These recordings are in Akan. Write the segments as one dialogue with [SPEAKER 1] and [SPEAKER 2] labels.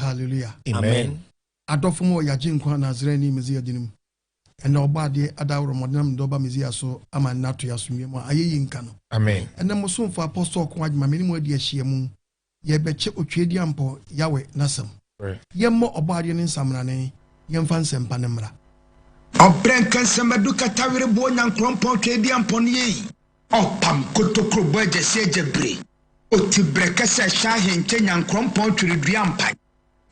[SPEAKER 1] Hallelujah.
[SPEAKER 2] Amen.
[SPEAKER 1] Adɔfo mu wɔ yɛagye nkwa Nasareni Mesia din mu. Ɛnɛ ɔbɔ adeɛ adaworo mmɔdenam ne dɔba Mesia so ama nna ato yɛ asomdwoe mu a ayɛyi nka no.
[SPEAKER 2] Amen.
[SPEAKER 1] Ɛnɛ mo somfo Apostle Ɔko Agyema me ne mo adi ahyia mu. Yɛbɛkyɛ Otweaduampɔ Yahweh n'asɛm. Yɛmmɔ ɔbɔ adeɛ ne nsamrane, yɛmfa nsɛmpa no mmra.
[SPEAKER 3] Ɔbrɛ nkansɛmadu katawere boɔ nyankorɔmpɔn tweaduampɔn yei. Ɔpam kotokuro bɔ agyasi agyabire. Oti brɛ kɛsɛ hyɛ ahenkyɛ nyankorɔmpɔn tweredua mpan.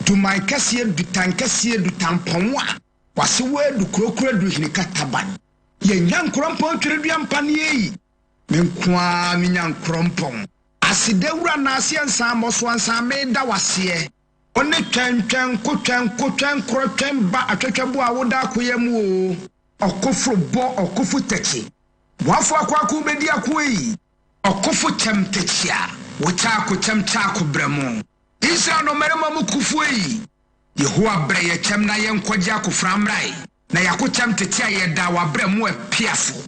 [SPEAKER 3] Duman kɛseɛ dutan kɛseɛ dutanpɔn a wase wɔ adu kurokuro adu hene kataban. Yɛ nyankorɔmpɔn tweredua mpan yei. Me nko ara me nyankorɔmpɔn. Aseda wura naaseɛ nsan mmɔsoa nsan meda waseɛ. Ɔne twɛn twɛn ko twɛn ko twɛn korɔ twɛn ba atwɛtwɛ bo a woda akoya mu o. Ɔkoforo bɔ ɔkofo tɛkyi. Boafo akoako bɛdi ako yi. Ɔkofo kyɛm tɛkyi a wokyɛ ako kyɛm kyɛ ako brɛ mo. Israel no mmarima mu kufuo yi. Yehowa brɛ yɛ kyɛm na yɛnkɔgye akofra mmrae. Na yɛako kyɛm tete a yɛda wabrɛ mu apiafo.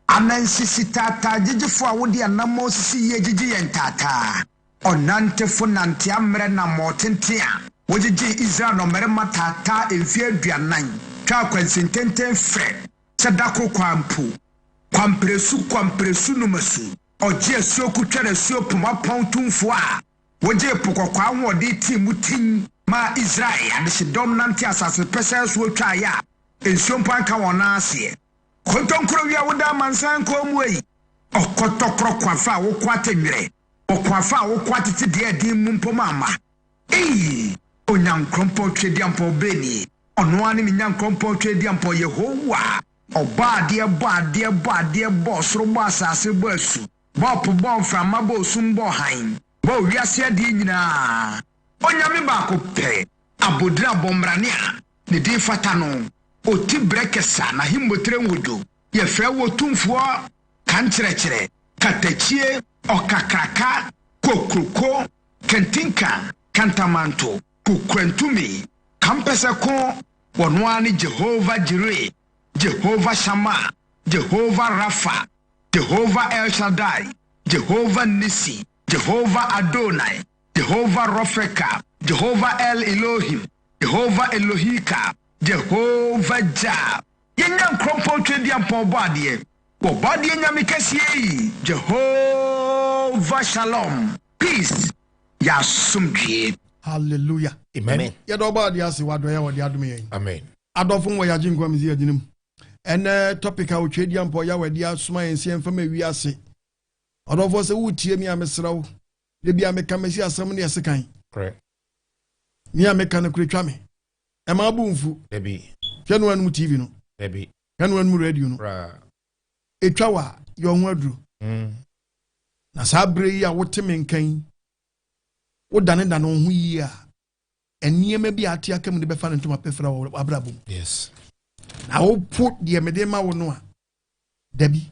[SPEAKER 3] Anansisi taataa gyegyefo a wode anammɔn sisi yie gyegye yɛn taataa. Ɔnantefo nante ammerɛ nammɔɔ tenten a wogyegye Israel nnɔmmarima taataa mfeɛ 40 twa akwansintenten frɛ sɛ dako kwan mpo. Kwamperesu kwamperesu numasu. Ɔgye asuo kutware asuo poma pɔn tumfoɔ a wogye po kɔkɔɔ ahoɔden tii mu tin maa Israel adehyedɔm nante asase pɛsɛɛ so otwaeɛ a nsuo mpo anka wɔn nan aseɛ. Kontonkuro wia woda amansan kɔn mu yi. Ɔkɔtɔkorɔ kwafa a wokɔ atɛnwerɛ. Ɔkwafa a wokɔ atete deɛ ɛden mu mpo ma ama. Ei! Onyankorɔmpɔn tweaduampɔn bɛnie. Ɔno ara ne me nyankorɔmpɔn tweaduampɔn Yehowa. Ɔbɔ adeɛ bɔ adeɛ bɔ adeɛ bɔ ɔsoro bɔ asase bɔ asu. Bɔ po bɔ mframa bɔ osum bɔ hann. Bɔ wiase adeɛ nyinaa. Onyame baako pɛ. Abodire abɔmbrane a ne din fata no. Oti brɛ kɛsa n'ahemmotire nwodo. Yɛfrɛ wo Otumfoɔ kankyerɛkyerɛ, katakyie, ɔkakraka, kokroko, kantinka, kantamanto, kokurantumi, kampɛsɛko, wɔno ara ne Jehovah Jireh, Jehovah Shammah, Jehovah Rapha, Jehovah El Shaddai, Jehovah Nissi, Jehovah Adonai, Jehovah Rofeka, Jehovah El Elohim, Jehovah Elohika, Jehovah Jah. Yɛnya nkurɔmpɔn tweaduampɔn bɔ adeɛ. Wɔbɔ adeɛ nyame kɛseɛ yi. Jehovah Shalom. Peace. Yɛasomdwie.
[SPEAKER 1] Hallelujah.
[SPEAKER 2] Amen.
[SPEAKER 1] Yɛda ɔbɔ adeɛ ase wadɔeɛ a wɔde adome yɛn.
[SPEAKER 2] Amen.
[SPEAKER 1] Adɔfo wɔ yɛagye nkwa Mesia din mu. Ɛnɛ topic a otweaduampɔ Yahweh de asoma yɛn sɛ yɛmfa ma wiase. Ɔdɔfoɔ sɛ wotie mi a mesrɛ wo. Da bi a meka mesi asɛm ne ɛse kan.
[SPEAKER 2] Correct.
[SPEAKER 1] Me a meka no kure twa me. Ɛma abo mfu.
[SPEAKER 2] Dabi.
[SPEAKER 1] Hwɛ no anum TV no.
[SPEAKER 2] Dabi.
[SPEAKER 1] Hwɛ no anum radio no.
[SPEAKER 2] Ra.
[SPEAKER 1] Etwa wa yɛ ɔho aduro. Na saa bere yi a wote me nka yi, wodanedane wo ho yie a, nneɛma bi a ate aka mu de bɛfa ne ntoma pɛfra wɔ w'abrabɔ mu.
[SPEAKER 2] Yes.
[SPEAKER 1] Na wopo deɛ mede ma wo no a, dabi,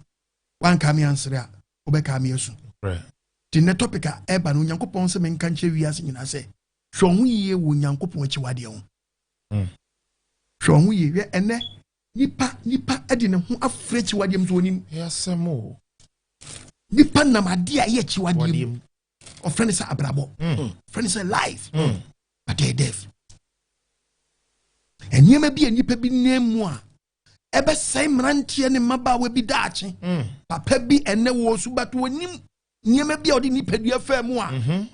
[SPEAKER 1] wanka me ansere a, wobɛka me asu.
[SPEAKER 2] Correct.
[SPEAKER 1] Nti nnɛ topic a ɛba no, Onyankopɔn sɛ menka nkyerɛ wiase nyinaa sɛ, hwɛ wo ho yie wɔ Onyankopɔn akyiwadeɛ ho. Hwɛ wo ho yie. Hwɛ ɛnɛ, nipa nipa de ne ho afiri akyiwadeɛ mu so onim.
[SPEAKER 2] Yɛasɛm o.
[SPEAKER 1] Nipa nam adeɛ a ɛyɛ akyiwadeɛ mu.
[SPEAKER 2] Wadeɛ mu.
[SPEAKER 1] Ɔfrɛ no sɛ abrabɔ. Ɔfrɛ no sɛ life. But ɛyɛ death. Nneɛma bi a nipa bi nam mu a ɛbɛsɛe mmeranteɛ ne mmabaawa bi daakye. Papa bi ɛnɛ wɔ so but wɔnim nneɛma bi a ɔde nipadua faa mu a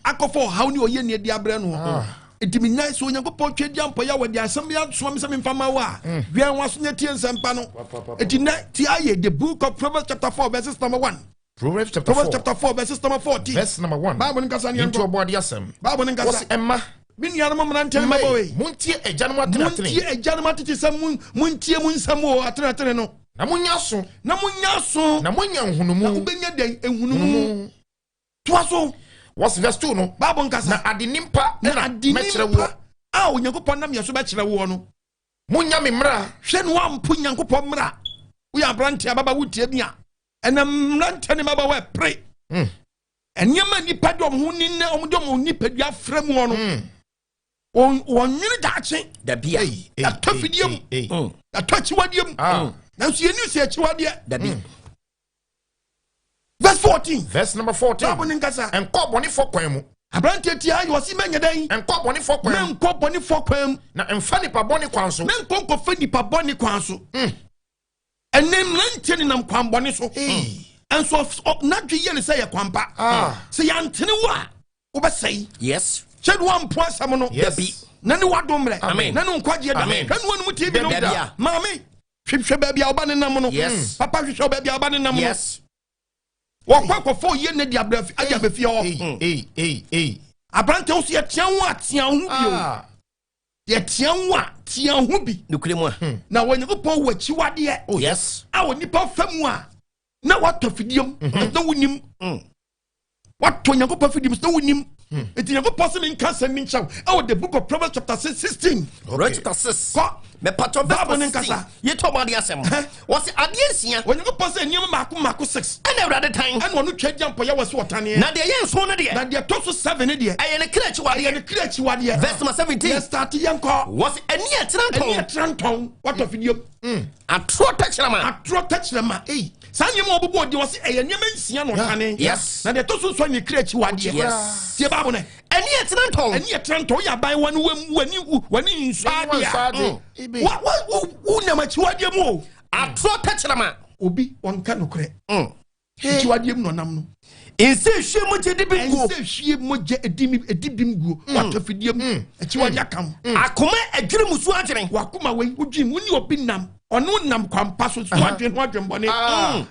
[SPEAKER 1] akɔfa ɔhaw ne ɔyɛ nea de abrɛ no. Nti menya sɛ Onyankopɔn twa di ampɔyɛ a wɔde asɛm bi asoma me sɛ memfa ma wo a, wɛn w'aso nyɛ tie nsɛmpa no. Nti nnɛ tie ayɛ the book of Proverbs chapter 4 verses number 1.
[SPEAKER 2] Proverbs chapter
[SPEAKER 1] Proverbs
[SPEAKER 2] 4.
[SPEAKER 1] chapter 4 verses number 14.
[SPEAKER 2] Verse number 1.
[SPEAKER 1] Bible nkasa ne
[SPEAKER 2] Nti
[SPEAKER 1] yɛnkɔ.
[SPEAKER 2] ɔbɔ adeɛ asɛm.
[SPEAKER 1] Bible nkasa.
[SPEAKER 2] Wɔsi ɛma.
[SPEAKER 1] Me nuanom mmeranteɛ ne mmabaawa yi.
[SPEAKER 2] Montie agyanom atenatene.
[SPEAKER 1] Montie agyanom atete sɛ montie mu nsɛm o atenatene no.
[SPEAKER 2] Na monya aso.
[SPEAKER 1] Na monya aso.
[SPEAKER 2] Na monya nhunumu.
[SPEAKER 1] Na wobɛnya dɛn nhunumu. Toa so.
[SPEAKER 2] Wɔsi verse 2 no.
[SPEAKER 1] Bible nkasa.
[SPEAKER 2] Na ade nimpa
[SPEAKER 1] Na
[SPEAKER 2] na
[SPEAKER 1] ade
[SPEAKER 2] mɛkyerɛ
[SPEAKER 1] nimpa
[SPEAKER 2] woɔ.
[SPEAKER 1] a Onyankopɔn nam yɛ so bɛkyerɛ woɔ no.
[SPEAKER 2] Monya me mmara.
[SPEAKER 1] Hwɛ no ampo Nyankopɔn mmara. Woyɛ aberanteɛ ababa wotie mi a. Ɛnam mmeranteɛ ne mmabaawa ɛpere. Nneɛma nipa de ɔmo ho ni na ɔmo de ɔmo nipadua frɛ mu no. Wɔn nwene daakye.
[SPEAKER 4] Dabi a.
[SPEAKER 2] Ei, ei,
[SPEAKER 1] Yɛatɔ
[SPEAKER 2] ei,
[SPEAKER 1] fidie mu.
[SPEAKER 2] ei, ei.
[SPEAKER 1] Yɛatɔ akyiwadeɛ mu. Nanso yɛni sɛ akyiwadeɛ.
[SPEAKER 4] Dabi.
[SPEAKER 1] Verse 14.
[SPEAKER 2] Verse number 14.
[SPEAKER 1] Bible ne nkasa.
[SPEAKER 2] Nkɔ ɔbɔnefoɔ kwan mu.
[SPEAKER 1] Aberanteɛ tia ayɛ ɔse mɛnyɛ dɛn?
[SPEAKER 2] Nkɔ bɔnefoɔ kwan mu.
[SPEAKER 1] Mɛnkɔ bɔnefoɔ kwan mu.
[SPEAKER 2] Na mfa nipa bɔne kwan so.
[SPEAKER 1] Mɛnkɔ nkɔfa nipa bɔne kwan so. Ɛnɛ mmeranteɛ nenam kwan bɔne so. Ɛnso n'adwe yɛ ne sɛ yɛ kwan pa.
[SPEAKER 2] Ah.
[SPEAKER 1] Sɛ yɛantene wo a, wobɛsɛe.
[SPEAKER 4] Yes.
[SPEAKER 1] Kyɛ ne woampo asɛm no.
[SPEAKER 2] Yes.
[SPEAKER 4] Dabi.
[SPEAKER 1] Na ne woadom mmerɛ.
[SPEAKER 4] Amen.
[SPEAKER 1] Na ne nkwagyeɛ da.
[SPEAKER 4] Amen.
[SPEAKER 1] Hwɛ ne woanom TV no.
[SPEAKER 4] Dabi a.
[SPEAKER 1] Maame, hwehwɛ baabi a woba ne nam no.
[SPEAKER 4] Yes.
[SPEAKER 1] Papa hwehwɛ baabi a woba ne nam no.
[SPEAKER 4] Yes.
[SPEAKER 1] Wɔkɔ akɔfa oyie ne de abrɛ ade abɛfie hɔ.
[SPEAKER 2] Ei, ei, ei, ei.
[SPEAKER 1] Aberante wo so yɛtea wo a tea wo ho bio.
[SPEAKER 2] Ah.
[SPEAKER 1] Yɛtea wo a tea wo ho bi.
[SPEAKER 4] Nokorɛ mu a.
[SPEAKER 1] Na Onyankopɔn wɔ akyiwadeɛ.
[SPEAKER 4] Oh yes.
[SPEAKER 1] A onipa fa mu a na watɔ afidie mu na wonim. Watɔ Onyankopɔn afidie mu na wonim. Nti Nyankopɔn sɛ menka asɛm bi nkyerɛ wo ɛwɔ the book of Proverbs chapter 6 16.
[SPEAKER 4] Proverbs chapter 6.
[SPEAKER 1] Kɔ.
[SPEAKER 4] Mepatɔ verse
[SPEAKER 1] Bible ne
[SPEAKER 4] 16.
[SPEAKER 1] nkasa.
[SPEAKER 4] Yɛtɔ ɔmo adeɛ asɛm. Wɔsi adeɛ nsia.
[SPEAKER 1] Onyankopɔn sɛ nneɛma mmaako mmaako 6.
[SPEAKER 4] Ɛna Awurade tan.
[SPEAKER 1] Ɛna ɔno twa gya mpɔyɛ wɔ so ɔtaneɛ.
[SPEAKER 4] Na deɛ ɛyɛ nson no deɛ.
[SPEAKER 1] Na deɛ ɛtɔ so 7 no deɛ.
[SPEAKER 4] Ɛyɛ ne kra akyiwadeɛ.
[SPEAKER 1] Ɛyɛ ne kra akyiwadeɛ.
[SPEAKER 4] Verse number 17.
[SPEAKER 1] Yɛ start yɛn kɔ.
[SPEAKER 4] Wɔsi ɛni ɛtena ntɔn.
[SPEAKER 1] Ɛni ɛtena ntɔn. Watɔ fidie mu.
[SPEAKER 4] Atorɔ tɛkyerɛma.
[SPEAKER 1] Atorɔ tɛkyerɛma. Ei. Saa nneɛma a wɔbobɔ din, wɔse ɛyɛ nneɛma nsia na ɔtane.
[SPEAKER 4] Yes.
[SPEAKER 1] Na deɛ ɛtɔ so nson ne kra akyiwadeɛ.
[SPEAKER 4] Yes.
[SPEAKER 1] Tie Bible no.
[SPEAKER 4] Ɛne ɛtena ntɔn.
[SPEAKER 1] Ɛne ɛtena ntɔn. Woyɛ abayewa no w'ani w'ani nsɔ adeɛ a.
[SPEAKER 2] Mm.
[SPEAKER 1] Wa wa wo wonam akyiwadeɛ mu o.
[SPEAKER 4] Atorɔ tɛkyerɛma.
[SPEAKER 1] Obi wɔnka nokorɛ. Akyiwadeɛ mu na ɔnam no.
[SPEAKER 4] Nse hwie mogya di bem guo.
[SPEAKER 1] Nse hwie mogya edi mi edi bem guo. Watɔ fidie mu. Akyiwadeɛ aka ho.
[SPEAKER 4] Akoma adwene musuo adwene.
[SPEAKER 1] Wakoma wei wodwene mu ne obi nam ɔno nam kwampa so so adwene ho adwenbɔne.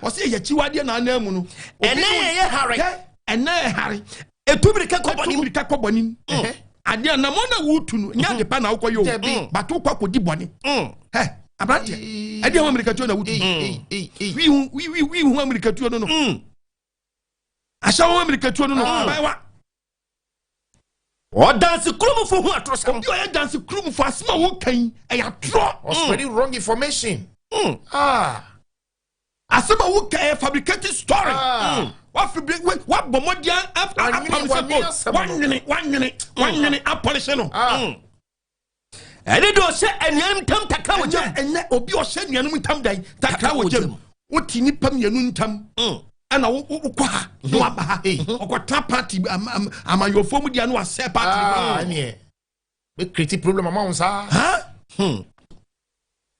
[SPEAKER 1] Ɔsɛ yɛ akyiwadeɛ na anan mu no.
[SPEAKER 4] Ɛnɛ yɛ hare.
[SPEAKER 1] Ɛnɛ yɛ hare.
[SPEAKER 4] Etu mirika kɔ bɔne mu.
[SPEAKER 1] Etu mirika kɔ bɔne mu. Adeɛ anamɔ na wotu no nyɛ ade pa na wokɔ yɛ o. Bato kɔ akɔdi bɔne. Hɛ aberanteɛ ɛdeɛ ho amirikatuo na wotu. Wi ho wi wi wi ho amirikatuo no no. Ahyɛ ho amirikatuo no no. Abayewa.
[SPEAKER 4] Ɔdanse kuromfo ho atorɔsɛm.
[SPEAKER 1] Obi a ɔyɛ danse kuromfo asɛm a wɔka yi ɛyɛ atorɔ.
[SPEAKER 2] Ɔspreading wrong information. Ah.
[SPEAKER 1] Asɛm a woka ɛyɛ fabricated story. Wafibire wabɔ mmɔden apam sɛ gold. Wanwene wanwene wanwene apɔlehye no.
[SPEAKER 4] Ɛne de ɔhyɛ anuanom ntam takra wɔ gyam.
[SPEAKER 1] Ɛnyɛ obi ɔhyɛ anuanom ntam dan takra wɔ gyam. Wote nipa mmienu ntam. Ɛna wokɔ ha na waba ha. Ɔkɔtena party amanyɔfoɔ mu deɛ na wasɛ party.
[SPEAKER 2] Ah, ɛneɛ. Bɛ create problem ama wo saa.
[SPEAKER 1] Hyɛ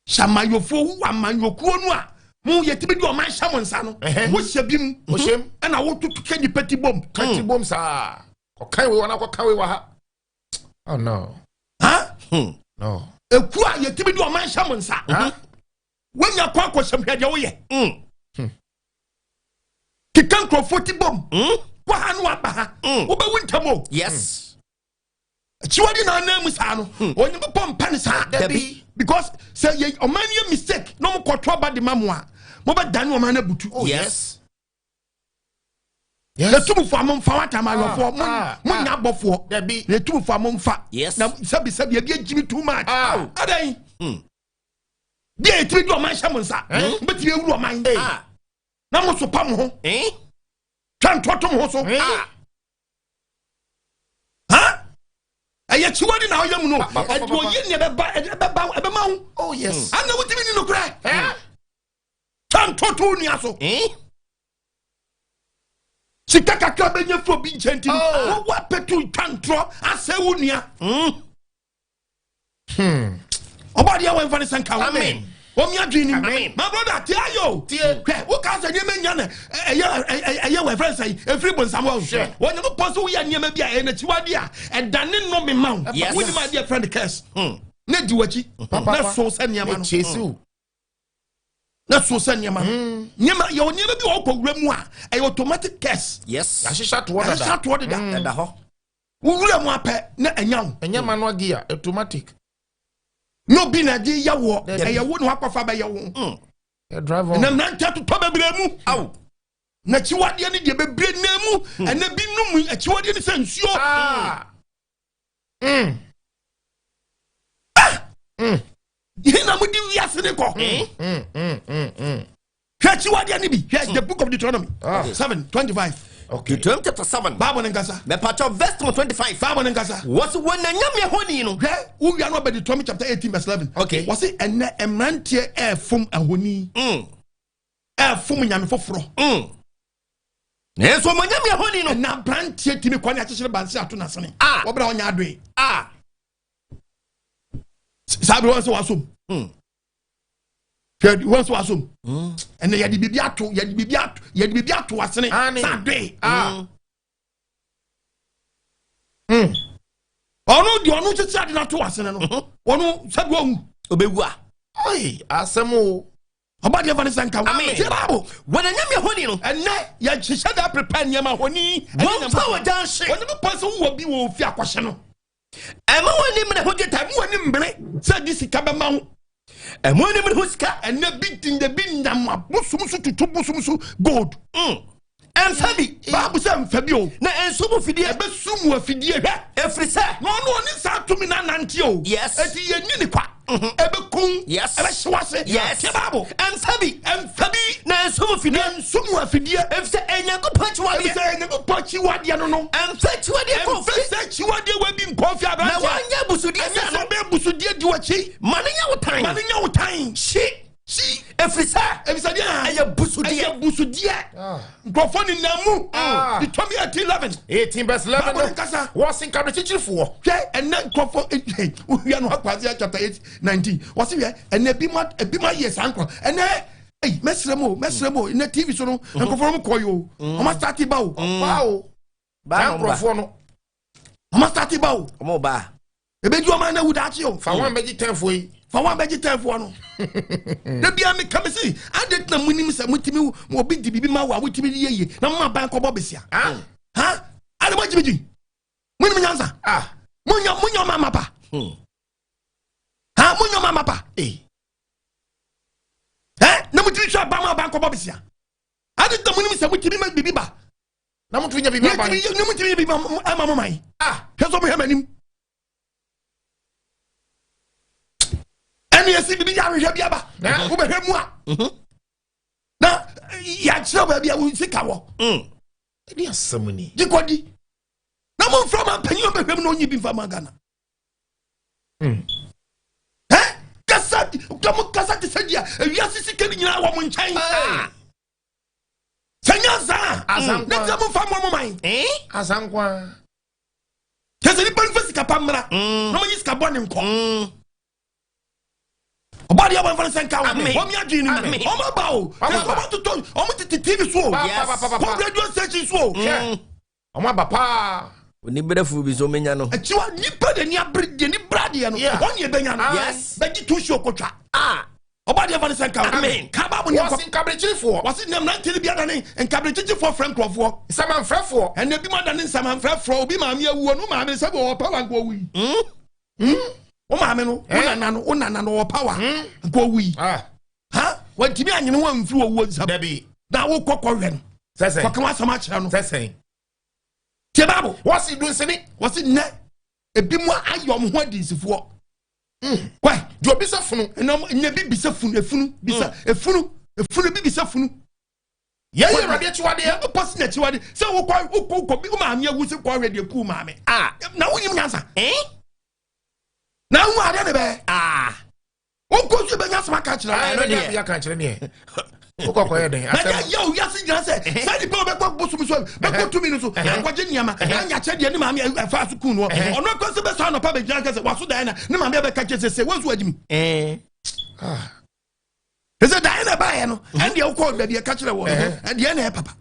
[SPEAKER 1] amanyɔfoɔ wo amanyɔkuo no a mo yɛtumi de ɔman hyɛ mo nsa no. Wohyɛ bi mu.
[SPEAKER 2] Wohyɛ mu.
[SPEAKER 1] Ɛna wototo kɛ nipa ti bom.
[SPEAKER 2] Ka ti bom saa. Ɔkan wei wɔ na akɔka wei wɔ ha. Oh no.
[SPEAKER 1] Huh?
[SPEAKER 2] No.
[SPEAKER 1] Eku a yɛtumi de ɔman hyɛ mo nsa. Wonya kɔ akɔhyɛm hwɛ deɛ woyɛ. Keka nkurɔfoɔ ti bom. Kɔ ha no aba ha. Wobɛwu ntam o.
[SPEAKER 4] Yes.
[SPEAKER 1] Akyiwade na anan mu saa no. Onyankopɔn mpɛ ne saa.
[SPEAKER 4] Dabi.
[SPEAKER 1] Because sɛ yɛ ɔman no yɛ mistake na ɔmo kɔto aba de ma mo a, mobɛdane ɔman no abutu.
[SPEAKER 2] Oh,
[SPEAKER 4] Yes.
[SPEAKER 2] Yes.
[SPEAKER 1] Yɛtumfoɔ a momfa wata amayɔfoɔ monya abɔfoɔ.
[SPEAKER 2] Dabi.
[SPEAKER 1] Yɛtumfoɔ a momfa.
[SPEAKER 4] Yes.
[SPEAKER 1] Na sɛbi sɛbi ebi agyimi too much.
[SPEAKER 2] Ah.
[SPEAKER 1] Adan. Bi a yɛtumi de ɔman hyɛ mo nsa. Mobɛtumi awuru ɔman.
[SPEAKER 4] Ah.
[SPEAKER 1] Na mo so pa mo ho.
[SPEAKER 4] Eh?
[SPEAKER 1] Twa ntoto mo ho so.
[SPEAKER 4] Ah.
[SPEAKER 1] Ha? Ɛyɛ kyiwade na ɔyɛ mu no.
[SPEAKER 2] pa, pa,
[SPEAKER 1] Ɛde
[SPEAKER 2] pa, pa.
[SPEAKER 1] oyi ne ɛbɛba ɛbɛba ɛbɛma wo.
[SPEAKER 2] Oh yes.
[SPEAKER 1] Ana wotumi ni nokorɛ.
[SPEAKER 2] Eh?
[SPEAKER 1] Twa ntoto wo nua so.
[SPEAKER 4] Eh?
[SPEAKER 1] Sika kakra bɛnya firi obi nkyɛn nti no,
[SPEAKER 2] Oh.
[SPEAKER 1] wo apɛtu twa ntorɔ asɛe wo nua. Ɔbɔ adeɛ wɔ mfa ne sɛ nka wo.
[SPEAKER 4] Amen.
[SPEAKER 1] Wɔn adwene nim.
[SPEAKER 4] Amen.
[SPEAKER 1] My brother, tie ayo.
[SPEAKER 2] Tie.
[SPEAKER 1] Hwɛ, wo ka sɛ nneɛma nya na ɛyɛ ɛyɛ wɔ ɛfrɛ sɛ efiri bonsam wɔ.
[SPEAKER 2] Hwɛ.
[SPEAKER 1] Wɔn nyɛ pɔ so woyɛ nneɛma bi a ɛyɛ n'akyiwade a ɛdane nnome ma wo.
[SPEAKER 4] Yes.
[SPEAKER 1] Wonim adeɛ frɛ no curse. Na di w'akyi. Na so sɛ nneɛma no.
[SPEAKER 2] Chase you.
[SPEAKER 1] Na so sɛ nneɛma no. Nneɛma yɛ wɔ nneɛma bi wɔ ɔkɔ wura mu a ɛyɛ automatic curse.
[SPEAKER 4] Yes.
[SPEAKER 2] Yɛahyehyɛ atoɔ
[SPEAKER 1] Ɛhyehyɛ
[SPEAKER 2] dada.
[SPEAKER 1] atoɔ deda.
[SPEAKER 4] Ɛda hɔ.
[SPEAKER 1] Wowura mu apɛ na ɛnya wo.
[SPEAKER 2] Ɛnyɛ manual gear, automatic.
[SPEAKER 1] Na obi na de yɛ wɔ.
[SPEAKER 2] Dabi.
[SPEAKER 1] Ɛyɛ wo na wakɔfa bɛyɛ wo.
[SPEAKER 2] Yɛ drive on.
[SPEAKER 1] Na mmeranteɛ atotɔ bebree mu.
[SPEAKER 4] Aw.
[SPEAKER 1] Na akyiwadeɛ no deɛ bebree na mu. Ɛnɛ bi num akyiwadeɛ no sɛ nsuo.
[SPEAKER 2] Ah.
[SPEAKER 1] Yìí na mo di wiase ne kɔ. Hwɛ akyiwadeɛ no bi. Hwɛ the book of Deuteronomy. 7:25.
[SPEAKER 2] Okay.
[SPEAKER 4] Deuteronomy chapter 7.
[SPEAKER 1] Bible ne nkasa.
[SPEAKER 4] Mepatɔ verse number 25.
[SPEAKER 1] Bible ne nkasa.
[SPEAKER 4] Wɔsi wɔn na nyame ahoni no.
[SPEAKER 1] Hwɛ wowia no ɔbɛ Deuteronomy chapter 18 verse 11.
[SPEAKER 4] Okay.
[SPEAKER 1] Wɔsi ɛnɛ mmeranteɛ ɛɛfom ahoni. Ɛɛfom nyame foforɔ.
[SPEAKER 4] Nanso ɔmo anyame ahoni no.
[SPEAKER 1] Ɛna aberanteɛ tumi kɔ ne akyekyere banse ato n'asene.
[SPEAKER 4] Ah.
[SPEAKER 1] Wɔbrɛ ɔnyɛ adoe.
[SPEAKER 4] Ah.
[SPEAKER 1] Saa bere wɔn sɛ wasom. Hwɛ wɔn sɛ wasom. Ɛnna yɛde biribi ato yɛde biribi ato yɛde biribi ato asene.
[SPEAKER 2] Ane.
[SPEAKER 1] Saa adoe.
[SPEAKER 2] Ah.
[SPEAKER 1] Ɔno deɛ ɔno kyekyere ade no ato asene no. Ɔno sɛbi ɔwu.
[SPEAKER 4] Obewu a.
[SPEAKER 2] Oi, asɛm o.
[SPEAKER 1] Ɔba deɛ fa ne sɛ nka.
[SPEAKER 4] Amen.
[SPEAKER 1] Tie Bible.
[SPEAKER 4] Wɔn anyame ahoni no.
[SPEAKER 1] Ɛnɛ yɛhyehyɛ da prepare nneɛma honi.
[SPEAKER 4] Wɔn fa wɔ gya nhye.
[SPEAKER 1] Wɔn nipa sɛ wowɔ bi wɔ ofie akɔhyɛ no.
[SPEAKER 4] Ɛma wɔn ani mmere ho dwetɛ.
[SPEAKER 1] Ɛmu ani mmere sɛ de sika bɛma wo.
[SPEAKER 4] Ɛma wɔn ani mmere ho sika.
[SPEAKER 1] Ɛnɛ bi di bi nam abosom so tutu bosom so gold.
[SPEAKER 4] Ɛmfa bi.
[SPEAKER 1] Baabu sɛ mfa bi o.
[SPEAKER 4] Na ɛnso mu fidie.
[SPEAKER 1] Ɛbɛsum mu afidie hwɛ.
[SPEAKER 4] Ɛfiri sɛ.
[SPEAKER 1] Na ɔno ɔne saa tumi na nante o.
[SPEAKER 4] Yes.
[SPEAKER 1] Eti yɛ ni ne kwa. Ɛbɛkun.
[SPEAKER 4] Yes.
[SPEAKER 1] Ɛbɛhyew ase.
[SPEAKER 4] Yes.
[SPEAKER 1] Tie Baabu.
[SPEAKER 4] Ɛmfa bi.
[SPEAKER 1] Ɛmfa bi.
[SPEAKER 4] Na ɛnso mu fidie.
[SPEAKER 1] Na ɛnso mu afidie.
[SPEAKER 4] Ɛfiri sɛ Onyankopɔn akyiwadeɛ.
[SPEAKER 1] Ɛfiri sɛ Onyankopɔn akyiwadeɛ no no.
[SPEAKER 4] Ɛmfa akyiwadeɛ kɔ
[SPEAKER 1] Ɛmfa sɛ akyiwadeɛ wɔ bi nkɔ fie aberanteɛ.
[SPEAKER 4] Na wɔanyɛ abusudeɛ
[SPEAKER 1] Ɛnyɛ
[SPEAKER 4] sɛ
[SPEAKER 1] sɛ
[SPEAKER 4] no.
[SPEAKER 1] ɔbɛyɛ abusudeɛ di w'akyi.
[SPEAKER 4] Ma ne nyɛ wo tan.
[SPEAKER 1] Ma ne nyɛ wo tan.
[SPEAKER 4] Hyi.
[SPEAKER 1] Hyi.
[SPEAKER 4] Ɛfiri sɛ.
[SPEAKER 1] Ɛfiri sɛ deɛ.
[SPEAKER 4] Ɛyɛ busudeɛ.
[SPEAKER 1] Ɛyɛ busudeɛ. Nkurɔfoɔ nenam mu. Deuteronomy 18 11.
[SPEAKER 2] 18 verse 11.
[SPEAKER 1] Bible nkasa.
[SPEAKER 2] Wɔsi nkabrekyekyerefo.
[SPEAKER 1] Hwɛ ɛnɛ nkurɔfoɔ wohwia no akɔ Isaiah chapter 8 19. Wɔsi hwɛ ɛnɛ ebi ma ebi ma yɛ saa nkurɔ ɛnɛ ɛyi mɛsirɛ mu o mɛsirɛ mu o ɛnɛ TV so no nkurɔfoɔ no kɔ yi o ɔmo asate ba o.
[SPEAKER 2] Wow. Saa nkurɔfoɔ no.
[SPEAKER 1] Ɔmo asate ba o.
[SPEAKER 4] Ɔmo ba.
[SPEAKER 1] Ebedu ɔmo anawu daakye o.
[SPEAKER 2] Fa wɔn bɛgye tɛnfoɔ yi.
[SPEAKER 1] Fa wɔn bɛgye tɛnfoɔ no. Ebi a mi ka mi si adi tena mu nim sɛ mo ti mi obi di bibi ma wo a mo ti mi yie yie na mo ma ban kɔbɔ besia.
[SPEAKER 2] Ah.
[SPEAKER 1] Ha adi mo gyimigyi mo nim nyansa.
[SPEAKER 2] Ah.
[SPEAKER 1] Mo nyɔ mo nyɔ ma ma pa. Ha mo nyɔ ma ma pa.
[SPEAKER 2] Eh.
[SPEAKER 1] Ɛ na mo ti mi hwɛ aban mo aban kɔbɔ besia. Adi tena mu nim sɛ mo ti mi ma bibi ba.
[SPEAKER 2] Na mo tumi nya bibi ma ban.
[SPEAKER 1] Na mo ti mi nya bibi ma mo man.
[SPEAKER 2] Ah.
[SPEAKER 1] Hwɛ sɛ mo hwɛ ma nim. Ɛne ɛsi bibi yɛ ahwehwɛ bi aba wobɛhwɛ mu a na yɛakyerɛ baabi a wo sika wɔ.
[SPEAKER 2] Ɛde asɛm ni.
[SPEAKER 1] Gye kɔdi na momfrɛ ma mpanyin ɔbɛhwɛ mu na ɔnyi bi mfa ma Ghana. Ɛ kasa mo kasa te sɛ deɛ ewiase sika no nyinaa wɔ mo nkyɛn. Sɛ nyansa a na sɛ momfa mmoa mo man.
[SPEAKER 2] Asankwa.
[SPEAKER 1] Kyɛ sɛ nipa nfa sika pa mmra na ɔmo yi sika bɔ ne nkɔ. Ɔbɔ adeɛ wɔn sɛ nka wɔn wɔn mi adwene no mu wɔn aba o wɔn totɔ wɔn tete TV so o wɔn radio station so o.
[SPEAKER 2] Wɔn aba paa.
[SPEAKER 4] Oniberɛfoɔ bi so menya no.
[SPEAKER 1] Akyiwa nipa de ni abere de ni bra deɛ no wɔn yɛ bɛnya no bɛgye tu si okotwa. Ɔbɔ adeɛ wɔn sɛ nka wɔn kaba mo ne nkɔ.
[SPEAKER 2] Wɔsi nkaberekyerefoɔ.
[SPEAKER 1] Wɔsi nea mmeranteɛ no bi adane nkaberekyekyefoɔ frɛ nkurɔfoɔ.
[SPEAKER 2] Nsamanfrɛfoɔ.
[SPEAKER 1] Ɛnna ebi mu adane nsamanfrɛfoɔ obi maame awuo no maame sɛ wɔ power nka owu yi. Wo maame no wo nana no wo nana no wɔ power nka owu yi. Ha wɔntumi anyene ho amfiri owuo nsam.
[SPEAKER 2] Dabi.
[SPEAKER 1] Na wokɔ kɔhwɛ no.
[SPEAKER 2] Sɛsɛn.
[SPEAKER 1] Kɔka w'asɛm akyerɛ no.
[SPEAKER 2] Sɛsɛn.
[SPEAKER 1] Tie Bible.
[SPEAKER 2] Wɔsi dunsini.
[SPEAKER 1] Wɔsi nnɛ ebi mu ayɛ ɔmo ho adinsifoɔ. Wai.
[SPEAKER 2] Deɛ obisa funu.
[SPEAKER 1] Ɛnna nnɛ bi bisa funu efunu bisa efunu efunu bi bisa funu.
[SPEAKER 2] Yɛn yɛ Awurade akyiwadeɛ.
[SPEAKER 1] Nyankopɔn si n'akyiwadeɛ sɛ wokɔ wokɔ wokɔ bi wo maame awu sɛ kɔ ahwɛ deɛ kuu maame.
[SPEAKER 4] Ah.
[SPEAKER 1] Na wonim nyansa.
[SPEAKER 4] Eh?
[SPEAKER 1] Na wo adeɛ ne bɛyɛ.
[SPEAKER 4] Ah.
[SPEAKER 1] Wokɔ so bɛnya asɛm aka kyerɛ.
[SPEAKER 2] Ɛno deɛ yɛ aka kyerɛ neɛ. Wokɔ kɔyɛ dɛn?
[SPEAKER 1] Na deɛ yɛ owiase nyina sɛ sɛ nipa bɛkɔ bosom so bɛkɔ tumi no so akɔgye nneɛma anya kyɛ deɛ ne maame ɛfa so kun no ɔno akɔ sɛ bɛsɔ anɔpa bɛgyina kɛ sɛ waso dan na ne maame bɛka kyɛ sɛ sɛ wanso agyimi. Ɛsɛ dan na ɛbaeɛ no ɛndeɛ wokɔ baabi ɛka kyerɛ wɔ no ɛdeɛ na ɛyɛ papa.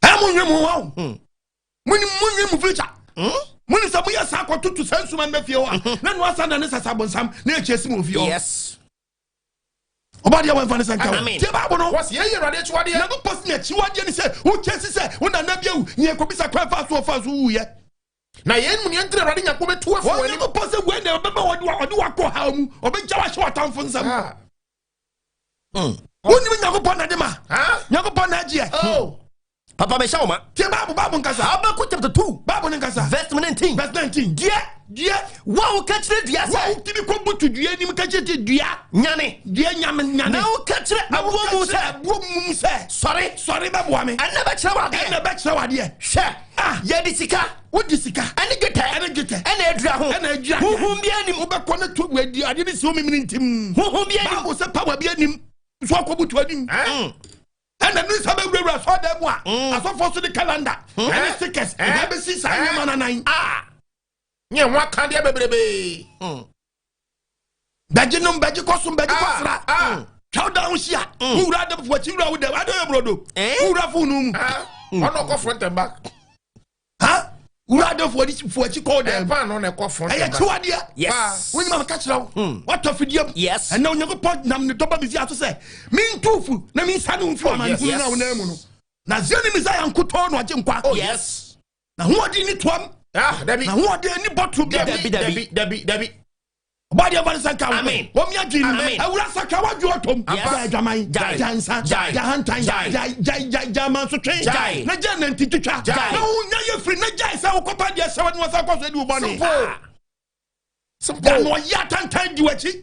[SPEAKER 1] Ɛyɛ mo nwe mo ho awo. Mo nwe mo future. Mo ni sɛ moyɛ saa kɔtoto saa nsuma no bɛfie hɔ a na noa sa na ne sasa bonsam na ɛkyɛ si mo fie hɔ.
[SPEAKER 4] Yes.
[SPEAKER 1] Ɔba deɛ wɔmfa ne sɛ nka wo.
[SPEAKER 4] Amen.
[SPEAKER 1] Tie Bible no.
[SPEAKER 2] Wɔsi yɛn yɛ Awurade akyiwadeɛ.
[SPEAKER 1] Nyankopɔn si n'akyiwadeɛ ne sɛ wokyɛ si sɛ wo nana bi awu nea ɛkɔbisa kwan fa so ɔfa so wuyɛ.
[SPEAKER 2] Na yɛn mu nea ntira Awurade Nyankopɔn bɛtu afi wɔn anim.
[SPEAKER 1] Onyankopɔn sɛ wei na ɔbɛma wɔde ɔde wakɔ haw mu ɔbɛgya wahyɛ w'atamfo nsam. Wonim Nyankopɔn na de ma. Nyankopɔn na agyeɛ.
[SPEAKER 2] Oh.
[SPEAKER 4] Papa mehyɛ wo ma.
[SPEAKER 1] Tie Bible Bible nkasa.
[SPEAKER 4] Habakkuk chapter 2.
[SPEAKER 1] Bible ne nkasa.
[SPEAKER 4] Verse 19.
[SPEAKER 1] Verse 19. Deɛ deɛ.
[SPEAKER 4] Wo a woka kyerɛ dua sɛ.
[SPEAKER 1] Wo a wotumi kɔ butu dua anim ka kyerɛ ti dua.
[SPEAKER 4] Nyane.
[SPEAKER 1] Dua nyame nyane.
[SPEAKER 4] Na woka kyerɛ aboɔ mu sɛ.
[SPEAKER 1] Aboɔ mu sɛ.
[SPEAKER 4] Sɔre.
[SPEAKER 1] Sɔre bɛboa me.
[SPEAKER 4] Ɛnna bɛkyerɛ wo adeɛ.
[SPEAKER 1] Ɛnna bɛkyerɛ wo adeɛ.
[SPEAKER 4] Hwɛ.
[SPEAKER 1] Ah.
[SPEAKER 4] Yɛde sika.
[SPEAKER 1] Wodi sika.
[SPEAKER 4] Ɛne dwetɛ.
[SPEAKER 1] Ɛne dwetɛ.
[SPEAKER 4] Ɛna adura ho.
[SPEAKER 1] Ɛna adura.
[SPEAKER 4] Huhum bi anim.
[SPEAKER 1] Wobɛkɔ ne to wadi adeɛ ne si wo mimini ntim.
[SPEAKER 4] Huhum bi anim.
[SPEAKER 1] Bible sɛ power bi anim. So akɔbutu anim. Ɛna ne nsa bɛwurawura asɔɔdan mu a asɔfoɔ so de calendar ɛne stickers ɛna bɛsi saa nneɛma no anan.
[SPEAKER 2] Nyɛ ho akadeɛ bebrebe.
[SPEAKER 1] Bɛgye nom, bɛgye kɔ som, bɛgye kɔ sra. Twa wo dan ho hyia. Wowura adamfo akyi, wura wo dɛm ade yɛ brodo. Wowura fo no mu.
[SPEAKER 2] Ɔno ɔkɔ front and back.
[SPEAKER 1] Ha wura adamfo akyi kɔ wo dɛm.
[SPEAKER 2] Ɛpa no na ɛkɔ front
[SPEAKER 1] ɛyɛ
[SPEAKER 2] and back.
[SPEAKER 1] kyiwadeɛ.
[SPEAKER 4] Yes.
[SPEAKER 1] Wonim a meka kyerɛ wo, watɔ fidie mu.
[SPEAKER 4] Yes.
[SPEAKER 1] Ɛnɛ Onyankopɔn nam ne dɔba mesi aso sɛ mentu fu na mensa ne wo mfiri ɔmanehunu no a wonam mu no, na sɛ ne Mesaia nkotɔɔ na ɔgye nkwa.
[SPEAKER 4] Oh yes.
[SPEAKER 1] Na hoɔden ne toam.
[SPEAKER 2] Ah, dabi.
[SPEAKER 1] Na hoɔden ne bɔtoro bia.
[SPEAKER 4] Dabi, dabi.
[SPEAKER 2] Dabi, dabi.
[SPEAKER 1] Ɔbɔdeɛ mfa ne sɛ nka wo.
[SPEAKER 4] Amen.
[SPEAKER 1] Wɔmia dwiri.
[SPEAKER 4] Amen.
[SPEAKER 1] Awura sakra wadwe ɔtɔm.
[SPEAKER 4] Yes.
[SPEAKER 1] Gyae adwaman.
[SPEAKER 4] Gyae.
[SPEAKER 1] Gyae nsa.
[SPEAKER 4] Gyae.
[SPEAKER 1] Gyae hantan.
[SPEAKER 4] Gyae.
[SPEAKER 1] Gyae, gyae, gyae, gyae mansotwe.
[SPEAKER 4] Gyae.
[SPEAKER 1] Na gyae nanti twitwa.
[SPEAKER 4] Gyae.
[SPEAKER 1] Na wonya yɛ firi na gyae sɛ wokɔpa deɛ hyɛ w'ani wɔ sɛ kɔ so adi wo bɔne.
[SPEAKER 2] Simple. Simple.
[SPEAKER 1] Da no ɔyɛ atantan di w'akyi.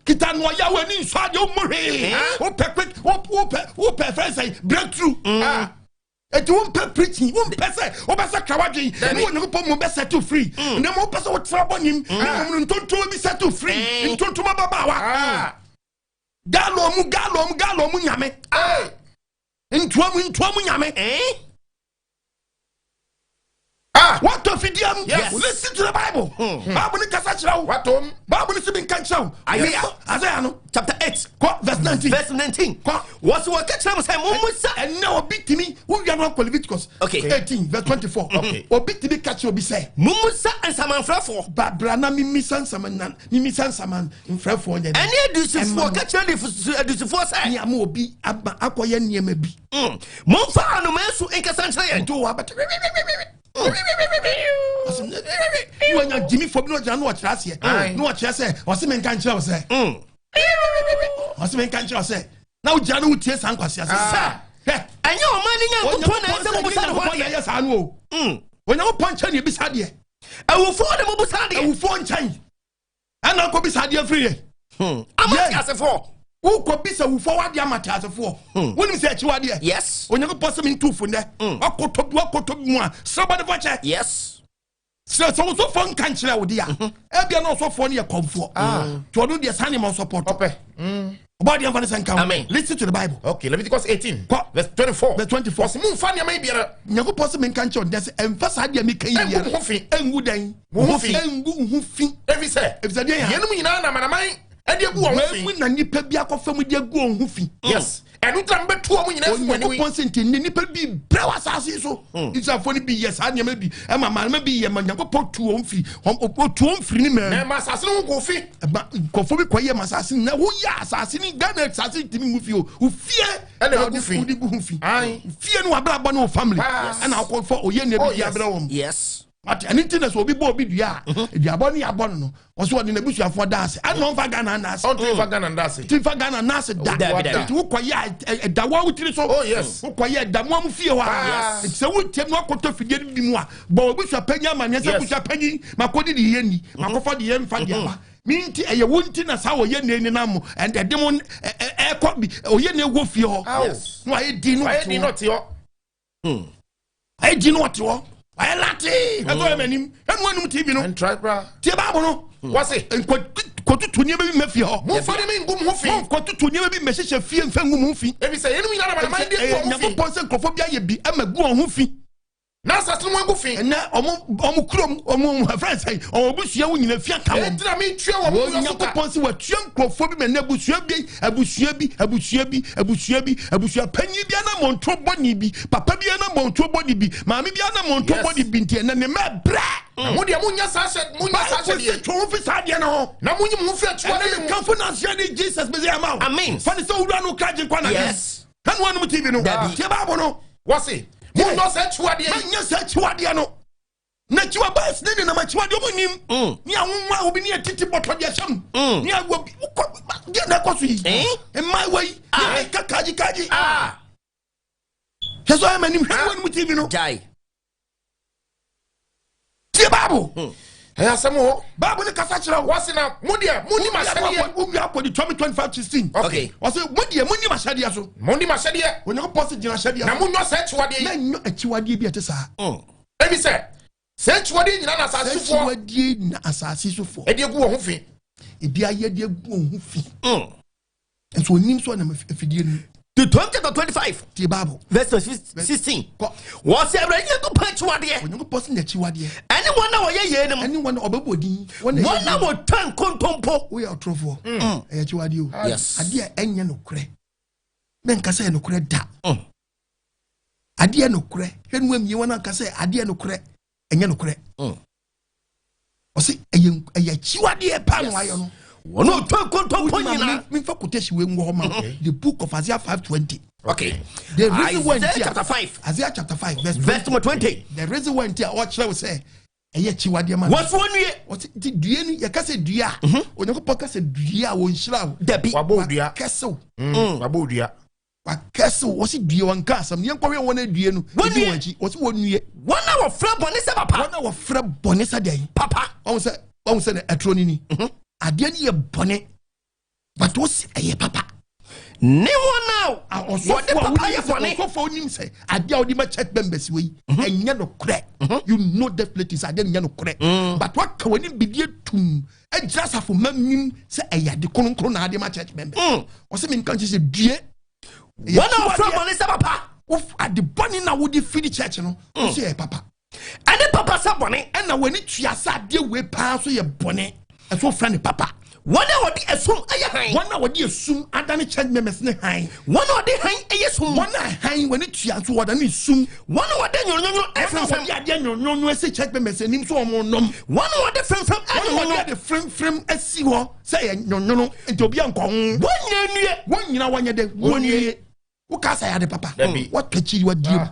[SPEAKER 1] Kita no ɔyɛ w'ani nsɔ adeɛ, wommu hwee. Wopɛ quick, wopɛ fɛn sɛ breakthrough. Eti wompɛ preaching, wompɛ sɛ wobɛsɛ kra wadwen ne Onyankopɔn mu bɛsɛto free, na ma wopɛ sɛ wotena bɔ nim na mmom no ntontom bi sɛto free, ntontom ababaawa. Galo mu, galo mu, galo mu nyame. Ntoa mu, ntoa mu nyame. Watɔ fidie mu.
[SPEAKER 2] Yes.
[SPEAKER 1] Listen to the Bible. Bible ne kasa kyerɛ wo.
[SPEAKER 2] Watom.
[SPEAKER 1] Bible ne sɛ menka nkyerɛ wo.
[SPEAKER 4] Isaiah.
[SPEAKER 1] Isaiah no
[SPEAKER 4] Chapter 8.
[SPEAKER 1] kɔ verse 19.
[SPEAKER 4] Verse 19.
[SPEAKER 1] Kɔ.
[SPEAKER 4] Wɔsi wɔka kyerɛ mo sɛ mommusa.
[SPEAKER 1] Ɛnɛ obi tumi wowia no akɔ Leviticus 18 verse 24. Obi tumi ka kyerɛ obi sɛ
[SPEAKER 4] Mommusa nsamanfrɛfoɔ.
[SPEAKER 1] Babra na mimisa nsaman na mimisa nsaman mfrɛfoɔ nyɛ dɛ.
[SPEAKER 4] Ɛne adusifoɔ
[SPEAKER 1] Ɛma
[SPEAKER 4] ka kyerɛ adusifoɔ sɛ
[SPEAKER 1] ne ama obi ama akɔyɛ nneɛma bi.
[SPEAKER 4] Momfa anomaa su nkasa nkyerɛ yɛn.
[SPEAKER 1] Nti wɔ abɛtɛ wanya gyimifoɔ bi na ɔgyina na ɔkyerɛ aseɛ na ɔkyerɛ sɛ ɔse menka nkyerɛ wo sɛ ɔse menka nkyerɛ wo sɛ na wogyina no wotie saa nkwasi ase sɛ hwɛ.
[SPEAKER 4] Ɛnyɛ ɔman ne Nyankopɔn na ɛsɛ mobusa ne hɔ
[SPEAKER 1] Onyankopɔn na
[SPEAKER 4] adeɛ.
[SPEAKER 1] ɛyɛ saa no o. Onyankopɔn nkyɛn ne ebisa deɛ.
[SPEAKER 4] Awufoɔ ne mobusa adeɛ.
[SPEAKER 1] Awufoɔ nkyɛn ɛna nkɔbisa adeɛ firi yɛ.
[SPEAKER 4] Ama
[SPEAKER 1] Yeah.
[SPEAKER 4] teasefoɔ.
[SPEAKER 1] Wokɔbisa wufoɔ wadeɛ ama teasefoɔ, wonim sɛ akyi wadeɛ. Onyankopɔn sɛ mentu fo nnɛ, wakɔtɔ bi, wakɔtɔ bi mu a, serɛ bɔne fakyɛ. Sɛ wosɔfoɔ nka nkyerɛ wo de a, ebia na ɔsɔfoɔ no yɛ kɔmfoɔ nti ɔno deɛ saa nneɛma ɔsɔpɔtɔ.
[SPEAKER 2] Ɔpɛ.
[SPEAKER 1] Ɔbɔ adeɛ mfa ne sɛ nka wo.
[SPEAKER 4] Amen.
[SPEAKER 1] Listen to the Bible.
[SPEAKER 2] Okay, Leviticus 18.
[SPEAKER 1] Kɔ.
[SPEAKER 2] Verse 24.
[SPEAKER 1] Verse 24.
[SPEAKER 2] Ɔsɛ momfa nneɛma yi biara.
[SPEAKER 1] Nyankopɔn sɛ menka nkyerɛ wo nnɛ sɛ ɛmfa saa deɛ meka yi
[SPEAKER 2] Ɛngu
[SPEAKER 1] biara
[SPEAKER 2] wo ho fi.
[SPEAKER 1] ɛngu dɛn?
[SPEAKER 2] Wo ho fi.
[SPEAKER 1] Ɛngu wo ho fi.
[SPEAKER 2] Ɛfiri sɛ,
[SPEAKER 1] ɛfisɛ deɛ yɛ
[SPEAKER 2] yɛnom nyinaa na amanaman ɛde agu wɔn ho fi.
[SPEAKER 1] mu na nipa bi akɔfa mu de agu wɔn ho fi.
[SPEAKER 2] Yes. Ɛno nti na mebɛto wɔn nyinaa afi wɔn anim yi.
[SPEAKER 1] Onyankopɔn sɛ nti ne nipa bi brɛ wɔ asase yi so, Israelfoɔ no bi yɛ saa nneɛma bi ɛma maama bi yɛ ma Nyankopɔn tu wɔn firi ɔtu wɔn firi ne
[SPEAKER 2] Na
[SPEAKER 1] mɛm.
[SPEAKER 2] ɛma asase no ho kɔɔ fi.
[SPEAKER 1] Ɛma nkɔfoɔ bi kɔyɛ ma asase no na woyɛ asase ne Ghana asase ntumi ngu fi o, wo fie
[SPEAKER 2] Ɛna
[SPEAKER 1] na
[SPEAKER 2] ɛgu
[SPEAKER 1] wode
[SPEAKER 2] fi.
[SPEAKER 1] wode gu ho fi.
[SPEAKER 2] Aye.
[SPEAKER 1] Fie no wabrabɔ ne wo family ɛna akɔfɔ oyɛ nea
[SPEAKER 2] Oh,
[SPEAKER 1] bi di
[SPEAKER 2] yes.
[SPEAKER 1] abrɛ wɔn. Ate ɛne nti na sɛ obi bɔ obi dua a, duabɔ ne yɛabɔ no, wɔsɛ wɔde n'abusuafoɔ da ase ɛna ɔmfa Ghana na ase.
[SPEAKER 2] Ɔntumi fa Ghana nda ase.
[SPEAKER 1] Nti fa Ghana na ase da.
[SPEAKER 4] Dabi, dabi.
[SPEAKER 1] Nti wokɔyɛ a ɛda wo awotiri so.
[SPEAKER 2] Oh, yes.
[SPEAKER 1] Wokɔyɛ ɛda mo amu fie hɔ a. Nti sɛ wotiam na wakɔtɔ fidie no bi mu a, bɔ w'abusua panyin amanneɛ sɛ
[SPEAKER 2] Yes.
[SPEAKER 1] abusua panyin, makɔdi de yɛ ni, makɔfa de yɛ mfa de aba mi nti ɛyɛ wo nti na saa ɔyɛ ne nenam mo ɛde mo ɛkɔ bi ɔyɛ ne wɔ fie hɔ. Na wayɛ din no
[SPEAKER 2] Wayɛ
[SPEAKER 1] ɔte
[SPEAKER 2] din
[SPEAKER 1] hɔ.
[SPEAKER 2] na ɔte hɔ.
[SPEAKER 1] Wayɛ din no ɔte hɔ, wayɛ late ɛsɛ ɔyɛ m'anim ɛnu anum TV no.
[SPEAKER 2] Ɛntrae koraa.
[SPEAKER 1] Tie baabu no.
[SPEAKER 2] Wɔse,
[SPEAKER 1] Nkɔtutu nneɛma bi mma fie hɔ.
[SPEAKER 2] momfa ne me ngu mo ho fi.
[SPEAKER 1] Nkɔtutu nneɛma bi mmɛhyehyɛ fie mfa ngu mo ho fi.
[SPEAKER 2] Ɛfiri sɛ yɛnom nyinaa na amanaman de agu
[SPEAKER 1] Ɛyɛ
[SPEAKER 2] wɔn ho fi.
[SPEAKER 1] Nyankopɔn sɛ nkurɔfoɔ bi ayɛ bi ama gu wɔn ho fi.
[SPEAKER 2] Na asase no mu agu fi.
[SPEAKER 1] Ɛnɛ ɔmo kurom, ɔmo ɛfrɛ sɛ ɔmo abusua wo nyina fi aka wɔn.
[SPEAKER 2] Ɛnti na metua wɔn mu yɛ so ka.
[SPEAKER 1] Nyankopɔn sɛ watua nkurɔfoɔ bi ma ɛnɛ abusua bi, abusua bi, abusua bi, abusua bi, abusua panyin bi anamɔnto bɔne bi, papa bi anamɔnto bɔne bi, maame bi anamɔnto bɔne bi nti ɛnɛ ne mma brɛ.
[SPEAKER 2] Na mo deɛ monyɛ saa
[SPEAKER 1] Bible
[SPEAKER 2] hyɛdeɛ
[SPEAKER 1] sɛ twe wo fi saa adeɛ no ho.
[SPEAKER 2] Na monyi mo ho fi akyiwadeɛ
[SPEAKER 1] Ɛnɛ
[SPEAKER 2] mu.
[SPEAKER 1] mekamfo nanseɛ ne Jesus bɛsɛ ama wo.
[SPEAKER 4] Amen.
[SPEAKER 1] Fa ne sɛ wowura no wokra gye nkwa na ɛne wanom TV no.
[SPEAKER 4] Dabi.
[SPEAKER 1] Tie Bible no.
[SPEAKER 2] Wɔse, monyɛ saa akyiwadeɛ yi.
[SPEAKER 1] Manyɛ saa akyiwadeɛ no na akyiwa bas ne nenam akyiwadeɛ ɔmo nim ne ahonwa obi ne atiti bɔtɔ deɛ hyɛm ne awɔ bi wokɔ deɛ na ɛkɔ so yi. Mmaayewa yi ne ka kaagye kaagye. Hwɛ sɛ ɔyɛ m'anim, hwɛ ne wanom TV no.
[SPEAKER 4] Gyae.
[SPEAKER 1] Tie Bible.
[SPEAKER 2] Ɛyɛ asɛm hɔ.
[SPEAKER 1] Bible ne kasa kyerɛ wo.
[SPEAKER 2] Wɔse, na mo deɛ monni m'ahyɛdeɛ.
[SPEAKER 1] Wowia akɔdi Twame 25:16. Ɔsɛ mo deɛ monim ahyɛdeɛ so.
[SPEAKER 2] Monni m'ahyɛdeɛ.
[SPEAKER 1] Onyankopɔn sɛ gyina ahyɛdeɛ
[SPEAKER 2] Na
[SPEAKER 1] so.
[SPEAKER 2] monyɛ saa akyiwadeɛ yi.
[SPEAKER 1] Mɛnyɔ akyiwadeɛ bi a ɛte saa.
[SPEAKER 2] Ɛfiri sɛ saa akyiwadeɛ nyinaa na asase sofoɔ
[SPEAKER 1] Akyiwadeɛ na asase sofoɔ
[SPEAKER 2] ɛde agu wɔn ho fi.
[SPEAKER 1] Ebi ayɛ de agu wɔn ho fi. Nso onim sɛ ɔnam afidie no mu.
[SPEAKER 4] Deuteronomy chapter 25.
[SPEAKER 1] Tie Bible.
[SPEAKER 4] Verse 16. Wɔsɛ Awurade Nyankopɔn akyiwadeɛ.
[SPEAKER 1] Onyankopɔn sɛ n'akyiwadeɛ.
[SPEAKER 4] Ɛne wɔn a wɔyɛ yei nom.
[SPEAKER 1] Ɛne wɔn a ɔbɛbɔ din. Wɔn
[SPEAKER 4] a wɔtwa nkontompo.
[SPEAKER 1] Woyɛ ɔtorofoɔ. Ɛyɛ akyiwadeɛ o.
[SPEAKER 4] Yes.
[SPEAKER 1] Adeɛ a ɛnyɛ nokorɛ. Mɛnka sɛ ɛyɛ nokorɛ da. Adeɛ nokorɛ. Hwɛ no amie wɔn anka sɛ adeɛ nokorɛ. Ɛnyɛ nokorɛ. Ɔsɛ ɛyɛ ɛyɛ akyiwadeɛ paa na wayɛ no.
[SPEAKER 4] Wɔn a wɔtwa nkontompo nyinaa.
[SPEAKER 1] Memfa quotation wei nwɔ hɔ ma the book of Isaiah 5:20.
[SPEAKER 4] Okay.
[SPEAKER 1] The reason why
[SPEAKER 4] Isaiah chapter 5.
[SPEAKER 1] Isaiah chapter 5 verse 20.
[SPEAKER 4] Verse 20.
[SPEAKER 1] The reason why nti a ɔkyerɛ wo sɛ ɛyɛ akyiwadeɛ ma no.
[SPEAKER 4] Wɔso wɔnue.
[SPEAKER 1] Ɔsɛ nti dua no yɛka sɛ dua a Onyankopɔn ka sɛ dua a wɔnhyira wo.
[SPEAKER 4] Dabi.
[SPEAKER 2] Wabɔ dua.
[SPEAKER 1] Wakɛse wo.
[SPEAKER 2] Wabɔ dua.
[SPEAKER 1] Wakɛse wo. Wɔsi dua wɔn ka asɛm. Yɛn kɔhwɛ wɔn adue no.
[SPEAKER 4] Wɔnue.
[SPEAKER 1] Wɔn akyi. Wɔsi wɔnue.
[SPEAKER 4] Wɔn a wɔfrɛ bɔne sɛ papa.
[SPEAKER 1] Wɔn a wɔfrɛ bɔne sɛ deɛn?
[SPEAKER 4] Papa.
[SPEAKER 1] Wɔn sɛ wɔn sɛ ɛturo ni ni. Adeɛ no yɛ bɔne. But wɔsi ɛyɛ papa.
[SPEAKER 4] Ne wɔn a wɔde papa yɛ bɔne.
[SPEAKER 1] Ɔsɔfo a wonim sɛ adeɛ a wode ma church members wei ɛnyɛ nokorɛ. You know definitely sɛ adeɛ no nyɛ nokorɛ. But waka w'anim bidie tum agyina asafo ma nim sɛ ɛyɛ ade kronkron na ade ma church members. Ɔsɛ menka nkyɛ sɛ due.
[SPEAKER 4] Wɔn a wɔfrɛ bɔne sɛ papa.
[SPEAKER 1] Ade bɔne na wode fidi church no, wo sɛ ɛyɛ papa.
[SPEAKER 4] Ɛne papa sɛ bɔne.
[SPEAKER 1] Ɛna w'ani tua sɛ adeɛ wei paa so yɛ bɔne. Ɛso frɛ ne papa.
[SPEAKER 4] Wɔn a wɔde esum ayɛ hann.
[SPEAKER 1] Wɔn a wɔde esum adane church members ne hann.
[SPEAKER 4] Wɔn a wɔde hann ayɛ sum.
[SPEAKER 1] Wɔn a hann wɔn tua nso wɔdane sum.
[SPEAKER 4] Wɔn a wɔde nwonwonwo
[SPEAKER 1] Wɔn a
[SPEAKER 4] fremfrem.
[SPEAKER 1] wɔde adeɛ nwonwonwo asi church members anim so wɔn nom.
[SPEAKER 4] Wɔn a wɔde fremfrem
[SPEAKER 1] Wɔn a wɔde
[SPEAKER 4] nwonwonwo.
[SPEAKER 1] ade fremfrem asi hɔ sɛ ɛyɛ nwonwono nti obi ankɔ ho.
[SPEAKER 4] Wɔn nyinaa nnue.
[SPEAKER 1] Wɔn nyinaa wɔnyɛ dɛ wɔn nie. Woka sɛ yɛ ade papa.
[SPEAKER 2] Dabi.
[SPEAKER 1] Wɔtɔ akyiri wɔadie mu.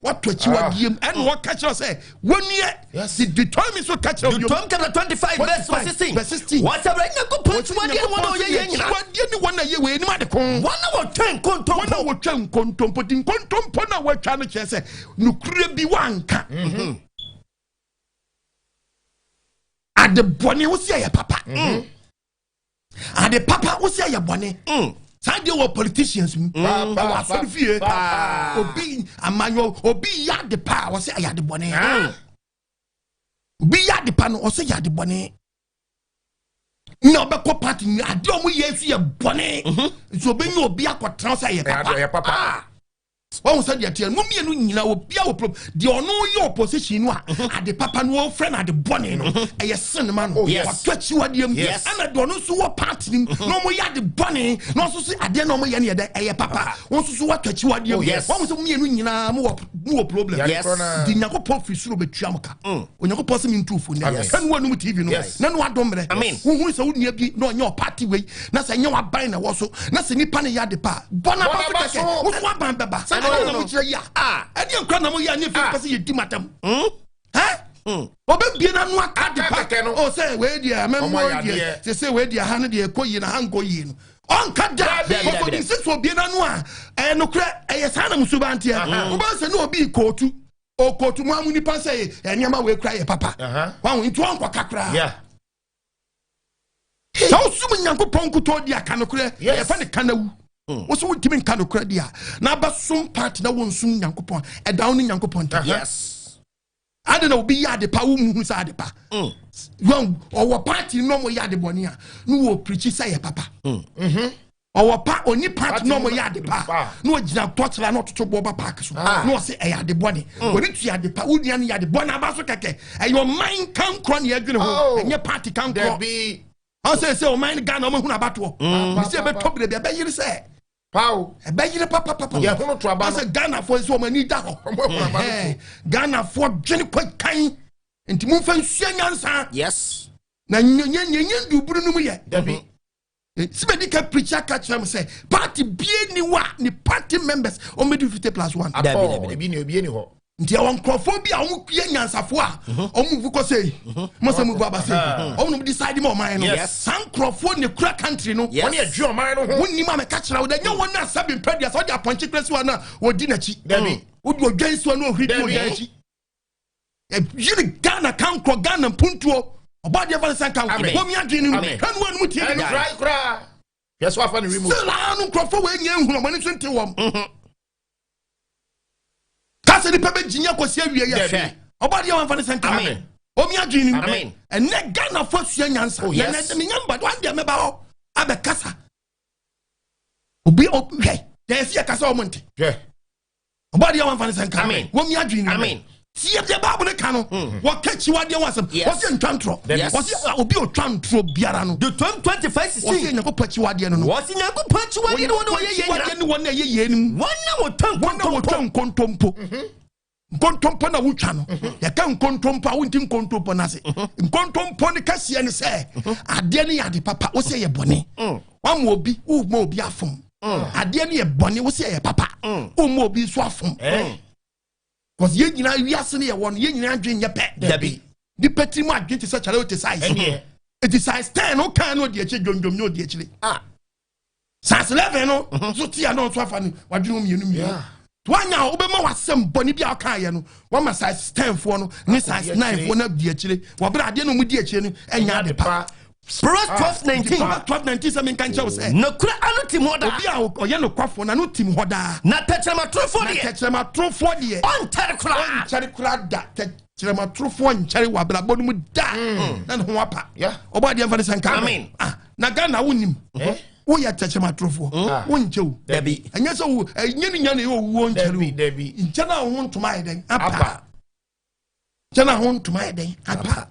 [SPEAKER 1] Wɔtɔ akyi wɔadie mu. Ɛna wɔka kyerɛ sɛ wɔn nie.
[SPEAKER 2] Yes.
[SPEAKER 1] Ti Deuteronomy so ka kyerɛ obi.
[SPEAKER 4] Deuteronomy chapter 25 verse 16.
[SPEAKER 1] Verse 16.
[SPEAKER 4] Wɔsɛ Awurade Nyankopɔn akyiwadeɛ ne wɔn a wɔyɛ yei nyinaa.
[SPEAKER 1] Akyiwadeɛ ne wɔn a yɛ wei anim ade ko.
[SPEAKER 4] Wɔn a wɔtwa nkontompo.
[SPEAKER 1] Wɔn a wɔtwa nkontompo. Ti nkontompo na wɔatwa no kyerɛ sɛ nokorɛ bi wanka. Ade bɔne wosi ɛyɛ papa. Ade papa wosi ɛyɛ bɔne. Saa deɛ wɔ politicians mu. Ɛwɔ asɔre fie. Obi amanyɔ obi yɛ ade pa a wɔsi ɛyɛ ade bɔne. Obi yɛ ade pa no wɔsi ɛyɛ ade bɔne. Na ɔbɛkɔ party ni ade a wɔn yɛ nso yɛ bɔne. Nso obi nye obi akɔtena sɛ ɛyɛ papa.
[SPEAKER 2] Ɛyɛ papa.
[SPEAKER 1] Wɔn sɛ deɛ teɛ no mmienu nyinaa obi a wɔ problem deɛ ɔno yɛ opposition no a ade papa no wɔfrɛ no ade bɔne no ɛyɛ sin ma no.
[SPEAKER 2] Oh, yes.
[SPEAKER 1] Watɔ akyiwadeɛ mu.
[SPEAKER 2] Yes.
[SPEAKER 1] Ɛna deɛ ɔno nso wɔ party no mu na wɔn yɛ ade bɔne na ɔnso so adeɛ na wɔn yɛ no yɛ dɛ ɛyɛ papa wɔn nso so watɔ akyiwadeɛ
[SPEAKER 2] Oh,
[SPEAKER 1] mu.
[SPEAKER 2] yes.
[SPEAKER 1] Wɔn sɛ mmienu nyinaa mo wɔ problem.
[SPEAKER 4] Yes.
[SPEAKER 1] Nti Nyankopɔn firi soro bɛtua mo ka. Onyankopɔn sɛ mentu fo nnɛ.
[SPEAKER 2] Amen.
[SPEAKER 1] Ɛne woanum TV no.
[SPEAKER 2] Yes.
[SPEAKER 1] Na ne wadom mmerɛ.
[SPEAKER 4] Amen.
[SPEAKER 1] Wohunu sɛ wo nua bi na ɔnyɛ ɔparty wei na sɛ ɛnyɛ w'aban na ɛwɔ so na sɛ nipa no yɛ ade pa a, bɔ n'aba
[SPEAKER 2] Bɔ n'aba
[SPEAKER 1] so kɛkɛ.
[SPEAKER 2] so.
[SPEAKER 1] Wo so w'aban bɛba.
[SPEAKER 4] Sɛ
[SPEAKER 1] Ɛdeɛ na
[SPEAKER 4] no.
[SPEAKER 1] mokyerɛ yi a.
[SPEAKER 4] Ah.
[SPEAKER 1] Ɛdeɛ nkora na moyɛ a ne afei pɛ sɛ yɛdi matam. Hɛ? Ɔbɛbie n'ano aka ade pa.
[SPEAKER 2] Aka kɛkɛ no.
[SPEAKER 1] O sɛ wei deɛ
[SPEAKER 2] Ɔmo
[SPEAKER 1] amammuo
[SPEAKER 2] ayɛ
[SPEAKER 1] deɛ
[SPEAKER 2] adeɛ.
[SPEAKER 1] sɛ sɛ wei deɛ ha no deɛ ɛkɔ yie na ha nkɔ yie no. Ɔnka da.
[SPEAKER 2] Dabi,
[SPEAKER 4] dabi,
[SPEAKER 1] Ɔkɔdi
[SPEAKER 4] dabi.
[SPEAKER 1] sɛ sɛ obie n'ano a ɛyɛ nokorɛ ɛyɛ saa na musuba nteɛ. Wobɛhu sɛ ne obi kootu. Okotu mu amu nipa sɛ nneɛma wei kura yɛ papa. Wahu nti ɔnkɔka koraa.
[SPEAKER 2] Yeah.
[SPEAKER 1] Sɛ wosum Nyankopɔn nkutoo di aka nokorɛ,
[SPEAKER 2] Yes.
[SPEAKER 1] yɛfɛ ne ka na wu. Woso wontumi nka nokorɛ di a, na abɛsom party na wonsum Nyankopɔn a, ɛda wo ne Nyankopɔn ntam.
[SPEAKER 4] Yes.
[SPEAKER 1] Ade na obi yɛ ade pa, wo muhu sɛ ade pa. Wɔn ɔwɔ party no ɔmo yɛ ade bɔne a, na wɔ pirikyi sɛ yɛ papa. Ɔwɔ pa oni party no ɔmo yɛ ade pa, na ɔgyina tɔkyerɛ na ɔtoto bɔɔba park so, na ɔsɛ ɛyɛ ade bɔne. Wɔde tua ade pa, wo nua no yɛ ade bɔne aba so kɛkɛ. Ɛyɛ ɔman kankorɔ na yɛdwene ho,
[SPEAKER 2] Oh.
[SPEAKER 1] ɛnyɛ party kankorɔ.
[SPEAKER 2] Dabi.
[SPEAKER 1] Ɔsɛ sɛ ɔman Ghana ɔmo ehunu abatoɔ. Bisi ɛbɛtɔ bere bi ɛbɛyere sɛ
[SPEAKER 2] Paw.
[SPEAKER 1] ɛbɛyere papapapa.
[SPEAKER 2] Yɛhono to aba no.
[SPEAKER 1] Ɔsɛ Ghanafoɔ nso ɔmo ani da hɔ.
[SPEAKER 2] Ɔmo ehunu aba no
[SPEAKER 1] Ɛhɛn. Ghanafoɔ dwene kɔ kan. Nti momfa nsua nyansa.
[SPEAKER 4] Yes.
[SPEAKER 1] Na nye nye nye nye nduburu no mu yɛ.
[SPEAKER 2] Dabi.
[SPEAKER 1] Sibedi ka preacher ka kyerɛ mo sɛ party bie ni wa ne party members ɔmo di 50+1.
[SPEAKER 4] Dabi,
[SPEAKER 2] Atɔ.
[SPEAKER 4] dabi, dabi.
[SPEAKER 2] Ebi ni obi ni hɔ.
[SPEAKER 1] Nti ɛwɔ nkurɔfoɔ bi a wɔn yɛ nyansafoɔ a wɔn mu kɔ sɛ mo sɛ mo bu aba sɛ wɔn nom decide ma ɔman no.
[SPEAKER 4] Yes.
[SPEAKER 1] Saa nkurɔfoɔ ne kura country no.
[SPEAKER 4] Yes.
[SPEAKER 2] Wɔn yɛ dwe ɔman no ho.
[SPEAKER 1] Wɔn nim a mɛka kyerɛ wo dɛ nyɛ wɔn na sɛbi mpɛ deɛ sɛ ɔde apɔnkye kura si wɔn a wɔdi n'akyi.
[SPEAKER 2] Dabi.
[SPEAKER 1] Wodi odwan si wɔn na ohuri di
[SPEAKER 2] Dabi.
[SPEAKER 1] odwan akyi. Yiri Ghana kankorɔ Ghana mpuntuo ɔbɔ adeɛ fa ne sɛ nkankorɔ.
[SPEAKER 2] Amen.
[SPEAKER 1] Wɔn mi adwene no mu.
[SPEAKER 4] Amen.
[SPEAKER 1] Hɛn wɔn mu tie
[SPEAKER 2] Ɛnu
[SPEAKER 1] no.
[SPEAKER 2] kura kura. Yɛ so afa ne remote.
[SPEAKER 1] Still ano nkurɔfoɔ wɔ enye ehunu ɔmo ani so nte wɔm. Kasa nipa bɛ gyinya kɔsi awie yɛ.
[SPEAKER 2] Dabi.
[SPEAKER 1] Ɔbɔ adeɛ wɔn fa ne sɛ nkankorɔ.
[SPEAKER 2] Amen.
[SPEAKER 1] Wɔn mi adwene no mu.
[SPEAKER 4] Amen.
[SPEAKER 1] Ɛnɛ Ghana fo sua nyansa.
[SPEAKER 2] Oh, yes.
[SPEAKER 1] Na ɛnɛ mi nya mba wɔn deɛ mɛba hɔ abɛkasa. Obi hwɛ deɛ yɛsi yɛ kasa ɔmo nte.
[SPEAKER 2] Hwɛ.
[SPEAKER 1] Ɔbɔ adeɛ wɔn afa ne sɛ nka.
[SPEAKER 4] Amen.
[SPEAKER 1] Wɔn mi adwene ni.
[SPEAKER 4] Amen.
[SPEAKER 1] Tie deɛ Bible ne ka no. Wɔka akyiwadeɛ ho asɛm.
[SPEAKER 4] Yes.
[SPEAKER 1] Wɔsi ntwa ntorɔ.
[SPEAKER 4] Yes.
[SPEAKER 1] Wɔsi obi a otwa ntorɔ biara no.
[SPEAKER 4] Deuteronomy 25
[SPEAKER 1] Wɔsi
[SPEAKER 4] 16.
[SPEAKER 1] Nyankopɔn akyiwadeɛ no no.
[SPEAKER 4] Wɔsi Nyankopɔn akyiwadeɛ ne wɔn a wɔyɛ yɛn nyinaa.
[SPEAKER 1] Akyiwadeɛ ne wɔn a ɛyɛ yɛn no mu.
[SPEAKER 4] Wɔn a wɔtwa
[SPEAKER 1] Wɔn a
[SPEAKER 4] nkontompo.
[SPEAKER 1] wɔtwa nkontompo. Nkontompo na wotwa no. Yɛka nkontompo a wonti nkontompo no ase. Nkontompo no kɛseɛ ne sɛ adeɛ no yɛ ade papa, wo sɛ yɛ bɔne. Wama obi, woma obi afom. Adeɛ no yɛ bɔne, wo sɛ yɛ papa. Woma obi nso afom. Because yɛn nyinaa wiase no yɛwɔ no, yɛn nyinaa adwene nyɛ pɛ.
[SPEAKER 4] Dabi.
[SPEAKER 1] Nipa tiri mu adwene te sɛ kyerɛ wote size.
[SPEAKER 2] Ɛneɛ.
[SPEAKER 1] Eti size 10 no kan no odi akyire dwomdwom ne odi akyire.
[SPEAKER 4] Ah.
[SPEAKER 1] Size 11 no nso te a na ɔnso afa no wadwene ho mmienu mmienu. Wanya a wobɛma wasɛm bɔne bi a ɔkaeɛ no, wama size 10 foɔ no ne size 9 foɔ no adi akyire. Wɔberɛ adeɛ no ɔmu di akyire no ɛnya ade pa.
[SPEAKER 4] Proverbs 12 19.
[SPEAKER 1] Proverbs 12 19 sɛ menka nkyerɛ wo sɛ
[SPEAKER 4] Nokora ano tim hɔ daa.
[SPEAKER 1] Obi a ɔyɛ nokwafoɔ na no tim hɔ daa.
[SPEAKER 4] Na tɛkyerɛmatorofoɔ
[SPEAKER 1] Na
[SPEAKER 4] deɛ.
[SPEAKER 1] tɛkyerɛmatorofoɔ deɛ.
[SPEAKER 4] Ɔnkyɛre koraa.
[SPEAKER 1] Ɔnkyɛre koraa da. Tɛkyerɛmatorofoɔ nkyɛre wɔ abrabɔ no mu da. Na ne ho apa. Ɔbɔ adeɛ mfa ne sɛ nka.
[SPEAKER 4] Amen.
[SPEAKER 1] Ah, na Ghana wonim. Woyɛ tɛkyerɛmatorofoɔ. Wonkyɛ o.
[SPEAKER 4] Dabi.
[SPEAKER 1] Ɛnyɛ sɛ wo ɛnyɛ ne nya na ɛyɛ owuo nkyɛre o.
[SPEAKER 2] Dabi, dabi.
[SPEAKER 1] Nkyɛn a wo ho ntoma ayɛ dɛn? Apa.
[SPEAKER 2] Apa.
[SPEAKER 1] Nkyɛn a ho ntoma ayɛ dɛn? Apa.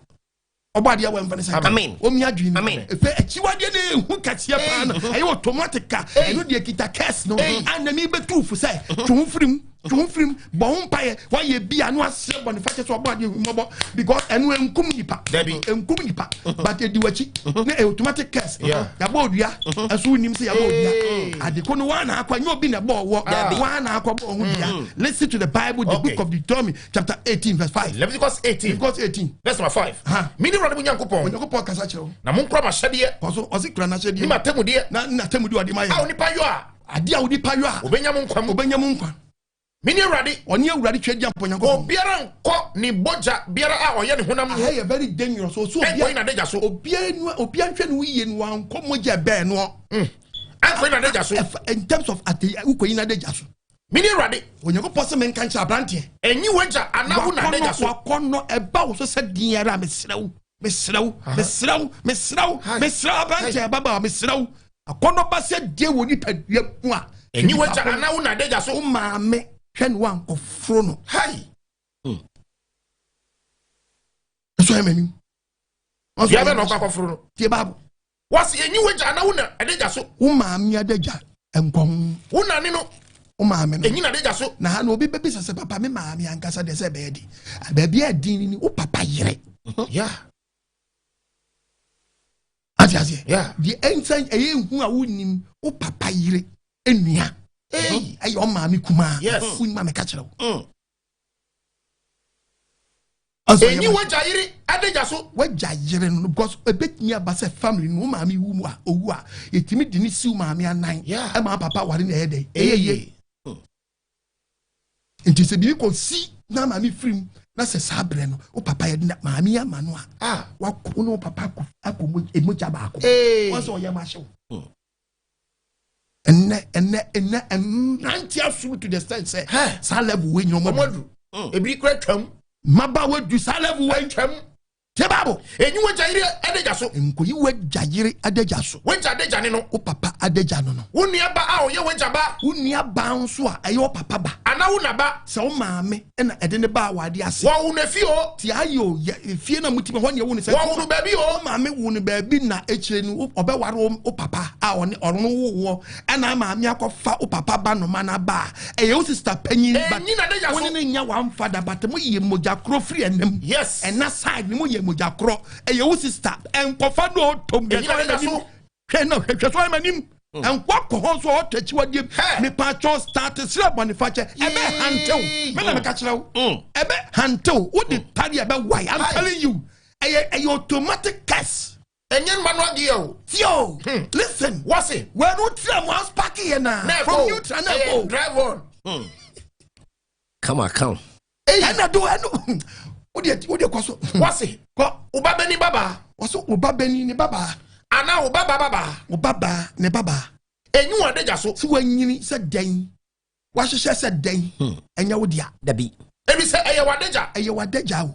[SPEAKER 1] Ɔbɔ adeɛ wɔ mfa ne sɛ nka.
[SPEAKER 4] Amen.
[SPEAKER 1] Omi adwene ni.
[SPEAKER 4] Amen.
[SPEAKER 1] Efe akyiwadeɛ ne ehu kɛseɛ paa no. Ɛyɛ automatic ka. Ɛno deɛ kita curse no. Ana mi bɛtu fo sɛ twe ho firim, twe ho firim, bɔ ho mpaeɛ. Wayɛ bi a no asrɛ bɔ ne fa kyɛ sɛ ɔbɔ adeɛ hu mmɔbɔ because ɛno enkum nipa.
[SPEAKER 2] Dabi.
[SPEAKER 1] Enkum nipa. But edi w'akyi. Ne ɛyɛ automatic curse. Yabɔ odua. Ɛso wonim sɛ yabɔ odua. Adeko no waa na akɔ, ɛnyɛ obi na ɛbɔ ɔwɔ.
[SPEAKER 4] Dabi.
[SPEAKER 1] Waa na akɔ bɔ ɔho dua. Listen to the Bible, the book of Deuteronomy chapter 18 verse 5.
[SPEAKER 2] Leviticus 18.
[SPEAKER 1] Leviticus 18.
[SPEAKER 2] Verse number 5.
[SPEAKER 1] Ha.
[SPEAKER 2] Mene Awurade mo Nyankopɔn.
[SPEAKER 1] Onyankopɔn kasa kyerɛ wo.
[SPEAKER 2] Na monkora m'ahyɛdeɛ.
[SPEAKER 1] Kɔ so, ɔse kura n'ahyɛdeɛ.
[SPEAKER 2] Ne m'atemmudeɛ.
[SPEAKER 1] Na n'atemmudeɛ ɔde ma yɛ.
[SPEAKER 2] A onipa yɔ a.
[SPEAKER 1] Adeɛ a onipa yɔ a.
[SPEAKER 2] Obɛnya mo nkwa mu.
[SPEAKER 1] Obɛnya mo nkwa.
[SPEAKER 2] Mene Awurade.
[SPEAKER 1] Ɔne Awurade twɛ di ampɔ Nyankopɔn.
[SPEAKER 2] Obiara nkɔ ne bɔgya biara a ɔyɛ ne honam
[SPEAKER 1] Aha yɛ very dangerous. Ɔsɛ
[SPEAKER 2] Ɛnkɔyi
[SPEAKER 1] obiara
[SPEAKER 2] n'adagya so.
[SPEAKER 1] Obiara nu obiara nhwɛ ne wo yie no wankɔ mogya bɛɛ noɔ.
[SPEAKER 2] Ɛnkɔyi n'adagya so.
[SPEAKER 1] Ɛfa in terms of ate wokɔyi n'adagya so.
[SPEAKER 2] Mene Awurade.
[SPEAKER 1] Onyankopɔn sɛ menka nkyerɛ aberanteɛ.
[SPEAKER 2] Ɛnyi w'agya anaa wo n'adagya so.
[SPEAKER 1] Wakɔnɔ ɛba wo so sɛ din ara mesrɛ wo. Mesrɛ wo, mesrɛ wo, mesrɛ wo, mesrɛ wo aberanteɛ ababaawa mesrɛ wo. Akɔnɔ ba sɛ deɛ wɔ nipadua mu a.
[SPEAKER 2] Ɛnyi w'agya anaa wo n'adagya so.
[SPEAKER 1] Wo maame hwɛ ne wankɔforo no.
[SPEAKER 2] Hai.
[SPEAKER 1] Ɛsɔ yɛ m'anim.
[SPEAKER 2] Bia bɛ na ɔkɔ akɔforo no.
[SPEAKER 1] Tie Bible.
[SPEAKER 2] Wɔsi enyi w'agya anaa wo na adagya so.
[SPEAKER 1] Wo maame adagya nkɔn.
[SPEAKER 2] Wo nane no.
[SPEAKER 1] Wo maame no.
[SPEAKER 2] Enyi n'adagya so.
[SPEAKER 1] Na ha na obi bɛbisa sɛ papa me maame ankasa deɛ sɛ ɛbɛyɛ di. Baabi a ɛdin ni wo papa yere. Ate aseɛ. Deɛ ɛnsa ɛyɛ ehu a wonim wo papa yere enua. Ɛyɛ ɔmaame kumaa. Wonim a mɛka kyerɛ wo.
[SPEAKER 2] Enyi w'agya yere adagya so.
[SPEAKER 1] W'agya yere no because ebetumi aba sɛ family no wo maame wu mu a owu a yɛtumi di ne siw maame anan. Ɛma papa ware na ɛyɛ dɛ. Ɛyɛ yie. Nti sɛ biribi kɔ si na maame firim na sɛ saa berɛ no wo papa yɛ na maame yɛ ama no a wakɔ ne wo papa akɔ mogya baako. Wɔn sɛ ɔyɛ ma ahyɛw. Ɛnɛ ɛnɛ ɛnɛ mmeranteɛ asom to the extent sɛ saa level wei nyɛ ɔmo
[SPEAKER 2] adu. Ebi kura twam.
[SPEAKER 1] Mmabaawa du saa level wei.
[SPEAKER 2] Twam.
[SPEAKER 1] Tie Bible.
[SPEAKER 2] Enyi w'agya yere adagya so.
[SPEAKER 1] Nkoyi w'agya yere adagya so.
[SPEAKER 2] W'agya adagya ne no.
[SPEAKER 1] Wo papa adagya no no.
[SPEAKER 2] Wo nua ba a ɔyɛ w'agya ba.
[SPEAKER 1] Wo nua ba nso a ɛyɛ wo papa ba.
[SPEAKER 2] Anaa wo na ba.
[SPEAKER 1] Sɛ wo maame ɛna ɛde ne ba wɔ ade ase.
[SPEAKER 2] Wɔwo no fie o.
[SPEAKER 1] Ti ayɛ o yɛ fie na mo ti ma hɔ ne ɛwo no sɛ.
[SPEAKER 2] Wɔwo no baabi o.
[SPEAKER 1] Wo maame wo no baabi na ekyire no ɔbɛware wo papa a ɔne ɔno wo wɔ ɛna maame akɔfa wo papa ba no ma na ba a ɛyɛ wo sister panyin ba.
[SPEAKER 2] Enyi na adagya so.
[SPEAKER 1] Wo ne ne nya one father but mo yɛ mogya korɔ firi ɛnam.
[SPEAKER 2] Yes.
[SPEAKER 1] Ɛna side ni mo yɛ mogya korɔ ɛyɛ wo sister ɛnkɔfa no ɔtɔm.
[SPEAKER 2] Enyi na adagya so.
[SPEAKER 1] Hwɛ na hwɛ hwɛ so ayɛ m'anim. Ɛnkɔ akɔ hɔ nso ɔtɔ akyiwadeɛ. Mepa atwɔ start srɛ bɔnifakyɛ ɛbɛ hantew. Me na meka kyerɛ wo. Ɛbɛ hantew. Wo de tari ɛbɛ wae. I'm telling you. Ɛyɛ ɛyɛ automatic curse.
[SPEAKER 2] Ɛnyɛ manual gear o.
[SPEAKER 1] Tio. Listen.
[SPEAKER 2] Wɔsi.
[SPEAKER 1] Wɛn o tira mu aspark yɛ na. From neutral na ɛkɔ.
[SPEAKER 2] Drive on.
[SPEAKER 4] Come on, come.
[SPEAKER 1] Ɛna do ɛno. O de o de kɔ so.
[SPEAKER 2] Wɔsi.
[SPEAKER 1] Kɔ.
[SPEAKER 2] O ba bɛ ni baba.
[SPEAKER 1] Wɔsi o ba bɛ ni ni baba.
[SPEAKER 2] Ana o ba ba baba.
[SPEAKER 1] O ba ba ne baba.
[SPEAKER 2] Enyi wɔn adagya so.
[SPEAKER 1] Si wɔnyini sɛ dɛn. Wahyehyɛ sɛ dɛn. Ɛnyɛ wo dea.
[SPEAKER 4] Dabi.
[SPEAKER 2] Ebi sɛ ɛyɛ w'adagya.
[SPEAKER 1] Ɛyɛ w'adagya o.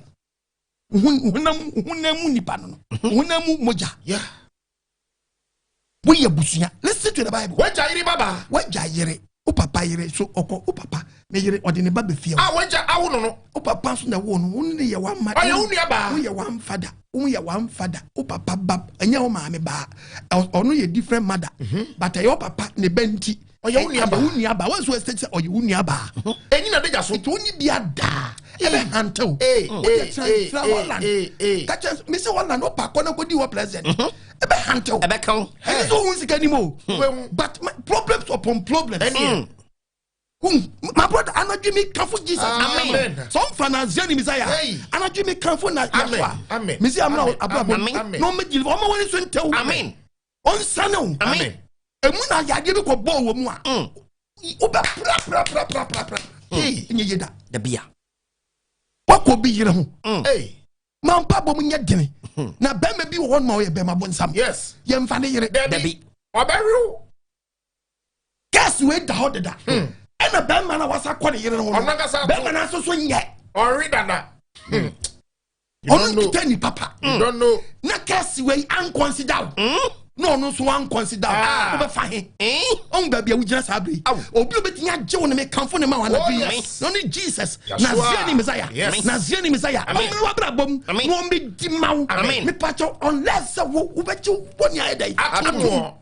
[SPEAKER 1] Honam honam mu nipa no no. Honam mu mogya. Woyɛ busua. Listen to the Bible.
[SPEAKER 2] Wagya yere babaa.
[SPEAKER 1] Wagya yere, wo papa yere so ɔkɔ, wo papa ne yere ɔde ne ba bɛfie.
[SPEAKER 2] A wagya awo no no.
[SPEAKER 1] Wo papa nso na ɛwoo no, wo ne yɛ one mother.
[SPEAKER 2] Ɔyɛ wo nua baa.
[SPEAKER 1] Woyɛ one father, woyɛ one father. Wo papa ba, ɛnyɛ wo maame baa. Ɔno yɛ different mother. But ɛyɛ wo papa ne ba nti.
[SPEAKER 2] Ɔyɛ wo nua baa.
[SPEAKER 1] Ɔyɛ wo nua baa. Wɔn nso ɛsɛ sɛ ɔyɛ wo nua baa.
[SPEAKER 2] Enyi na adagya so.
[SPEAKER 1] Nti wo ni bi adaa. Ɛbɛ hantew. Woyɛ tra Holland. Kakyɛ mesi Holland wo pa kɔ na kɔ di wɔ president. Ɛbɛ hantew.
[SPEAKER 4] Ɛbɛ kan.
[SPEAKER 1] Ɛni sɛ ohun sika ni mu o. But problems upon problems.
[SPEAKER 2] Ɛni.
[SPEAKER 1] My brother, anadwo mi kanfo Jesus.
[SPEAKER 2] Amen.
[SPEAKER 1] Sọ nfa na nzia ni Messiah. Anadwo mi kanfo na Yahweh.
[SPEAKER 2] Amen.
[SPEAKER 1] Mesi amuna abrabọ.
[SPEAKER 2] Amen.
[SPEAKER 1] Na ɔmɛ gyina ɔmɛ wɔn nso ntɛw.
[SPEAKER 4] Amen.
[SPEAKER 1] Ɔnsane o.
[SPEAKER 4] Amen.
[SPEAKER 1] Emu na yadeɛ bi kɔ bɔɔ wɔ mu a. Wobɛ pra pra pra pra pra pra. Nye ye da.
[SPEAKER 4] Dabia.
[SPEAKER 1] Wakɔ bi yere ho. Ma mpa bɔ mu nyɛ dene. Na bɛrima bi wɔ hɔ nom a ɔyɛ bɛrima bonsam.
[SPEAKER 2] Yes.
[SPEAKER 1] Yɛmfa ne yere.
[SPEAKER 2] Dabi. Ɔbɛwew.
[SPEAKER 1] Kɛse wei da hɔ deda. Ɛna bɛrima no a wasa kɔ ne yere ho no. Bɛrima no nso so nyɛ.
[SPEAKER 2] Ɔwe dada.
[SPEAKER 1] Ɔno nkita ni papa.
[SPEAKER 2] You don't know.
[SPEAKER 1] Na kɛse wei ankɔnsida wo. Na ɔno nso ankɔnsida wo. Wobɛfa he. Ɔhu baabi a wogyina saa bere yi. Obi a obɛtumi agye wo no mekamfo ne ma wo anadwo yi. Na ɔne Jesus. Naziani Messiah. Naziani Messiah. Ɔmmere w'abrabɔ mu. Na ɔmmɛdi ma wo. Mepakyɛw unless sɛ wo wobɛgye wo bɔne ayɛ dɛn.
[SPEAKER 2] Atom.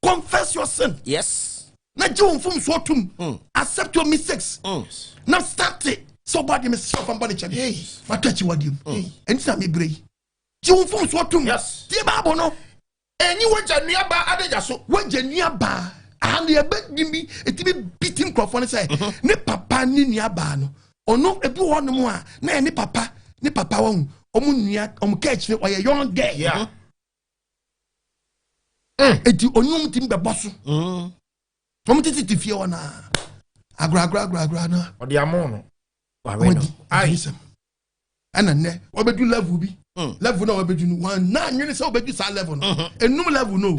[SPEAKER 1] Confess your sin.
[SPEAKER 4] Yes.
[SPEAKER 1] Na gye wo mfomsoɔ tom. Accept your mistakes. Na start it. Sɛ ɔbɔ adeɛ mesrɛ ɔfa mbɔ ne kyɛ me. Matɔ akyiwadeɛ mu. Ɛnti na mebrɛ yi. Gye wo mfomsoɔ tom. Tie Bible no.
[SPEAKER 2] Enyi wagya nuabaa adagya so.
[SPEAKER 1] Wagya nuabaa. Aha no yɛbɛdi bi ɛtumi bi ti nkurɔfoɔ no sɛ ne papa ne nuabaa no. Ɔno ebi wɔ hɔnom a na yɛ ne papa ne papa wɔn ɔmo nua ɔmo ka akyire ɔyɛ young girl.
[SPEAKER 2] Yeah.
[SPEAKER 1] Eti onye ɔmo ti bɛbɔ so. Ɔmo tete te fie hɔ naa. Agorɔ agorɔ agorɔ agorɔ na.
[SPEAKER 2] Ɔde amo no.
[SPEAKER 1] Ɔmo di adi ɛna nnɛ wɔbɛdu level bi. Level na wɔbɛdu no wɔn na anwene sɛ wɔbɛdu saa level no. Enum level no.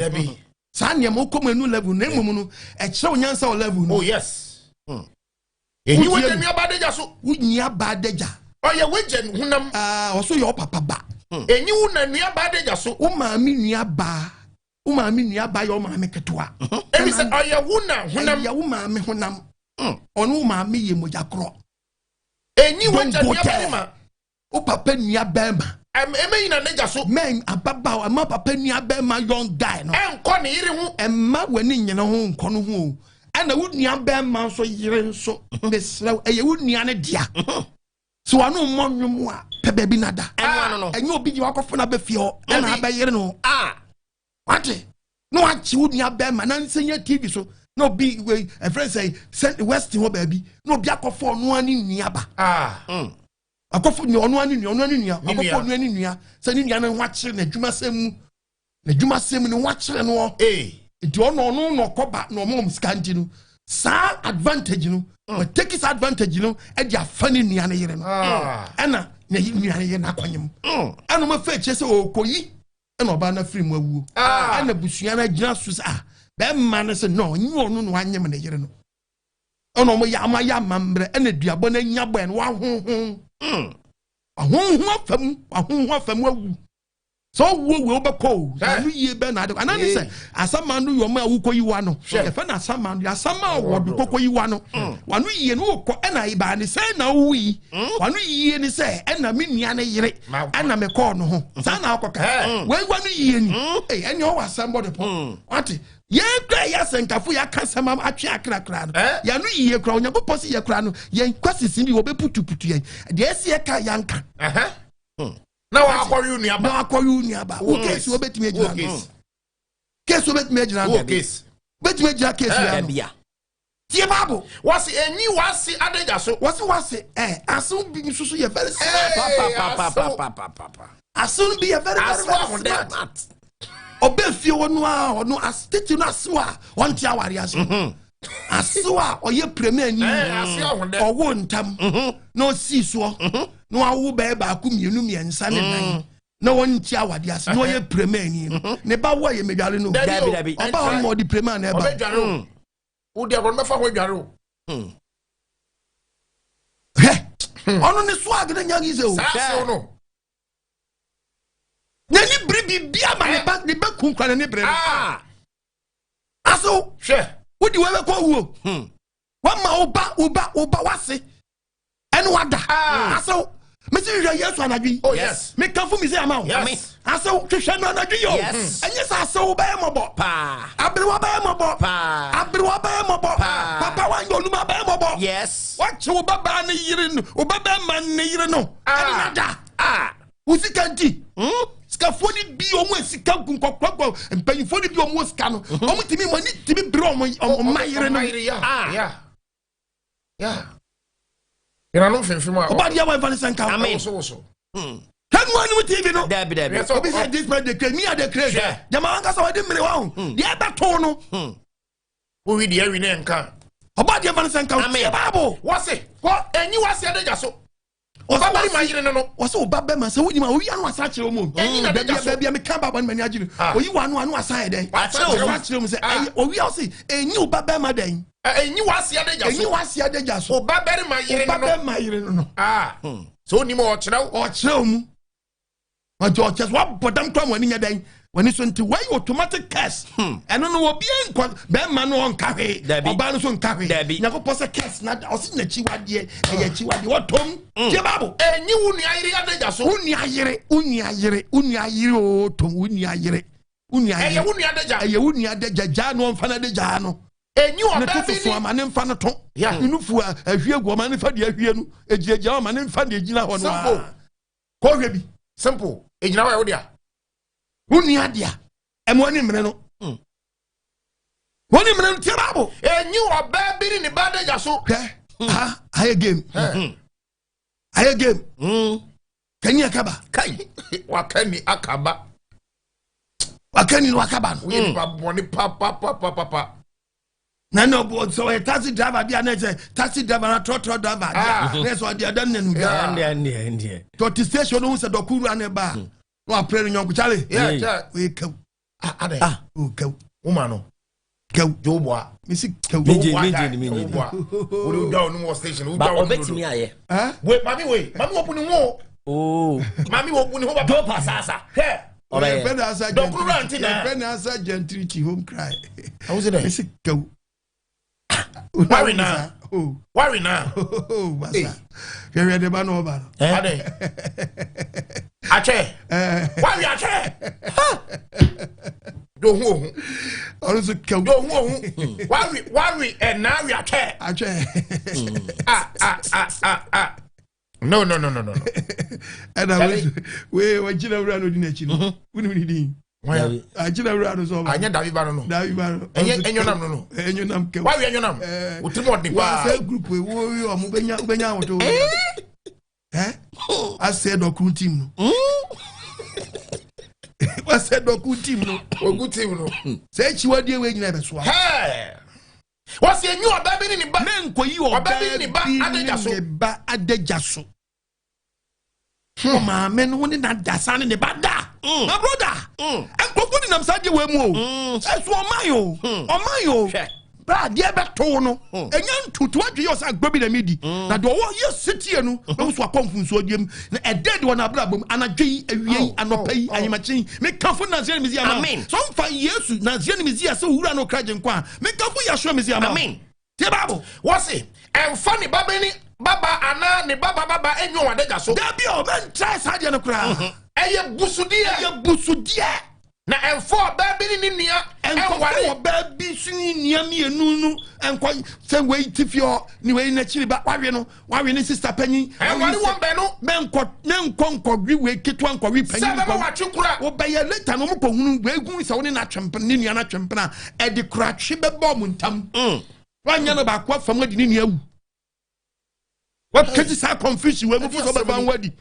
[SPEAKER 1] Saa nneɛma wokɔ mu enum level no emom no ɛkyerɛ wo nyansa wɔ level no.
[SPEAKER 2] Oh yes. Enyi wagya nuabaa adagya so.
[SPEAKER 1] Wo nuabaa adagya.
[SPEAKER 2] Ɔyɛ wagya hunam.
[SPEAKER 1] Ɔso yɛ ɔpapa ba.
[SPEAKER 2] Enyi wo na nuabaa adagya so.
[SPEAKER 1] Wo maame nuabaa. Wo maame nuabaa yɛ wo maame ketewa.
[SPEAKER 2] Ebi sɛ ɔyɛ wo na hunam.
[SPEAKER 1] Ɛyɛ wo maame honam. Ɔno wo maame yɛ mogya korɔ.
[SPEAKER 2] Enyi wagya nuabarima.
[SPEAKER 1] Wo papa nua bɛrima.
[SPEAKER 2] Ɛmɛ nyina n'agya so.
[SPEAKER 1] Mɛ ababaawa ɛma papa nua bɛrima young guy no.
[SPEAKER 2] Ɛnkɔ ne yere ho.
[SPEAKER 1] Ɛmma w'ani nyina ho nkɔ no ho o. Ɛna wo nua bɛrima nso yere nso. Mesrɛ ɛyɛ wo nua ne dea. So wano mmɔ nnwom a pɛ baabi na da. Ɛnyɛ obi gye wakɔfo na bɛfie hɔ ɛna abɛyere no. Wate na wakye wo nua bɛrima na nsɛnya TV so na obi wei ɛfrɛ sɛ sɛ west hɔ baabi na obi akɔfo ɔno ani nua ba. Akɔfo nua ɔno ani nua ɔno ani nua akɔfo ɔno ani nua sɛ ne nua no ho akyere n'adwuma sɛm mu n'adwuma sɛm ne ho akyere no. Nti ɔno ɔno na ɔkɔba na ɔmo ɔmo sika nti no saa advantage no wɔ take saa advantage no ɛde afa ne nua ne yere no ɛna ne nua ne yere no akɔnyem ɛna ɔmo afɛ akyire sɛ ɔkɔyi ɛna ɔbaa no afiri mu awuo ɛna busua no agyina so sɛ ah bɛrima no sɛ no ɔnye ɔno na wanyem ne yere no ɛna ɔmo yɛ ama yɛ amammerɛ ɛna duabɔ no anya bɔ ɛna wahonhon wahonhon afa mu wahonhon afa mu awu sɛ ɔwuo wei wobɛkɔ o ano yie bɛ na ade anaa ne sɛ asama no yɛ ɔmo a wokɔ yi wa no yɛfɛ na asama no asama wɔ do kɔkɔ yi wa no wano yie no wokɔ ɛna ibaa ne sɛ na wowu yi wano yie ne sɛ ɛna me nua ne yere ɛna me kɔɔ no ho saa na akɔka wei wano yie ni ee ɛne ɔwɔ asɛm bɔ de pɔ wate yɛn kura yɛ asɛnkafo yɛ aka asɛm atwe akrakra no yɛn yie kura Onyankopɔn si yɛ kura no yɛn kwasisi bi wɔbɛputuputu yɛn deɛ ɛsi yɛ ka yɛnka.
[SPEAKER 2] Na wakɔwe nuaba.
[SPEAKER 1] Na wakɔwe nuaba. Wo case wo betumi agyina no. Case wo betumi agyina no.
[SPEAKER 2] Wo case.
[SPEAKER 1] Betumi agyina case ya no. Tie Bible.
[SPEAKER 2] Wɔsi enyi wasi adagya so.
[SPEAKER 1] Wɔsi wasi asew bi nso so yɛ very smart. Asew bi yɛ very very very smart. Ɔbɛ fie wɔ no a ɔno tete no asew a ɔnte aware ase. Asew a ɔyɛ premier ni. Ɔwɔ ntam. Na ɔsi soɔ. Na wawo bɛyɛ baako mmienu mmiɛnsa ne nan. Na wɔn ti awade ase na ɔyɛ premier ni no. Ne ba wɔ yɛ medware no.
[SPEAKER 4] Dabi.
[SPEAKER 1] Ɔba hɔ no ɔde premier na ɛba.
[SPEAKER 2] Ɔbɛdware o. Wodi agorɔ no bɛfa ho adware o.
[SPEAKER 1] Hɛ. Ɔno ne swag ne nya yi sɛ o.
[SPEAKER 2] Saa asew no.
[SPEAKER 1] N'ani bere biribi ama ne ba ne ba kunkura n'ani bere no. Asew.
[SPEAKER 2] Hwɛ.
[SPEAKER 1] Wodi wei bɛkɔ wuo. Wama wo ba wo ba wo ba wase ɛne wada.
[SPEAKER 2] Ah.
[SPEAKER 1] Asew. Mesi hwehwɛ Yesu anadwo yi.
[SPEAKER 2] Oh yes.
[SPEAKER 1] Mekamfo mi sɛ ama wo.
[SPEAKER 2] Yes.
[SPEAKER 1] Asew hwehwɛ no anadwo yi o.
[SPEAKER 4] Yes.
[SPEAKER 1] Ɛnyɛ sɛ asew bɛyɛ mɔbɔ.
[SPEAKER 4] Paa.
[SPEAKER 1] Aberewa bɛyɛ mɔbɔ.
[SPEAKER 4] Paa.
[SPEAKER 1] Aberewa bɛyɛ mɔbɔ.
[SPEAKER 4] Paa.
[SPEAKER 1] Papa wanyɛ onum abɛyɛ mɔbɔ.
[SPEAKER 4] Yes.
[SPEAKER 1] Wakye wo babaa ne yere no wo babɛɛma ne yere no
[SPEAKER 2] Ah.
[SPEAKER 1] ɛne nada.
[SPEAKER 4] Ah.
[SPEAKER 1] Wo sika nti. Sikafoɔ no bi ɔmo sika nkɔkɔkɔ mpanyinfoɔ no bi ɔmo wɔ sika no ɔmo tumi mo ani tumi bere ɔmo ɔmo mma yere no.
[SPEAKER 2] Ɔma yere ya.
[SPEAKER 4] Ah.
[SPEAKER 2] Ya. Ya. Yenanom fimfim a.
[SPEAKER 1] Ɔba deɛ wɔn nfa ne sɛ nka.
[SPEAKER 4] Amen.
[SPEAKER 2] Woso woso.
[SPEAKER 1] Hɛn wɔn anim TV no.
[SPEAKER 4] Dabi dabi.
[SPEAKER 2] Yes.
[SPEAKER 1] Obi sɛ this man dey craze me, I dey craze.
[SPEAKER 2] Hwɛ.
[SPEAKER 1] Jama ankasa wɔde mmiri wɔn ho deɛ ɛbɛto no.
[SPEAKER 2] Wowi deɛ awi ne nka.
[SPEAKER 1] Ɔba deɛ nfa ne sɛ nka.
[SPEAKER 4] Amen.
[SPEAKER 1] Tie Bible.
[SPEAKER 2] Wɔse.
[SPEAKER 1] Kɔ.
[SPEAKER 2] Enyi wase adagya so.
[SPEAKER 1] Ɔsɛ
[SPEAKER 2] Ɔba barima yere no no.
[SPEAKER 1] Wɔsɛ ɔba bɛma sɛ wonim a oyi ano asa akyerɛ mu.
[SPEAKER 2] Ɛnyi na
[SPEAKER 1] baabi
[SPEAKER 2] deda
[SPEAKER 1] a
[SPEAKER 2] so.
[SPEAKER 1] baabi a meka baabɔ no m'ani agye no.
[SPEAKER 2] Ah.
[SPEAKER 1] Oyi wɔ ano ano asa yɛ dɛn?
[SPEAKER 2] Akyerɛ wo mu.
[SPEAKER 1] Asa akyerɛ mu sɛ
[SPEAKER 2] Ah.
[SPEAKER 1] ɛyɛ owi a ɔse enyi ɔba bɛma dɛn?
[SPEAKER 2] Enyi wase adagya
[SPEAKER 1] Enyi
[SPEAKER 2] so.
[SPEAKER 1] wase adagya so.
[SPEAKER 2] Ɔba barima yere
[SPEAKER 1] Ɔba
[SPEAKER 2] no no.
[SPEAKER 1] bɛma yere no no.
[SPEAKER 2] Ah. Sɛ onim a ɔkyerɛ wo.
[SPEAKER 1] Ɔkyerɛ wo mu. Ɔgye ɔkyerɛ so wabɔ dam kora wɔn ani nyɛ dɛn? Wɔn ani so nti wɔyɛ automatic curse. Ɛno no obi nkɔ bɛrima no ɔnka hwee.
[SPEAKER 4] Dabi.
[SPEAKER 1] Ɔbaa no nso nka hwee.
[SPEAKER 4] Dabi.
[SPEAKER 1] Nyankopɔn sɛ curse na ɔsi n'akyiwadeɛ ɛyɛ akyiwadeɛ wɔtɔm. Tie Bible.
[SPEAKER 2] Enyi wo nua yere adagya so.
[SPEAKER 1] Wo nua yere, wo nua yere, wo nua yere o tom, wo nua yere, wo nua
[SPEAKER 2] Ɛyɛ
[SPEAKER 1] yere.
[SPEAKER 2] wo nua adagya.
[SPEAKER 1] Ɛyɛ wo nua adagya gyaa no ɔmfa no adagyaa no.
[SPEAKER 2] Enyi
[SPEAKER 1] Ne
[SPEAKER 2] ɔbaa
[SPEAKER 1] to
[SPEAKER 2] bi
[SPEAKER 1] soso
[SPEAKER 2] ni.
[SPEAKER 1] ama ne mfa no to.
[SPEAKER 2] Yeah.
[SPEAKER 1] Ne nufu a ahwie gu ɔma ne fa deɛ ahwie no egyinagyina ɔma ne mfa deɛ egyina hɔ no
[SPEAKER 2] Simple.
[SPEAKER 1] a. Kɔhwɛ bi.
[SPEAKER 2] Simple. Egyina hɔ a ɛwo dea.
[SPEAKER 1] Wo nua dea ɛmo ani mmere no. Wɔn ni mmere no tie Bible.
[SPEAKER 2] Enyi ɔbaa bi ni ne ba adagya so.
[SPEAKER 1] Hwɛ ha ayɛ game.
[SPEAKER 2] Hɛ.
[SPEAKER 1] Ayɛ game. Kanyi akaba.
[SPEAKER 4] Kai.
[SPEAKER 2] Waka ni akaba.
[SPEAKER 1] Waka ni no akaba no.
[SPEAKER 2] Woyɛ nipa bɔne papapapapa.
[SPEAKER 1] Na na ɔbɔ sɛ ɔyɛ taxi driver bi a na ɛsɛ taxi driver na trɔtrɔ driver
[SPEAKER 2] Ah.
[SPEAKER 1] deɛ na ɛsɛ ɔde ɛdɛm na nu
[SPEAKER 2] Yeah.
[SPEAKER 4] Ɛndeɛ ɛndeɛ ɛndeɛ.
[SPEAKER 1] tɔti station no ho sɛ dɔku wura ne ba a na wapere no nyɔnko kyale.
[SPEAKER 2] Yeah,
[SPEAKER 4] Hey.
[SPEAKER 2] kyɛ.
[SPEAKER 1] Oye kaw.
[SPEAKER 2] Ah, adɛ.
[SPEAKER 4] Ah.
[SPEAKER 1] O kaw.
[SPEAKER 2] Woma no.
[SPEAKER 1] Kaw.
[SPEAKER 2] Joe Boa.
[SPEAKER 1] Mesi kaw.
[SPEAKER 4] Megye
[SPEAKER 2] Joe Boa
[SPEAKER 4] megye
[SPEAKER 2] guy.
[SPEAKER 4] ni megye
[SPEAKER 2] Joe
[SPEAKER 4] ni.
[SPEAKER 2] Boa. Wode wodwa wo nom wɔ station.
[SPEAKER 4] Ba
[SPEAKER 2] Wodwa wo nom
[SPEAKER 4] ɔbɛtumi
[SPEAKER 2] dodo.
[SPEAKER 4] ayɛ.
[SPEAKER 1] Eh?
[SPEAKER 2] Wei, mami wei. Mami wɔ bu ne ho.
[SPEAKER 4] Oo.
[SPEAKER 2] Mami wɔ bu ne ho papa.
[SPEAKER 4] Dopa sasa.
[SPEAKER 2] Hwɛ.
[SPEAKER 4] Ɔbɛyɛ.
[SPEAKER 1] Yɛfrɛ no asa
[SPEAKER 2] Dɔkoro wura nti na.
[SPEAKER 1] Yɛfrɛ no asa gentrity home cry.
[SPEAKER 2] Awo sɛ dɛ.
[SPEAKER 1] Mesi kaw.
[SPEAKER 2] Wari na.
[SPEAKER 1] Oh,
[SPEAKER 2] Wari na.
[SPEAKER 1] oh, basa. Hwɛhwɛ de ba na ɔba no.
[SPEAKER 4] Eh?
[SPEAKER 2] Adɛ. Atwɛ.
[SPEAKER 1] Eh,
[SPEAKER 2] Wari atwɛ. Do hu ohu.
[SPEAKER 1] ɔno nso kaw.
[SPEAKER 2] Do hu ohu. Wari wari ɛna wi atwɛ.
[SPEAKER 1] Atwɛ.
[SPEAKER 2] Ah ah ah ah ah. No no no no no. no.
[SPEAKER 1] Ɛna
[SPEAKER 2] Charlie.
[SPEAKER 1] wei wagyina wura no odi n'akyi no. Wonim ne din.
[SPEAKER 2] Wɔn
[SPEAKER 1] Agyina wura no so ɔba.
[SPEAKER 2] anyɛ dabi ba no no.
[SPEAKER 1] Dabi ba no.
[SPEAKER 2] Ɛnyɛ ɛnyɔnam no no.
[SPEAKER 1] Ɛnyɔnam kaw.
[SPEAKER 2] Wari ɛnyɔnam.
[SPEAKER 1] Eh.
[SPEAKER 2] O tiri mu ɔden paa.
[SPEAKER 1] Wasɛ group yi wo yi ɔmo bɛnya wobɛnya ahoto. Ɛ asɛ dɔkun team no. Wasɛ dɔkun team no.
[SPEAKER 2] Ogu team no.
[SPEAKER 1] Sɛ akyiwadeɛ wei nyina ɛbɛsoa.
[SPEAKER 2] Hɛɛ. Wɔsi enyi ɔbaa bi ni ne ba.
[SPEAKER 1] Menkɔyi
[SPEAKER 2] Ɔbaa
[SPEAKER 1] ɔbaa
[SPEAKER 2] bi ne ne ba
[SPEAKER 1] bi
[SPEAKER 2] adagya so.
[SPEAKER 1] ne ne ba adagya so. Ɔmaame no wo ne na da saa ne ne ba da. My brother. Nkurɔfoɔ nenam saa deɛ wei mu o. Ɛso ɔman o. Ɔman o.
[SPEAKER 4] Hwɛ.
[SPEAKER 1] Bra adeɛ bɛto no. Ɛnya ntutu adwe yɛ ɔsɛ agorɔ bi na mi di. Na deɛ ɔwɔ yɛ setie no. Bɛwo so akɔ mfunsuo deɛ mu. Na ɛdɛ de wɔ n'abrabɔ mu. Anadwo yi, awia yi, anɔpa yi, ahemakye yi. Mekafo Naseɛ ne Mesia ma wo.
[SPEAKER 4] Amen.
[SPEAKER 1] Sɛ ɔmfa Yesu Naseɛ ne Mesia sɛ owura no ɔkra gye nkwa a, mekafo Yahshua Mesia ma wo.
[SPEAKER 4] Amen.
[SPEAKER 1] Tie Bible.
[SPEAKER 2] Wɔsi ɛnfa ne ba bɛ ni baba anaa ne baba baba enyi wɔn adagya so.
[SPEAKER 1] Dabi o, mɛntrae saa deɛ no koraa.
[SPEAKER 2] Ɛyɛ busudeɛ.
[SPEAKER 1] Ɛyɛ busudeɛ.
[SPEAKER 2] Na ɛnfa ɔbaa bi ni ne nua
[SPEAKER 1] Ɛnkɔfo
[SPEAKER 2] ɛnware.
[SPEAKER 1] ɔbaa bi so ne nua mmienu no ɛnkɔ sɛ wei ti fie hɔ ne wei n'akyiri ba wawe no wawe ne sista panyin.
[SPEAKER 2] Ɛnware wɔn bɛn
[SPEAKER 1] Mɛnkɔ mɛnkɔ nkɔwe wei ketewa nkɔwe
[SPEAKER 2] sɛ
[SPEAKER 1] panyin
[SPEAKER 2] bɛma
[SPEAKER 1] nkɔwe.
[SPEAKER 2] watwe kura.
[SPEAKER 1] Wobɛyɛ later no ɔmo kɔhunu wei gu sɛ wo ne n'atwempena ne nua n'atwempena a ɛde koratwe bɛbɔ ɔmo ntam. Wanyɛ no baako afa mu adi ne nua awu. Wakati saa confusion wei mu fo sɛ ɔbɛfa ho adi.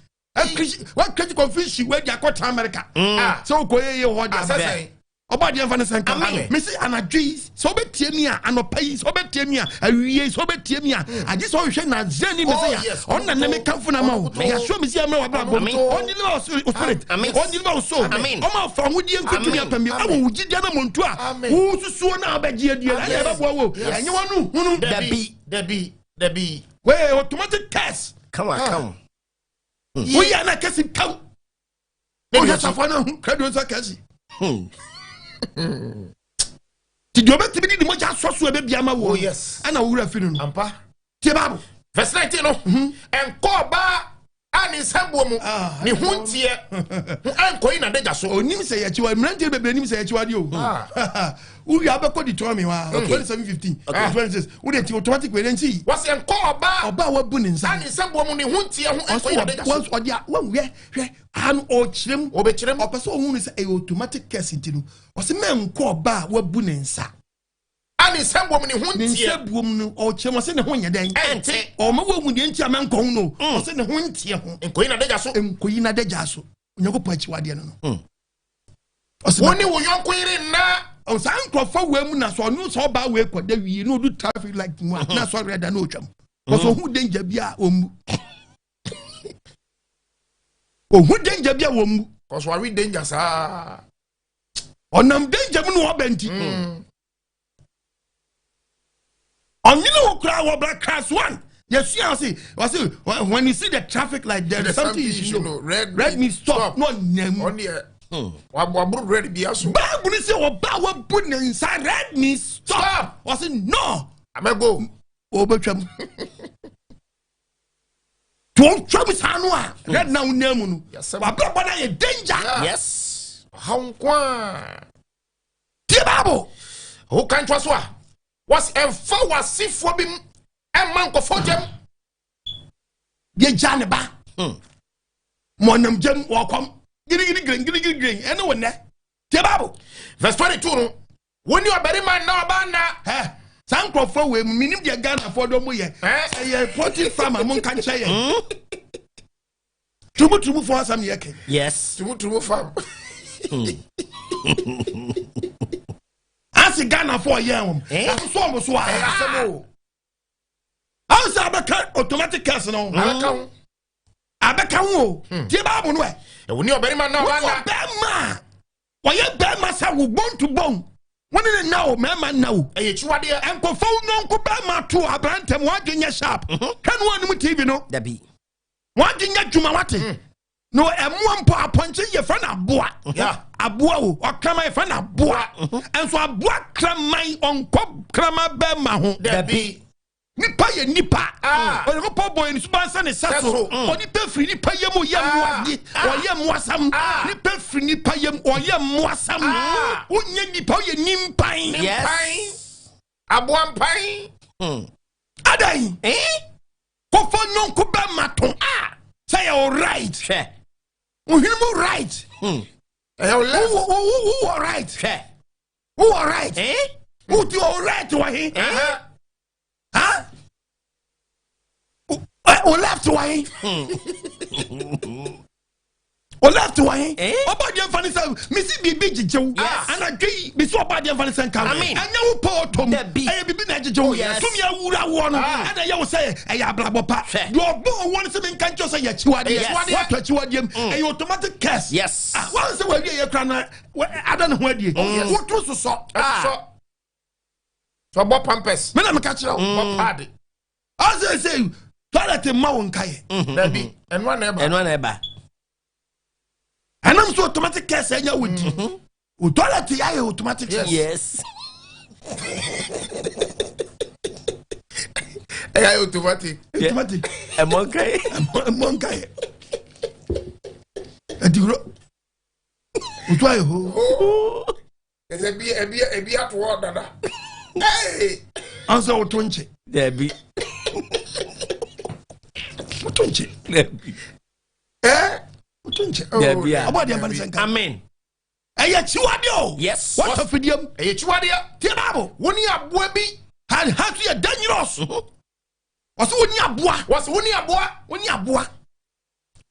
[SPEAKER 1] Wakati confusion wei di akɔtena America.
[SPEAKER 2] Ah.
[SPEAKER 1] Sɛ wokɔ yɛ yɛ hɔ de
[SPEAKER 2] Asɛ
[SPEAKER 1] abɛ.
[SPEAKER 2] sɛn.
[SPEAKER 1] Ɔba deɛ nfa ne sɛ nka.
[SPEAKER 4] Amen.
[SPEAKER 1] Mesi anadwo yi sɛ wobɛtie mi a anɔpa yi sɛ wobɛtie mi a awie yi sɛ wobɛtie mi a agye sɛ wohwɛ Nasareni
[SPEAKER 2] Oh,
[SPEAKER 1] Mesia
[SPEAKER 2] yes.
[SPEAKER 1] ɔno na ne mekamfo no ama wo.
[SPEAKER 2] Ɔno
[SPEAKER 1] Yɛasoa Mesia mmerɛ w'abrabɔ mu.
[SPEAKER 4] Amen.
[SPEAKER 1] Ɔndeliver wo spirit.
[SPEAKER 4] Amen.
[SPEAKER 1] Ɔndeliver wo soul.
[SPEAKER 4] Amen.
[SPEAKER 1] Ɔma afa ahodie nkotumi
[SPEAKER 4] Amen.
[SPEAKER 1] apam bi. Ɛwɔ wo gyidie no monto a
[SPEAKER 2] Amen.
[SPEAKER 1] wosusuo no a wobɛgye adie no ɛna ɛbɛboa wo.
[SPEAKER 2] Yes.
[SPEAKER 1] Ɛnyɛ w'ano hunu.
[SPEAKER 4] Dabi.
[SPEAKER 2] Dabi. Dabi.
[SPEAKER 1] Wei automatic curse.
[SPEAKER 4] Come on, come on.
[SPEAKER 1] Woyɛ na kɛse kaw. Wohwɛ safoa no ahu krado nsa kɛse. Ti Nti deɛ ɔbɛtumi de ne mogya asɔ so a ɛbɛbia ama
[SPEAKER 2] Oh,
[SPEAKER 1] wɔ
[SPEAKER 2] yes.
[SPEAKER 1] ɛna wo werɛ fi no no.
[SPEAKER 2] Ampa.
[SPEAKER 1] Tie Bible.
[SPEAKER 2] Verse 19 no, ɛnkɔ ɔbaa a ne nsa buo mu,
[SPEAKER 1] Ah.
[SPEAKER 2] ne ho nteɛ ho ɛnkɔyi n'adagya so.
[SPEAKER 1] Onim sɛ yɛkyiwa mmeranteɛ bebree nim sɛ yɛkyiwa deɛ o. Wowia wobɛkɔ Deuteronomy hɔ a 27:15 26 wode ti automatic wei nti.
[SPEAKER 2] Wɔsi ɛnkɔ ɔbaa
[SPEAKER 1] Ɔbaa wabu ne nsa
[SPEAKER 2] a ne nsa buo mu, ne ho nteɛ ho ɛnkɔyi n'adagya so.
[SPEAKER 1] ɔde a wɔnwɛ hwɛ aha no ɔkyerɛ mu.
[SPEAKER 2] Wɔbɛkyerɛ mu.
[SPEAKER 1] Ɔpɛ sɛ ɔhu no sɛ ɛyɛ automatic curse nti no ɔsɛ mɛnkɔ ɔbaa a wabu ne nsa
[SPEAKER 2] A ne nsa buo mu, ne ho
[SPEAKER 1] ne nsa
[SPEAKER 2] nteɛ.
[SPEAKER 1] buom no, ɔkyerɛ mu ɔsɛ ne ho nyɛ dɛn?
[SPEAKER 2] Ɛnte.
[SPEAKER 1] Ɔma wahu deɛ nti a mɛnkɔ ho no, ɔsɛ ne ho nteɛ ho
[SPEAKER 2] nkɔyi n'adagya so.
[SPEAKER 1] Nkɔyi n'adagya so. Onyankopɔn akyiwadeɛ no, ɔsɛ
[SPEAKER 2] Wo ne wo yɔnko yere nna.
[SPEAKER 1] Ɔ, saa nkurɔfoɔ wei mu na sɛ ɔno sɛ ɔbaa wei kɔda wie na ɔdu traffic light mu a na sɔre ɛda na ɔtwam wɔsɛ ɔhu danger bi a ɔmmu, ɔhu danger bi a wɔmmu.
[SPEAKER 2] Kɔsɔ awi danger saa.
[SPEAKER 1] Ɔnam danger mu na ɔbɛ nti ɔnwene wo koraa wɔ bra class one yɛsua ɔse ɔse when you see the traffic light, there is something you should know.
[SPEAKER 2] Red,
[SPEAKER 1] red means stop na ɔnam mu.
[SPEAKER 2] Ɔne waboro red bi aso.
[SPEAKER 1] Bible sɛ ɔba wabu ne nsa, red means stop.
[SPEAKER 2] Stop.
[SPEAKER 1] Ɔse no.
[SPEAKER 2] Amego.
[SPEAKER 1] Ɔbɛtwam tí ɔtwam saa no a red na wonam mu no
[SPEAKER 2] Yɛsɛm.
[SPEAKER 1] wabrabɔ no ayɛ danger.
[SPEAKER 2] Yeah. Ɔhaw nko a.
[SPEAKER 1] Tie Bible.
[SPEAKER 2] Woka ntoa so a, wɔsi ɛmfa w'asefoɔ bi mu ɛmma nkɔfɔ gyam.
[SPEAKER 1] Yɛgya ne ba ma ɔnam gyam wɔkɔm girigiri girin girigiri girin ɛne wo nnɛ. Tie Bible.
[SPEAKER 2] Verse 22 no, wo ne ɔbarima nna, ɔbaa nna.
[SPEAKER 1] Ɛ saa nkurɔfoɔ wei mu menim deɛ Ghanafoɔ dɔ mo yɛ.
[SPEAKER 2] Ɛ?
[SPEAKER 1] Ɛyɛ poultry farm a monka nkyɛ yɛn turumuturumufoɔ asɛm yɛ kɛ.
[SPEAKER 2] Tumutumu farm.
[SPEAKER 1] Ase Ghanafoɔ yɛn wɔm
[SPEAKER 4] Eh?
[SPEAKER 1] ɛsoso ɔmo so a
[SPEAKER 2] Ɛyɛ asɛm o.
[SPEAKER 1] Awo sɛ abɛka automatic curse no.
[SPEAKER 2] Abɛka ho.
[SPEAKER 1] Abɛka ho o. Tie Bible no ɛ.
[SPEAKER 2] Wo ne ɔbarima nna, ɔbaa
[SPEAKER 1] Wọ́n
[SPEAKER 2] nna.
[SPEAKER 1] bɛrima a wɔyɛ bɛrima sɛ wo bone to bone wọ́n ne ne nna o, mɛrima nna o.
[SPEAKER 2] Ɛyɛ akyiwadeɛ.
[SPEAKER 1] Nkɔfo nyɔnko bɛrima to aberanteɛ mu wadwe nyɛ sharp hwɛ no wɔn anim TV no.
[SPEAKER 4] Dabi.
[SPEAKER 1] Wadwe nyɛ dwuma wate na ɛmoa mpo apɔnkye yɛ fɛ na aboa. Aboa o, ɔkraman yɛ fɛ na aboa, nso aboa kraman ɔnkɔ kraman bɛrima ho.
[SPEAKER 2] Dabi.
[SPEAKER 1] Nipa yɛ nipa.
[SPEAKER 2] Ah.
[SPEAKER 1] Onyankopɔn bɔ yɛn suban sɛ ne sɛ so.
[SPEAKER 2] Sɛ so.
[SPEAKER 1] Onipa firi nipa yam ɔyɛ
[SPEAKER 2] Ah.
[SPEAKER 1] mmoa di ɔyɛ mmoasam. Nipa firi nipa yam ɔyɛ mmoasam. Wonyɛ nipa, woyɛ nimpan.
[SPEAKER 2] Mpan. Aboa mpan.
[SPEAKER 1] Adan
[SPEAKER 4] Eh?
[SPEAKER 1] kɔfɔ nyɔnko bɛ ma to a sɛ yɛ o right.
[SPEAKER 4] Hwɛ.
[SPEAKER 1] Ohene mu right.
[SPEAKER 2] Ɛyɛ wo left.
[SPEAKER 1] Wowɔ right.
[SPEAKER 4] Hwɛ.
[SPEAKER 1] Wowɔ right.
[SPEAKER 4] Eh?
[SPEAKER 1] Woti o right wɔ he?
[SPEAKER 2] Ɛhɛ.
[SPEAKER 1] Ha o left wɔ he? O left wɔ he?
[SPEAKER 4] Eh?
[SPEAKER 1] Ɔba deɛ nfa ne sɛ misi biribi gyegyew anadwo yi, misi ɔba deɛ nfa ne sɛ nka
[SPEAKER 4] Amen.
[SPEAKER 1] ɛnyɛ wo pɔ ɔtɔm.
[SPEAKER 4] Dabi.
[SPEAKER 1] Ɛyɛ biribi na ɛgyegyew.
[SPEAKER 4] Yes.
[SPEAKER 1] Tumi awura woɔ no ɛna ɛyɛ wo sɛ ɛyɛ abrabɔ pa.
[SPEAKER 4] Hwɛ.
[SPEAKER 1] Deɛ ɔbɔ ɔwɔ no sɛ menka nkyɛw sɛ yɛ akyiwadeɛ.
[SPEAKER 4] Yes.
[SPEAKER 1] Woatɔ akyiwadeɛ mu, ɛyɛ automatic curse. Ah, wɔn sɛ wɔawie yɛ kora na ada ne ho adie woto sosɔ.
[SPEAKER 2] Ɛsosɔ. Sɛ ɔbɔ pampers.
[SPEAKER 1] Me na meka kyerɛ wo.
[SPEAKER 2] Bɔ pad.
[SPEAKER 1] Ɔsɛ sɛ toilet mma wo nkaeɛ.
[SPEAKER 2] Dabi. Ɛno ana ɛba.
[SPEAKER 4] Ɛno ana ɛba.
[SPEAKER 1] Ɛnam so automatic curse ɛnya wo nti o toilet yɛ ayɛ automatic.
[SPEAKER 2] Yes.
[SPEAKER 4] Yes.
[SPEAKER 2] Ɛyɛ ayɛ automatic.
[SPEAKER 1] Automatic.
[SPEAKER 4] Ɛmɔ nkae.
[SPEAKER 1] Ɛmmɔ nkaeɛ ɛdi wuro otu ayɛ hoo.
[SPEAKER 2] Ɛsɛ ebi ato hɔ dada. Hey!
[SPEAKER 1] Ɔnsɛ woto nkye.
[SPEAKER 4] Dabi.
[SPEAKER 1] Woto nkye.
[SPEAKER 4] Dabi.
[SPEAKER 2] Eh?
[SPEAKER 1] Woto nkye.
[SPEAKER 4] Dabi a.
[SPEAKER 1] Ɔbɔ adeɛ mfa ne sɛ nka.
[SPEAKER 4] Amen.
[SPEAKER 1] Ɛyɛ kyiwadeɛ o. Wɔtɔ fidie mu.
[SPEAKER 2] Ɛyɛ akyiwadeɛ.
[SPEAKER 1] Tie Bible.
[SPEAKER 2] Wo ne aboa bi.
[SPEAKER 1] Ha ha so yɛ dangerous. Ɔsɛ wo ni aboa.
[SPEAKER 2] Wɔsɛ wo ne aboa.
[SPEAKER 1] Wo ni aboa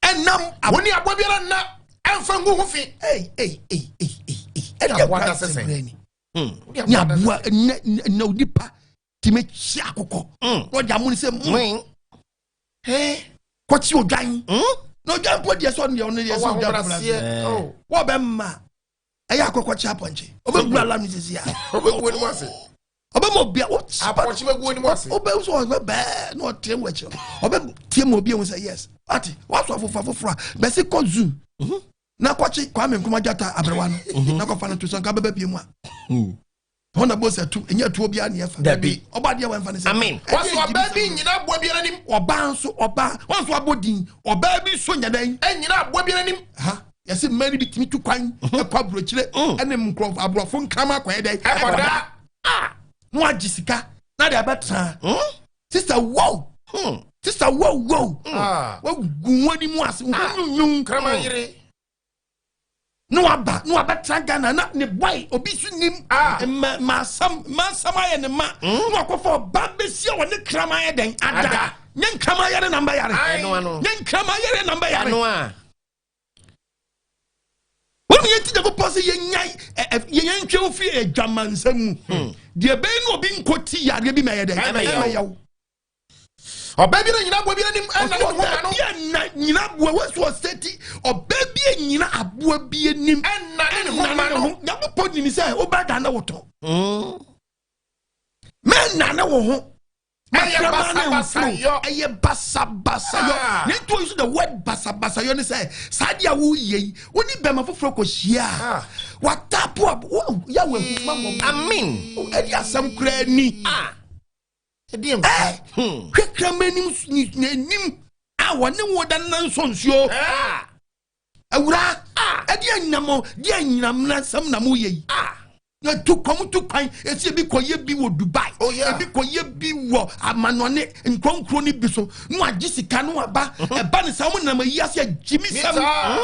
[SPEAKER 1] ɛnam
[SPEAKER 2] Wo ne aboa biara nna ɛmfa ngu ho fi.
[SPEAKER 1] Ei ei ei ei ei ei, ɛdeɛ
[SPEAKER 2] Aboa
[SPEAKER 1] kora
[SPEAKER 2] da sɛ
[SPEAKER 1] sɛ
[SPEAKER 2] sɛn?
[SPEAKER 1] brɛ ni
[SPEAKER 2] Wo
[SPEAKER 1] ne aboa ɛnɛ ɛnɛ onipa tìmɛ kyi akokɔ na ɔde amu ne sɛ mu
[SPEAKER 4] Mwin.
[SPEAKER 1] Kɔkye odwan na odwan mpo deɛ sɛ ɔno deɛ ɔno deɛ sɛ
[SPEAKER 2] Ɔwɔ
[SPEAKER 1] odwan
[SPEAKER 2] ahobrɛaseɛ.
[SPEAKER 1] fura
[SPEAKER 2] Oh.
[SPEAKER 1] wɔbɛ ma ɛyɛ akokɔ kye apɔnkye ɔbɛgu alam ne sisi a.
[SPEAKER 2] Ɔbɛgu anim ase.
[SPEAKER 1] Ɔbɛma obia wo
[SPEAKER 2] Apɔnkye bɛgu anim ase.
[SPEAKER 1] Ɔbɛ sɛ ɔbɛ bɛɛ na ɔteɛ mu akyi, ɔbɛ tie mu obi ehu sɛ yes ate waso afoforɔ afoforɔ a bɛsi kɔ zoo na kɔkye Kwame Nkrumah gyata aberewa no na kɔfa no to so nka bɛbɛ bie mu a. Hɔ na bose tu ɛnyɛ tuo biara ne yɛfa.
[SPEAKER 4] Dabi.
[SPEAKER 1] Ɔba adeɛ wɔmfa ne sɛ.
[SPEAKER 4] Amen.
[SPEAKER 2] Wɔso ɔbaa bi nnyina aboa biara anim.
[SPEAKER 1] Ɔbaa nso ɔbaa wɔn nso abɔ din ɔbaa bi nso nyɛ dɛn.
[SPEAKER 2] Ɛnnyina aboa biara anim.
[SPEAKER 1] Ha yɛsi mmaa no bi tumi tu kwan ɛkɔ aburokyire ɛne nkurɔfo aborɔfo nkrama akɔyɛ dɛn.
[SPEAKER 2] Ɛkɔda.
[SPEAKER 1] Ah na wagye sika na de abɛtena. Sista wow. Sista wow wow. Wagu wɔn anim ase wɔn nyunyun.
[SPEAKER 2] Kraman yere.
[SPEAKER 1] Na waba na wabɛtena Ghana na ne boy obi so nim mma mmaasam mmaasam ayɛ ne ma na wakɔfa ɔba bɛsi a wɔne kraman ayɛ dɛn ada nyɛ nkraman yare na mbɛyare nyɛ nkraman yare na mbɛyare wɔn yɛn ti Nyankopɔn sɛ yɛnya yɛn ntwe firi adwamansɛm mu deɛ bɛyɛ na obi nkɔ ti yareɛ bi ma ɛyɛ dɛn ɛmɛyɛw.
[SPEAKER 2] Ɔbaa bi na nyina aboa bi anim ɛna ne ho ma no.
[SPEAKER 1] Ɔbaa bi na nyina aboa wɔsi ɔsɛti ɔbaa bi nyina aboa bi anim
[SPEAKER 2] ɛna ne ho ma no.
[SPEAKER 1] Nyankopɔn nim sɛ ɔbaa da ne wotɔ. Mɛna ne wo ho.
[SPEAKER 2] Ɛyɛ basabasayɔ.
[SPEAKER 1] Ɛyɛ basabasayɔ. Ne nti oyi so the word basabasayɔ ne sɛ saa deɛ a woyɛ yi wo ne bɛrima foforɔ kɔ hyia a watapo a yɛ wɔ ehuma mɔ.
[SPEAKER 4] Amen.
[SPEAKER 1] Ɛdi asɛm koraa ni. Hwɛ kraman anim n'anim a wɔne wo da nna nsɔ nsuo. Awura ɛde anyinam de anyinam nsɛm na mo yɛ yi. Tu kɔm tu kwan esi ebi kɔ yɛ bi wɔ Dubai. Ebi kɔ yɛ bi wɔ amanɔne nkuronkuro ne bi so na wagye sika no aba ɛba ne saa wɔn nenam ayi ase agyimi sɛm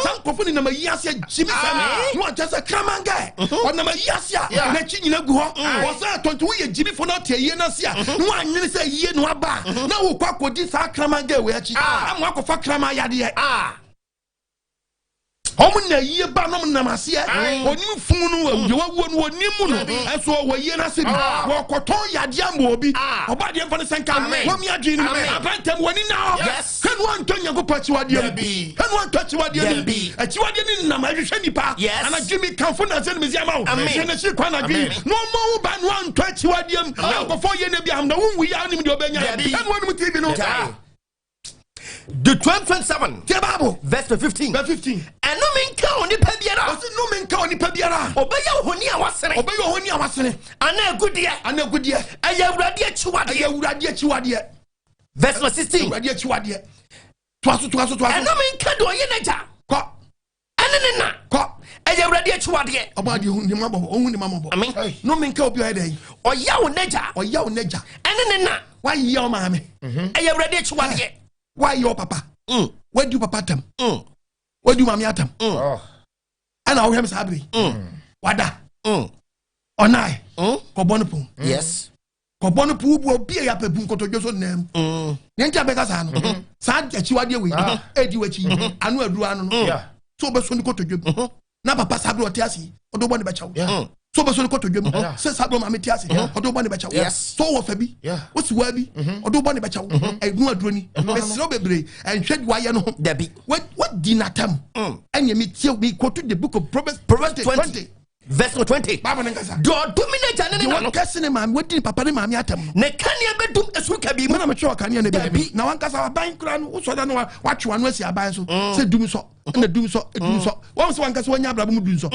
[SPEAKER 1] saa nkurɔfo nenam ayi ase agyimi sɛm na wakyɛ sɛ kraman gɛ ɔnam ayi ase a n'akyi nyina gu hɔ ɔsan atɔ nti woyɛ gyimifo na ɔte ayie no ase a na wanyene sɛ ayie no aba a na wokɔ akɔdi saa kraman gɛ wei akyi ama akɔfa kraman yadeɛ. Ɔmo na yie ba nom nam aseɛ onim fun no deɛ wawuo no onim mu no ɛso ɔwɔ yie n'ase bi wɔkɔtɔn yadeɛ ama obi ɔba adeɛ nfa ne sɛ nka wɔn mi adwene no abɛntɛm wɔn ani na hɔ hɛn wɔn ntɔ Nyankopɔn akyiwadeɛ mu hɛn wɔn ntɔ akyiwadeɛ mu akyiwadeɛ ne nam ɛhwehwɛ nipa anadwo mi kanfo na nsɛn mi si ama wo hwɛ n'akyi kwan anadwo yi na ɔmo wo ba na wɔn ntɔ akyiwadeɛ mu na nkɔfɔ yie na bi ahom na wɔn wu yie anim deɛ ɔbɛnya hɛn wɔn anim TV no.
[SPEAKER 4] The 12:27.
[SPEAKER 1] Tie Bible.
[SPEAKER 4] Verse 15.
[SPEAKER 1] Verse 15.
[SPEAKER 4] Ɛnome nka onipa biara.
[SPEAKER 1] Ɔsi nome nka onipa biara.
[SPEAKER 4] Ɔbɛyɛ ohoni a wasene.
[SPEAKER 1] Ɔbɛyɛ ohoni a wasene.
[SPEAKER 4] Ana agudeɛ.
[SPEAKER 1] Ana agudeɛ.
[SPEAKER 4] Ɛyɛ Awurade akyiwadeɛ.
[SPEAKER 1] Ɛyɛ Awurade akyiwadeɛ.
[SPEAKER 4] Verse 16.
[SPEAKER 1] Awurade akyiwadeɛ. Toa so toa so toa so.
[SPEAKER 4] Ɛnome nka deɛ ɔyɛ n'agya.
[SPEAKER 1] Kɔ.
[SPEAKER 4] Ɛne ne na.
[SPEAKER 1] Kɔ.
[SPEAKER 4] Ɛyɛ Awurade akyiwadeɛ.
[SPEAKER 1] Ɔbɔ adeɛ hu ne ma bɔ ɔhu ne ma mɔbɔ.
[SPEAKER 4] Amen.
[SPEAKER 1] Nome nka obi ɔyɛ dɛ.
[SPEAKER 4] Ɔyɛ wo n'agya.
[SPEAKER 1] Ɔyɛ wo n'agya.
[SPEAKER 4] Ɛne ne na.
[SPEAKER 1] Wayɛ wo maame.
[SPEAKER 4] Ɛyɛ Awurade akyiwadeɛ.
[SPEAKER 1] Wayɛ wo papa. Wadi wo papa atam. Wadi wo maame atam. Ɛna wohwɛ me saa bere. Wada. Ɔnae. Kɔbɔ no pon.
[SPEAKER 4] Yes.
[SPEAKER 1] Kɔbɔ no pon wo bu obi a yɛapɛ bu nkotodwe so nnam. Ne nti abɛka saa no. Saa akyiwadeɛ wei. Edi w'akyi. Ano aduru ano no. So wobɛso ne kotodwe mu. Na papa saa bere ɔte ase yi, ɔde wobɔ ne bɛkyɛw. So wobɛso ne kotodwe mu. Sɛ saa bere maame te ase, ɔde wobɔ ne bɛkyɛw. So wɔ fa bi, wosi waa bi, ɔde wobɔ ne bɛkyɛw. Ɛnu aduro ni. Mesrɛ wo bebree, ɛnhwɛ de wayɛ no ho.
[SPEAKER 4] Dabi.
[SPEAKER 1] Wadi n'atam. Ɛnea metie, me quote the book of Proverbs 20.
[SPEAKER 4] Verse 20.
[SPEAKER 1] Bible ne nkasa.
[SPEAKER 4] Deɛ ɔdome n'agya ne ne na no.
[SPEAKER 1] Deɛ wɔkɛse ne maame, wadi ne papa ne maame atam no.
[SPEAKER 4] Ne kanea bɛdum esum kabii mu.
[SPEAKER 1] Mena metwe wɔ kanea no baabi. Na wankasa aban koraa no, wosɔ da no watwe w'ano asi aban so. Sɛ dum sɔ, ɛna dum sɔ, dum sɔ. Wɔn sɛ wankasa wanya abrabɔ mu dum sɔ.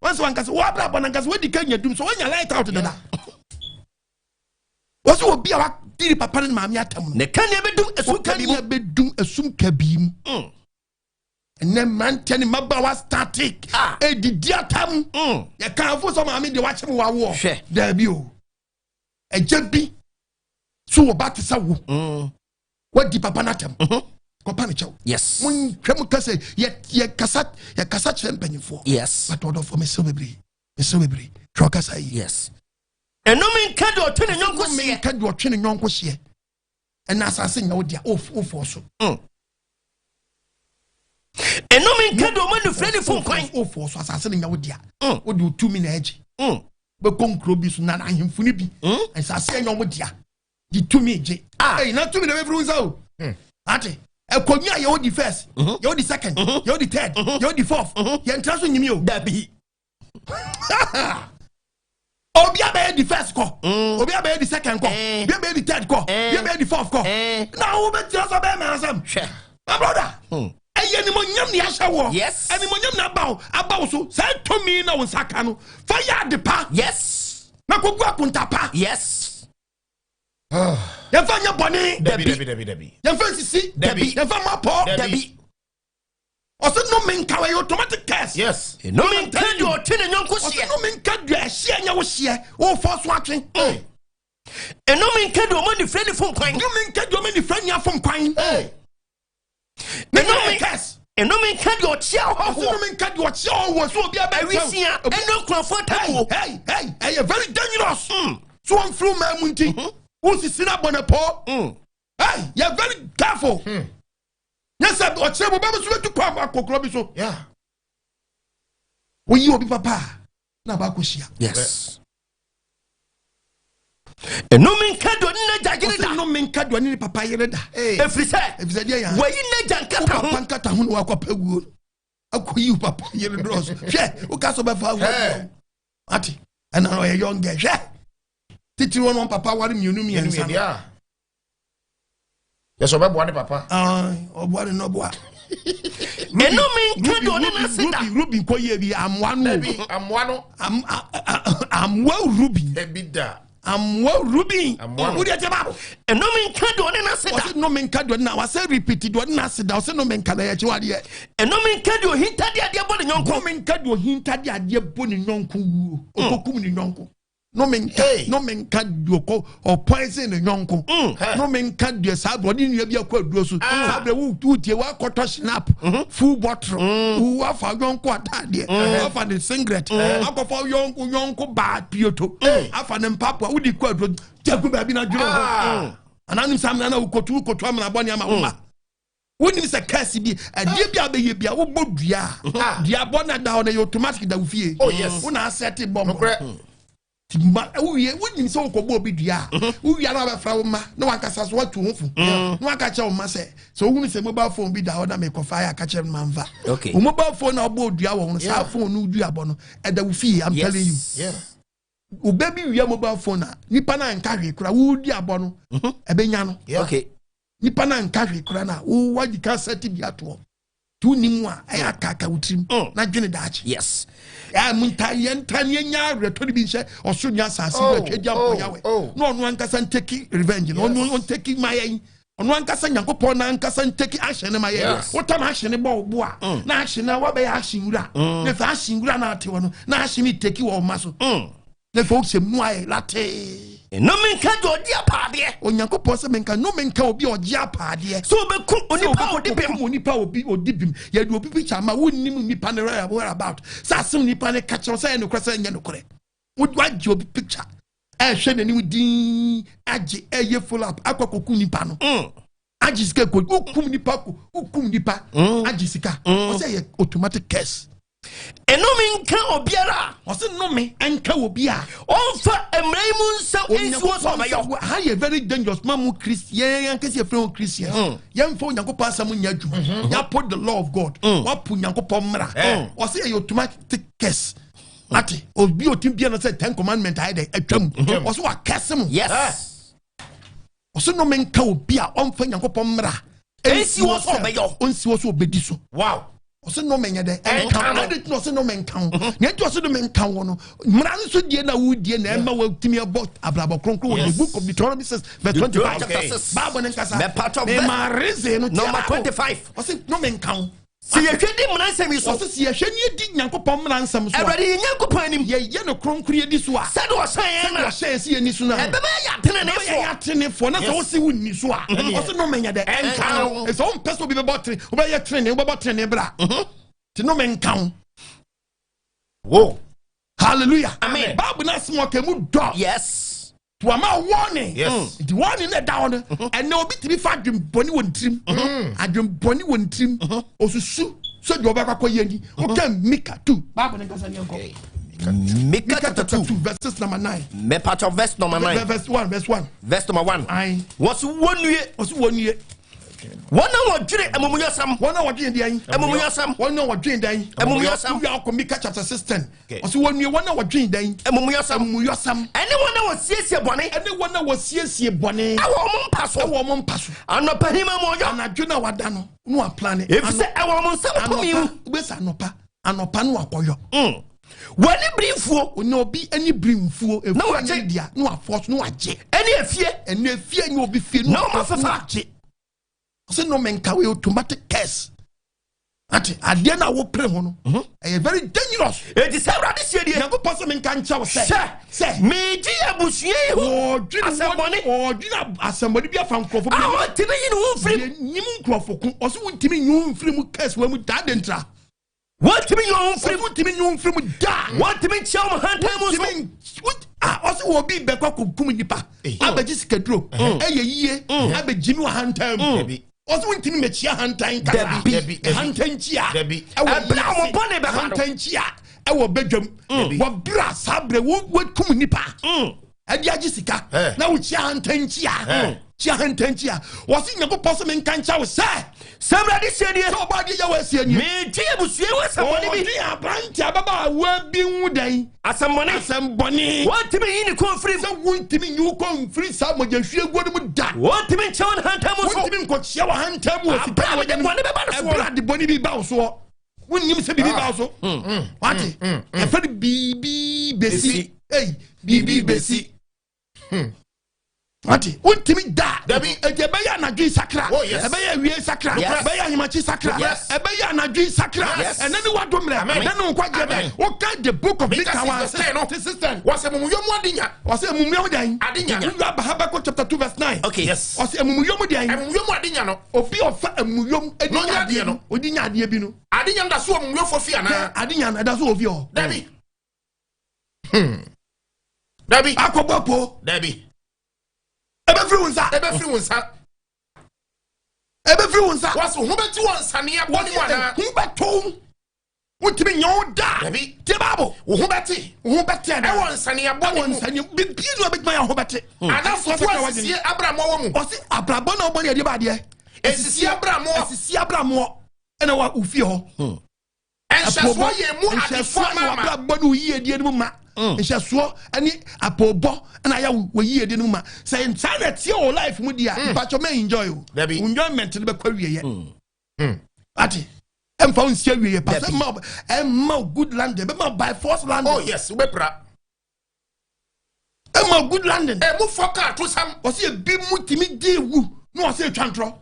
[SPEAKER 1] Wɔn sɛ wankasa wɔ abrabɔ nankasa wadi ka nya dum sɔ, wanya light out dada. Wɔn sɛ obi a wadi ne papa ne maame atam no.
[SPEAKER 4] Ne kanea bɛdum esum kabii mu.
[SPEAKER 1] Kanea bɛdum esum kabii mu. Ɛnɛ mmeranteɛ ne mmabaawa static ɛdidi atam yɛkamfo sɛ maame deɛ wakyɛ me wawoɔ daabi o ɛgya bi so wɔ ba te sɛ wo wadi papa no atam kɔpa ne kyɛw.
[SPEAKER 4] Yes.
[SPEAKER 1] Monhwɛ mu ka sɛ yɛkasa yɛkasa kyerɛ mpanyimfoɔ.
[SPEAKER 4] Yes.
[SPEAKER 1] But ɔdɔfoɔ mesrɛ bebree mesrɛ bebree twerɛ ɔkasa yi.
[SPEAKER 4] Yes. Ɛnome nka deɛ ɔtwe ne yɔnko
[SPEAKER 1] Ɛnome
[SPEAKER 4] hyeɛ.
[SPEAKER 1] nka deɛ ɔtwe ne yɔnko hyeɛ. Ɛna asase nyɛ wo dea wofɔɔ so.
[SPEAKER 4] Ɛnome nka deɛ ɔma nufrɛ ne fom kwan.
[SPEAKER 1] Wofɔɔ so asase no nyɛ wo dea. Wode wo tumi na agye. Bɛkɔ nkuro bi so na ahemfo no bi. Asase nyɛ wɔn dea. De tumi gye. Ɛyi na tumi na bɛfiri wo nsa o. Ate ɛkɔnwa a yɛwɔ di first, yɛwɔ di second, yɛwɔ di third, yɛwɔ di fourth. Yɛntra so nyimi o.
[SPEAKER 4] Dabi.
[SPEAKER 1] Obi abɛyɛ di first kɔ. Obi abɛyɛ di second kɔ. Obi abɛyɛ di third kɔ. Obi abɛyɛ di fourth kɔ. Na wo bɛ tira so bɛyɛ mɛ asɛm.
[SPEAKER 4] Hwɛ.
[SPEAKER 1] My brother. Ɛyɛ nimonyam ni ahyɛ wɔ.
[SPEAKER 4] Yes.
[SPEAKER 1] Ɛnimonyam na aba wo aba wo so. Sɛ tumi na wo nsa ka no. Fa yɛ ade pa.
[SPEAKER 4] Yes.
[SPEAKER 1] Na kɔgu akontapa.
[SPEAKER 4] Yes.
[SPEAKER 1] Yɛmfa nyɛ bɔne.
[SPEAKER 2] Dabi, dabi, dabi, dabi.
[SPEAKER 1] Yɛmfa nsisi.
[SPEAKER 2] Dabi.
[SPEAKER 1] Yɛmfa ma pɔ.
[SPEAKER 4] Dabi.
[SPEAKER 1] Ɔsɛ nnome nka, wɔyɛ automatic curse.
[SPEAKER 4] Nnome nka deɛ ɔtwe ne yɔnko
[SPEAKER 1] Ɔsɛ
[SPEAKER 4] hyeɛ.
[SPEAKER 1] nnome nka deɛ ɛhyeɛ nyɛ wo hyeɛ, wofɔ so atwe.
[SPEAKER 4] Nnome nka deɛ ɔma nifirɛ ne fom kwan.
[SPEAKER 1] Nnome nka deɛ ɔma nifirɛ ni afom kwan. Ne
[SPEAKER 4] Nnome
[SPEAKER 1] nyɛ curse.
[SPEAKER 4] Nnome nka deɛ ɔkyea
[SPEAKER 1] Ɔsɛ
[SPEAKER 4] ɔhɔhoɔ.
[SPEAKER 1] nnome nka deɛ ɔkyea ɔwɔ so obi abɛkyɛw.
[SPEAKER 4] Awisia ɛne nkurɔfoɔ tamuo.
[SPEAKER 1] Hey, hey, ɛyɛ very dangerous. So wɔn firi ɔman mu nti wosisi na bɔ ne pɔ. Hey, yɛ very careful. Nyɛ sɛ ɔkyerɛ mu bɛbɛ so bɛtu kɔ akɔ akɔkorɔ bi so. Woyi obi papa a na aba akɔhyia.
[SPEAKER 4] Yes. Nnome nka deɛ ɔne n'agya yere
[SPEAKER 1] Ɔsɛ
[SPEAKER 4] da.
[SPEAKER 1] nnome nka deɛ ɔne ne papa yere da.
[SPEAKER 4] Ɛfiri sɛ
[SPEAKER 1] Efisɛ deɛ yɛn
[SPEAKER 4] wayi n'agya
[SPEAKER 1] wo
[SPEAKER 4] nkata
[SPEAKER 1] papa
[SPEAKER 4] ho.
[SPEAKER 1] nkata ho na wakɔpɛ wuo no, akɔyi wo papa yere dorɔ so. Hwɛ, woka sɛ wobɛfa wo
[SPEAKER 2] Hey.
[SPEAKER 1] ate, ɛna ɔyɛ young girl. Hwɛ, titiri wɔn wɔn papa ware mmienu mmiɛnsa no.
[SPEAKER 2] Yeah. Yɛ sɛ ɔbɛboa ne papa.
[SPEAKER 1] Ah, ɔboa ne nɔboa.
[SPEAKER 4] Nnome nka deɛ ɔne n'ase da.
[SPEAKER 1] Ruby, Ruby nkɔ yie bi amoa no.
[SPEAKER 2] Dabi, amoa no.
[SPEAKER 1] Amoa Ruby.
[SPEAKER 2] Dabi da.
[SPEAKER 1] Amoa Ruby.
[SPEAKER 2] Amoa no.
[SPEAKER 1] Wodi ɛkyɛ baabo.
[SPEAKER 4] Nnome nka deɛ ɔne n'ase da.
[SPEAKER 1] Ɔsɛ nnome nka deɛ ɔne na wasɛ repeat deɛ ɔne n'ase da. Ɔsɛ nnome nka na yɛ akyi wadeɛ.
[SPEAKER 4] Nnome nka deɛ ohinta de adeɛ bɔ ne yɔnko.
[SPEAKER 1] Nnome nka deɛ ohinta de adeɛ bɔ ne yɔnko wuo. Okokum ne yɔnko. Nnome nka,
[SPEAKER 2] Hey.
[SPEAKER 1] nnome nka deɛ ɔkɔ ɔpoison ne yɔnko. Nnome nka deɛ saa bɛ ɔde nua bi akɔ aduro so. Saa bɛ wo wotie wakɔtɔ snap full bottle. Wo wafa yɔnko ataadeɛ. Wafa ne singlet. Akɔfa yɔnko baa pioto. Afa ne mpaboa wodi kɔ aduro. Jagu baabi na dwere ho. Ananim sɛ amena na wokotu amena bɔne ama wo ma. Wonim sɛ kɛse bi adeɛ bi a bɛyɛ bi a wobɔ dua a dua bɔ na da hɔ no yɛ automatic da wo fie.
[SPEAKER 2] Oh, yes.
[SPEAKER 1] Wo na asɛte bɔ mbɔ.
[SPEAKER 2] Nokorɛ.
[SPEAKER 1] Nti ma wowie, wonim sɛ wokɔbɔ obi dua a, wowia na wabɛfra wo ma na wankasa so watu ho fo na waka kyerɛ wo ma sɛ wohunu sɛ mobile phone bi da hɔ na mekɔfa yɛ aka kyerɛ no mamfa. Wo mobile phone na wobɔ dua wɔ ho no, saa phone no dua bɔ no ɛda wo fie. I'm telling you. Wo bi wia mobile phone a, nipa na nka hwee kora wo dua bɔ no ɛbɛnya no. Nipa na nka hwee kora na wo wadi ka sɛte bi atoɔ nti wonim a ɛyɛ akaka wo tirim na dwene daakye. Ɛ mu nta yɛn nta ne yɛnya awerɛtɔ no bi nhyɛ ɔsoro ne asase mu atwa gya mpɔ Yahweh na ɔno ankasa ntake revenge no, ɔno ɔntake ma yɛn, ɔno ankasa Nyankopɔn na ankasa ntake ahyɛ ne ma yɛn. Wotam ahyɛ ne bɔ wo bo a na ahyɛ na wabɛyɛ ahyɛ nwura na afei ahyɛ nwura na ate hɔ no na ahyɛ ne take wɔ ɔma so na afei wohyɛ mu ayɛ latee.
[SPEAKER 4] Nnome nka deɛ ɔgye apaadeɛ.
[SPEAKER 1] Onyankopɔn sɛ menka nnome nka obi a ɔgye apaadeɛ.
[SPEAKER 4] Sɛ ɔbɛkum onipa a ɔdi bem.
[SPEAKER 1] Kum onipa a obi odi bim. Yɛde obi picture ama, wonnim nipa no where about sɛ asɛm nipa no ka kyerɛ sɛ ɛyɛ nokorɛ sɛ ɛnyɛ nokorɛ. Wagye obi picture ɛhwɛ n'anim din agye ɛyɛ follow up akɔ akɔkum nipa no. Agye sika kɔ wokum nipa ko wokum nipa agye sika, ɔsɛ ɛyɛ automatic curse.
[SPEAKER 4] Nnome nka obiara a
[SPEAKER 1] Ɔsɛ nnome ɛnka obi a
[SPEAKER 4] ɔmfa mmara yi mu nsɛm nsuo sɛ ɔbɛyɔ.
[SPEAKER 1] Ha yɛ very dangerous ma mu Christ yɛn ankasa yɛfrɛ wɔn Christians. Yɛmfa Onyankopɔn asɛm nyɛ adwuma. Yɛapo the law of God, wapo Onyankopɔn mmara. Ɔsɛ yɛyɛ automatic curse. Ate obi otim bia no sɛ Ten Commandment ayɛ dɛ atwam, ɔsɛ wakɛse mo. Ɔsɛ nnome nka obi a ɔmfa Nyankopɔn mmara
[SPEAKER 4] Ɛnsi wɔ sɛ ɔbɛyɔ.
[SPEAKER 1] Ɔnsi wɔ sɛ ɔbɛdi so. Ɔsɛ nnome nyɛ dɛ
[SPEAKER 2] Ɛnka
[SPEAKER 1] ɛnka
[SPEAKER 2] no.
[SPEAKER 1] ade nti na ɔsɛ nnome nka ho nea nti ɔsɛ nnome nka ho no, mmara no so die na wodie na ɛma watumi abɔ abrabɔ kronkron wɔ the book of Deuteronomy 6 verse 25.
[SPEAKER 4] Chapter 6.
[SPEAKER 1] Bible ne nkasa.
[SPEAKER 4] Mɛpatɔ
[SPEAKER 1] mema reze no.
[SPEAKER 4] Number 25.
[SPEAKER 1] Ɔsɛ nnome nka ho.
[SPEAKER 4] Sɛ yɛhwɛ di mmara nsɛm yi so.
[SPEAKER 1] Ɔsɛ sɛ yɛhwɛ ne yɛdi Nyankopɔn mmara nsɛm so a,
[SPEAKER 4] Awurade yɛ Nyankopɔn anim.
[SPEAKER 1] Yɛyɛ no kronkron yɛdi so a,
[SPEAKER 4] sɛde ɔhyɛ yɛn
[SPEAKER 1] sɛdeɛ
[SPEAKER 4] na
[SPEAKER 1] ɔhyɛ yɛn sɛ yɛni so no a,
[SPEAKER 4] ɛbɛbɛ yɛ atenenefoɔ.
[SPEAKER 1] yɛyɛ atenefoɔ. Na sɛ wosi wo nni so a, ɔsɛ nnome nyɛ dɛ
[SPEAKER 2] Ɛnka no.
[SPEAKER 1] Sɛ wompɛ sɛ obi bɛbɔ tene, wobɛyɛ tene, wobɛbɔ tene bra nti nnome nka ho. Hallelujah.
[SPEAKER 4] Amen.
[SPEAKER 1] Bible no asɛm ɔka mu dɔ. Wama warning. Nti warning na ɛda hɔ no, ɛnɛ obi tumi fa adwembɔne wɔ ne tirim, adwembɔne wɔ ne tirim, osusu sɛ deɛ ɔbɛkɔ akɔyɛ ni. Woka Mika 2, Bible ne nkasa ne yɛnkɔ.
[SPEAKER 4] Mika
[SPEAKER 1] Mika
[SPEAKER 4] chapter 2.
[SPEAKER 1] 2 verses number 9.
[SPEAKER 4] Mɛpatɔ verse number 9.
[SPEAKER 1] Verse 1, verse 1.
[SPEAKER 4] Verse number 1.
[SPEAKER 1] Aye.
[SPEAKER 4] Wɔso wɔnnue.
[SPEAKER 1] Ɔso wɔnnue.
[SPEAKER 4] Wɔn a wɔdwene amumuyɔsɛm.
[SPEAKER 1] Wɔn a wɔdwen deɛn?
[SPEAKER 4] Amumuyɔsɛm.
[SPEAKER 1] Wɔn a wɔdwen dɛn?
[SPEAKER 4] Amumuyɔsɛm.
[SPEAKER 1] Wowia akɔ Mika chapter 6 10. Ɔso wɔnnue wɔn a wɔdwen dɛn?
[SPEAKER 4] Amumuyɔsɛm.
[SPEAKER 1] Amumuyɔsɛm.
[SPEAKER 4] Ɛne wɔn a wɔsiesie bɔne.
[SPEAKER 1] Ɛne wɔn a wɔsiesie bɔne.
[SPEAKER 4] Ɛwɔ wɔn mpa so.
[SPEAKER 1] Ɛwɔ wɔn mpa so.
[SPEAKER 4] Anɔpahima mu ɔyɔ.
[SPEAKER 1] Anadwo na wada no na waplane.
[SPEAKER 4] Ɛfiri sɛ ɛwɔ wɔn nsɛm tumi mu.
[SPEAKER 1] Anɔpa wobɛsɛ anɔpa, anɔpa no wakɔyɔ.
[SPEAKER 4] W'ani bere mfuo.
[SPEAKER 1] Ɔne obi ani bere mfuo.
[SPEAKER 4] Na wagye.
[SPEAKER 1] Efuo dea na wafɔ so na wagye.
[SPEAKER 4] Ɛne efie.
[SPEAKER 1] Ɛne efie nye obi fie
[SPEAKER 4] Na
[SPEAKER 1] na
[SPEAKER 4] ɔma
[SPEAKER 1] wafɔ so na
[SPEAKER 4] fefa.
[SPEAKER 1] wagye. Ɔsɛ nnome nka wei automatic curse. Ate adeɛ no a wopere ho no ɛyɛ very dangerous.
[SPEAKER 4] Enti sɛ Awurade seɛ nie.
[SPEAKER 1] Nyankopɔn sɛ menka nkyɛ wo sɛ.
[SPEAKER 4] Hwɛ.
[SPEAKER 1] Sɛ.
[SPEAKER 4] Meregye abusua yi ho
[SPEAKER 1] Wɔdwene
[SPEAKER 4] asɛmmɔne.
[SPEAKER 1] wɔdwene asɛmmɔne bi afa nkurɔfo
[SPEAKER 4] A
[SPEAKER 1] bi ho.
[SPEAKER 4] wɔntumi nyi ne ho mfiri mu.
[SPEAKER 1] Yɛnyim nkurɔfo ko. Ɔsɛ wontumi nyi wo mfiri mu curse wɔ mu daa de ntra.
[SPEAKER 4] Wɔntumi nyi wɔn ho mfiri mu.
[SPEAKER 1] Wontumi nyi wo mfiri mu da.
[SPEAKER 4] Wɔntumi nkyia wɔn hantan mu nso.
[SPEAKER 1] Wontumi ɔsɛ wɔ obi bɛkɔ akɔkum nipa abɛgye sikaduro ɛyɛ yie abɛgye mi wɔ hantan mu. Ɔsɛ wontumi mɛkyia hantan kasa.
[SPEAKER 4] Dabi.
[SPEAKER 1] Hantan kyia.
[SPEAKER 2] Dabi.
[SPEAKER 1] Ɛwɔ
[SPEAKER 4] Ɛberɛ a wɔn bɔne bɛba no.
[SPEAKER 1] hantan kyia ɛwɔ badwam. Wɔbrɛ saa berɛ wɔkum nipa. Ɛde agye sika na wokyia hantan kyia. Kyia hantan kyia. Wɔse Nyankopɔn sɛ menka nkyɛ wo sɛ.
[SPEAKER 4] Sɛ Awurade seɛ nie.
[SPEAKER 1] Sɛ ɔbɔ adeɛ yɛ wɔ asie nie.
[SPEAKER 4] Meregye abusua yi ho asɛmmɔne bi.
[SPEAKER 1] Ɔdwe aberante ababaawa bi ho dɛn?
[SPEAKER 4] Asɛmmɔne.
[SPEAKER 1] Asɛmmɔne.
[SPEAKER 4] Wɔntumi nyi ne kɔn mfiri mu.
[SPEAKER 1] Sɛ wontumi nyi wo kɔn mfiri saa mogyahwie guo no mu da.
[SPEAKER 4] Wɔntumi nkyia wɔn hantan mu nso.
[SPEAKER 1] Wontumi nkɔkyia wɔ hantan mu wɔ sika
[SPEAKER 4] Aberɛ a mede bɔne bɛba no soɔ.
[SPEAKER 1] Ɛberɛ a de bɔne bi ba wo soɔ. Wonnim sɛ biribi ba wo so. Wate? Ɛfɛ no biribi bɛsi. Ei, biribi bɛsi. Wate? Wontumi da.
[SPEAKER 2] Dabi.
[SPEAKER 1] Enti ɛbɛyɛ anadwo yi sakra.
[SPEAKER 2] Oh, yes.
[SPEAKER 1] Ɛbɛyɛ awie yi sakra.
[SPEAKER 4] Yes.
[SPEAKER 1] Ɛbɛyɛ ahemakye sakra.
[SPEAKER 4] Yes.
[SPEAKER 1] Ɛbɛyɛ anadwo yi sakra.
[SPEAKER 4] Yes.
[SPEAKER 1] Ɛnɛ ne wado mmerɛ.
[SPEAKER 2] Amen.
[SPEAKER 1] Ɛnɛ ne nkwagyeɛ
[SPEAKER 2] Amen.
[SPEAKER 1] bɛ. Woka the book of
[SPEAKER 2] Mika
[SPEAKER 1] Mika 1
[SPEAKER 2] 6 verse 10 no.
[SPEAKER 1] 6:10.
[SPEAKER 2] Wɔsɛ mumuyɔ mu ade nya.
[SPEAKER 1] Ɔsɛ amumuyɔ mu dɛn?
[SPEAKER 2] Ade nya.
[SPEAKER 1] Wura aba Habakkuk chapter 2 verse 9.
[SPEAKER 4] Okay.
[SPEAKER 2] Yes.
[SPEAKER 1] Ɔsɛ amumuyɔ mu dɛn?
[SPEAKER 2] Amumuyɔ mu ade nya no.
[SPEAKER 1] Obi a ɔfa amumuyɔ mu adi
[SPEAKER 2] Na ɔnya
[SPEAKER 1] nya
[SPEAKER 2] adeɛ
[SPEAKER 1] adeɛ
[SPEAKER 2] no.
[SPEAKER 1] no. Odi nya adeɛ bi no.
[SPEAKER 2] Ade nya no da so wɔ amumuyɔfoɔ fie anaa?
[SPEAKER 1] Ade nya no ɛda so wɔ fie hɔ.
[SPEAKER 2] Dabi. Dabi.
[SPEAKER 1] Akɔbɔ po.
[SPEAKER 2] Dabi.
[SPEAKER 1] Ɛbɛfiri wo nsa.
[SPEAKER 2] Ɛbɛfiri wo nsa.
[SPEAKER 1] Ɛbɛfiri wo nsa.
[SPEAKER 2] Wɔsɛ ho bɛti wɔ nsanea bɔne mu anaa?
[SPEAKER 1] Ho bɛto. Wontumi nyɛ wo da.
[SPEAKER 2] Dabi.
[SPEAKER 1] Tie Bible.
[SPEAKER 2] Wo ho bɛte.
[SPEAKER 1] Wo ho bɛte anaa?
[SPEAKER 2] Ɛwɔ nsanea bɔne
[SPEAKER 1] Ɛwɔ
[SPEAKER 2] mu.
[SPEAKER 1] nsanea. Bibie na ɔbɛtumi ayɛ ho bɛte.
[SPEAKER 2] Anaa foto asisie abramoɔ wɔ mu.
[SPEAKER 1] Ɔse abrabɔ na ɔbɔ ne ɛdeɛ ba adeɛ.
[SPEAKER 2] Esisi abramoɔ.
[SPEAKER 1] Esisi abramoɔ. Ɛna wɔ ofie hɔ.
[SPEAKER 2] Nhyɛsoɔ yɛ mu
[SPEAKER 1] Nhyɛsoɔ
[SPEAKER 2] adefoɔ
[SPEAKER 1] yɛ
[SPEAKER 2] ama.
[SPEAKER 1] w'abrabɔ ne wo yiedie no mu ma. Nhyɛsoɔ ne apɔbɔ na ayɛ wɔ yiedie no mu ma. Sɛ saa na ɛteɛ wɔ life mu di a, mpakyɛ mɛ enjoy o.
[SPEAKER 2] Dabi.
[SPEAKER 1] Enjoyment no bɛkɔ awieɛ. Ate. Ɛmfa wo nsi awieɛ pa sɛ ɛmma ɛmma wo good landing, ɛbɛma by force landing.
[SPEAKER 2] Oh yes, wobɛpira.
[SPEAKER 1] Ɛmma wo good landing.
[SPEAKER 2] Ɛmu fɔ kaa to sam.
[SPEAKER 1] Ɔsɛ ebi mu tumi di ewu na ɔsɛ etwa ntorɔ.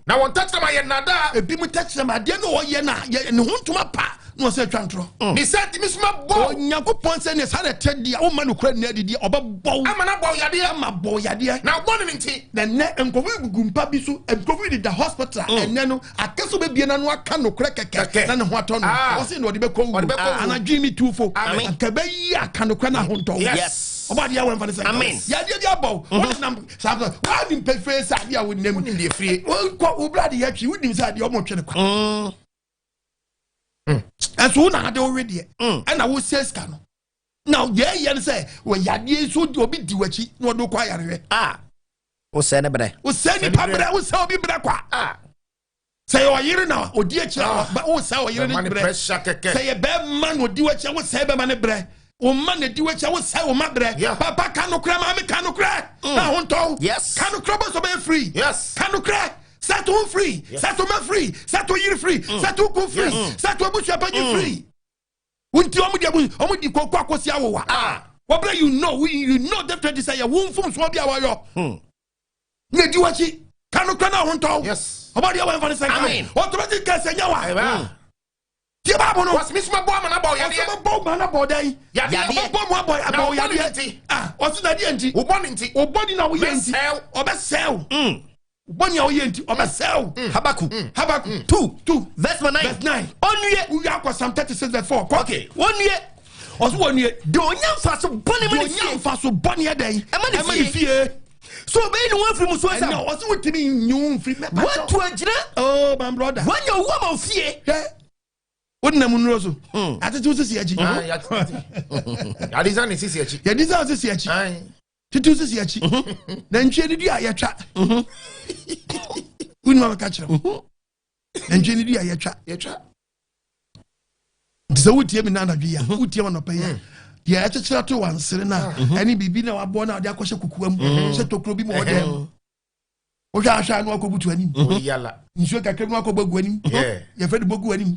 [SPEAKER 2] Na wɔn tɛkyerɛma yɛ nnadaa.
[SPEAKER 1] Ebi mu tɛkyerɛma adeɛ na ɔyɛ na yɛ ne ho ntoma pa na ɔsɛ etwa ntorɔ.
[SPEAKER 2] Ne sɛ ntumi soma bɔ.
[SPEAKER 1] Onyankopɔn sɛ ne saa na ɛtɛ deɛ woma no kura nna adidi ɔbɛbɔ wo.
[SPEAKER 2] Ama na bɔ yadeɛ.
[SPEAKER 1] Ama bɔ yadeɛ.
[SPEAKER 2] Na ɔbɔ ne ne nti.
[SPEAKER 1] Na nnɛ nkurɔfo yi gugu mpa bi so, nkurɔfo yi deda hospital a ɛnnɛ no akɛse wobɛbie n'ano aka nokorɛ kɛkɛ na ne ho atɔ no. Ɔse na ɔde bɛkɔ wuo. Anadwo yi me tu fo. Anka ɛbɛyi aka nokorɛ na ahontɔ wo.
[SPEAKER 4] Yes.
[SPEAKER 1] Ɔbɔ adeɛ awɔ mfa ne sɛ.
[SPEAKER 4] Amen.
[SPEAKER 1] Yadeɛ bi abɔ wo. Wode nam saa sɛ woanim pefee sɛ adeɛ a wonam.
[SPEAKER 2] Wonim deɛ fie.
[SPEAKER 1] Wonkɔ wo bra de yɛ twe wonim sɛ adeɛ ɔmo twe no kwa. Ɛnso wo na ade wowe deɛ. Ɛna wo sɛ sika no. Na deɛ ɛyɛ no sɛ wɔ yadeɛ so obi di w'akyi na ɔde kɔ ayarehwɛ.
[SPEAKER 4] Ah. Wosɛ ne brɛ.
[SPEAKER 1] Wosɛ nipa brɛ, wosɛ obi brɛ kwa. Sɛ yɛ ɔyere na odi akyi a wosɛ ɔyere ne brɛ. Sɛ yɛ bɛrima na odi w'akyi a wosɛ bɛrima ne brɛ. Wo mma na di w'akyi a wosɛ wo mma brɛ. Papa ka nokorɛ, maame ka nokorɛ. Na ho ntɔ wo.
[SPEAKER 4] Yes.
[SPEAKER 1] Ka nokorɛ bɔ sɛ ɔbɛyɛ free.
[SPEAKER 2] Yes.
[SPEAKER 1] Ka nokorɛ. Set wo free. Set wo mma free. Set wo yere free. Set wo kun free. Set wo abusua panyin free. Wonti ɔmo di ɔmo di koko akosi awowa. Wɔbrɛ you know you know definitely sɛ yɛ wo mfomsoɔ bi a wɔyɔ. Na edi w'akyi. Ka nokorɛ na ho ntɔ wo.
[SPEAKER 2] Yes.
[SPEAKER 1] Ɔbɔ deɛ wɔmfa ne sɛ nka wo. Automatic kɛsɛ nyɛ wa. Tie Bible no.
[SPEAKER 2] Wɔsi mi suma bɔ ama na bɔ yadeɛ.
[SPEAKER 1] Ɔsɛ bɔ ama na bɔ dɛn.
[SPEAKER 2] Yadeɛ.
[SPEAKER 1] Ɔbɔ mu abɔ abɔ yadeɛ. Ah ɔsɛ na deɛ nti.
[SPEAKER 2] Wobɔ ne nti.
[SPEAKER 1] Wobɔ ni na woyɛ nti. Ɔbɛsɛw. Wobɔ ni a woyɛ nti ɔbɛsɛw.
[SPEAKER 4] Habakkuk.
[SPEAKER 1] Habakkuk.
[SPEAKER 4] 2.
[SPEAKER 1] 2.
[SPEAKER 4] Verse 9.
[SPEAKER 1] Verse 9.
[SPEAKER 4] Onue.
[SPEAKER 1] Wuya akɔ Psalm 36 verse 4. Kɔ.
[SPEAKER 4] Okay. Onue.
[SPEAKER 1] Ɔsɛ wɔnue.
[SPEAKER 4] Deɛ onya nfaso bɔne ma ne fie.
[SPEAKER 1] Deɛ onya nfaso bɔne yɛ dɛn?
[SPEAKER 4] Ɛma ne fie. So obɛyi ne ho afiri mu so asɛm.
[SPEAKER 1] Ɛnna ɔsɛ wotumi nyi wo mfiri.
[SPEAKER 4] Woatu agyina.
[SPEAKER 1] Oh my brother.
[SPEAKER 4] Woanya owu ama wo fie.
[SPEAKER 1] Hwɛ. Wonam nnuro so. Atete wo sisi akyi.
[SPEAKER 2] Yɛde ne sisi akyi.
[SPEAKER 1] Yɛde sɛ sisi akyi. Tete wo sisi akyi. Nantwie ne dua yɛtwa. Wonim abɛka kyerɛ wo. Nantwie ne dua yɛtwa.
[SPEAKER 2] Yɛtwa.
[SPEAKER 1] Nti sɛ wotie mi na anadwo yi a, wotie ma nɔpɛ yi a, deɛ ɛkyekyere ato wansere no a, ɛne biribi na waboɔ no a wɔde akɔhyɛ kukuwa mu, hyɛ tokuro bi mu wɔ dɛm. Wohwɛ ahwɛ a na wakɔbutu anim. Nsuo kakra bi na wakɔbɔ agu anim. Yɛfrɛ de bɔgu anim.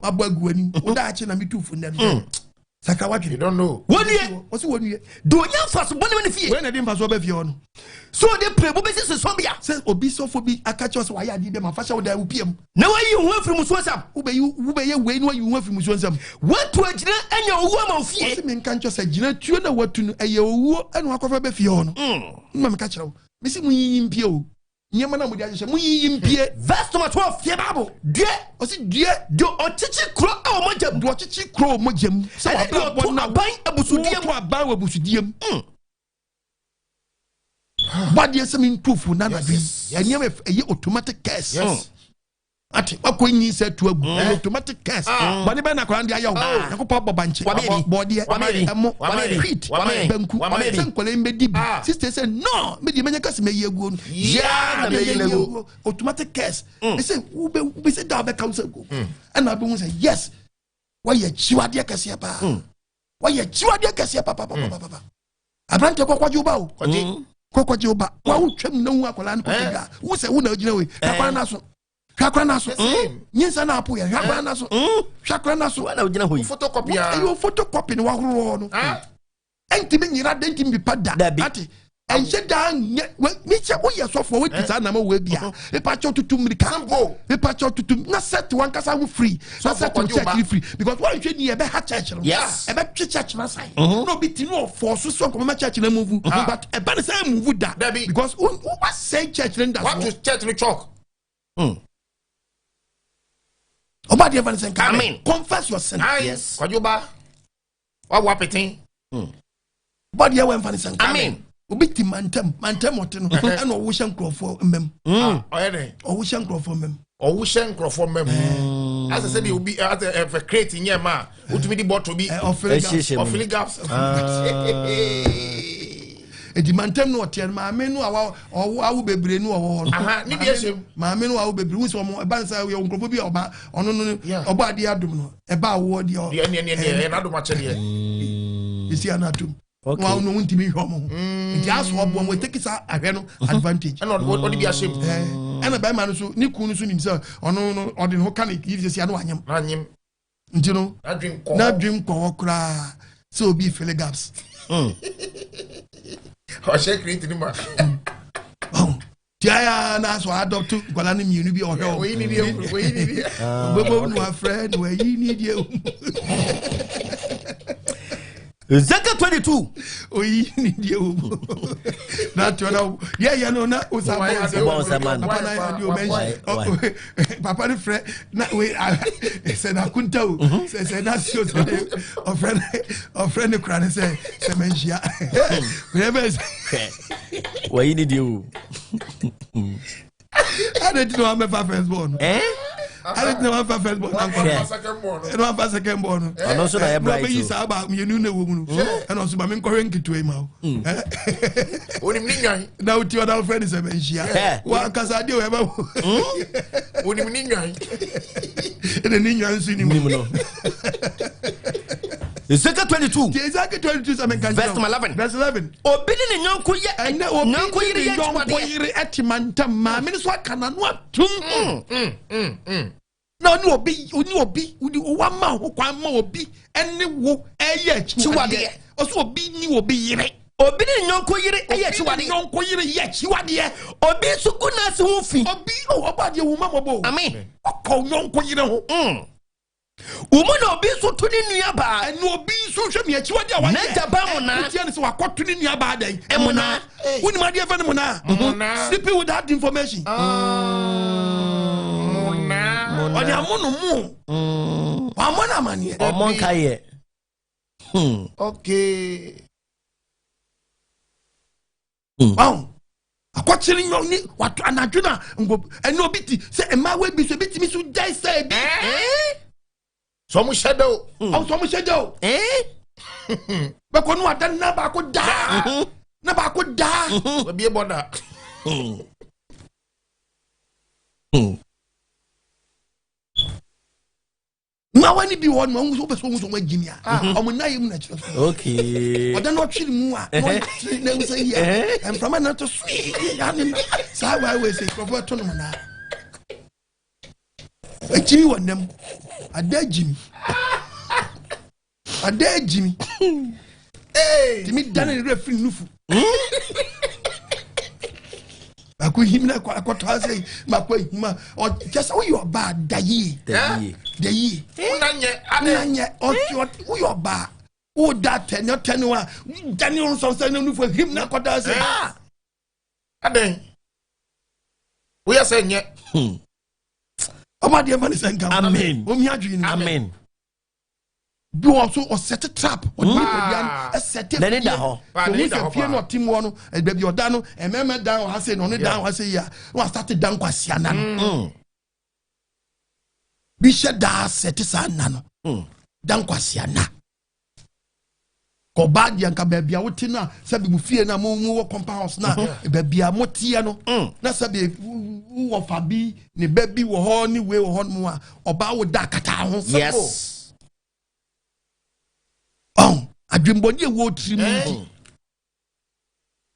[SPEAKER 1] Wabɔ agu anim. Woda akye na metu fo nnɛ no. Sakra
[SPEAKER 2] You
[SPEAKER 1] w'adwene.
[SPEAKER 2] don't know.
[SPEAKER 4] Wɔnue.
[SPEAKER 1] Ɔsi wɔnue.
[SPEAKER 4] Deɛ ɔnya mfaso bɔne wɔ ne fie.
[SPEAKER 1] Wei na ɛde mfasoɔ bɛ fie hɔ no.
[SPEAKER 4] Sɛ ɔde prɛbu bɛsi sosɔbea.
[SPEAKER 1] Sɛ obi sɔfo bi aka kyerɛ sɛ wayɛ adeɛ bi ma fa hyɛ wo dan wo pie mu.
[SPEAKER 4] Na wayi wo ho afiri musuo nsam.
[SPEAKER 1] Wobɛyi wobɛyɛ wei na wayi wo ho afiri musuo nsam.
[SPEAKER 4] Woatu agyina anya owuo ama wo fie.
[SPEAKER 1] Ɔsi menka nkyerɛ sɛ gyina tuo na watu no ɛyɛ owuo ɛna wakɔfa bɛ fie hɔ no. Mma meka kyerɛ wo. Mesi mo yiyi mpie o. Nneɛma no a mode ahyehyɛ mo yiyi mpie.
[SPEAKER 4] Verse number 12.
[SPEAKER 1] Tie Bible.
[SPEAKER 4] Deɛ.
[SPEAKER 1] Ɔsi due.
[SPEAKER 4] Deɛ ɔkyekye kuro a wɔ mogya mu.
[SPEAKER 1] Deɛ ɔkyekye kuro wɔ mogya mu. Sɛ
[SPEAKER 4] Ɛne deɛ ɔto aban abusudeɛ mu.
[SPEAKER 1] Wɔto aban wɔ abusudeɛ mu. Bɔdeɛ sɛ mentu fo na anadwo yi. Nneɛma ɛyɛ automatic curse.
[SPEAKER 2] Yes.
[SPEAKER 1] Ate wakɔ nyi sɛ tu agu. Ɛyɛ automatic curse. Bɔne bɛn na akwadaa no de ayɛ wo. Nyankopɔn abɔ bankye. Bɔdeɛ. Ɛmo. Wheat. Banku. Sɛ nkwadaa yi mbɛdi bi. Sister sɛ no me deɛ mɛnya kasi mɛyi aguo no.
[SPEAKER 4] Yeah, na mɛyi no aguo.
[SPEAKER 1] Automatic curse. Ɛsɛ wobɛ wobɛsɛ da wobɛka wo sɛ aguo. Ɛna wobɛhu sɛ yes wɔyɛ akyiwadeɛ kɛseɛ paa. Wɔyɛ akyiwadeɛ kɛseɛ papapapapa. Aberanteɛ kɔkɔgye wo ba o. Kɔkɔgye wo ba. Wa wotwam na hu akwadaa no kɔkɔgye a. Wo sɛ wo na ogyina wei. Hwɛ akwadaa no aso. Hwɛ akwadaa no aso. Nyinsa na apo yɛ. Hwɛ akwadaa no aso. Hwɛ akwadaa no aso.
[SPEAKER 4] Wa na ogyina hɔ yi.
[SPEAKER 2] Photocopy a.
[SPEAKER 1] Ɛyɛ o photocopy na wahorow no. Ɛntumi nyina da ntumi bipa da. Ate. Ɛnhyɛ da nyɛ mehyɛ woyɛ sɔfoɔ wodi saa nama wɔ bi a mepa kyɛw tutu mmirika mepa kyɛw tutu na sɛte wankasa ho free na sɛte wo church ni free because wɔnhwɛ ni ɛbɛha church no ɛbɛtwe church no asan na obi ti no ɔfɔ so so nkɔmɔma church no move but ɛba ne sɛ move da because wobasɛe church no ndasoɔ
[SPEAKER 2] wato church no chalk.
[SPEAKER 1] Ɔba deɛ fa ne sɛ nka
[SPEAKER 4] Amen.
[SPEAKER 1] Confess your sin.
[SPEAKER 4] Yes.
[SPEAKER 2] Kwadwo ba wawo apeten.
[SPEAKER 1] Ɔba deɛ wɛmfa ne sɛ nka.
[SPEAKER 4] Amen.
[SPEAKER 1] Obi ti mantam mantam ɔte no ɛna ɔwo hyɛ nkurɔfoɔ mmam.
[SPEAKER 2] Ɔyɛ dɛ.
[SPEAKER 1] Ɔwo hyɛ nkurɔfoɔ mmam.
[SPEAKER 2] Ɔwo hyɛ nkurɔfoɔ mmam. Asɛ sɛ deɛ obi asɛ ɛfɛ crate nyɛ ma a wotumi di bɔtɔ bi.
[SPEAKER 1] Ɔfili gaps.
[SPEAKER 2] Ɔfili gaps.
[SPEAKER 1] Eti mantam no ɔteɛ no maame no a ɔwo awo bebree no ɔwɔ hɔ no.
[SPEAKER 2] Aha ne deɛ hyɛ mu.
[SPEAKER 1] Maame no awo bebree wusu ɔmo ɛba nsa yɛ nkurɔfoɔ bi a ɔba ɔno no ɔbɔ adeɛ adum no ɛba awoɔ deɛ.
[SPEAKER 2] Deɛ ɛneɛ neɛ deɛ ɛyɛ n'adum akyɛ deɛ.
[SPEAKER 1] Esi anatum. Wɔn a wɔn ntumi nhwɛ wɔn ho. Nti aso ɔboɔ wɔn eteki saa ahwɛ no advantage.
[SPEAKER 2] Ɛna ɔde bi ahyɛ mu.
[SPEAKER 1] Ɛna bɛrima no so ne kun no so nim sɛ ɔno no ɔde ne ho ka ne yiri sɛ si ano anyam.
[SPEAKER 2] Anyam.
[SPEAKER 1] Nti no n'adwene nkɔ hɔ koraa sɛ obi fili gaps.
[SPEAKER 2] Ɔhyɛ kireti ni ma.
[SPEAKER 1] Tia ya na so adopt nkwadaa no mmienu bi ɔhwɛ wɔn.
[SPEAKER 2] Oyi ni deɛ oyi ni deɛ.
[SPEAKER 1] Gbogbo nu afrɛ nu ayi ni deɛ.
[SPEAKER 4] Ezekiel 22.
[SPEAKER 1] Oyi ni deɛ wɔ mu. Na to na yɛ yɛ no na osa bɔ nsɛm. Papa na yɛ adi o mɛnsi. Papa ni frɛ na we sɛ na kunta o sɛ sɛ na si o sɛ de ɔfrɛ ne ɔfrɛ ne kura ne sɛ sɛ mɛnhyia. Wei bɛ sɛ.
[SPEAKER 4] Wayi ni deɛ o.
[SPEAKER 1] Ade ti na wa mɛfa first ball no. Ade ti na wa mɛfa first ball na nkɔ. Ɛna wa mfa second ball no.
[SPEAKER 4] Ɔno nso na yɛ bright o.
[SPEAKER 1] Na ɔbɛyi saa ba mmienu na ɛwɔ mu no. Ɛna ɔso ma mi nkɔhwɛ nketewa yi ma o.
[SPEAKER 2] Onim ni nwan.
[SPEAKER 1] Na o ti ɔda fɛ ni sɛ mɛ nhyia. Wa kasa adeɛ o ɛbɛ wo.
[SPEAKER 2] Onim ni nwan.
[SPEAKER 1] Ɛna ni nwan nso ni mu.
[SPEAKER 4] no. Ezekiel 22.
[SPEAKER 1] Ti Ezekiel 22 sɛ mi nka
[SPEAKER 4] Verse 11.
[SPEAKER 1] Verse 11.
[SPEAKER 4] Obi ne ne yɔnko yɛ.
[SPEAKER 1] Ɛnɛ obi
[SPEAKER 4] Yɔnko
[SPEAKER 1] ne
[SPEAKER 4] yere
[SPEAKER 1] ne
[SPEAKER 4] yɛ
[SPEAKER 1] yɔnko
[SPEAKER 4] akyiwadeɛ.
[SPEAKER 1] yere ɛte mantam maame no so aka n'ano atum. Na ɔne obi ɔne obi ɔde wama ho kwan ma obi ɛne wo ɛyɛ akyiwadeɛ. Ɔsɛ obi ne obi yere.
[SPEAKER 4] Obi ne ne yɔnko yere yɛ
[SPEAKER 1] Obi ne
[SPEAKER 4] akyiwadeɛ.
[SPEAKER 1] yɔnko yere yɛ akyiwadeɛ.
[SPEAKER 4] Obi nso gu n'ase ho fi.
[SPEAKER 1] Obi o ɔbɔ adeɛ wo ma mɔbɔ o.
[SPEAKER 4] Amen.
[SPEAKER 1] Ɔkɔ yɔnko yere ho.
[SPEAKER 4] Wo mu na obi nso to ne nua baa.
[SPEAKER 1] Ɛne obi nso hwɛ mi akyiwadeɛ a wayɛ.
[SPEAKER 4] N'agya ba mo naa.
[SPEAKER 1] Wotia ne sɛ wakɔto ne nua baa dɛn.
[SPEAKER 4] Ɛmo naa.
[SPEAKER 1] Wonim adeɛ fɛ ne mo naa.
[SPEAKER 2] Mo
[SPEAKER 1] Sleeping with that information.
[SPEAKER 2] naa.
[SPEAKER 1] Ɔde amo no mo. Wamɔ no amaneɛ.
[SPEAKER 4] Ɔmɔ nka yɛ.
[SPEAKER 2] Okay.
[SPEAKER 1] Ɔn akɔkyere nyɔ ne wato anadwo na nko ɛne obi ti sɛ mmaawa bi so ebi tumi so gyae sɛ ebi.
[SPEAKER 2] Sɛ ɔmo hyɛ dɛ o.
[SPEAKER 1] Ɔn sɛ ɔmo hyɛ gya o. Bɛkɔ no ada na baako daa. Na baako daa.
[SPEAKER 2] Wabie bɔda.
[SPEAKER 1] Mmaawa ni bi wɔ hɔ nom ɔmo sɛ ɔmo sɛ ɔmo agyimi a ɔmo nan yɛ mu na kyerɛ so.
[SPEAKER 4] Okay.
[SPEAKER 1] Ɔda na ɔtwe ne mu a na ɔtwe na ewu sɛ yia mframa na to so ya ne na saa waa wei sɛ nkurɔfoɔ ɛto no mo naa. Agyimi wɔ nam ada agyimi. Ada agyi mi. Tumi dane ne werɛ firi nufu. Baako him na akɔtɔ ase yi, baako ahim a ɔkyɛ sɛ woyɛ ɔbaa da yie. Da yie. Wona nyɛ woyɛ ɔbaa woda atɛne ɔtɛne wa dane wo nsɔnsɛn ne nufu ahim na akɔtɔ ase.
[SPEAKER 2] Adɛn? Woyɛ sɛ nyɛ.
[SPEAKER 1] Ɔmo adeɛ ma ne sɛ nka.
[SPEAKER 4] Amen.
[SPEAKER 1] Omi adwene no.
[SPEAKER 4] Amen.
[SPEAKER 1] Bi wɔ so ɔsɛte trap ɔde nipadua no ɛsɛte
[SPEAKER 4] N'ani da hɔ.
[SPEAKER 1] Ohun sɛ fie no ɔte mu hɔ no, baabi ɔda no, mmarima dan wɔ ha sei na ɔno dan wɔ ha sei a, na wasate dan kwasia na no. Bi hyɛ daa sɛte saa nna no, dan kwasia na. Kɔbaa deɛ nka baabi a wote no a, sɛbi mo fie no a mo wɔ compound house no a, baabi a moteɛ no, na sɛbi wowɔ fa bi ne ba bi wɔ hɔ ne wei wɔ hɔ nom a, ɔbaa wo da akata ho.
[SPEAKER 4] Yes.
[SPEAKER 1] Ɔn adwembɔne ɛwɔ tiri mu nti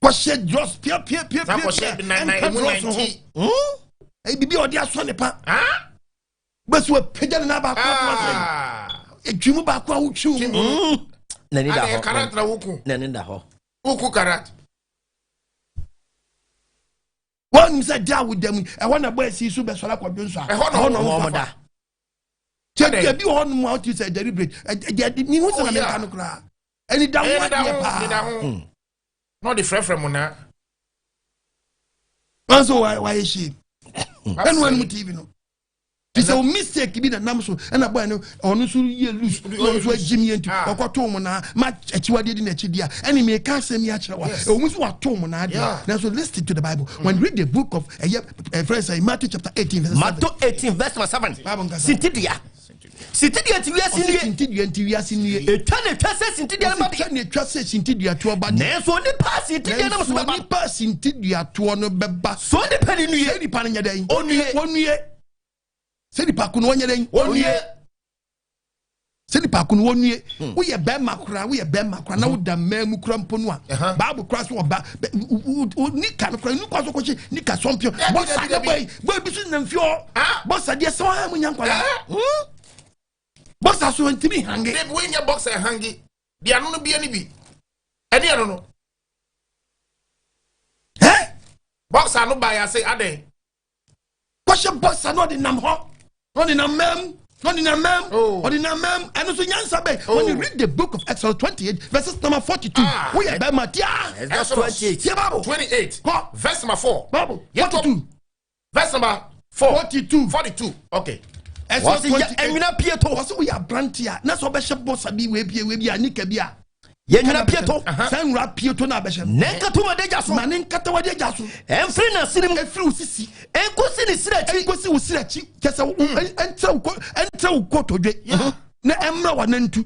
[SPEAKER 1] kɔhyɛ drɔs piapiapiapia ɛnka drɔs ho ɛyɛ biribi a ɔde asɔ ne pa bɛsi wapagya ne nan baako ato ase ɛtwi mu baako a wotwi mu.
[SPEAKER 4] N'ani da hɔ.
[SPEAKER 2] Karat na woku.
[SPEAKER 4] N'ani da hɔ.
[SPEAKER 2] Woku karat.
[SPEAKER 1] Wɔn sɛ gya a woda mu ɛhɔ na bɔ esi so bɛsɔrɔ akɔdwo nso a
[SPEAKER 2] ɛhɔ
[SPEAKER 1] na
[SPEAKER 4] wɔn da.
[SPEAKER 1] Kyɛ deɛ bi wɔ hɔ nom a wote sɛ deliberate ɛdeɛ ni ho sɛ na meka no koraa ɛni da ho adeɛ paa.
[SPEAKER 2] Na ɔde frɛfrɛ mu na.
[SPEAKER 1] Wɔn nso wayɛ hyɛ ɛnu ɛnum TV no ti sɛ o mistake bi na nam so ɛna bɔ ɛno ɔno nso yɛ loose na ɔno nso agyi mi nti ɔkɔto mu na ma akyiwadeɛ di n'akyi di a ɛne mi ka asɛm yi akyerɛ wa ɛwɔ mu nso wato mu na adeɛ. Nanso listen to the Bible when read the book of ɛyɛ ɛfrɛ sɛ Matthew chapter 18 verse 7.
[SPEAKER 4] Matthew 18 verse number 7.
[SPEAKER 1] Bible nkasa.
[SPEAKER 4] Sintidua. Sintidua nti wiase
[SPEAKER 1] Ɔsɛ
[SPEAKER 4] nie.
[SPEAKER 1] sintidua nti wiase nie.
[SPEAKER 4] Etwa na etwa sɛ sintidua no ba
[SPEAKER 1] Ɔsɛ
[SPEAKER 4] deɛ.
[SPEAKER 1] twa na etwa sɛ sintidua toɔ ba deɛ.
[SPEAKER 4] Nanso onipa a sintidua nam so
[SPEAKER 1] Nanso
[SPEAKER 4] bɛba.
[SPEAKER 1] onipa a sintidua toɔ no bɛba.
[SPEAKER 4] So onipa ni nue.
[SPEAKER 1] Sɛ nipa no nyɛ dɛn?
[SPEAKER 4] Onue.
[SPEAKER 1] Onue. Sɛ nipa ko no wɔnyɛ dɛn?
[SPEAKER 4] Onue.
[SPEAKER 1] Sɛ nipa ko no wɔnue. Woyɛ bɛrima koraa, woyɛ bɛrima koraa na woda mmaa mu koraa mpo no a, Bible koraa so ɔba nika no koraa nika so kɔkye nika sɔmpio. Bɔsa deɛ bɔyi bɔyi bi so nam fie hɔ. Bɔsa deɛ sɛ wɔn a mo nya nkwadaa. Bɔsa so ntumi hange.
[SPEAKER 2] Debi wei nyɛ boxer hange. Deɛ ano no bie ne bi. Ɛne ɛno no.
[SPEAKER 1] Ɛ?
[SPEAKER 2] Boxer no ba yɛ ase adɛn?
[SPEAKER 1] Kɔhyɛ bɔsa na ɔde nam hɔ. Na ɔde nam mɛm. Na ɔde nam mɛm. Ɔde nam mɛm. Ɛno so nyansa bɛn. When you read the book of Exodus 28 verses number 42. Woyɛ bɛrima tia.
[SPEAKER 4] Exodus 28.
[SPEAKER 1] Tie Bible.
[SPEAKER 2] 28.
[SPEAKER 1] Kɔ.
[SPEAKER 2] Verse number 4.
[SPEAKER 1] Bible. 42.
[SPEAKER 2] Verse number 4.
[SPEAKER 1] 42.
[SPEAKER 2] 42. Okay.
[SPEAKER 1] Exodus
[SPEAKER 4] Wɔsi yɛ
[SPEAKER 1] 28.
[SPEAKER 4] ɛnwena pie to.
[SPEAKER 1] Wɔsi woyɛ aberante a na sɛ ɔbɛhyɛ bɔsa bi wei bie wei bi a nika bi a.
[SPEAKER 4] Yɛ nwena pie to.
[SPEAKER 1] Saa nwura pie to na abɛhyɛ no.
[SPEAKER 4] Ne nkata wɔn adagya so.
[SPEAKER 1] Ma ne nkata wɔde agya so.
[SPEAKER 4] Ɛmfiri n'asene mu.
[SPEAKER 1] Ɛfiri wo sisi.
[SPEAKER 4] Ɛnkosi ne srɛ akyi.
[SPEAKER 1] Ɛnkosi wo srɛ akyi. Kyɛ sɛ ɛntrɛ wo kotodwe. Na ɛmmerɛ w'anantu.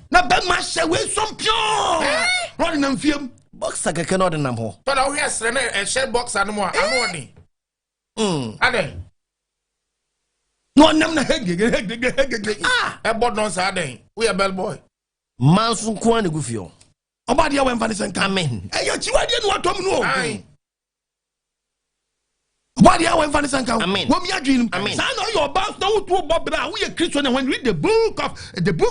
[SPEAKER 1] Na bɛma hyɛ wei sɔmpiɔɔ. Na ɔde nam fie mu.
[SPEAKER 4] Boxer kɛkɛ na ɔde nam hɔ.
[SPEAKER 2] Tọ́lá wohwɛ ɛsrɛ na ɛhyɛ boxer no mu a ano ɔden. Adɛn?
[SPEAKER 1] Na ɔnam na hegege hegege hegege.
[SPEAKER 2] Ɛbɔ dɔn saa adɛn? Woyɛ bell boy.
[SPEAKER 4] Mmaa nso nko ara na egu fie hɔ.
[SPEAKER 1] Ɔba adeɛ wɔ mfa ne sɛ nka.
[SPEAKER 4] Amen.
[SPEAKER 1] Ɛyɛ akyiwadeɛ na watɔ mu no o.
[SPEAKER 2] Aye.
[SPEAKER 1] Ɔba adeɛ wɔ mfa ne sɛ nka.
[SPEAKER 4] Amen.
[SPEAKER 1] Wɔn mi adwene mu.
[SPEAKER 4] Amen.
[SPEAKER 1] Saa na ɔyɛ ɔba na wotu bɔ bere a woyɛ Kristo na when you read the book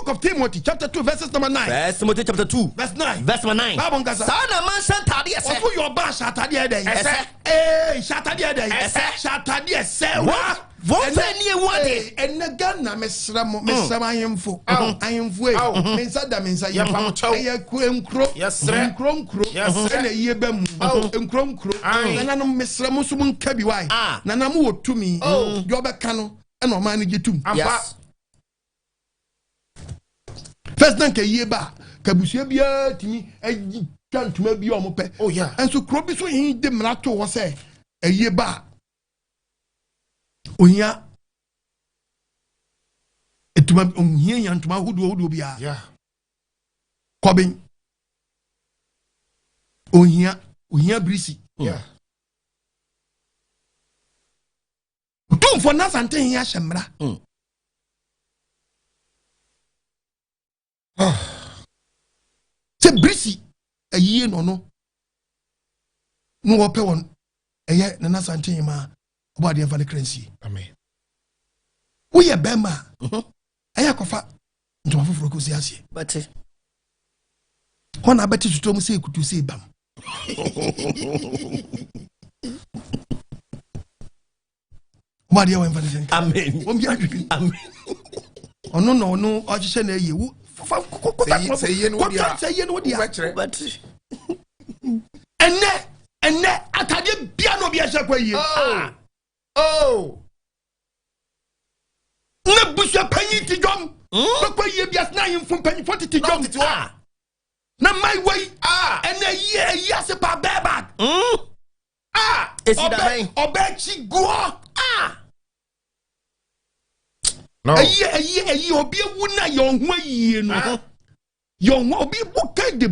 [SPEAKER 1] of Timothy chapter 2 verses number 9.
[SPEAKER 4] First Timothy chapter 2
[SPEAKER 1] verse 9.
[SPEAKER 4] Verse number 9.
[SPEAKER 1] Bible nkasa.
[SPEAKER 4] Saa na mmaa nhyɛ ntaadeɛ sɛ.
[SPEAKER 1] Ɔso yɛ ɔba ahyɛ atadeɛ dɛn?
[SPEAKER 2] Ɛsɛ.
[SPEAKER 1] Ee hyɛ atadeɛ dɛn?
[SPEAKER 2] Ɛsɛ.
[SPEAKER 1] Hyɛ atadeɛ sɛ wa.
[SPEAKER 4] Wɔn fɛ ni ewu adeɛ.
[SPEAKER 1] Ɛnɛ Ghana mesrɛ mo, mesrɛ mo ahemfo. Ahemfo yi, me nsa da me nsa yi.
[SPEAKER 2] Yɛpam kyɛw.
[SPEAKER 1] Ɛyɛ nkuro.
[SPEAKER 2] Yɛsrɛ.
[SPEAKER 1] Nkuro nkuro.
[SPEAKER 2] Yɛsrɛ.
[SPEAKER 1] Ɛna yie bɛ mu. Nkuro nkuro. Nananom mesrɛ mo nso mo nka bi wae. Nana mo wɔ tumi. Deɛ ɔbɛka no ɛna ɔman no gye tum.
[SPEAKER 2] Ampa.
[SPEAKER 1] First na nka yie ba ka busua biara tumi ayi twa ntoma bi a ɔmo pɛ.
[SPEAKER 2] Oh yeah.
[SPEAKER 1] Nso kuro bi so yi de mmara to hɔ sɛ ɛyie ba ohia ntoma, ohia nya ntoma ahodoɔ ahodoɔ biara. Kɔben ohia ohia birisi. Otumfoɔ Nasante hin ahyɛ mmara. Sɛ birisi ayie no no na wɔpɛ wɔn ɛyɛ Nana Asante hin ma ɔbɔ adeɛ mfa ne kra nsie.
[SPEAKER 2] Amen.
[SPEAKER 1] Woyɛ bɛrima a ɛyɛ akɔfa Ntoma foforɔ kɔsi aseɛ.
[SPEAKER 4] Bɛte.
[SPEAKER 1] Hɔ na abɛte sotɔ mu sɛ ekutu sɛ ebam. Wɔn adeɛ wɔn mfa ne sɛ nka.
[SPEAKER 4] Amen.
[SPEAKER 1] Wɔn bi adwene.
[SPEAKER 4] Amen.
[SPEAKER 1] Ɔno na ɔno ɔhyehyɛ na ɛyɛ wo fa kɔtɔ
[SPEAKER 2] Sɛ yie no wo deɛ a,
[SPEAKER 1] sɛ yie no wo deɛ a.
[SPEAKER 2] wobɛkyerɛ.
[SPEAKER 4] Bɛte.
[SPEAKER 1] Ɛnɛ ɛnɛ atadeɛ bia na obi ahyɛ kɔ yie.
[SPEAKER 2] Oh. Oh.
[SPEAKER 1] Na busua panyin ti dwom. Bɛkɔ yie bi ase na ahemfo mpanyinfoɔ tete
[SPEAKER 2] Na
[SPEAKER 1] dwom.
[SPEAKER 2] ɔtete hɔ a.
[SPEAKER 1] Na mmayewa yi.
[SPEAKER 2] Ah.
[SPEAKER 1] Ɛnɛ yie ɛyi ase pa bɛɛ bag.
[SPEAKER 2] Ah.
[SPEAKER 4] Esi da
[SPEAKER 1] Ɔbɛ
[SPEAKER 4] bɛn.
[SPEAKER 1] ɔbɛ akyi guɔ.
[SPEAKER 4] Ah.
[SPEAKER 2] No.
[SPEAKER 1] Ɛyi ɛyi ɛyi obi ewu na yɛ ɔho ayie no.
[SPEAKER 2] Ah.
[SPEAKER 1] Yɛ ɔho obi book the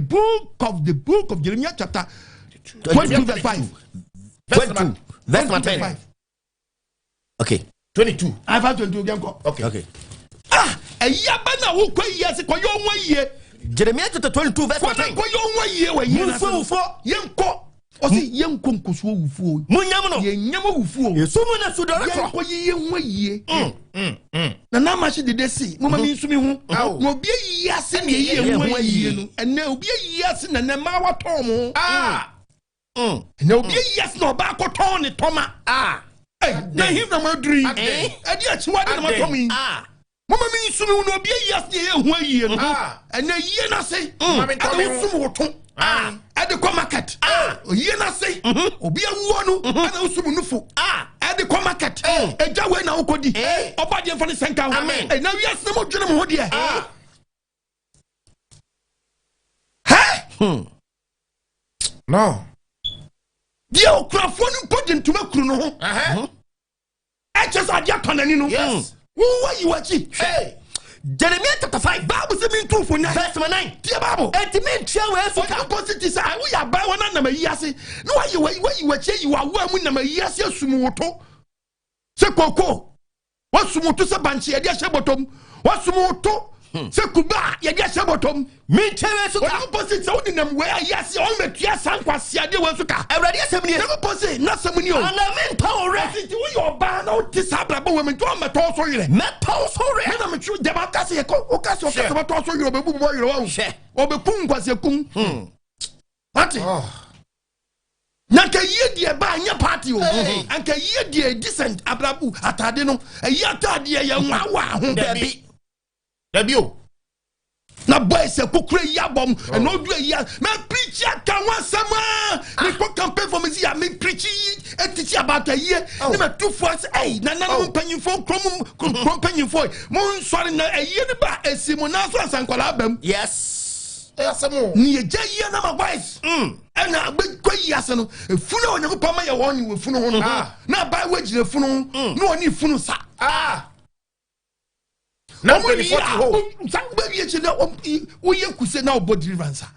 [SPEAKER 1] book of Jeremiah chapter 22 verse 5.
[SPEAKER 4] 22. Verse number 10.
[SPEAKER 1] 5.
[SPEAKER 4] Okay.
[SPEAKER 2] 22.
[SPEAKER 1] I 5 22 yɛn kɔ.
[SPEAKER 2] Okay.
[SPEAKER 4] Okay.
[SPEAKER 1] Ah ɛyi aba na wokɔ yie ase kɔ yɛ ɔho ayie.
[SPEAKER 4] Jeremiah chapter 22 verse
[SPEAKER 1] Kɔ
[SPEAKER 4] number
[SPEAKER 1] na
[SPEAKER 4] 10.
[SPEAKER 1] kɔ yɛ ɔho ayie wɔ yie
[SPEAKER 4] Munsuo awufoɔ.
[SPEAKER 1] Yɛn kɔ ɔsi yɛn kɔ nkosuo wufuo.
[SPEAKER 4] Munyam no.
[SPEAKER 1] Yɛn nyam wufuo.
[SPEAKER 4] Esu mu na sudɔre
[SPEAKER 1] Yɛn
[SPEAKER 4] korɔ.
[SPEAKER 1] kɔ yie ho ayie. Na n'amahye dede si mo ma mi nsu mi ho.
[SPEAKER 2] Awo.
[SPEAKER 1] Na obi ayi ase na eyi
[SPEAKER 4] Yɛ
[SPEAKER 1] ehu
[SPEAKER 4] ho
[SPEAKER 1] ayie
[SPEAKER 4] ayie.
[SPEAKER 1] no. Ɛnɛ obi ayi ase na ɛnɛ mmaa watɔn mo.
[SPEAKER 2] Ah.
[SPEAKER 1] Na obi ayi ase na ɔbaa kɔtɔn ne tɔma.
[SPEAKER 4] Ah.
[SPEAKER 1] Ɛ na ehim na mo aduru yi.
[SPEAKER 2] Adɛn?
[SPEAKER 1] Ɛdi akyiwade na mo atɔm yi.
[SPEAKER 4] Ah.
[SPEAKER 1] Mo ma mi nsu mi ho na obi ayi ase na eyi ehu ayie no.
[SPEAKER 2] Ah.
[SPEAKER 1] Ɛnɛ yie n'ase.
[SPEAKER 2] Ma me ntɔ
[SPEAKER 1] Ɛna
[SPEAKER 2] me ho.
[SPEAKER 1] wosum wo to.
[SPEAKER 2] Ah.
[SPEAKER 1] Ɛde kɔ market. Oyie n'ase. Obi awuo no. Ɛna wosum nufo.
[SPEAKER 4] Ah.
[SPEAKER 1] Ɛde kɔ market. Ɛgya wei na wokɔ di. Ɔba deɛ nfa ne sɛnka ho.
[SPEAKER 4] Amen.
[SPEAKER 1] Ɛna wiase na mo dwene mo ho deɛ.
[SPEAKER 2] Ah.
[SPEAKER 1] Hɛ.
[SPEAKER 2] No.
[SPEAKER 1] Deɛ okurafoɔ no mpo de ntoma kuru no ho.
[SPEAKER 2] Uh-huh.
[SPEAKER 1] Ɛkyɛ sɛ adeɛ atɔ n'ani no.
[SPEAKER 2] Yes.
[SPEAKER 1] Wowɔ yi w'akyi.
[SPEAKER 2] Hey.
[SPEAKER 4] Jeremiah chapter 5
[SPEAKER 1] Baabu sɛ mi ntu fo nya.
[SPEAKER 4] verse number 9.
[SPEAKER 1] Tie baabu.
[SPEAKER 4] Enti mentua wei so ka.
[SPEAKER 1] Onyankopɔn si ti sɛ woyɛ aban wɔn anam ayi ase na wayi wayi wayi w'akyi ayi w'awoa mu nam ayi ase asum wo to sɛ koko wasum wo to sɛ bankye yɛde ahyɛ bɔtɔm wasum wo to sɛ kube a yɛde ahyɛ bɔtɔm.
[SPEAKER 4] Mentua wei so ka.
[SPEAKER 1] Onyankopɔn si sɛ wode nam wei ayi ase a ɔmmɛtua saa nkwaseadeɛ wei so ka.
[SPEAKER 4] Awurade asɛm nie.
[SPEAKER 1] Onyankopɔn se n'asɛm ni o.
[SPEAKER 4] Ana mentɔ wo werɛ.
[SPEAKER 1] Ɛsi nti woyɛ ɔbaa na wote saa abrabɔ wɔ mu nti ɔmmɛtɔ so yerɛ.
[SPEAKER 4] Mɛtɔ wo so werɛ.
[SPEAKER 1] Ɛna metwe gyama kase yɛ kɔ wokase ɔkase
[SPEAKER 2] Hwɛ.
[SPEAKER 1] bɛtɔ so yerɛ ɔbɛbu bɔ yerɛ wawu.
[SPEAKER 4] Hwɛ.
[SPEAKER 1] Ɔbɛkum nkwaseakum. Wate?
[SPEAKER 2] Oh.
[SPEAKER 1] Na nka yie deɛ ba anyɛ party o.
[SPEAKER 2] Hey.
[SPEAKER 1] Anka yie deɛ decent abrabu atade no ɛyi atadeɛ yɛ nwawa ho.
[SPEAKER 4] Dabi.
[SPEAKER 2] Dabi o.
[SPEAKER 1] Na boys kokoro yi abɔm ɛna odu ayi a mɛ preach aka ho asɛm a mekɔ campaign for me si a me preach yi etiti about ayie ne mɛ tu fo ase ɛyi nananom
[SPEAKER 2] Oh.
[SPEAKER 1] mpanyinfoɔ kurom kurom mpanyinfoɔ yi mo nsɔre na ayie no ba esi mo nan so asankwalaa bɛm.
[SPEAKER 4] Yes.
[SPEAKER 2] Ɛyɛ asɛm o.
[SPEAKER 1] Ne yɛgya yie na ma boys ɛna bɛkɔ yi ase no efunu a Onyankopɔn ma yɛ wɔn ne wɔ efunu ho no
[SPEAKER 2] Ah.
[SPEAKER 1] na abaayewa gyina efunu ho na ɔne efunu sa.
[SPEAKER 2] Ah. Na
[SPEAKER 1] Ɔmo wie
[SPEAKER 2] mpanyinfoɔ te hɔ.
[SPEAKER 1] a sa wobɛwie akyi na woyɛ kuse na wobɔ deliverance a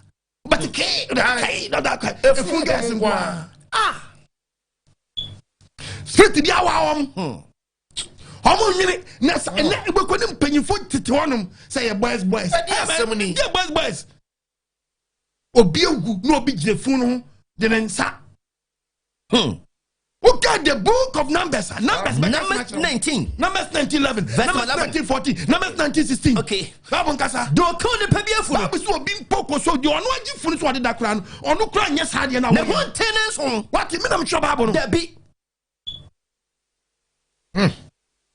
[SPEAKER 1] wobɛte kee na kee na da kee efunu gɛs nko a
[SPEAKER 4] Ah.
[SPEAKER 1] spirit bi awa wɔm ɔmo nwene na sa ɛnɛ ebɛkɔ ne mpanyinfoɔ tete hɔnom sɛ yɛ boys boys.
[SPEAKER 2] Ɛdeɛ asɛm ni.
[SPEAKER 1] Yɛ boys boys obi egu na obi gyina funu ho de ne nsa. Woka the book of Numbers a Numbers bɛka
[SPEAKER 4] Numbers 19.
[SPEAKER 1] Numbers 19:11.
[SPEAKER 4] Verse
[SPEAKER 1] Numbers
[SPEAKER 4] 11.
[SPEAKER 1] 19:14, Numbers 19:16.
[SPEAKER 4] Okay.
[SPEAKER 1] Bible nkasa.
[SPEAKER 4] Deɛ ɔka onipa bi afu no.
[SPEAKER 1] Bible sɛ obi mpo kɔ so deɛ ɔno agye funu so ɔde da koraa no ɔno koraa nyɛ saa deɛ na
[SPEAKER 4] Ne
[SPEAKER 1] wɔyɛ.
[SPEAKER 4] ho nte ne nso.
[SPEAKER 1] Wate me na metwerɛ Bible no.
[SPEAKER 4] Dabi.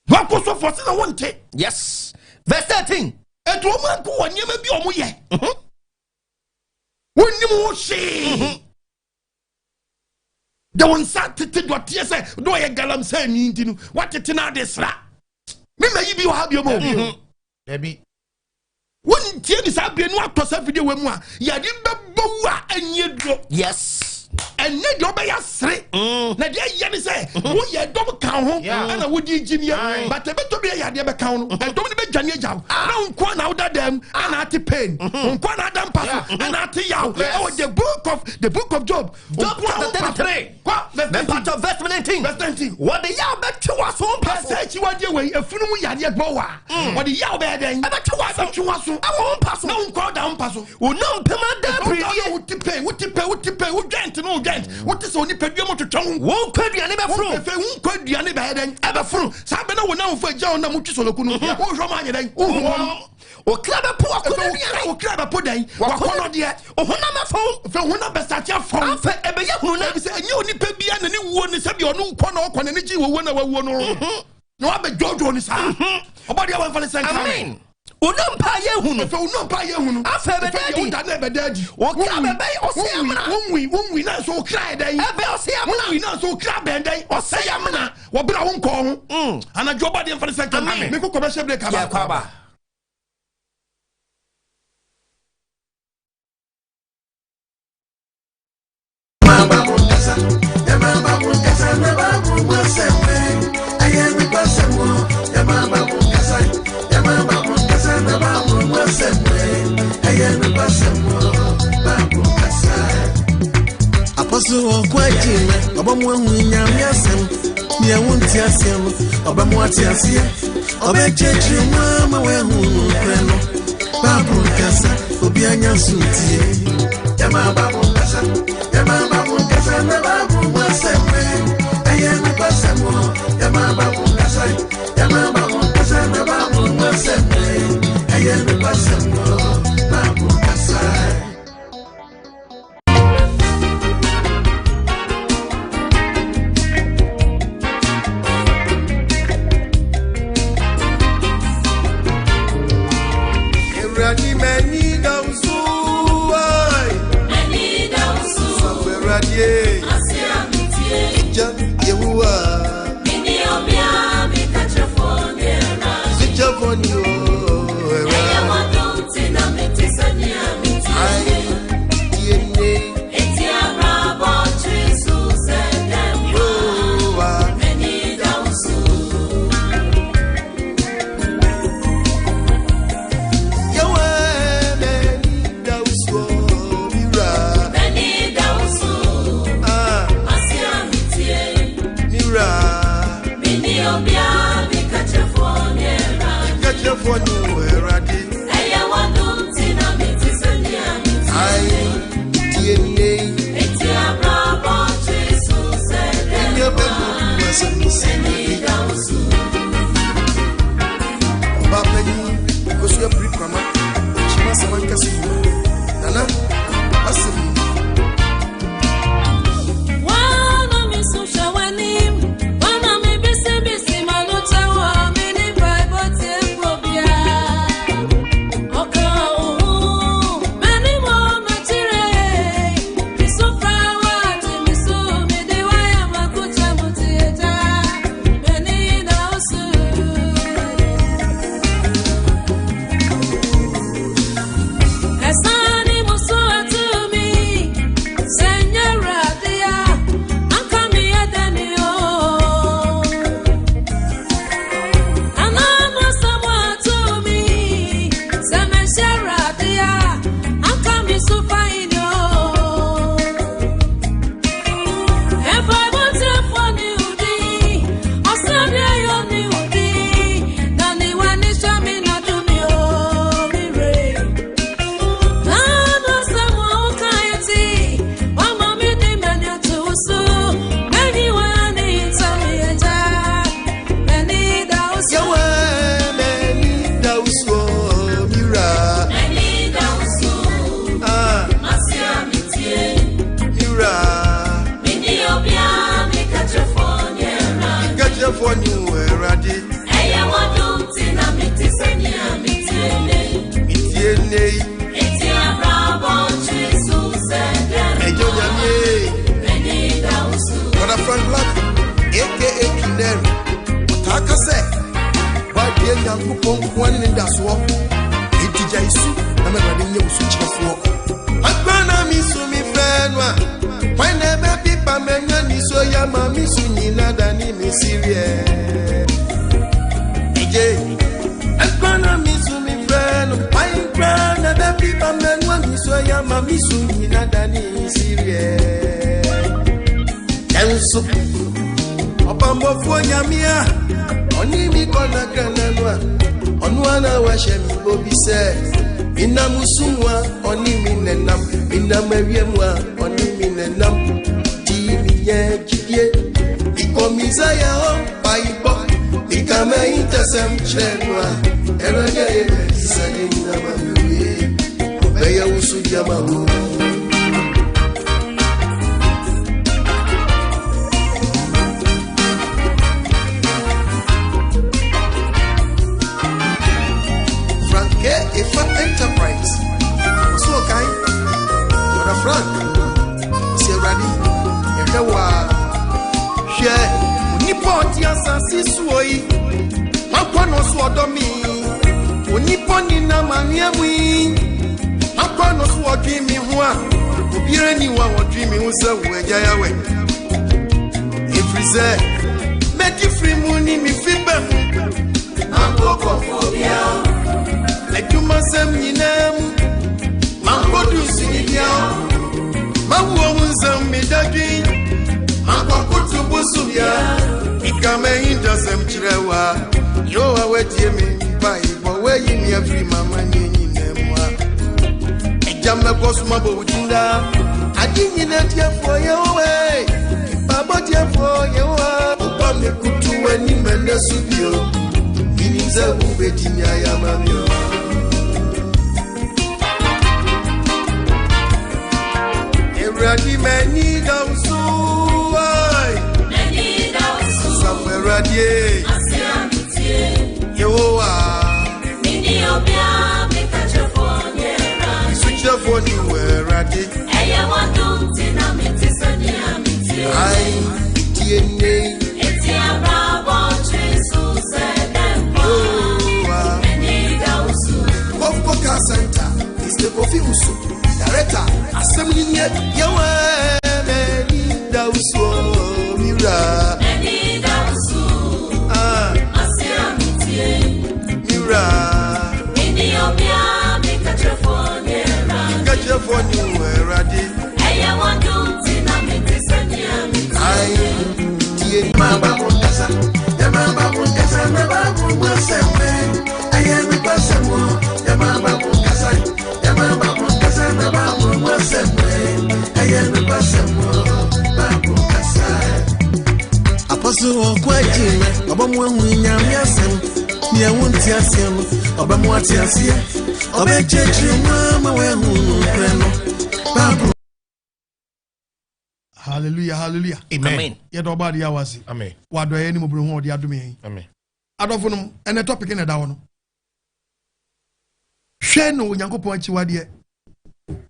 [SPEAKER 1] Wakɔ so fɔ sɛ na wonte.
[SPEAKER 4] Yes. Verse 13.
[SPEAKER 1] Ɛnti ɔmo anko wɔ nneɛma bi a ɔmo yɛ. Wonnim ho hwee. De wo nsa tete dɔteɛ sɛ de ɔyɛ galamsey ni nti no watete no ade sra. Mema yi bi wɔ ha bio ma o.
[SPEAKER 2] Dabi.
[SPEAKER 1] Wontie ni saa bere no atɔ saa fidie wɔ mu a yɛde bɛbɔ wu a ɛnyɛ duro.
[SPEAKER 4] Yes.
[SPEAKER 1] Ɛnɛ deɛ ɔbɛyɛ asere na deɛ ɛyɛ ne sɛ woyɛ dɔm ka ho
[SPEAKER 2] Yeah.
[SPEAKER 1] ɛna wodi gyimiɛ
[SPEAKER 2] Aye.
[SPEAKER 1] but ɛbɛtɔ bi ɛyɛ adeɛ bɛka wo no ɛdɔm no bɛdwane agya wo na wo nkoa na woda dam ɛna ate pain wo nkoa na ada mpa so ɛna ate yaw. Ɛwɔ the book of Job.
[SPEAKER 4] Job
[SPEAKER 1] Wo nkoa wo
[SPEAKER 4] chapter
[SPEAKER 1] mpa so.
[SPEAKER 4] 33.
[SPEAKER 1] Kɔ verse 19.
[SPEAKER 4] Mepatɔ verse 19.
[SPEAKER 1] Verse 19.
[SPEAKER 4] Wɔde yaw bɛtwe w'aso mpa so.
[SPEAKER 1] Sɛ akyiwadeɛ wei efunu mu yadeɛ gbɔ wɔ a wɔde yaw bɛyɛ dɛn?
[SPEAKER 4] Ɛbɛtwe w'aso.
[SPEAKER 1] Ɛbɛtwe w'aso.
[SPEAKER 4] Ɛwɔ wo mpa so.
[SPEAKER 1] Na wo nkoa woda wo mpa so.
[SPEAKER 4] Wo nnompe mu ada apiridie.
[SPEAKER 1] Wote pain, wote pain, wote pain, wo joint no wo joint wote sɛ onipadua mu twetwe wo.
[SPEAKER 4] Wo nkwa aduane bɛforo.
[SPEAKER 1] Fɛfɛ wo nkɔ aduane bɛyɛ dɛn? Ɛbɛforo saa bɛ na wo namfo agya wo na motwe sɔlɔku no wohwɛ ma anyɛ dɛn? Wohu wɔn.
[SPEAKER 4] Okra bɛpo
[SPEAKER 1] Ɛfɛ
[SPEAKER 4] wakɔnɔ
[SPEAKER 1] okra
[SPEAKER 4] aduane.
[SPEAKER 1] okra bɛpo dɛn wakɔnɔ deɛ.
[SPEAKER 4] Ohonam afɔn.
[SPEAKER 1] Fɛ honam bɛsate afɔn.
[SPEAKER 4] Afɛ ɛbɛyɛ hunu na.
[SPEAKER 1] Ebi sɛ ɛnyɛ onipa bia na ne wuo ne sɛbi ɔno nkɔ na ɔkɔ n'ani gye wɔ wuo na wawuo no na wabɛdwoodwoo no saa. Ɔbɔdeɛ wɔmfa ne sɛ nka.
[SPEAKER 4] Amen. Onompa yɛ hunu.
[SPEAKER 1] Ɛfɛ onompa yɛ hunu.
[SPEAKER 4] Afɛ ɛbɛda adi.
[SPEAKER 1] Ɛfɛ deɛ ɛbɛda adi.
[SPEAKER 4] Okra bɛbɛyɛ ɔsɛ amena.
[SPEAKER 1] Wonwui wonwui na nso okra yɛ dɛn.
[SPEAKER 4] Ɛbɛ ɔsɛ amena.
[SPEAKER 1] Wonwui na nso okra bɛn dɛn. Ɔsɛ amena. Wɔbɛrɛ wo nkɔɔ ho. Anadwo ɔbɔdeɛ mfa ne sɛ nka.
[SPEAKER 4] Amen.
[SPEAKER 1] Mekɔ kɔbɛhyɛ break aba.
[SPEAKER 4] Yɛ kɔ aba.
[SPEAKER 5] Apostle Okwajime, ọba mu ehu nyame asɛm nea wonte aseɛ no ɔba mu ate aseɛ ɔbɛkyerɛkyerɛ mu ama woahu nokorɛ no Bible nkasa obi anya so ntie yɛma Bible nkasa yɛma Bible nkasa na Bible mu asɛm ɛyɛ nokwasɛm o yɛma Bible nkasa yɛma Bible nkasa na Bible mu asɛm ɛyɛ nokwasɛm o Bible nkasa.
[SPEAKER 6] Ewurade m'ani da wo so, ai. Safo Ewurade, Agya Yehowa, Sikyɛfo ni o, Ewurade. Ai, tie nne, Yehowa. Yehowa, m'ani da wo so, mi wura. Ah, mi wura. Sikyɛfo ni o, Ewurade. Ai, tie nne, ɛnyɛ bɛnu asɛm no sɛ Ewurade. Ɔbaa panyin kosua biri kwama kyima sɛm ankasa yi nana asɛm yi.
[SPEAKER 7] Ẹ̀sán ni mo sọ ẹtú mi, sẹ́yìn ràdíyà, àǹkà mi ẹ̀dẹ̀ ni ó. Àná mo sọ mo ẹtú mi, sẹ́mẹ̀ṣẹ̀ ràdíyà, àǹkà mi sọ fáyín ni ó. Ẹ̀fọ́ ìbọn tí ẹ fọ́ ni òdì, ọ̀sán ni ẹ̀yọ́ ni òdì, nàníwá ní sọ́mi nàdúmi ó mi rè.
[SPEAKER 6] Yehowa, m'ani da wo so, mi wura. Ah, mi wura. Nkakyerɛfoɔ ni o, Awurade. Metie nne yi, ɛgya Onyame. Brother Frank Black, aka Kineri, ɔtaa ka sɛ, woadeɛ Nyankopɔn nko ara ne ne dasoɔ. Enti gyae su na ma Awurade nyɛ wo sokyerɛfoɔ. Agbana mi su mi frɛ no a, hwan na ɛbɛpepa m'anya nisuo yi ama me su nyina da ne me sereɛ? Agye, agbana mi su mi frɛ no, hwan koraa na ɛbɛpepa m'anya nisuo yi ama me su nyina da ne me sereɛ? Ɛnso, ɔbambɔfoɔ Nyame a ɔne mi kɔ nakrana no a ɔno ara wahyɛ me bɔ bi sɛ menam sum a ɔne me nenam menam awia mu a ɔne me nenam tii meyɛ gyidie ikɔ Misaya hɔ paebɔ meka mahinta. m'ahintasɛm kyerɛ no a Awurade ayɛ m'abisadeɛ nyinaa ma me wie ɔbɛyɛ wo so di ama wo. Frank K. Efa Enterprise. Ɔsɛ ɔkan. Brother Frank. Ɔsɛ Awurade. Yɛhwɛ wo a. Hwɛ onipa a ɔte asase soɔ yi. Wakɔ no so ɔdɔ me. Onipa ninam anwea mu yi. Wakɔ no so ɔdwe me ho a. Obiara ni hɔ a ɔdwe me ho sɛ wo agya Yahweh. Ɛfiri sɛ mɛdi firi mu ne me fi ba mu. Adwumasɛm nyinaa mu mankɔdu sinibia mawuo wo nsɛm medadwen mankɔkoto bosobia meka m'ahintasɛm kyerɛ wo a yehowa watie me mpaebɔ wayi me afiri m'amanneɛ nyinaa mu a agya mɛkɔ so mabɔ wo din daa ade nyina tiafoɔ yehowa babɔ tiafoɔ yehowa woba me kutu w'anim ɛnɛ so bio menim sɛ wobɛtumi ayɛ ama me o. Awurade m'ani da wo so ai. Asafo Awurade Yehowa Sukyerɛfoɔ ne wo Awurade Ai tie nne Yehowa Kofko Car Center Mr. Kofi Usu Director Asɛm ni nie Yehowa m'ani da wo so mi wura Ah mi wura Nkakyerɛfoɔ ne wo Awurade Ai tie
[SPEAKER 5] Apostle ɔkɔ agyina ɔbɛmo ahu nyame asɛm nea wonte aseɛ no ɔbɛmo ate aseɛ ɔbɛkyerɛkyerɛ mu ama woahu nokorɛ no Bible
[SPEAKER 1] Hallelujah, hallelujah.
[SPEAKER 2] Amen.
[SPEAKER 1] Yɛda ɔba adeɛ awa ase.
[SPEAKER 2] Amen.
[SPEAKER 1] Wadɔ yɛn ne mɔboro ho ɔde adome yɛn.
[SPEAKER 2] Amen.
[SPEAKER 1] Adɔfo nom, ɛnɛ topic na ɛda hɔ no. Hwɛ na Onyankopɔn akyiwadeɛ.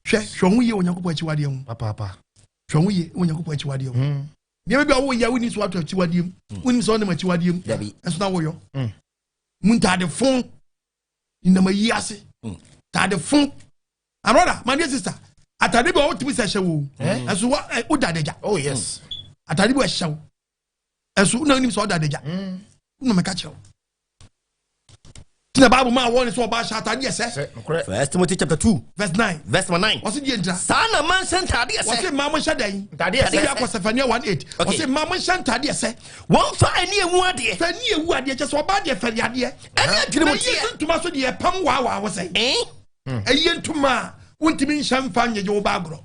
[SPEAKER 1] Hwɛ, hwɛ ho yie Onyankopɔn akyiwadeɛ ho.
[SPEAKER 2] Papa.
[SPEAKER 1] Hwɛ ho yie Onyankopɔn akyiwadeɛ ho. Nneɛma bi a woyɛ a wonni so ato akyiwadeɛ mu. Wonim sɛ ɔnam akyiwadeɛ mu.
[SPEAKER 4] Dabi.
[SPEAKER 1] Ɛnso na woyɔ. Mu ntaade fon. Nnam ayi ase. Ntaade fon. Aroda, my dear sister, atade bi a wotumi sɛ hyɛ wo. Ɛnso wa woda adagya.
[SPEAKER 2] Oh yes.
[SPEAKER 1] Atade bi a ɛhyɛ wo. Ɛnso wona wonim sɛ ɔda adagya. Wona mɛka kyerɛ wo. Tina Bible maa wɔn sɛ ɔba ahyɛ atade yɛ sɛ.
[SPEAKER 2] Sɛ nokorɛ.
[SPEAKER 4] First Timothy chapter 2
[SPEAKER 1] Verse 9.
[SPEAKER 4] verse number 9.
[SPEAKER 1] Ɔsi deɛ ntina.
[SPEAKER 4] Saa na mma nhyɛ ntadeɛ
[SPEAKER 1] Ɔsi
[SPEAKER 4] sɛ
[SPEAKER 1] mmaa mo nhyɛ dɛn.
[SPEAKER 2] Ntadeɛ
[SPEAKER 1] Sɛ
[SPEAKER 2] sɛ.
[SPEAKER 1] bi akɔ Sefania 1:8.
[SPEAKER 4] Okay.
[SPEAKER 1] Ɔsi mmaa mo nhyɛ ntadeɛ sɛ.
[SPEAKER 4] wɔmfa ani ewu adeɛ
[SPEAKER 1] Fɛ ni ewu adeɛ kyɛ sɛ ɔbaa deɛ fɛre adeɛ.
[SPEAKER 4] ɛne adwene
[SPEAKER 1] Na
[SPEAKER 4] mu
[SPEAKER 1] yie
[SPEAKER 4] teɛ.
[SPEAKER 1] so ntoma so deɛ ɛpam waawaa wo sɛn.
[SPEAKER 4] Eh?
[SPEAKER 1] Ɛyie ntoma a wontumi nhyɛ mfa nyegye wo ba agorɔ.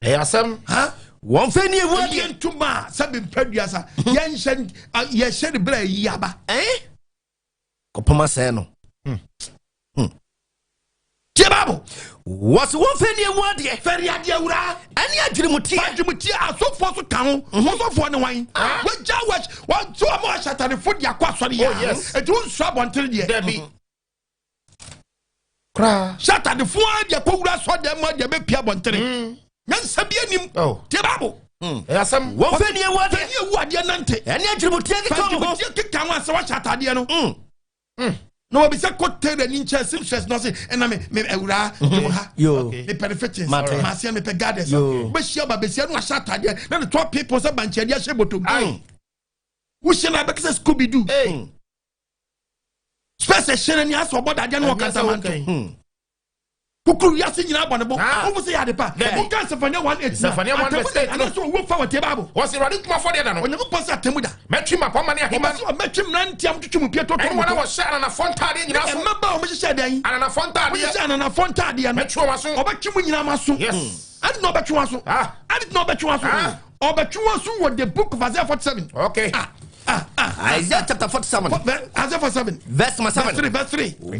[SPEAKER 2] Ɛyɛ asɛm.
[SPEAKER 1] Ha?
[SPEAKER 4] Wɔmfa ani ewu
[SPEAKER 1] Ɛyie
[SPEAKER 4] adeɛ.
[SPEAKER 1] ntoma a sɛbi mpɛ duasa yɛnhyɛ yɛhyɛ ne berɛ a ɛyi aba.
[SPEAKER 4] Eh? Kɔpem asɛe no.
[SPEAKER 1] Tie Bible.
[SPEAKER 4] Wɔse wɔmfa ani ewu adeɛ
[SPEAKER 1] Fɛre adeɛ wura.
[SPEAKER 4] ɛne adwene mu teɛ.
[SPEAKER 1] Adwumutie asɔfoɔ so ka ho. Ɔsɔfoɔ ne wan. Wagya wɔ wɔn so wɔn ahyɛ atarefo de akɔ asɔre yɛ.
[SPEAKER 2] Oh, yes.
[SPEAKER 1] Eti wɔn nsu abɔnten deɛ.
[SPEAKER 2] Dabi. Koraa.
[SPEAKER 1] Hyɛ atadefoɔ a de akɔ wura asɔ dɛm mu a de abɛpia abɔnten. Nyansa bi anim.
[SPEAKER 2] Oh.
[SPEAKER 1] Tie Bible.
[SPEAKER 2] Ɛyɛ asɛm.
[SPEAKER 4] Wɔmfa ani ewu adeɛ
[SPEAKER 1] Fɛre ewu adeɛ nante.
[SPEAKER 4] ɛne adwene mu teɛ keka wɔn ho.
[SPEAKER 1] Fɛntimutie keka ho asɛ wahyɛ atadeɛ no. Na wɔbisa kɔ tailor ni nkyɛn seamstress na ɔse ɛna me me awuraa dwom ha.
[SPEAKER 4] Yo.
[SPEAKER 1] Mepɛ ne fittings.
[SPEAKER 4] Mate.
[SPEAKER 1] Maaseɛ mepɛ gardens.
[SPEAKER 4] Yo.
[SPEAKER 1] Bɛhyia ba bɛsia no wahyɛ atadeɛ na ne tɔ people sɛ bankyɛdeɛ ahyɛ bɔtɔm.
[SPEAKER 2] Ai.
[SPEAKER 1] Wohyɛ no abɛkɛ sɛ Scooby Doo.
[SPEAKER 2] Hey.
[SPEAKER 1] Space ɛhyɛ no ani asɛ ɔbɔ dadeɛ no
[SPEAKER 2] Ɛnyɛ sɛ
[SPEAKER 1] ɔkantamanto.
[SPEAKER 2] wokan.
[SPEAKER 1] Kukuru wiase nyinaa bɔ ne bo.
[SPEAKER 2] Ah.
[SPEAKER 1] Wofo sɛ yɛ ade pa.
[SPEAKER 2] Dabi.
[SPEAKER 1] Woka Sefania 1:8.
[SPEAKER 2] Sefania 1 verse 8 no.
[SPEAKER 1] Anaasɛ owuo fa wɔ tie Bible.
[SPEAKER 2] Wɔsi Awurade kuma afɔdeɛ da no.
[SPEAKER 1] Onyankopɔn sɛ atemu da.
[SPEAKER 2] Mɛtwi mapɔmma ne ahemma.
[SPEAKER 1] Wɔbɛsɛ ɔmɛtwe mmeranteɛ a motwetwe mu pie tɔtɔ
[SPEAKER 2] Ɛne
[SPEAKER 1] mu
[SPEAKER 2] wɔn a
[SPEAKER 1] to.
[SPEAKER 2] wɔhyɛ ananafoɔ ntaadeɛ nyinaa so.
[SPEAKER 1] Mmabaa a wɔhyehyɛ dɛn?
[SPEAKER 2] Ananafoɔ ntaadeɛ.
[SPEAKER 1] Wɔhyehyɛ ananafoɔ ntaadeɛ no.
[SPEAKER 2] Mɛtwe wɔn aso.
[SPEAKER 1] Ɔbɛtwe mu nyinaa ma so.
[SPEAKER 2] Yes.
[SPEAKER 1] Ade na ɔbɛtwe wɔn aso.
[SPEAKER 2] Ah.
[SPEAKER 1] Ade na ɔbɛtwe wɔn aso.
[SPEAKER 2] Ah.
[SPEAKER 1] Ɔbɛtwe wɔn aso wɔ the book of Isaiah 47.
[SPEAKER 2] Okay.
[SPEAKER 1] Ah ah.
[SPEAKER 4] Isaiah chapter 47.
[SPEAKER 1] Isaiah 47.
[SPEAKER 4] Verse number 7.
[SPEAKER 1] Verse 3, verse 3.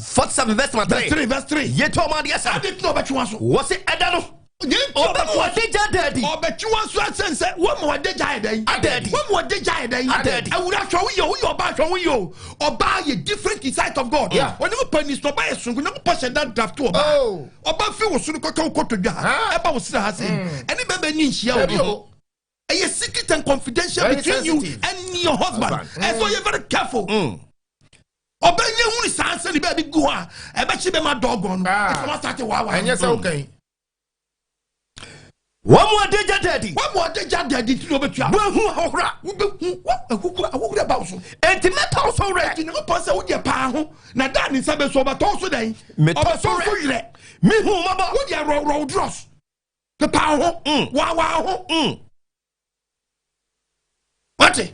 [SPEAKER 4] 47 verse number 3.
[SPEAKER 1] Verse 3, verse 3.
[SPEAKER 4] Yɛtu ɔmo adeɛ sa.
[SPEAKER 1] Ade tena ɔbɛtwe wɔn so.
[SPEAKER 4] Wɔsi ɛda no. Ɔbɛmu adagya daadi.
[SPEAKER 1] Ɔbɛtwe wɔn so asɛn sɛ wɔn mu adagya yɛ dɛn.
[SPEAKER 4] Adaadi.
[SPEAKER 1] Wɔn mu adagya yɛ dɛn.
[SPEAKER 4] Adaadi.
[SPEAKER 1] Awura ahwɛ wo yɛ wo yɛ ɔbaa ahwɛ wo yɛ o. Ɔbaa yɛ different in sight of God.
[SPEAKER 2] Yeah.
[SPEAKER 1] Onyankopɔn ni so ɔbaa yɛ sonko Onyankopɔn hyɛ da draft ɔbaa.
[SPEAKER 2] Oh.
[SPEAKER 1] Ɔbaa fi wo soro kɔkɛ wo kɔtɔ dwa ha. Ɛba wo sira ha se. Ɛne bɛbɛ ni nhyia
[SPEAKER 2] Dabi
[SPEAKER 1] o.
[SPEAKER 2] o.
[SPEAKER 1] Ɛyɛ secret and confidential
[SPEAKER 2] Very
[SPEAKER 1] between you
[SPEAKER 2] sensitive.
[SPEAKER 1] and your husband.
[SPEAKER 2] Husband.
[SPEAKER 1] And so you're very careful. Ɔbɛnyɛ hunu saa nsɛ ne baabi gu hɔ a ɛbɛkye bɛma dɔgɔn no.
[SPEAKER 2] Ah.
[SPEAKER 1] Ɛfɛ wasate waawa.
[SPEAKER 2] Ɛnyɛ sɛ wokan.
[SPEAKER 4] Wɔn mu adagya daadi.
[SPEAKER 1] Wɔn mu adagya daadi ti na ɔbɛtua.
[SPEAKER 4] Wɔahu ahohora.
[SPEAKER 1] Wobɛhu ahohora ahohora ba wo so.
[SPEAKER 4] Enti mɛtɔ wo so werɛ.
[SPEAKER 1] Enti Nyankopɔn sɛ wodeɛ paa ho na da ne nsa bɛ so ɔbɛtɔ wo so dɛn?
[SPEAKER 4] Metɔ
[SPEAKER 1] Ɔbɛtɔ
[SPEAKER 4] so
[SPEAKER 1] wo so
[SPEAKER 4] werɛ.
[SPEAKER 1] werɛ.
[SPEAKER 4] Mehu wo mmɔbɔ.
[SPEAKER 1] Wodeɛ rɔworɔwo drɔs. Pepaa ho. Waawaa ho. Wate?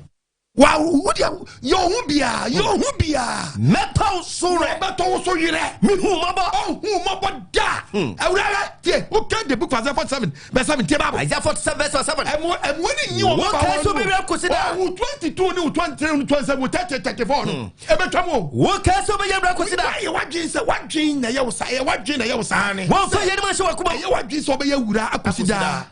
[SPEAKER 1] Wa wodeɛ yɛ wo ho biara yɛ wo ho biara.
[SPEAKER 4] Mɛtɔ wo so werɛ.
[SPEAKER 1] Ɔbɛtɔ wo so werɛ.
[SPEAKER 4] Mehu wo mmɔbɔ.
[SPEAKER 1] Ɔnhu wo mmɔbɔ da. Awurade tie woka the book of Isaiah 47 verse 7 tie Bible.
[SPEAKER 4] Isaiah 47 verse 7.
[SPEAKER 1] Ɛmu ɛmu ni nyi wɔn
[SPEAKER 4] Wɔn
[SPEAKER 1] ba
[SPEAKER 4] kɛse
[SPEAKER 1] wɔn
[SPEAKER 4] obi werɛ kɔsi da.
[SPEAKER 1] Ɔwɔ 22 ne wo 23 ne 27 wo 30 34 no. Ɛbɛtwa mu o.
[SPEAKER 4] Wɔn kɛse obi yɛ werɛ kɔsi da.
[SPEAKER 1] Ɛyɛ wadwen sɛ wadwen na ɛyɛ wo saa ɛyɛ wadwen na ɛyɛ wo saa.
[SPEAKER 4] Wɔn fɛ yɛn mu ahyɛ wɔn akoma.
[SPEAKER 1] Ɛyɛ wadwen sɛ ɔbɛyɛ wura akɔsi daa.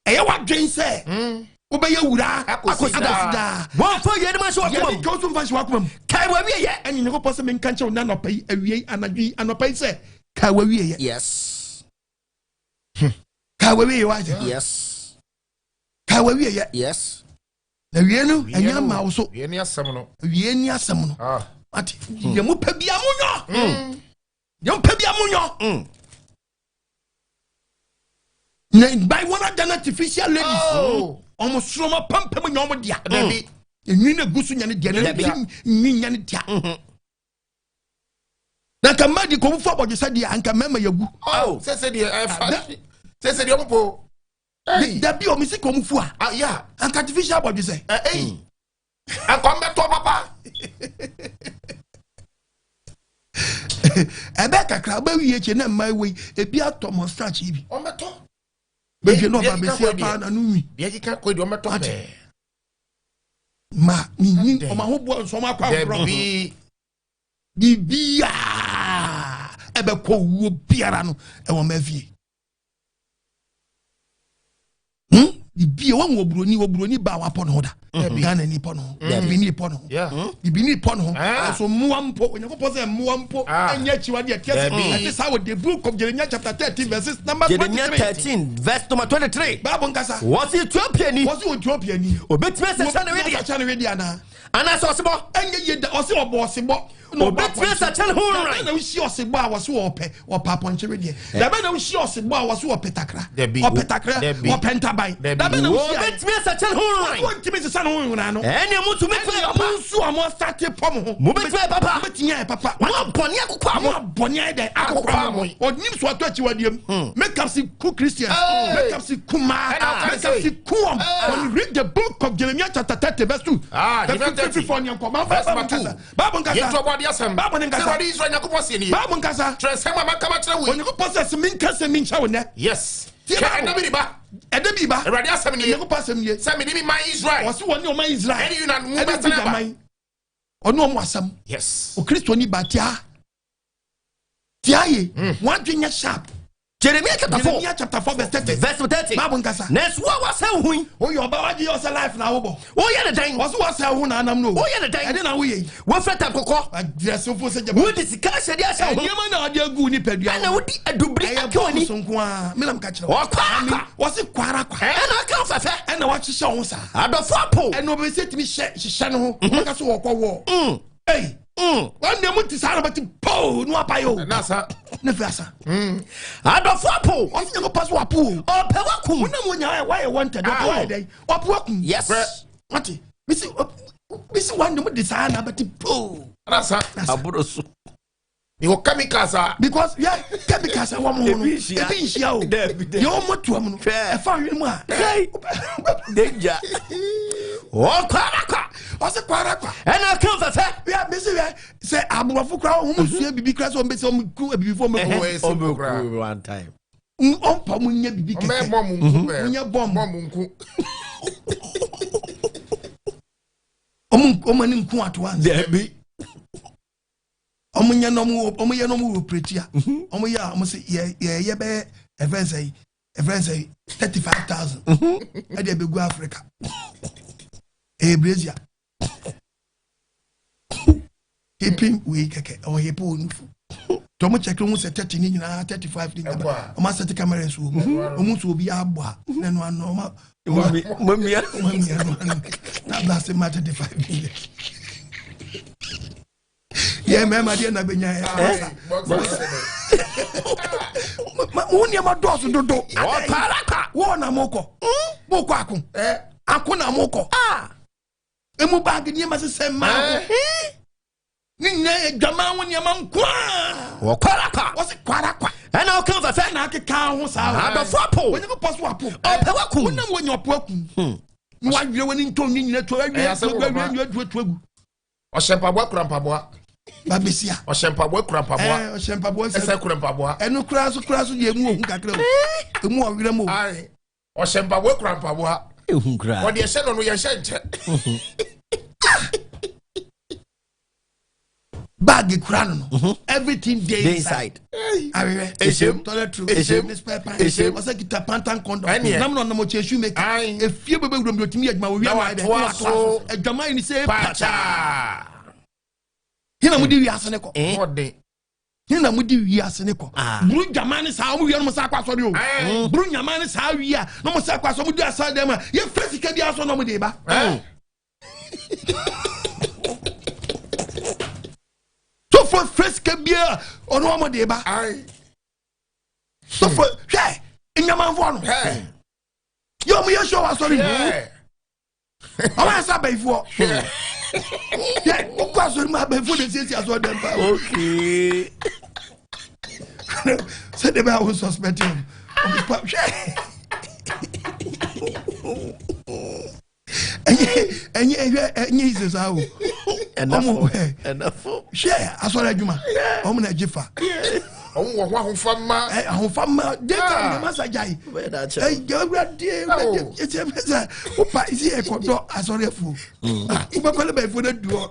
[SPEAKER 1] Ɛyɛ wadwen sɛ wobɛyɛ wura
[SPEAKER 2] Akɔsi daa.
[SPEAKER 1] daa.
[SPEAKER 4] Wɔn fɛ yɛn mu ahyɛ wɔn akoma
[SPEAKER 1] Yɛde
[SPEAKER 4] mu.
[SPEAKER 1] ka wo so mfa nhyɛ w'akoma mu.
[SPEAKER 4] Kae wɔ awie yɛ.
[SPEAKER 1] Ɛne Nyankopɔn sɛ menka nkyerɛ wo na anɔpa yi awie yi anadwo yi anɔpa yi sɛ kae w'awie yɛ.
[SPEAKER 4] Yes.
[SPEAKER 1] Kae w'awie yɛ w'agye.
[SPEAKER 4] Yes.
[SPEAKER 1] Kae w'awie yɛ.
[SPEAKER 4] Yes.
[SPEAKER 1] Na wie no ɛnyɛ ama wo so.
[SPEAKER 2] Wie ne asɛm no.
[SPEAKER 1] Wie ni asɛm no.
[SPEAKER 2] Ah.
[SPEAKER 1] Ate deɛ mo pɛ bia mo nyɔ. Deɛ mo pɛ bia mo nyɔ. Na by one other artificial ladies.
[SPEAKER 2] Oh.
[SPEAKER 1] Ɔmo soro ma pampam nya ɔmo dea.
[SPEAKER 2] Dabi.
[SPEAKER 1] Enwi na egu so nya ne dea na
[SPEAKER 4] Dabi.
[SPEAKER 1] nwi nya ne dea. Na nka mmaa di kɔn fo abɔdwesa deɛ anka mmarima yɛ gu.
[SPEAKER 2] Oh. Sɛ sɛ deɛ ɛfa. Sɛ sɛ deɛ ɔmo po. Hey.
[SPEAKER 1] Dabi ɔmo si kɔn fo a
[SPEAKER 2] Ah yeah.
[SPEAKER 1] anka artificial abɔdwesɛ.
[SPEAKER 2] Ɛy. Ankɔ mbɛtɔ papa.
[SPEAKER 1] Ɛbɛ kakra ɔbɛwie akyi na mmaa wei ebi atɔ mɔstache yi bi.
[SPEAKER 2] Ɔmbɛtɔ.
[SPEAKER 1] Bɛhwɛ na ɔba
[SPEAKER 2] Deɛ
[SPEAKER 1] bɛsi
[SPEAKER 2] keka kɔ
[SPEAKER 1] apaa
[SPEAKER 2] deɛ.
[SPEAKER 1] na no nwi.
[SPEAKER 2] Deɛ keka kɔ deɛ ɔmbɛtɔ
[SPEAKER 1] Ate.
[SPEAKER 2] pɛɛ.
[SPEAKER 1] Ma ne nyi
[SPEAKER 2] Adɛn?
[SPEAKER 1] ɔmo ahoboa nso ɔmo akɔ agorɔ.
[SPEAKER 2] Dabi.
[SPEAKER 1] Biribiaa ɛbɛkɔ owuo biara no ɛwɔ mmaa fie. Bibia wɔn wɔ buroni wɔ buroni ba a wapɔ ne ho da. Ghana ni pɔ ne ho. Bibini pɔ ne ho.
[SPEAKER 2] Yeah.
[SPEAKER 1] Bibini pɔ ne ho.
[SPEAKER 2] Ah.
[SPEAKER 1] Ɛso mmoa mpo Onyankopɔn sɛ mmoa mpo
[SPEAKER 2] Ah.
[SPEAKER 1] ɛnyɛ akyiwadeɛ ɛteɛ sɛ
[SPEAKER 2] Dabi.
[SPEAKER 1] ɛte saa wɔ the book of Jeremiah chapter 13 verses number
[SPEAKER 4] Jeremiah
[SPEAKER 1] 23.
[SPEAKER 4] 13 verse number 23.
[SPEAKER 1] Bible nkasa.
[SPEAKER 4] Wɔsi Ethiopia ni.
[SPEAKER 1] Wɔsi Ethiopia ni.
[SPEAKER 4] Obetumi asɛkyɛ ne wedeɛ.
[SPEAKER 1] Wɔsi ne wedeɛ anaa?
[SPEAKER 4] Anaasɛ ɔsebɔ.
[SPEAKER 1] Ɛnyɛ yie da ɔsi ɔbɔ ɔsebɔ. Na ɔbɔ
[SPEAKER 4] Obetumi
[SPEAKER 1] apɔnkye.
[SPEAKER 4] asakyɛ ne ho
[SPEAKER 1] Dabɛ
[SPEAKER 4] nran.
[SPEAKER 1] na wosi ɔsebɔ a wɔsi ɔpɛ ɔpɛ apɔnkye wedeɛ. Dabɛ na wosi ɔsebɔ a wɔsi ɔpɛ takra.
[SPEAKER 2] Dabi.
[SPEAKER 1] Ɔpɛ takra
[SPEAKER 2] Dabi.
[SPEAKER 1] ɔpɛ ntaban.
[SPEAKER 2] Dabi.
[SPEAKER 1] Dabɛ na wosi ayɛ.
[SPEAKER 4] Obetumi asakyɛ ne ho nran.
[SPEAKER 1] Wɔntumi sisa ne ho nwura no.
[SPEAKER 4] Ɛnni mu tumi fɛ
[SPEAKER 1] Ɛnni
[SPEAKER 4] papa.
[SPEAKER 1] mo nso a mo asate pɔ mo ho.
[SPEAKER 4] Mo betumi ayɛ papa.
[SPEAKER 1] Mo betumi ayɛ papa.
[SPEAKER 4] Mo abɔne akokɔ
[SPEAKER 1] Mo
[SPEAKER 4] mo.
[SPEAKER 1] abɔne ayɛ dɛ akokɔ mo. Ɔnim so ato akyiwadeɛ mu. Makeup si ku Christians.
[SPEAKER 2] Hey.
[SPEAKER 1] Makeup si ku maa.
[SPEAKER 2] Ɛna ɔka
[SPEAKER 1] Makeup
[SPEAKER 2] sɛ-
[SPEAKER 1] si ku wɔn. When you read the book of Jeremiah chapter 30 verse 2.
[SPEAKER 2] Ah,
[SPEAKER 1] Verse
[SPEAKER 2] Jeremiah 30.
[SPEAKER 1] 54 ni nkɔ.
[SPEAKER 2] Verse number 2.
[SPEAKER 1] Bible nkasa.
[SPEAKER 2] Yɛntu ɔbɔ adeɛ asɛm.
[SPEAKER 1] Bible ne nkasa.
[SPEAKER 2] Sɛ Awurade Israel Nyankopɔn seɛ nie.
[SPEAKER 1] Bible nkasa.
[SPEAKER 2] Twerɛ nsɛm a maka makyerɛ wo yi.
[SPEAKER 1] Onyankopɔn sɛ sɛ menka sɛ menkyɛ wo nnɛ.
[SPEAKER 2] Yes.
[SPEAKER 1] Tie
[SPEAKER 2] Hwɛ
[SPEAKER 1] Bible.
[SPEAKER 2] ɛda bi reba.
[SPEAKER 1] Ɛda bi ba.
[SPEAKER 2] Awurade asɛm nie.
[SPEAKER 1] Onyankopɔn asɛm nie.
[SPEAKER 2] Sɛ mede me man Israel.
[SPEAKER 1] Ɔse wɔne ɔman Israel.
[SPEAKER 2] Ɛne Yuda mu
[SPEAKER 1] Ɛne
[SPEAKER 2] bɛsane
[SPEAKER 1] Juda
[SPEAKER 2] aba.
[SPEAKER 1] man. Ɔne ɔmo asɛm.
[SPEAKER 2] Yes.
[SPEAKER 1] Okristoni ba tia. Tia ye. Wɔn adwene nyɛ sharp.
[SPEAKER 4] Jeremiah chapter 4
[SPEAKER 1] Jeremiah chapter 4 verse 30.
[SPEAKER 4] verse 30.
[SPEAKER 1] Bible nkasa.
[SPEAKER 4] Nanso wo a wasɛe wo ho yi.
[SPEAKER 1] Oyɛ ɔba wagye yɛ ɔsɛ life na wobɔ.
[SPEAKER 4] Woyɛ ne dɛn?
[SPEAKER 1] Ɔsɛ wasɛ ho na anam no.
[SPEAKER 4] Woyɛ ne dɛn?
[SPEAKER 1] Ɛde na woyɛ yi.
[SPEAKER 4] Wofɛ tam kɔkɔ.
[SPEAKER 1] Adrɛsefo sɛ gyaba.
[SPEAKER 4] Wodi sika ahyɛdeɛ ahyɛ wo ho.
[SPEAKER 1] Nneɛma na ɔde agu nipadua.
[SPEAKER 4] Ɛna wodi adubiri
[SPEAKER 1] Ɛyɛ
[SPEAKER 4] aka w'ani.
[SPEAKER 1] bɔɔl so nko ara. Menam ka kyerɛ wo.
[SPEAKER 4] Ɔkɔ akwa.
[SPEAKER 1] Wɔse kwara kwa.
[SPEAKER 4] Ɛna aka wo fɛfɛ.
[SPEAKER 1] Ɛna wahyehyɛ wo ho saa.
[SPEAKER 4] Adɔfo apo.
[SPEAKER 1] Ɛna ɔbɛsɛ tumi hyɛ hyehyɛ ne ho. Wɔka so wɔkɔ wɔ. Ei. Wɔn nea mo ti saa na bɛti poo ne wapa yi o.
[SPEAKER 2] Na sa.
[SPEAKER 1] Ne fi asa.
[SPEAKER 4] Adɔfo apo.
[SPEAKER 1] Ɔsi nyɛ ko pa so wapo o.
[SPEAKER 4] Ɔpɛ wakum.
[SPEAKER 1] Wonam wo nya wayɛ wanted. Ɔpɛ wayɛ dɛ. Ɔpo wakum.
[SPEAKER 4] Yes.
[SPEAKER 1] Wate. Misi misi wɔn nea mo di saa na bɛti poo.
[SPEAKER 2] Na sa.
[SPEAKER 4] Aburo so.
[SPEAKER 2] Yɛwɔ chemicals a.
[SPEAKER 1] Because yɛ chemicals a wɔn ho no
[SPEAKER 4] Ebi nhyia.
[SPEAKER 1] ebi nhyia o.
[SPEAKER 4] Dabi, dabi.
[SPEAKER 1] Yɛ wɔn mo tuam no.
[SPEAKER 4] Hwɛ.
[SPEAKER 1] Ɛfa ahwene mu a.
[SPEAKER 4] Danger. Ɔkɔ akwa.
[SPEAKER 1] Ɔsi kwara kwa.
[SPEAKER 4] Ɛna aka wo fɛfɛ.
[SPEAKER 1] Yɛ misi yɛ sɛ aborɔfo kura wɔn mo sua bibi kura sɛ wɔn bɛ sɛ wɔn ku ebibifo wɔn bɛ ku.
[SPEAKER 2] Ɔwɔ esi koraa.
[SPEAKER 4] one time.
[SPEAKER 1] Ɔmpa mo nyɛ bibi
[SPEAKER 2] Ɔmbɛ
[SPEAKER 1] kɛkɛ.
[SPEAKER 2] bɔmbu nku pɛ.
[SPEAKER 1] Mo nyɛ bɔmbu.
[SPEAKER 2] Bɔmbu nku.
[SPEAKER 1] Ɔmo ani nko ato ansa.
[SPEAKER 4] Dabi.
[SPEAKER 1] Ɔmo nyɛ na ɔmo yɛ na ɔmo wɔ pretia. Ɔmo yɛ a ɔmo sɛ yɛ yɛ yɛ bɛyɛ ɛfɛn sɛ ɛfɛn sɛ 35,000 ɛde ɛbɛgu Africa. Ɛyɛ brazier. Hepin wei kɛkɛ ɔwɔ hepe wɔ nufu. Tɔ ɔmo kyɛkɛ ɔmo sɛ 30 ne nyinaa 35 ne nyinaa ɔmo asɛte camera so wɔ mu. Ɔmo nso obi abɔ a na ɛno ano ɔmo
[SPEAKER 4] Mamia.
[SPEAKER 1] ɔmo amia no ano na blase ma 35 million. Yɛ mmarima deɛ na bɛnya yɛ wo nneɛma dɔɔso dodo.
[SPEAKER 4] Wɔparakwa.
[SPEAKER 1] Wɔɔ na mokɔ mokɔ ako ako na mokɔ emu baage nneɛma sesɛ mmaa ho ne nyinaa yɛ dwaman ho nneɛma nkoa.
[SPEAKER 4] Wɔkwarakwa.
[SPEAKER 1] Wɔse kwarakwa.
[SPEAKER 4] Ɛna ɔka fɛfɛ.
[SPEAKER 1] Na akeka ho saa.
[SPEAKER 4] Adɔfo apo.
[SPEAKER 1] Onyankopɔn so apo.
[SPEAKER 4] Ɔpɛ wakum.
[SPEAKER 1] Wonam wɔnya ɔpo akum na wawerɛ w'ani ntɔn ne nyina to awie
[SPEAKER 2] Ɛyɛ asɛm
[SPEAKER 1] to
[SPEAKER 2] wɔ
[SPEAKER 1] awie
[SPEAKER 2] papa.
[SPEAKER 1] awie to to agu.
[SPEAKER 2] Ɔhyɛ mpaboa kura mpaboa.
[SPEAKER 1] Babesia.
[SPEAKER 2] Ɔhyɛ mpaboa kura mpaboa.
[SPEAKER 1] Ɛɛ, ɔhyɛ mpaboa
[SPEAKER 2] ɛsɛ kura mpaboa.
[SPEAKER 1] Ɛno koraa so koraa so deɛ emu ohu kakra o, emu ɔwerɛ mu o.
[SPEAKER 2] Ayi, ɔhyɛ mpaboa kura mpaboa.
[SPEAKER 4] Ehu koraa.
[SPEAKER 2] Ɔde ɛhyɛ no yɛhyɛ nkyɛ.
[SPEAKER 1] Bag kura no everything dey
[SPEAKER 4] Dey
[SPEAKER 1] inside.
[SPEAKER 4] inside.
[SPEAKER 1] Ahwehwɛ.
[SPEAKER 2] Ehyem.
[SPEAKER 1] Toilet roll.
[SPEAKER 2] Ehyem.
[SPEAKER 1] Ne spare pan.
[SPEAKER 2] Ehyem.
[SPEAKER 1] Ɔsɛ kita pantan condom.
[SPEAKER 2] Ɛneɛ.
[SPEAKER 1] Nam na ɔnam ɔkyɛ shoe maker.
[SPEAKER 2] Ayi.
[SPEAKER 1] Efie bɛbɛ wuram de otumi yɛ adwuma owia
[SPEAKER 2] Na
[SPEAKER 1] na ayɛ dɛ.
[SPEAKER 2] watoa so.
[SPEAKER 1] Adwaman yi ni sɛ
[SPEAKER 2] Pacha.
[SPEAKER 1] Hina mo di wiase ne kɔ.
[SPEAKER 2] Ɔden.
[SPEAKER 1] Hina mo di wiase ne kɔ.
[SPEAKER 4] Ah.
[SPEAKER 1] Buru dwaman ne saa ɔmo wia no mo sa akɔ asɔre o.
[SPEAKER 2] Ayi.
[SPEAKER 1] Buru nyaman ne saa wia na mo sa akɔ asɔre, mo di asɔre dɛm a yɛ fɛ sika bi asɔ na ɔmo de ba. Sɔfo fɛ sika bi a ɔno ɔmo de ba.
[SPEAKER 2] Ayi.
[SPEAKER 1] Sɔfo hwɛ nyamanfoɔ no.
[SPEAKER 2] Hɛ.
[SPEAKER 1] Yɛ ɔmo yɛ sure wɔ asɔre mu.
[SPEAKER 2] Hɛ.
[SPEAKER 1] Ɔmo ayɛ sɛ abayifoɔ. Yɛ wokɔ asɔre mu, abayifoɔ de siesie asɔre dɛm paa.
[SPEAKER 4] Okay.
[SPEAKER 1] Sɛdeɛ bɛyɛ a wo suspect him. Ɔmo pa hwɛ. Ɛnyɛ ɛhwɛ ɛnyɛ yi sɛ saa o. Ɔmo hwɛ.
[SPEAKER 4] Ɛnafo.
[SPEAKER 1] Hwɛ asɔre adwuma. Ɔmo na agye fa.
[SPEAKER 2] Ɔmo wɔ ho ahofa ma.
[SPEAKER 1] Ɛ ahofa ma data
[SPEAKER 2] Ah.
[SPEAKER 1] ne masa gyae.
[SPEAKER 4] Bɛyɛ da akyɛ.
[SPEAKER 1] Ɛ awurade awurade ɛsɛ sɛ wopa esi ɛkɔdɔ asɔre afuo. Wobɛkɔ ne bayifoɔ no adu hɔ.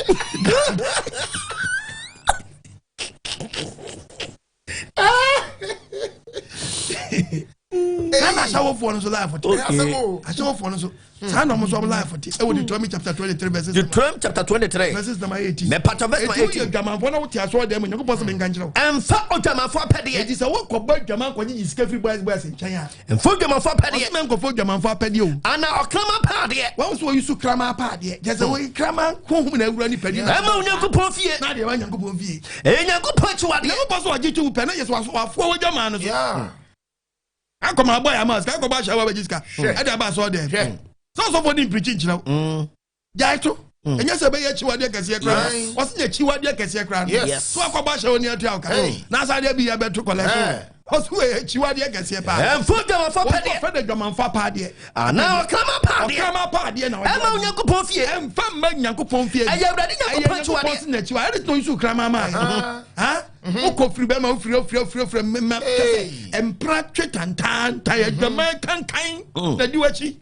[SPEAKER 1] Nana ahyɛwofoɔ no nso life te.
[SPEAKER 2] Ɛyɛ asɛm o.
[SPEAKER 1] Ahyɛwofoɔ no nso saa na ɔmo nso ɔmo life te ɛwɔ Deuteronomy chapter 23 verses
[SPEAKER 4] Deuteronomy chapter 23.
[SPEAKER 1] verses number 18.
[SPEAKER 4] Mɛpatɔ verse number
[SPEAKER 1] Eti woyɛ
[SPEAKER 4] 18.
[SPEAKER 1] adwamanfoɔ na wote asɔre dɛm, Onyankopɔn sɛ menka nkyerɛ wo.
[SPEAKER 4] Ɛmfa odwamanfo apɛdeɛ.
[SPEAKER 1] Eti sɛ wokɔbɔ adwaman kɔgyegye sika firi boys boys nkyɛn a.
[SPEAKER 4] Ɛmfa odwamanfo
[SPEAKER 1] Ɔsɛ
[SPEAKER 4] apɛdeɛ.
[SPEAKER 1] mɛnkɔfɔ adwamanfoɔ apɛdeɛ o.
[SPEAKER 4] Ana ɔkraman paadeɛ.
[SPEAKER 1] Wɔn nso wɔyi so kraman apaadeɛ. Kyerɛ sɛ wɔyi kraman honhom na awura nipadua.
[SPEAKER 4] Ɛma Onyankopɔn fie.
[SPEAKER 1] Na deɛ ɛba Nyankopɔn fie.
[SPEAKER 4] Ɛyɛ Nyankopɔn akyiwadeɛ.
[SPEAKER 1] Nyankopɔn sɛ ɔgye twi wo pɛ na yɛ sɛ wafoa w'adwaman no so.
[SPEAKER 2] Yeah.
[SPEAKER 1] Akɔma abɔ yɛ ama sika akɔbɔ ahyɛ wa bɛgye sika.
[SPEAKER 2] Hwɛ.
[SPEAKER 1] Ɛde aba asɔre dɛm.
[SPEAKER 2] Hwɛ.
[SPEAKER 1] Sɛ ɔsɔfo di mpirikyi nkyerɛ wo. Gyae to. Ɛnyɛ sɛ ɛbɛyɛ akyiwadeɛ kɛseɛ koraa.
[SPEAKER 2] Yes.
[SPEAKER 1] Ɔsɛ nyɛ akyiwadeɛ kɛseɛ koraa no.
[SPEAKER 2] Yes.
[SPEAKER 1] So akɔbɔ ahyɛ wo ni atua wo ka.
[SPEAKER 2] Hey.
[SPEAKER 1] Na asa adeɛ bi yɛ bɛto kɔlɛhye.
[SPEAKER 2] Eh.
[SPEAKER 1] Ɔsɛ wɔyɛ akyiwadeɛ kɛseɛ paa.
[SPEAKER 4] Ɛmfa odwamanfo apɛdeɛ.
[SPEAKER 1] Wɔfɛ de dwamanfa paadeɛ.
[SPEAKER 4] Ana ɔkraman paadeɛ.
[SPEAKER 1] Ɔkraman paadeɛ na ɔde.
[SPEAKER 4] Ɛma Onyankopɔn fie.
[SPEAKER 1] Ɛmfa mma Nyankopɔn fie.
[SPEAKER 4] Ɛyɛ Awurade Nyankopɔn akyiwadeɛ.
[SPEAKER 1] Ɛyɛ Nyankopɔn si n'akyiwa. Ɛde tɔn nsu kraman maa yɛ. Ha? Wokɔ firi bɛrima wofiri ofiri ofiri ofiri mmɛma
[SPEAKER 2] Hey.
[SPEAKER 1] kɛsɛ mpra twe tantantan adwaman kankan na di w'akyi.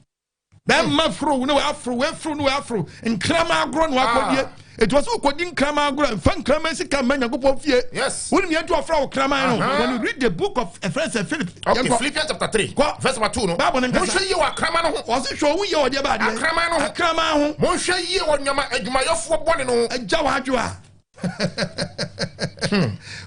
[SPEAKER 1] Bɛrima foro ne w'aforo w'aforo ne w'aforo nkraman agorɔ na w'akɔdie. Etu wɔsɛ wokɔdi nkraman agorɔ a, nfa nkraman sika mma Nyankopɔn fie.
[SPEAKER 2] Yes.
[SPEAKER 1] Wonim yɛn to ɔfra wo kraman no.
[SPEAKER 2] Uh-huh.
[SPEAKER 1] When you read the book of Ephesians Philip.
[SPEAKER 2] Okay,
[SPEAKER 1] yɛnkɔ.
[SPEAKER 2] Philippians chapter 3.
[SPEAKER 1] Kɔ.
[SPEAKER 2] Verse number 2 no.
[SPEAKER 1] Bible no nkasa.
[SPEAKER 2] Monhwɛ yie wɔ akraman no ho.
[SPEAKER 1] Ɔse hwɛ owu yɛ ɔdeɛ ba adeɛ.
[SPEAKER 2] Akraman no ho.
[SPEAKER 1] Akraman ho.
[SPEAKER 2] Monhwɛ yie wɔ nneɛma adwumayɛfoɔ bɔne no ho.
[SPEAKER 1] Agya w'adwo a.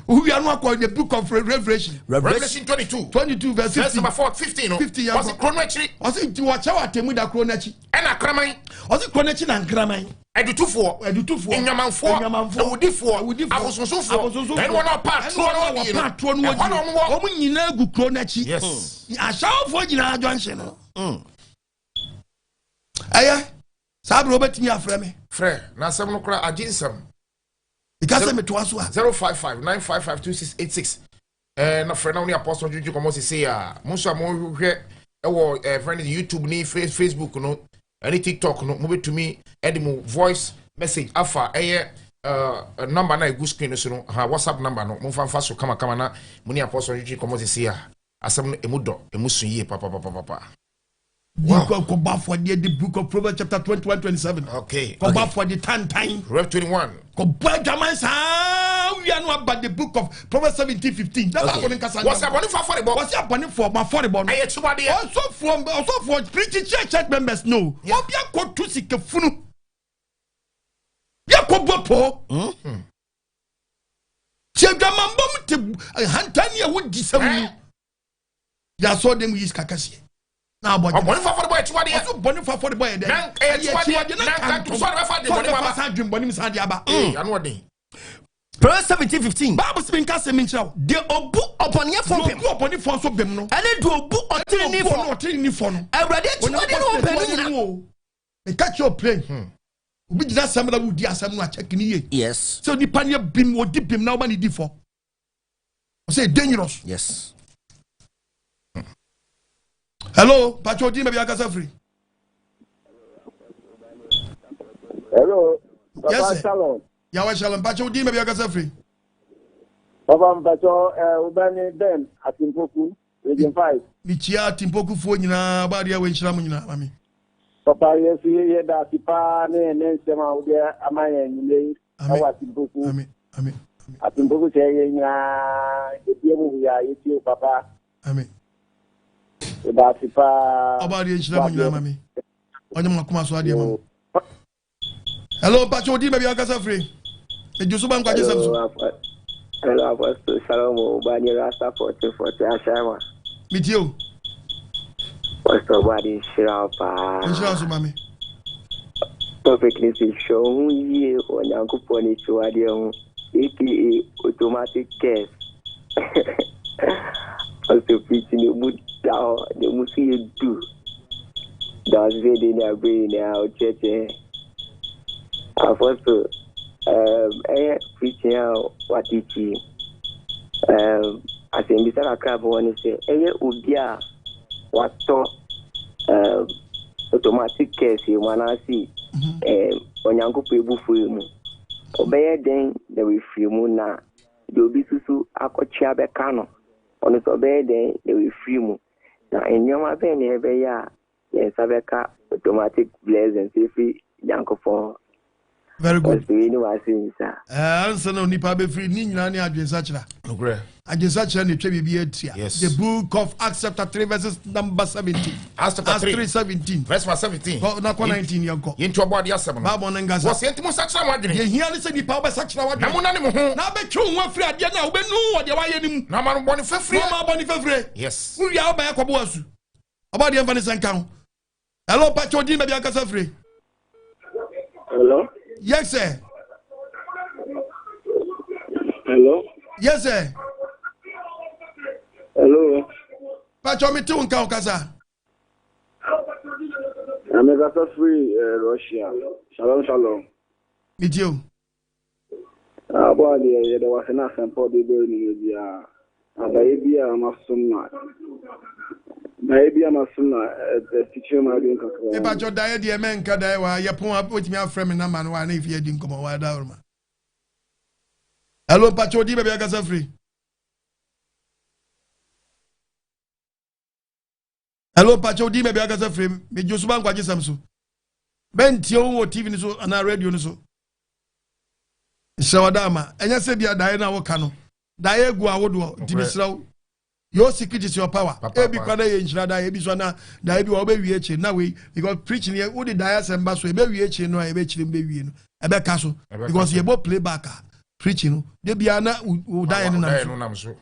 [SPEAKER 1] Wowia no akɔ the book of Revelation.
[SPEAKER 2] Revelation 22.
[SPEAKER 1] 22 verse
[SPEAKER 2] Verse
[SPEAKER 1] 15.
[SPEAKER 2] number 4, 15 no.
[SPEAKER 1] 15 yɛnkɔ.
[SPEAKER 2] Ɔse kuro no akyiri
[SPEAKER 1] Ɔse nti wɔkyɛ wɔ atemu da kuro n'akyi.
[SPEAKER 2] ɛna akraman,
[SPEAKER 1] Ɔse kuro n'akyi na nkraman.
[SPEAKER 2] adutufoɔ,
[SPEAKER 1] Adutufoɔ.
[SPEAKER 2] nnwamanfoɔ,
[SPEAKER 1] Nnwamanfoɔ.
[SPEAKER 2] awudifoɔ,
[SPEAKER 1] Awudifoɔ.
[SPEAKER 2] abosonsomfoɔ,
[SPEAKER 1] Abosonsomfoɔ.
[SPEAKER 2] ɛne wɔn a wɔpa
[SPEAKER 1] Ɛne
[SPEAKER 2] atorɔ
[SPEAKER 1] wɔn a
[SPEAKER 2] no wɔdie
[SPEAKER 1] wɔpa
[SPEAKER 2] no.
[SPEAKER 1] atorɔ no
[SPEAKER 2] Ɛhɔ na
[SPEAKER 1] wɔdie.
[SPEAKER 2] wɔn wɔ.
[SPEAKER 1] Wɔn nyinaa gu kuro n'akyi.
[SPEAKER 2] Yes.
[SPEAKER 1] Ahyɛwofoɔ nyinaa junction no. Ɛyɛ saa bere wobɛtumi afrɛ me.
[SPEAKER 2] Frɛ na asɛm no koraa agye nsɛm.
[SPEAKER 1] Meka sɛ metoa so a.
[SPEAKER 2] 055 955 2686. Na frɛ na wo ne apostle twetwe kɔmmɔ sesei a mo nso a mohwehwɛ ɛwɔ frɛ no YouTube ne Facebook no ɛne TikTok no, mobɛtumi ɛde mo voice message afa ɛyɛ number na ɛgu screen no so no ha, WhatsApp number no, momfa mfa so kamakama na mo ne apostle twetwe kɔmmɔ sesei a asɛm no ɛmu dɔ, ɛmu so yie papapapapa. Wow.
[SPEAKER 1] Kɔbɔ afɔdeɛ the book of Proverbs chapter 21 27.
[SPEAKER 2] Okay.
[SPEAKER 1] Kɔbɔ afɔdeɛ tantan.
[SPEAKER 2] Proverbs 21.
[SPEAKER 1] Kɔbɔ adwaman saa wia no aba the book of Proverbs 17 15. Na baako ne nkasa.
[SPEAKER 2] Wɔsi abɔnefo afɔrebɔ.
[SPEAKER 1] Wɔsi abɔnefo ɔmo afɔrebɔ no.
[SPEAKER 2] Ɛyɛ akyiwadeɛ.
[SPEAKER 1] Ɔsɔfoɔ ɔsɔfoɔ preaching church church members no.
[SPEAKER 2] Yeah.
[SPEAKER 1] Obi akɔtu sika funu. Bi akɔbɔ pɔ. Ti adwamanbɔ mu te hantan ni ɛwɔ di sɛm mu. Yasɔ dem yi sika kɛseɛ. Na abɔ
[SPEAKER 2] Ɔbɔnefo afɔrebɔ yɛ akyiwadeɛ.
[SPEAKER 1] Ɔsɔ bɔnefo afɔrebɔ yɛ dɛ.
[SPEAKER 2] Na ɛyɛ akyiwadeɛ, na nkantom sɛ ɔde bɛfa adwemmɔne mu aba.
[SPEAKER 1] Sɛ adwemmɔne mu san de aba.
[SPEAKER 2] Ee, ano ɔden.
[SPEAKER 4] Proverbs 17 15.
[SPEAKER 1] Bible sɛ mi nka sɛ mi nkyerɛ wo.
[SPEAKER 4] Deɛ obu ɔbɔneyɛfoɔ bem
[SPEAKER 1] Deɛ obu ɔbɔnefoɔ nso bem no.
[SPEAKER 4] ɛne deɛ obu ɔteneneefoɔ
[SPEAKER 1] Ɔbu ɔteneneefoɔ no.
[SPEAKER 4] Awurade akyiwadeɛ ne wɔn baanu nyinaa.
[SPEAKER 1] Meka kyerɛ o plain. Obi gyina asɛm na wodi asɛm no akyɛk ne yie.
[SPEAKER 4] Yes.
[SPEAKER 1] Sɛ onipa no yɛ bim odi bim na ɔma ne di fɔ. Ɔsɛ dangerous.
[SPEAKER 4] Yes.
[SPEAKER 1] Hello, Pacho Odin baabi akasa firi.
[SPEAKER 8] Hello, Papa
[SPEAKER 1] Yes, sir.
[SPEAKER 8] Shalom.
[SPEAKER 1] Yàwá Shalom, Pacho Odin baabi akasa firi.
[SPEAKER 8] Papa Mpacho, Ubani Ben Atimpoku, Region 5.
[SPEAKER 1] Mekyia Atimpokufoɔ nyinaa, ɔbaa deɛ wɔnhyira mo nyinaa mami.
[SPEAKER 8] Papa, yesu yɛ da ase paa ne ne nsɛm a wode ama yɛn anwummerɛ yi ɛwɔ Atimpoku.
[SPEAKER 1] Amen. Amen.
[SPEAKER 8] Atimpoku sɛ yɛn nyinaa yɛbie mu wia yɛtie wo papa.
[SPEAKER 1] Amen.
[SPEAKER 8] Yɛda ase paa.
[SPEAKER 1] Ɔbaa deɛ nhyira mo nyinaa mami. Ɔnyɛ mo akoma so adeɛ ma mo. Hello, Pacho Odin baabi akasa firi. Edu so ba nkwagye sɛm so.
[SPEAKER 9] Hello, Apostle Shalom, Obani Rasta 1440 Ashama.
[SPEAKER 1] Metie o.
[SPEAKER 9] Pastor Obadi nhyira wo paa.
[SPEAKER 1] Nhyira so mami.
[SPEAKER 9] Topic ne sɛ hwɛ wo ho yie wɔ Nyankopɔn akyiwadeɛ ho aka automatic curse. Pastor preach ne mu da hɔ, ne mu so yɛ du. Da ase sɛ de ne aberɛ nyinaa ɔkyerɛkyerɛ. Apostle, ɛyɛ preaching a watikyi. Asɛmbisa kakra bɔ ne sɛ ɛyɛ obi a watɔ automatic curse yi mu anaasɛ Onyankopɔn ebufuo yi mu. Ɔbɛyɛ den na wafiri mu na deɛ obi soso akɔtwe abɛka no, ɔno nso ɔbɛyɛ den na wafiri mu. Na nneɛma bɛn na ɛbɛyɛ a yɛn nsa bɛka automatic blessings efiri Nyankopɔn.
[SPEAKER 1] Very good.
[SPEAKER 9] Ɔsɛ yi ne w'ase nsa.
[SPEAKER 1] Ansa na onipa bɛfiri ne nyinaa ne adwensakyera.
[SPEAKER 2] Nokorɛ.
[SPEAKER 1] Adwensakyera na ɛtwa biribi atia.
[SPEAKER 2] Yes.
[SPEAKER 1] The book of Acts chapter 3 verses number 17.
[SPEAKER 2] Acts chapter 3.
[SPEAKER 1] 3 17.
[SPEAKER 2] Verse number 17.
[SPEAKER 1] Kɔ na kɔ 19 yɛnkɔ.
[SPEAKER 2] Yɛnti ɔbɔ adeɛ asɛm no.
[SPEAKER 1] Bible no nkasa.
[SPEAKER 2] Wɔsɛ yɛnti mo nsakyera mo adwene.
[SPEAKER 1] Yɛhia ne sɛ nipa wobɛsakyera w'adwene.
[SPEAKER 2] Na monane mo ho.
[SPEAKER 1] Na abɛtwe wo ho afiri adeɛ no a wobɛnu wɔ deɛ woayɛ no mu.
[SPEAKER 2] Na ama no bɔne fafiri.
[SPEAKER 1] Na ama bɔne fafiri.
[SPEAKER 2] Yes.
[SPEAKER 1] Wowie a wobɛyɛ kɔbɔ asu. Ɔbɔ adeɛ mfa ne sɛ nka ho. Hello, Pacho Odin baabi akasa firi.
[SPEAKER 8] Hello?
[SPEAKER 1] Yes, sir.
[SPEAKER 8] Hello?
[SPEAKER 1] Yes, sir.
[SPEAKER 8] Hello?
[SPEAKER 1] Pacho me te wo nka wo kasa.
[SPEAKER 8] Amekasa firi Russia. Shalom, shalom.
[SPEAKER 1] Metie o.
[SPEAKER 8] Abɔ adeɛ yɛda wase na asɛmpa ɔde bɛrɛ ne mu biara. Adaeɛ bi a masom na daeɛ bi a masom na ɛtikyerɛ mu adwene kakra.
[SPEAKER 1] Mepacho daeɛ deɛ mɛnka daeɛ wɔ ha yɛpon a wotumi afrɛ me nama no wɔ ha na ɛfi adi nkɔmmɔ wɔ adaworoma. Hello, Pacho Odin baabi akasa firi. Hello, Pacho Odin baabi akasa firi. Megye so ba nkwagye sɛm so. Bɛntie wo wɔ TV no so anaa radio no so. Hyɛ wada ama. Ɛnyɛ sɛ bia daeɛ no a woka no. Daeɛ gu awodoɔ nti mesrɛ wo. Your secret is your power. Ebi kwa na yɛ nhyira daeɛ ebi so na daeɛ bi wɔ wobɛwie akyire na wei because preaching yɛ wode daeɛ asɛm ba so ɛbɛwie akyire no a yɛbɛkyerɛ mu bɛwie no ɛbɛka so because yɛbɔ playback a preaching no de bia na wo daeɛ no
[SPEAKER 2] Daeɛ
[SPEAKER 1] nam
[SPEAKER 2] no nam so.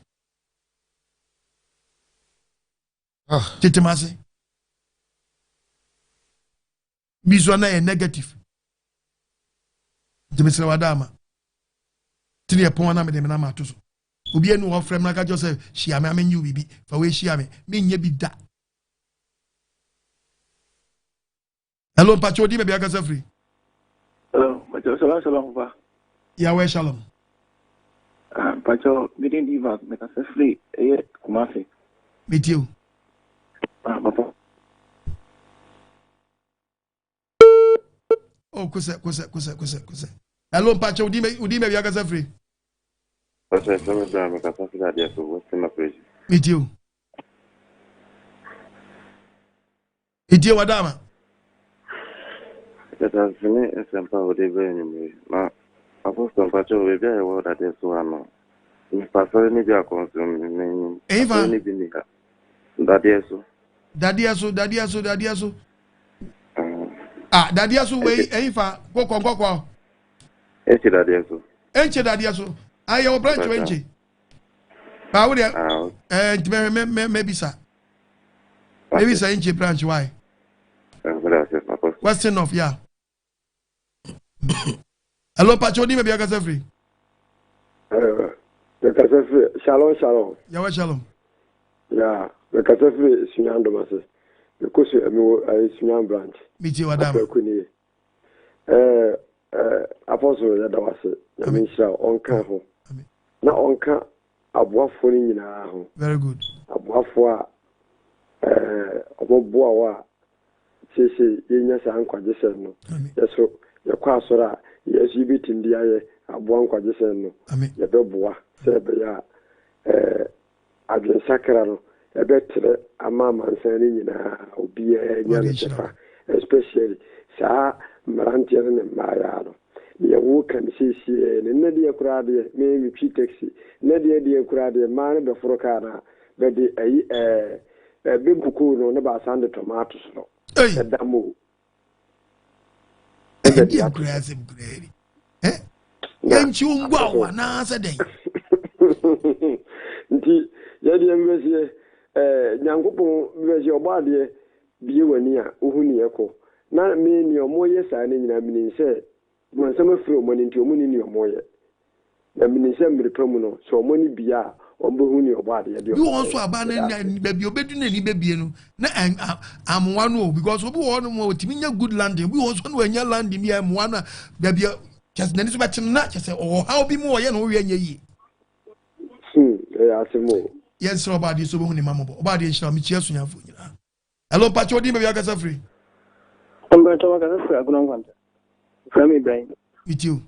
[SPEAKER 1] so tetem ase bi so na yɛ negative nti mesrɛ wada ama nti ne yɛpɔn na mede me nam ato so obi anu hɔ frɛ me na ka kyerɛ sɛ hyia me amenye wo biribi fa wei hyia me menyɛ bi da. Hello, Mpacho Odin baabi akasa firi.
[SPEAKER 8] Hello, Mpacho, shalom, shalom, papa.
[SPEAKER 1] Yahweh Shalom.
[SPEAKER 8] Mpacho, Gideon Diva, mekasa firi ɛyɛ Kumasi.
[SPEAKER 1] Metie o.
[SPEAKER 8] Papa.
[SPEAKER 1] Oh, kosɛ, kosɛ, kosɛ, kosɛ, kosɛ. Hello, Mpacho Odin baabi akasa firi.
[SPEAKER 10] Pastor, sɛ me bra mekasa firi adeɛ so, Western Operation.
[SPEAKER 1] Metie o. Ɛtie wadaama.
[SPEAKER 10] Yɛda ase ne nsɛmpa a wode brɛɛ anwummere yi. Na Apostle mpakyɛw baabi a yɛwɔ dadeɛ so ha no, mefa asɔre no bi akɔ nso me
[SPEAKER 1] Ɛhefa?
[SPEAKER 10] asɔre no bi ni ha. Dadeɛ so.
[SPEAKER 1] Dadeɛ so, dadeɛ so, dadeɛ so. Ah, dadeɛ so wei ɛhefa? Kɔkɔ nkɔkɔ.
[SPEAKER 10] Ɛnkye dadeɛ so.
[SPEAKER 1] Ɛnkye dadeɛ so. Ah, yɛwɔ branch wɔ ɛnkye. Ba wo deɛ, ɛɛ nti mɛ mɛ mɛ mɛbisa. Mɛbisa ɛnkye branch why? Western North, yeah. Hello, Pacho, di baabi akasa firi.
[SPEAKER 11] Mekasa firi Shalom Shalom.
[SPEAKER 1] Yàwé Shalom.
[SPEAKER 11] Ya mekasa firi Sunyan Domase. Mekɔ su mewɔ ɛyɛ Sunyan branch.
[SPEAKER 1] Mi tie wa dama.
[SPEAKER 11] Apɛku nie. Ɛɛ ɛɛ Apostle yɛda wase. Nyame nhyira wo ɔnka ho. Na ɔnka aboafoɔ no nyinaa ho.
[SPEAKER 1] Very good.
[SPEAKER 11] Aboafoɔ a ɛɛ ɔmo boa wo a seesei yɛnya saa nkwagyesɛm no. Yɛso yɛkɔ asɔre a yɛso yɛbɛtumi de ayɛ aboa nkwagyesɛm no. Yɛbɛboa sɛ ɛbɛyɛ a ɛɛ adwensakra no ɛbɛtrɛ ama amansan no nyinaa obiara nya no kyɛfa especially saa mmeranteɛ no ne mmaayaa no. Deɛ woka no seesei no nnɛ deɛ koraa deɛ me metwi taxi nnɛ deɛ deɛ koraa deɛ mmaa no bɛforo kaa no a bɛde ayi ɛɛ ɛbɛbuku no ne baasan de tɔma ato soro ɛda mu o.
[SPEAKER 1] Ɛdeɛ nkura asɛm kura yi. Yɛnkyi wo ngu awo anaasɛ dɛn?
[SPEAKER 11] Nti yɛdeɛ mbɛseɛ ɛɛ Nyankopɔn mbɛseɛ ɔbɔ adeɛ bie w'ani a wohu ne ɛkɔ na me nea ɔmo yɛ saa no nyinaa menim sɛ bonsam afiri ɔmo ani nti ɔmo ni nea ɔmo yɛ na menim sɛ mmere pa mu no sɛ ɔmo ani bie a ɔmo bɛhu nea ɔbɔ adeɛ deɛ
[SPEAKER 1] Bi wɔ nso aba no baabi obedu n'ani bɛbie no na amoa no o because obi wɔ hɔ nom a otumi nya good landing obi wɔ nso na wanya landing bi a amoa no a baabi a kyɛ sɛ n'ani so bɛkye no na kyɛ sɛ ɔwɔ haw bi mu ɔyɛ na ɔyɛ nyɛ yie.
[SPEAKER 11] Ɛyɛ asɛm o.
[SPEAKER 1] Yɛnsrɛ ɔba adeɛ sɛ ɔbɛhu ne ma mmɔbɔ ɔba adeɛ nhyira mekyia asuafoɔ nyinaa. Hello, Pacho, odi baabi akasa firi.
[SPEAKER 12] Mpakyɛ wakasa firi Agona Nkwanta. Frɛ me Ibrahim.
[SPEAKER 1] Metie o.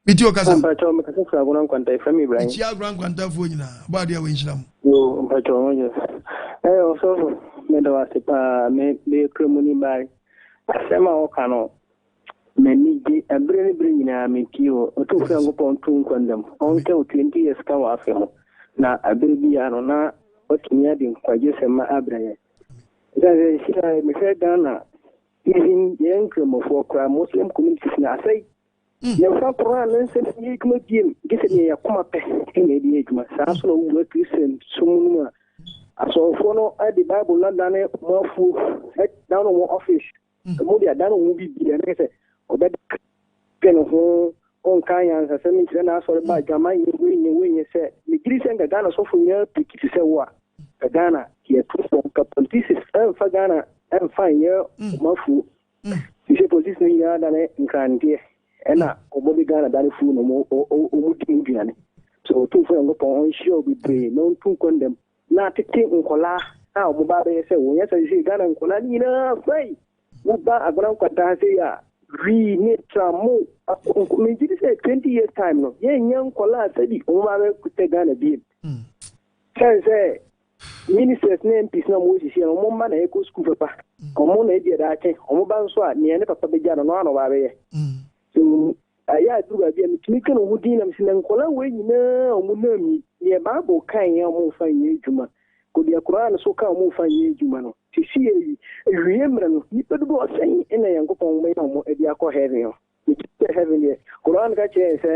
[SPEAKER 1] Metie o kasa.
[SPEAKER 12] Mpakyɛ mekasa firi Agona Nkwanta. Frɛ me Ibrahim.
[SPEAKER 1] Mekyia Agona Nkwantafoɔ nyinaa. Ɔba adeɛ wɔ nhyira mo.
[SPEAKER 12] Yo, mpakyɛ wɔn yɛ. Ɛyɛ ɔsɔfo meda wo ase paa me meyɛ kramoni bae. Asɛm a wɔka no m'ani gye ɛberɛ ne berɛ nyinaa metie o. Ɔtumfoɔ Nyankopɔn to nkwa nnam. Ɔnka wo 20 years ka wɔ afe ho. Na ɛberɛ biara no na watumi ade nkwagyesɛm abrɛ yɛn. Ɛsiane sɛ hyia mehwɛ Ghana even yɛn nkramofoɔ koraa Muslim communities na asɛe. Yɛmfa koraa ne nsɛm yɛ adwuma biem gye sɛ deɛ yɛkoma pɛ ɛna ɛde yɛ adwuma. Saa nso na wowura Christian som no mu a asɔrefoɔ no de Bible no adane ɔmo afuo dane ɔmo office ɔmo de adane ɔmo bibia ne sɛ ɔbɛdwe ne ho ɔnka nyansasɛm nkyerɛ n'asɔre ba adwama nyɛ wei nyɛ wei nyɛ sɛ megyiri sɛ nka Ghana sɔfo nyinaa piriki te sɛ wo a ka Ghana yɛto fam ka politicians ɛmfa Ghana ɛmfa nyɛ ɔmo afuo te sɛ politicians no nyinaa dane nkranteɛ ɛna ɔmo de Ghana dane fuo na ɔmo di mu duane so ɔtumfoɔ Nyankopɔn ɔnhyira wo bebree na ɔntu nkɔndam na atete nkɔlaa a ɔmo ba bɛyɛ sɛ wɔnyɛ sɛ sɛ Ghana nkɔlaa no nyinaa fɛi woba Agona Nkwanta ha sei a wii ne tramo megye di sɛ 20 years time no yɛnyɛ nkɔlaa sɛbi ɔmo ba bɛkutɛ Ghana biem sɛn sɛ ministers ne MPs na ɔmo sisi no ɔmo mma na ɛkɔ sukuu papa ɔmo na ɛdi ɛdaakye ɔmo ba nso a nea ne papa bɛgya no no ano ɔba bɛyɛ so ɛyɛ aduru baabi a metumi ka ne ho din nam sɛ na nkɔlaa wei nyinaa ɔmo nam yi neɛ Bible kan yɛ ɔmo mfa nyɛ adwuma kɔdeɛ Koran so ka ɔmo mfa nyɛ adwuma no sisi yɛ awie mmerɛ no nnipa dodoɔ sɛn ɛna Nyankopɔn bɛyɛ ɔmo de akɔ heaven hɔ megye sɛ heaven deɛ Koran ka kyerɛ sɛ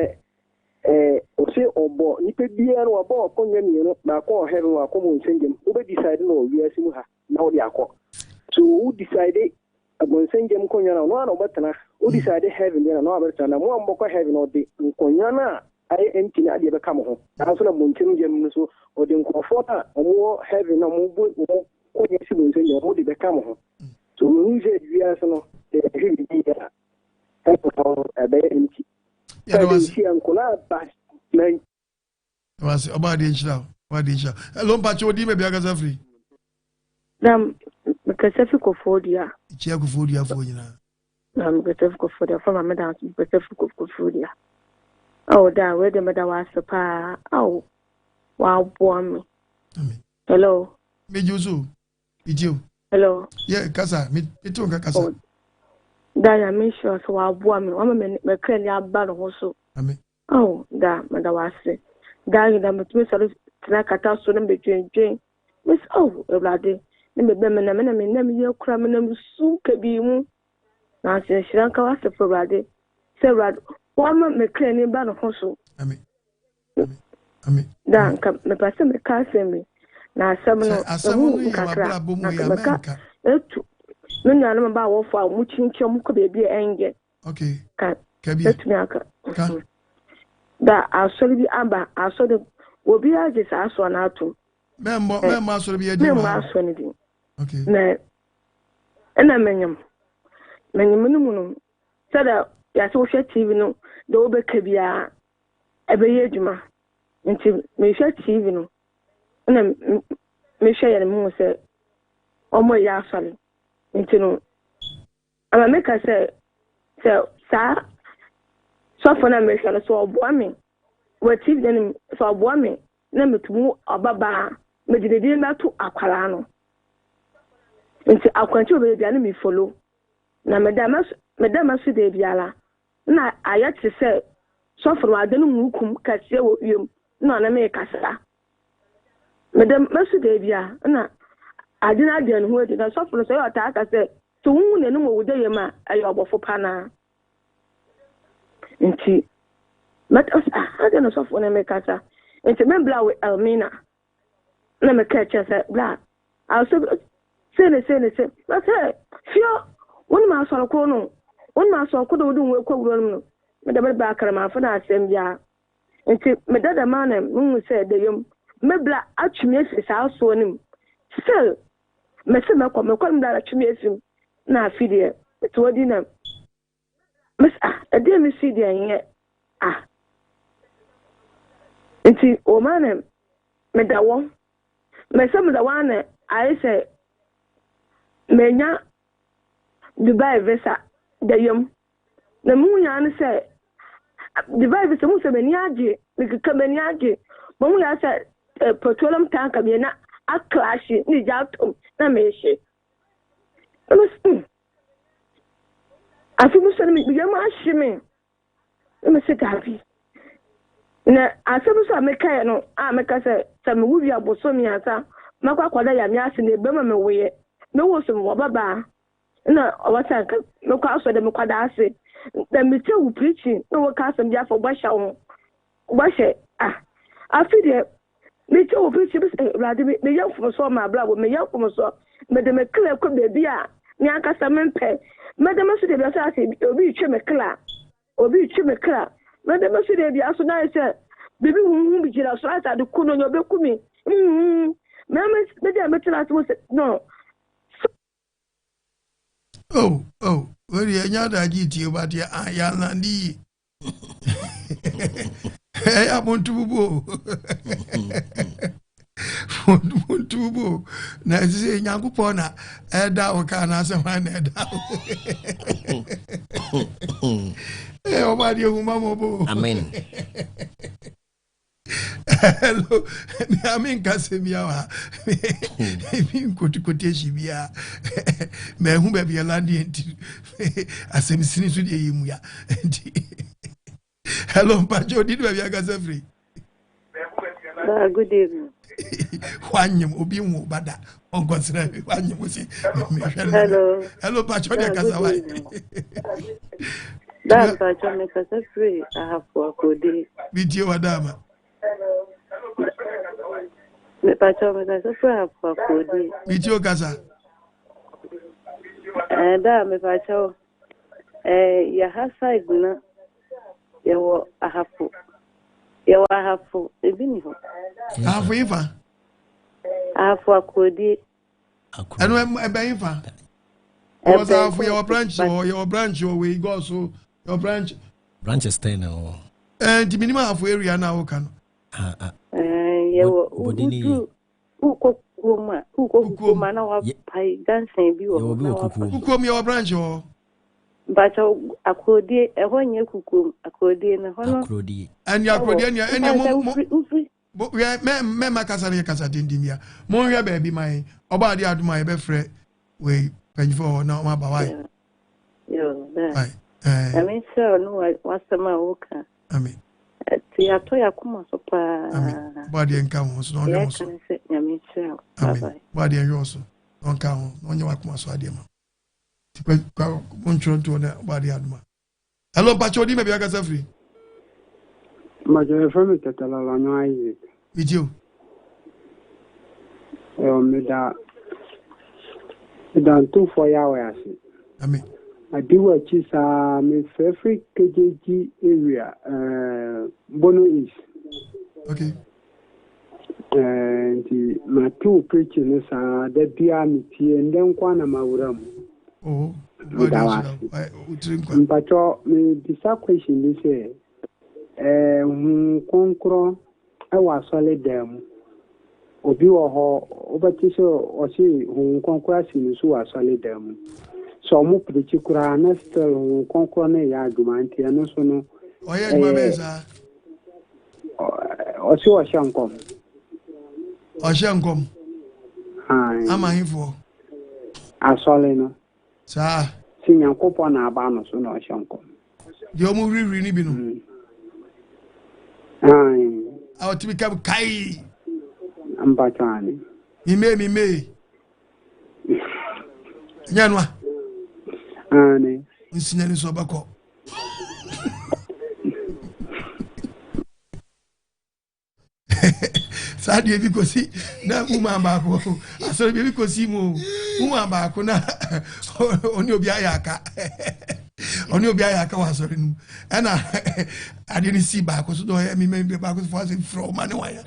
[SPEAKER 12] ɔse ɔbɔ nnipa biara no wabɔ akonnwa mmienu baako wɔ heaven baako wɔ nsɛngyam wobɛdecide no wɔ wiase mu ha na wode akɔ so wo decide abɔnsɛngyam nkonnwa no ɔno ana ɔbɛtena wo decide heaven deɛ na ɔno abɛtena na mo a mbɔkɔ heaven ɔde nkonnwa no a ayɛ empty no adeɛ bɛka mo ho nanso na bɔnsɛngyam no so ɔde nkurɔfoɔ no a ɔmowɔ heaven na ɔmo ɔmo nkonnwa si bɔnsɛngyam ɔmo de bɛka mo ho so mehu sɛ wiase no sɛ yɛhwɛ biribi a heaven hɔ ɛbɛyɛ empty sɛ nhyia nkonnwa aba na
[SPEAKER 1] Wase ɔba adeɛ nhyira wo ɔba adeɛ nhyira wo. Hello, Mpacho, odi baabi akasa firi.
[SPEAKER 13] Na mekasa fi Koforidua.
[SPEAKER 1] Kyia Koforiduafoɔ nyinaa.
[SPEAKER 13] Na mekasa fi Koforidua fama meda nso mekasa fi Koforidua. Awo da wei de meda wo ase paa. Awo waboa me. Hello.
[SPEAKER 1] Megye wo so. Megye wo.
[SPEAKER 13] Hello.
[SPEAKER 1] Yɛ kasa, mete wo nka kasa.
[SPEAKER 13] Oh, da Nyame nhyira sɛ waboa me, wama me mɛkra ni aba ne ho so.
[SPEAKER 1] Amen.
[SPEAKER 13] Oh, da meda wase. Da nyina metumi sɔre tena kata so na medwendwen. Mese oh, Awurade, ne mebɛ me na me na me nam yɛ kura me nam su kabii mu. Nanso nhyira nka w'asefo Awurade sɛ Awurade wama me kra ni ba ne ho so.
[SPEAKER 1] Amen.
[SPEAKER 13] Da nka mepɛ sɛ meka asɛm bi na asɛm no
[SPEAKER 1] asɛm
[SPEAKER 13] ɛho
[SPEAKER 1] no yɛ
[SPEAKER 13] nkakra
[SPEAKER 1] w'abrabɔ mu
[SPEAKER 13] na
[SPEAKER 1] yɛ
[SPEAKER 13] nka mɛka
[SPEAKER 1] amɛnka.
[SPEAKER 13] etu me nuanom ba awɔfo a wɔn kyinkyin wɔn kɔ baabi a ɛnyɛ
[SPEAKER 1] Okay.
[SPEAKER 13] ka
[SPEAKER 1] Ka bi.
[SPEAKER 13] mɛtumi aka
[SPEAKER 1] Ka.
[SPEAKER 13] da asɔre bi aba asɔre obiara gye saa asɔre no atom
[SPEAKER 1] Mɛmmɔ mɛmmɔ asɔre bi adi
[SPEAKER 13] memmɔ
[SPEAKER 1] wɔ ha.
[SPEAKER 13] asɔre no din
[SPEAKER 1] Okay.
[SPEAKER 13] na ɛna menyam menyam no mu no sɛdeɛ yɛasɛ wohwɛ tv no deɛ wobɛka biara ɛbɛyɛ adwuma nti mehwɛ tv no ɛna mehwɛ yɛ no mehu sɛ ɔmo yɛ asɔre nti no ama meka sɛ sɛ saa sɔfo no a mehwɛ no sɛ ɔboa me wɔ tv no anim sɛ ɔboa me na metumi ɔbabaa mede ne din bɛto akwaraa no nti akwankyerɛ bɛyɛ biara no mefolo na meda maso da biara na ayɛ te sɛ sɔfo no ade no mu kum kɛseɛ wɔ wiem na ɔne me kasa mede maso da biara na ade no ade ne ho adi na sɔfo no sɛ ɔyɛ ɔtaa ka sɛ sɛ wohu n'anim wɔ wo da yam a ɛyɛ ɔbɔfo pa naa nti mɛta sɛ ah ade na sɔfo no me kasa nti membla wɔ Elmina na meka kyerɛ sɛ bla asɔ sei ne sei ne sei na sɛ fio wonim asɔre koro no wonim asɔre koro de wode wo kɔ wura no mu no mede mede ba akramafo no asɛm biara nti meda dɛm a na mehu sɛ da yam mebla atwe me afiri saa soɔ no mu still mese mɛkɔ mekɔ no mebla atwe me afiri mu na afi deɛ mete hɔ di na mese ah ɛdeɛ mesi deɛ nyɛ ah nti wɔma na meda wɔ mese meda wɔ a na ayɛ sɛ menya Dubai visa da yam na mehu yaa ne sɛ Dubai visa mu sɛ m'ani agye mekeka m'ani agye mahu yaa sɛ petroleum tanker mmienu aklahye ne gya atom na mehye na mese afe mu sɛ no meyam ahye me na mese daabi na asɛm nso a mekaeɛ no a meka sɛ sɛ mewo wie abosom mmiɛnsa mɛkɔ akɔda yame ase na ɛbɛma mewoeɛ mewo so mewɔ babaa na ɔwɔ sɛ nka mekɔ asɔ dɛ mekɔda ase na metie wo preaching na wɔka asɛm bi afa wobɛhyɛ wo ho wobɛhyɛ ah afe deɛ metie wo preaching bi sɛ awurade meyɛ mfomsoɔ ma abrabɔ meyɛ mfomsoɔ mede me kra kɔ baabi a me ankasa mempɛ mɛde me so deɛ biasa ase obi retwe me kra obi retwe me kra mɛde me so deɛ biasa na ayɛ sɛ biribi huhu bi gyina so ayɛ sɛ ade ku no nyɛ ɔbɛku me mɛmɛ mede a metena ase mo sɛ no
[SPEAKER 1] Oh, oh, wei deɛ ɛnyɛ adagye tie but yɛ yɛalande yie. Ɛyɛ a monto bubu o. Monto bubu o. Na ɛsɛ sɛ Nyankopɔn na ɛda wo ka anaasɛ hwan na ɛda wo. Ɛyɛ ɔba adeɛ hu ma mɔbɔ o.
[SPEAKER 4] Amen.
[SPEAKER 1] Hello, me a menka sɛm bia wɔ ha menkɔtu quotation biaa mahu baabi ɛlandeɛ nti asɛm sini so deɛ yɛ mua nti hello mpakyɛ odi ne baabi akasa firi
[SPEAKER 14] Ba, good evening.
[SPEAKER 1] wanyem obi nwo ba da ɔnkɔsrɛ wanyem wo se mehwɛ no
[SPEAKER 14] Hello.
[SPEAKER 1] hello mpakyɛ wode
[SPEAKER 14] Ba,
[SPEAKER 1] kasa
[SPEAKER 14] good
[SPEAKER 1] wa
[SPEAKER 14] evening. Ba, mpakyɛ mekasa firi Ahafo Akodi.
[SPEAKER 1] metie wadaama
[SPEAKER 14] Mepakyɛ mekasa firi Ahafo Akodi.
[SPEAKER 1] metie wo kasa
[SPEAKER 14] Eh, da mepakyɛ wo. Eh, yɛha side na yɛwɔ Ahafo. Yɛwɔ Ahafo, ebi ni hɔ.
[SPEAKER 1] Ahafo yi fa
[SPEAKER 14] Ahafo Akodi.
[SPEAKER 1] ɛno ɛbɛn yi fa yɛwɔ sɛ ahafo yɛwɔ branch wɔ yɛwɔ branch wɔ wei gɔɔ so yɛwɔ branch
[SPEAKER 15] Branches ten na wɔ.
[SPEAKER 1] ɛɛ nti minim ahafo area na awoka no
[SPEAKER 15] Ah, ah.
[SPEAKER 14] Eh, yɛwɔ
[SPEAKER 15] Bode ne yie.
[SPEAKER 14] wodu wokɔ kukuom a wokɔ kukuom a na wapae junction bi wɔ
[SPEAKER 15] Yɛwɔ
[SPEAKER 14] hɔ
[SPEAKER 15] bi
[SPEAKER 14] na
[SPEAKER 15] wɔ
[SPEAKER 14] wapae.
[SPEAKER 15] kukuom.
[SPEAKER 1] Kukuom yɛwɔ branch wɔ
[SPEAKER 14] Mpakyɛ akorodie ɛhɔ nyɛ kukuom akorodie no hɔ no.
[SPEAKER 15] Akorodie.
[SPEAKER 1] ɛne akorodie ɛne ɛne mo mo
[SPEAKER 14] Wofiri
[SPEAKER 1] Hwɛ mɛma kasa no yɛ kasa denden bia. Monhwɛ baabi ma yɛn. Ɔbɔ adeɛ adom a yɛbɛfrɛ wei mpanyinfoɔ hɔ na wɔn aba wae.
[SPEAKER 14] Wae. Nyame nhyira wo ne w'asɛm a woka.
[SPEAKER 1] Amen.
[SPEAKER 14] Ɛte atɔ yɛ akoma so paa.
[SPEAKER 1] Amen. Bɔ adeɛ nka ho so na ɔnhwɛ wo so.
[SPEAKER 14] Sɛ Nyame nhyira wo.
[SPEAKER 1] Amen. Bɔ adeɛ nhwɛ wo so na ɔnka ho na ɔnyɛ w'akoma so adeɛ ma. Ti kwa kwa montwerɛ ntoɔ na bɔ adeɛ adom a. Hello, mpakyɛ odi ma bi akasa firi.
[SPEAKER 16] Mpakyɛ yɛfrɛ me Tɛtɛlɔlɔnyɔ Isaac.
[SPEAKER 1] Metie o.
[SPEAKER 16] Ɛwɔ meda meda ntomfoɔ Yahweh ase.
[SPEAKER 1] Amen.
[SPEAKER 16] Adi w'akyi saa mefrɛ firi KJG area uh, Bono East.
[SPEAKER 1] Okay.
[SPEAKER 16] Uh, nti mate wo preaching no saa da biara metie ndɛ nko a na mawura mu.
[SPEAKER 1] Oh,
[SPEAKER 16] Meda wo ase. Mpakyɛ mebisa question bi sɛ eh, Honhom Kronkron wɔ asɔre dan mu. Obi wɔ hɔ wobɛte sɛ ɔse Honhom Kronkron asi ne so wɔ asɔre dan mu. Sɛ ɔmo preachi koraa na still Honhom Kronkron no reyɛ adwuma nti ɛno so no
[SPEAKER 1] Ɔyɛ adwuma bɛn saa?
[SPEAKER 16] Ɔse ɔhyɛ nkɔm.
[SPEAKER 1] Ɔhyɛ nkɔm? Ama hefoɔ?
[SPEAKER 16] Asɔre no.
[SPEAKER 1] Saa.
[SPEAKER 16] Sɛ Nyankopɔn na aba no so na ɔhyɛ nkɔm.
[SPEAKER 1] Deɛ ɔmo hurihuri no bi no. A ɔtumi kam kai.
[SPEAKER 16] Mpatsɔ ane.
[SPEAKER 1] Mimee mimee. Ɛnyɛ no a.
[SPEAKER 16] Ane.
[SPEAKER 1] Nsinya ni so ɔbɛkɔ. saa deɛ bi kɔsi na woman baako asɔre bi kɔsi mu woman baako na ɔne obi ayɛ aka ɔne obi ayɛ aka wɔ asɔre no mu ɛna adeɛ no si baako so na ɔyɛ mema bi baako so fo ase frɛ ɔma ne waya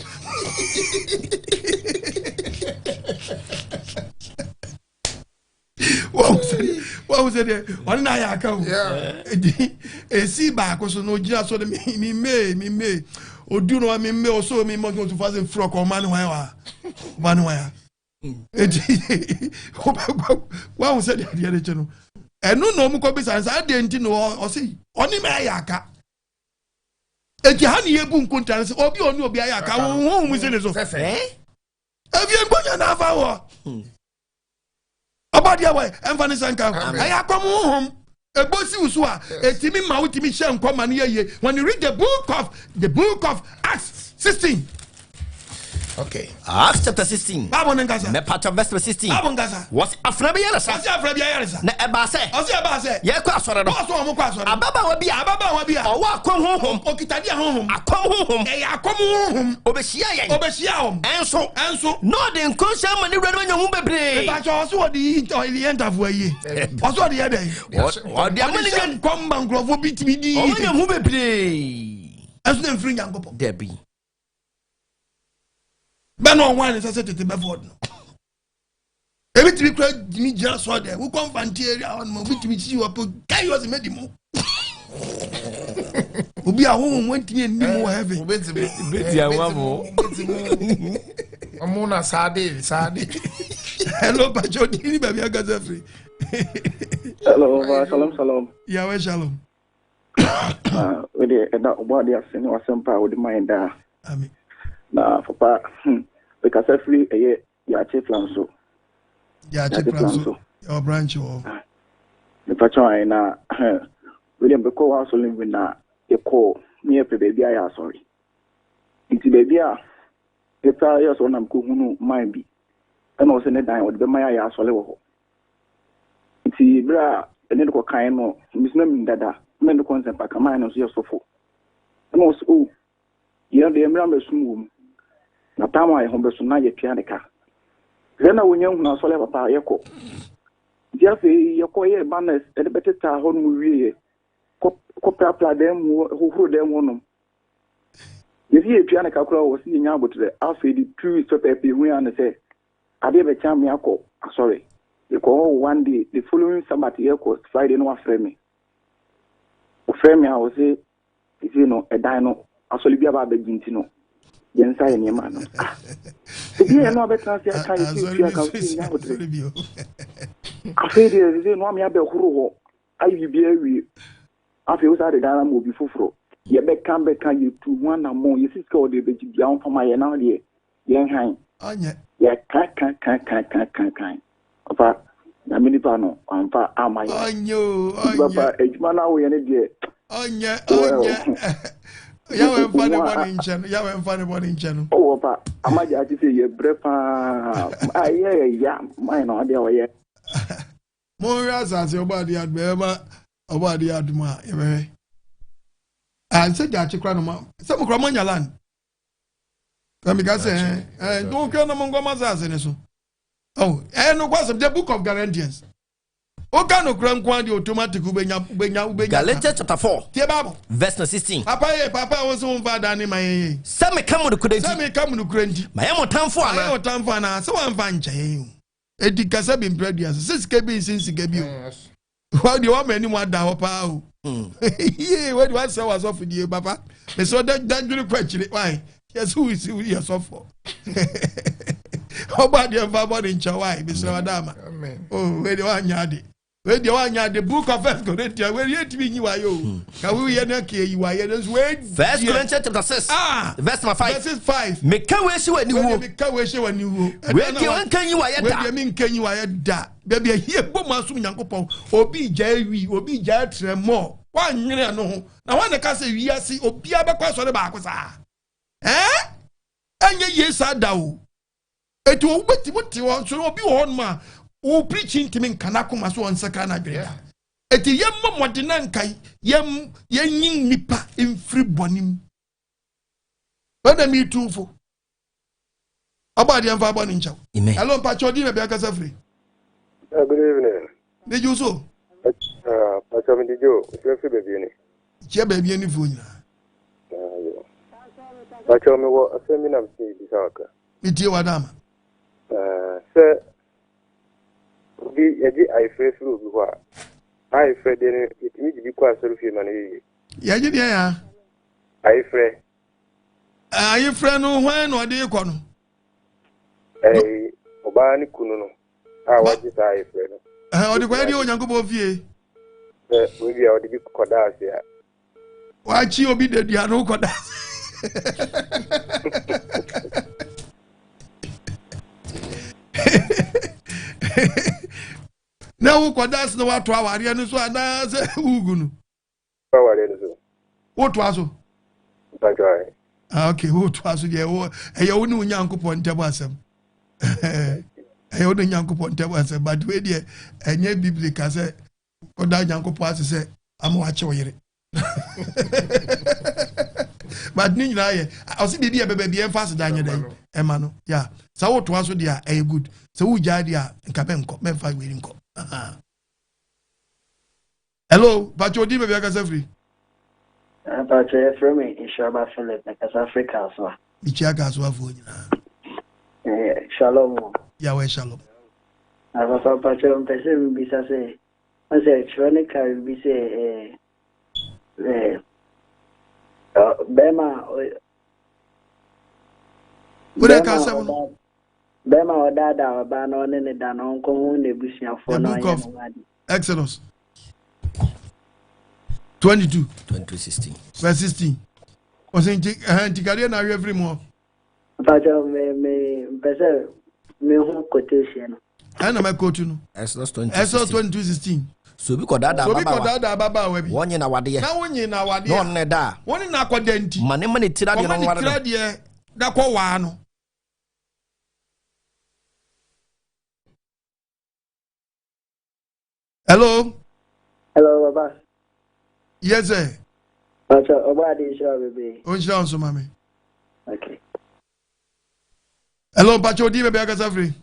[SPEAKER 1] wɔn sɛ deɛ ɔne na ayɛ aka o edi esi baako so na ogyina so de mi mi mee mi mee odu na mi mee ɔso mi mɔ ɔso fa se fura kɔ ɔma ne hwan wa ɔma ne hwan ya eti wɔn sɛ deɛ adeɛ de kyɛ no ɛno na wɔn kɔ bisa nsa adeɛ nti na ɔsi ɔne mi ayɛ aka eti ha ne yɛ bu nkonta no sɛ obi ɔne obi ayɛ aka wɔn ho wɔn si ne so efie nkonya na afa wɔ. Ɔbɔdeɛ wɔ ɛmfa ne nsa nka ɛyɛ akɔm honhom ɛbɔ si wo so a ɛtumi ma wotumi hyɛ nkɔm ma no yɛ yie when you read the book of Acts 16
[SPEAKER 2] Okay.
[SPEAKER 4] Acts chapter 16.
[SPEAKER 1] Bible ne nkasa.
[SPEAKER 4] Mɛpatwa verse number 16.
[SPEAKER 1] Bible nkasa.
[SPEAKER 4] Wɔsi afra bi yaresa.
[SPEAKER 1] Wɔsi afra bi yaresa.
[SPEAKER 4] Na ɛbaa sɛ.
[SPEAKER 1] Ɔsi ɛbaa sɛ.
[SPEAKER 4] Yɛkɔ asɔre no.
[SPEAKER 1] Bɔɔso wɔn kɔ asɔre.
[SPEAKER 4] Ababaawa bi a.
[SPEAKER 1] Ababaawa bi a.
[SPEAKER 4] Ɔwɔ akɔm honhom.
[SPEAKER 1] Okita di ahonhom.
[SPEAKER 4] Akɔm honhom.
[SPEAKER 1] Ɛyɛ akɔm honhom.
[SPEAKER 4] Obehyia yɛn.
[SPEAKER 1] Obehyia wɔn.
[SPEAKER 4] Ɛnso.
[SPEAKER 1] Ɛnso.
[SPEAKER 4] Na ɔde nkɔnhyɛ ama ne wuranom anya ho bebree.
[SPEAKER 1] Mepakyɛ ɔso ɔde yi ɔde yɛ ntafo ayie. Ɔso ɔde yɛ dɛn.
[SPEAKER 4] Ɔde ama ne
[SPEAKER 1] wura. Nkɔm ma nkurɔfoɔ bi tumi di.
[SPEAKER 4] Ɔmo anya ho bebree.
[SPEAKER 1] Ɛnso na nfiri Nyankopɔn.
[SPEAKER 4] Dabi.
[SPEAKER 1] Bɛ na ɔwan ne sɛ sɛ tete bɛfɔ no. Ebi tumi kura tumi gyina sɔ dɛ wokɔ nfanti area hɔ nom obi tumi sisi wɔ po kai ɔsi mɛ di mu. Obi a honhom wɔntumi nni mu wɔ heaven.
[SPEAKER 15] Beti awa mo.
[SPEAKER 2] Ɔmo na saade saade.
[SPEAKER 1] Hello, Pacho, di ni baabi akasa firi.
[SPEAKER 8] Hello, shalom shalom.
[SPEAKER 1] Yahweh shalom.
[SPEAKER 8] Ah, wede ɛda ɔbɔ ade ase ne wasɛmpa a wode ma yɛn daa.
[SPEAKER 1] Amen.
[SPEAKER 8] Na papa, mekasa firi ɛyɛ Yɛakye Flanso.
[SPEAKER 1] Yɛakye Flanso. Yɛwɔ branch wɔ.
[SPEAKER 8] Ah, mepakyɛ ayɛ na wei mekɔ wɔ asɔre mu na yɛkɔ ne yɛpɛ baabi a yɛ asɔre. Nti baabi a yɛpɛ a yɛ asɔre na mekɔhunu man bi ɛna ɔsɛ ne dan ɔde bɛma yɛ ayɛ asɔre wɔ hɔ. Nti berɛ a ɛne no kɔkae no mesina menim dada na ne kɔ nsɛmpa ka man no nso yɛ sɔfo. Ɛna ɔsɛ o oh, Yɛn deɛ mmra mmɛsom wɔ mu, na tam a yɛn ho bɛso na yɛtua ne ka. Sɛ na wɔnya nhunu asɔre a papa a yɛkɔ. Nti afei yɛkɔ yɛɛ banners de bɛtetaa hɔ nom wieɛ, kɔ kɔprapra dan mu hɔ, hohoro dan mu hɔnom. Yɛsi yɛtua ne ka koraa wɔ sɛ yɛnya aboterɛ. Afei de 2 weeks pɛpɛɛpɛ yɛhui ara ne sɛ adeɛ bɛkye ame akɔ asɔre. Yɛkɔɔ hɔ one day, the following Sabbath yɛkɔ Friday na wafrɛ me. Ɔfrɛ me a ɔse Seesei no, ɛdan no, asɔre bi aba abɛgye nti no, yɛn nsa yɛ nneɛma ano. Ah, ebi yɛ no abɛtena ase aka yɛ sɛ otua ka osi nya abotere. Afei deɛ seesei no ame abɛhoro hɔ ayɛ biribi awie. Afei wo saa de dan ama obi foforɔ. Yɛbɛka bɛka yɛtu ho anammɔn yɛsi sika ɔde bɛgye bia ɔmfa ma yɛ na deɛ yɛn han.
[SPEAKER 1] Ɔnyɛ.
[SPEAKER 8] Yɛka ka ka ka ka ka ka papa nyame nipa no wamfa ama yɛ.
[SPEAKER 1] Ɔnyɛ o ɔnyɛ.
[SPEAKER 8] Papa adwuma no a woyɛ no deɛ.
[SPEAKER 1] Ɔnyɛ ɔnyɛ. Yahweh mfa ne bɔne nkyɛ no Yahweh mfa ne bɔne nkyɛ no.
[SPEAKER 8] Ɔwɔ pa ama gya ate sɛ yɛbrɛ paa ayɛ yɛ ya man na ɔdeɛ ɔyɛ.
[SPEAKER 1] Monhwɛ asase ɔbɔ adeɛ adom ɛbɛma ɔbɔ adeɛ adom a yɛbɛhwɛ. Ansɛ gyaakye kora no ma sɛ mo kora moanya land. Na meka sɛ ɛɛ nti wohwɛ no monkɔma asase no so. Oh, ɛyɛ no kwasɛm the book of Galatians. Woka nokora nko ara deɛ automatic wobɛnya wobɛnya wobɛnya.
[SPEAKER 4] Galatians chapter 4.
[SPEAKER 1] Tie Bible.
[SPEAKER 4] Verse no 16.
[SPEAKER 1] Papa ye papa a wo nso womfa adan ne ma yɛn yɛ.
[SPEAKER 4] Sɛ meka mo nokorɛ nti.
[SPEAKER 1] Sɛ meka mo nokorɛ nti.
[SPEAKER 4] Mayɛ mo tamfo anaa?
[SPEAKER 1] Mayɛ mo tamfo anaa? Sɛ wamfa nkyɛ yɛn o. Eti kasa bi mpere aduasa sɛ sika bi nsi sika bi o. Wa deɛ wama anim ada hɔ paa o. Yee wadi wasɛ wasɔfo die papa. Mesɛ ɔda dadwene kɔ akyire wae. Yɛsɛ wosi woyɛ sɔfo. Ɔbɔ adeɛ mfa bɔ ne nkyɛ wae mesrɛ wada ama. Oh wei deɛ wanyɛ ade. Wei deɛ wanyɛ ade book of first Corinthians wei deɛ yɛntumi nyi wayɛ o. Hmm. Ka woyɛ no ka yi wayɛ no nso wei
[SPEAKER 4] First Corinthians chapter 6 ah, verse number 5.
[SPEAKER 1] Verse 5.
[SPEAKER 4] Meka wei hyɛ w'ani wuo.
[SPEAKER 1] Meka wei hyɛ w'ani wuo.
[SPEAKER 4] Wei deɛ wanka nyi wayɛ da.
[SPEAKER 1] Wei deɛ menka nyi wayɛ da. Baabi a hie bɔ mu asom Nyankopɔn obi gya awi obi gya atrɛ mɔ woanwene ɛno ho na woane ka sɛ wiase obiara bɛkɔ asɔre baako saa ɛɛ ɛnyɛ yie saa da o eti wɔn bɛtumi te hɔ nso obi wɔ hɔnom a wo preaching ntumi nka n'akoma so ɔnsakra n'adwene da eti yɛn mmɔ mmɔden na nka yɛn yɛnyi nipa mfiri bɔne mu ɛna mi tu fo ɔbɔ adeɛ nfa abɔ ne nkyɛw hello mpakyɛ ɔdi na bi akasa firi.
[SPEAKER 11] Good evening.
[SPEAKER 1] Ne ju so.
[SPEAKER 11] Mpakyɛ mi di jo nfiri firi baabi ni.
[SPEAKER 1] Kyia baabi ani fuo nyinaa.
[SPEAKER 11] Mpakyɛ mi wɔ asɛm bi na mi si bisa waka.
[SPEAKER 1] Mi tie wa dama.
[SPEAKER 11] Sɛ obi yɛgye ayefrɛ firi obi hɔ a ayefrɛ deɛ no yɛtumi gye bi kɔ asɔre fie ma no yɛ yie.
[SPEAKER 1] Yɛgye deɛ ya.
[SPEAKER 11] Ayefrɛ.
[SPEAKER 1] Ayefrɛ no hwan na ɔde kɔ no.
[SPEAKER 11] Ɛɛ ɔbaa ne kunu no a wagye saa ayefrɛ no.
[SPEAKER 1] Ɛɛ ɔde kɔ ɛde Onyankopɔn fie.
[SPEAKER 11] Sɛ obi a ɔde bi kɔda ase a.
[SPEAKER 1] Wakyi obi dadua no kɔda ase. Na wokɔda ase na wato awareɛ no so anaasɛ wogu no.
[SPEAKER 11] awareɛ no so.
[SPEAKER 1] Wotoa so?
[SPEAKER 11] Mpakyɛ.
[SPEAKER 1] Ah, okay, wotoa so deɛ wo ɛyɛ wo ne Onyankopɔn ntam asɛm. Ɛyɛ wo ne Onyankopɔn ntam asɛm but wei deɛ ɛnyɛ biblical sɛ kɔda Onyankopɔn ase sɛ ama wakye wo yere. But ne nyinaa yɛ ɔsi biribi a ɛbɛbɛ bi ɛmfa aseda nyɛ dɛn ɛma no ya sɛ wotoa so deɛ a ɛyɛ good sɛ wogyae deɛ a nka mɛnkɔ mɛmfa wei nkɔ. Hello, Pacho odi baabi akasa firi.
[SPEAKER 12] Ah, Pacho yɛfrɛ me Nhyiraba Philip, mekasa firi Kasoa.
[SPEAKER 1] Mekyia Kasoafoɔ nyinaa.
[SPEAKER 12] Eh, shalom o.
[SPEAKER 1] Yahweh shalom.
[SPEAKER 12] Ah, papa Pacho mpɛ sɛ mebisa sɛ, ɔsɛ twerɛ ne ka biribi sɛ eh, eh, bɛrima
[SPEAKER 1] Wode ka asɛm no.
[SPEAKER 12] Bɛrima a ɔdaadaa ɔbaa na ɔne ne da no ɔnkɔhu n'abusuafoɔ na ɔnyɛ ne ho ade.
[SPEAKER 1] Exodus 22
[SPEAKER 4] 22 16
[SPEAKER 1] verse 16 ɔsɛ nti ɛhɛn nti kadeɛ na ahwɛ firi mu hɔ.
[SPEAKER 12] Mpatsɔ me me mpɛ sɛ me hu quotation no.
[SPEAKER 1] Ɛna mɛ kootu no.
[SPEAKER 4] Exodus 22
[SPEAKER 1] Exodus 22 16.
[SPEAKER 4] So obi kɔ daadaa
[SPEAKER 1] ababaawa. So obi kɔ daadaa ababaawa bi.
[SPEAKER 4] Wɔnye na wadeɛ.
[SPEAKER 1] Na wonye na wadeɛ.
[SPEAKER 4] Na ɔne ne da.
[SPEAKER 1] Wɔne na akɔda nti.
[SPEAKER 4] Ma ne ma ne tiri adeɛ no nware
[SPEAKER 1] no. Wɔma ne tiri adeɛ da kɔ waa no. Hello.
[SPEAKER 12] Hello, Baba.
[SPEAKER 1] Yes, sir.
[SPEAKER 12] Pastor, ọba adi nhyira bebree.
[SPEAKER 1] O nhyira nso ma me.
[SPEAKER 12] Okay.
[SPEAKER 1] Hello, Mpacho odi baabi akasa firi.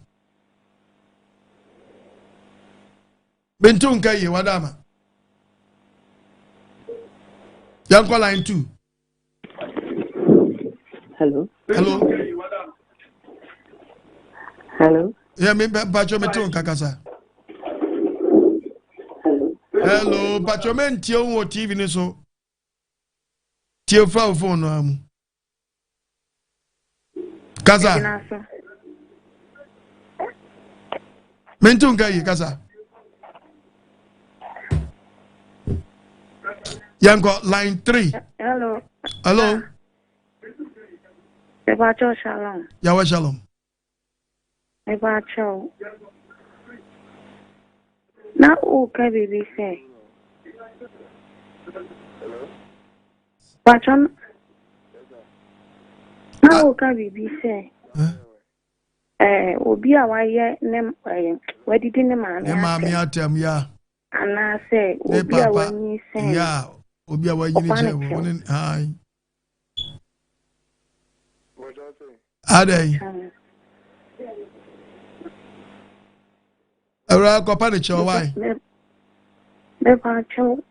[SPEAKER 1] Mentu nka yie wada ama. Yɛnkɔ line 2.
[SPEAKER 12] Hello.
[SPEAKER 1] Hello.
[SPEAKER 12] Hello.
[SPEAKER 1] Yeah, me Mpacho me tu nka kasa.
[SPEAKER 12] Hello.
[SPEAKER 1] Hello, Mpacho me ntie wo TV ni so. Tie fa wo phone no amu. Kasa. Mente nka yie kasa. Yɛnkɔ line 3.
[SPEAKER 13] Hello.
[SPEAKER 1] Hello.
[SPEAKER 13] Mepakyɛw shalom.
[SPEAKER 1] Yahweh shalom.
[SPEAKER 13] Mepakyɛw. Na woka biribi sɛ. Pakyɛw. Na woka biribi sɛ. Ɛɛ obi a wayɛ ne ɛɛ wadidi ne maame
[SPEAKER 1] atɛm. Ne maame atɛm ya.
[SPEAKER 13] Anaasɛ obi a wanyinsɛn.
[SPEAKER 1] Ya obi a wanyini kyɛ wɔn ne han. Adɛn. Awura kɔpa ne kyɛw wae.
[SPEAKER 13] Mepa kyɛw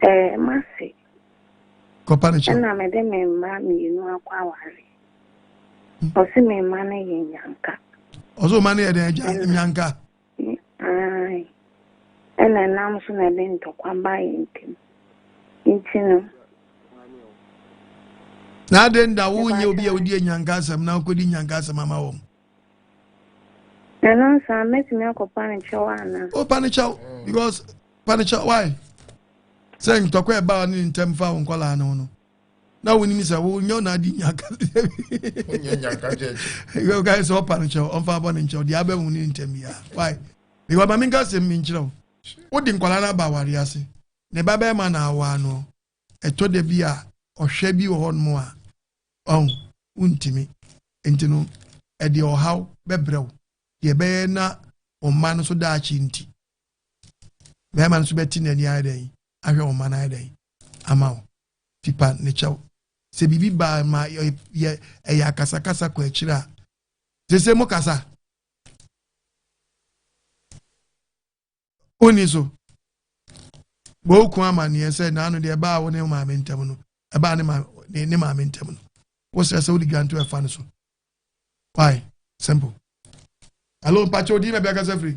[SPEAKER 13] ɛɛ mase.
[SPEAKER 1] Kɔpa ne kyɛw.
[SPEAKER 13] Ɛna mede me mma mmienu akɔ aware. Ɔse me mma no yɛ nyanka.
[SPEAKER 1] Ɔse ɔma no yɛ dɛn agya nyanka.
[SPEAKER 13] Ae. Ɛna ɛnam so na ɛde ntɔkwa baa yɛn ntam. Nti no.
[SPEAKER 1] Na adɛn da wonyɛ obi a wodi anyanka asɛm na wokɔdi nyanka asɛm ama wɔn?
[SPEAKER 13] Ɛno nso a mɛtumi akɔ pa ne kyɛw anaa?
[SPEAKER 1] O pa ne kyɛw because pa ne kyɛw why? Sɛ ntɔkwa ɛbaa ne ntɛm fa wo nkɔlaa no ho no na wonim sɛ wonyɛ na adi nyanka sɛ sɛ ɔpa no kyɛw ɔmfa abɔ ne nkyɛw deɛ abɛ mu ne ntɛm biara why? Because ma menka sɛm mi nkyerɛ wo wode nkɔlaa no aba aware ase ne ba bɛrima na awaa no ɛtɔ da bi a ɔhwɛ bi wɔ hɔnom a ɔn wontumi nti no ɛde ɔhaw bɛbrɛ wo deɛ ɛbɛyɛ na wo mma no so daakye nti bɛrima no so bɛte n'ani ayɛ dɛn ahwɛ wo mma no ayɛ dɛn ama wo tipa ne kyɛw sɛ biribi baa ma yɛ ɛyɛ akasakasa kɔ akyire a sese mo kasa Wonni so. Bɔ wo kun amanneɛ sɛ naano deɛ ɛbaa wo ne wo maame ntam no, ɛbaa ne maame ne, ne maame ntam no. Wosrɛ sɛ wode dwanto ɛfa no so. Why? Simple. Hello, mpakyɛ odi na bi akasa firi.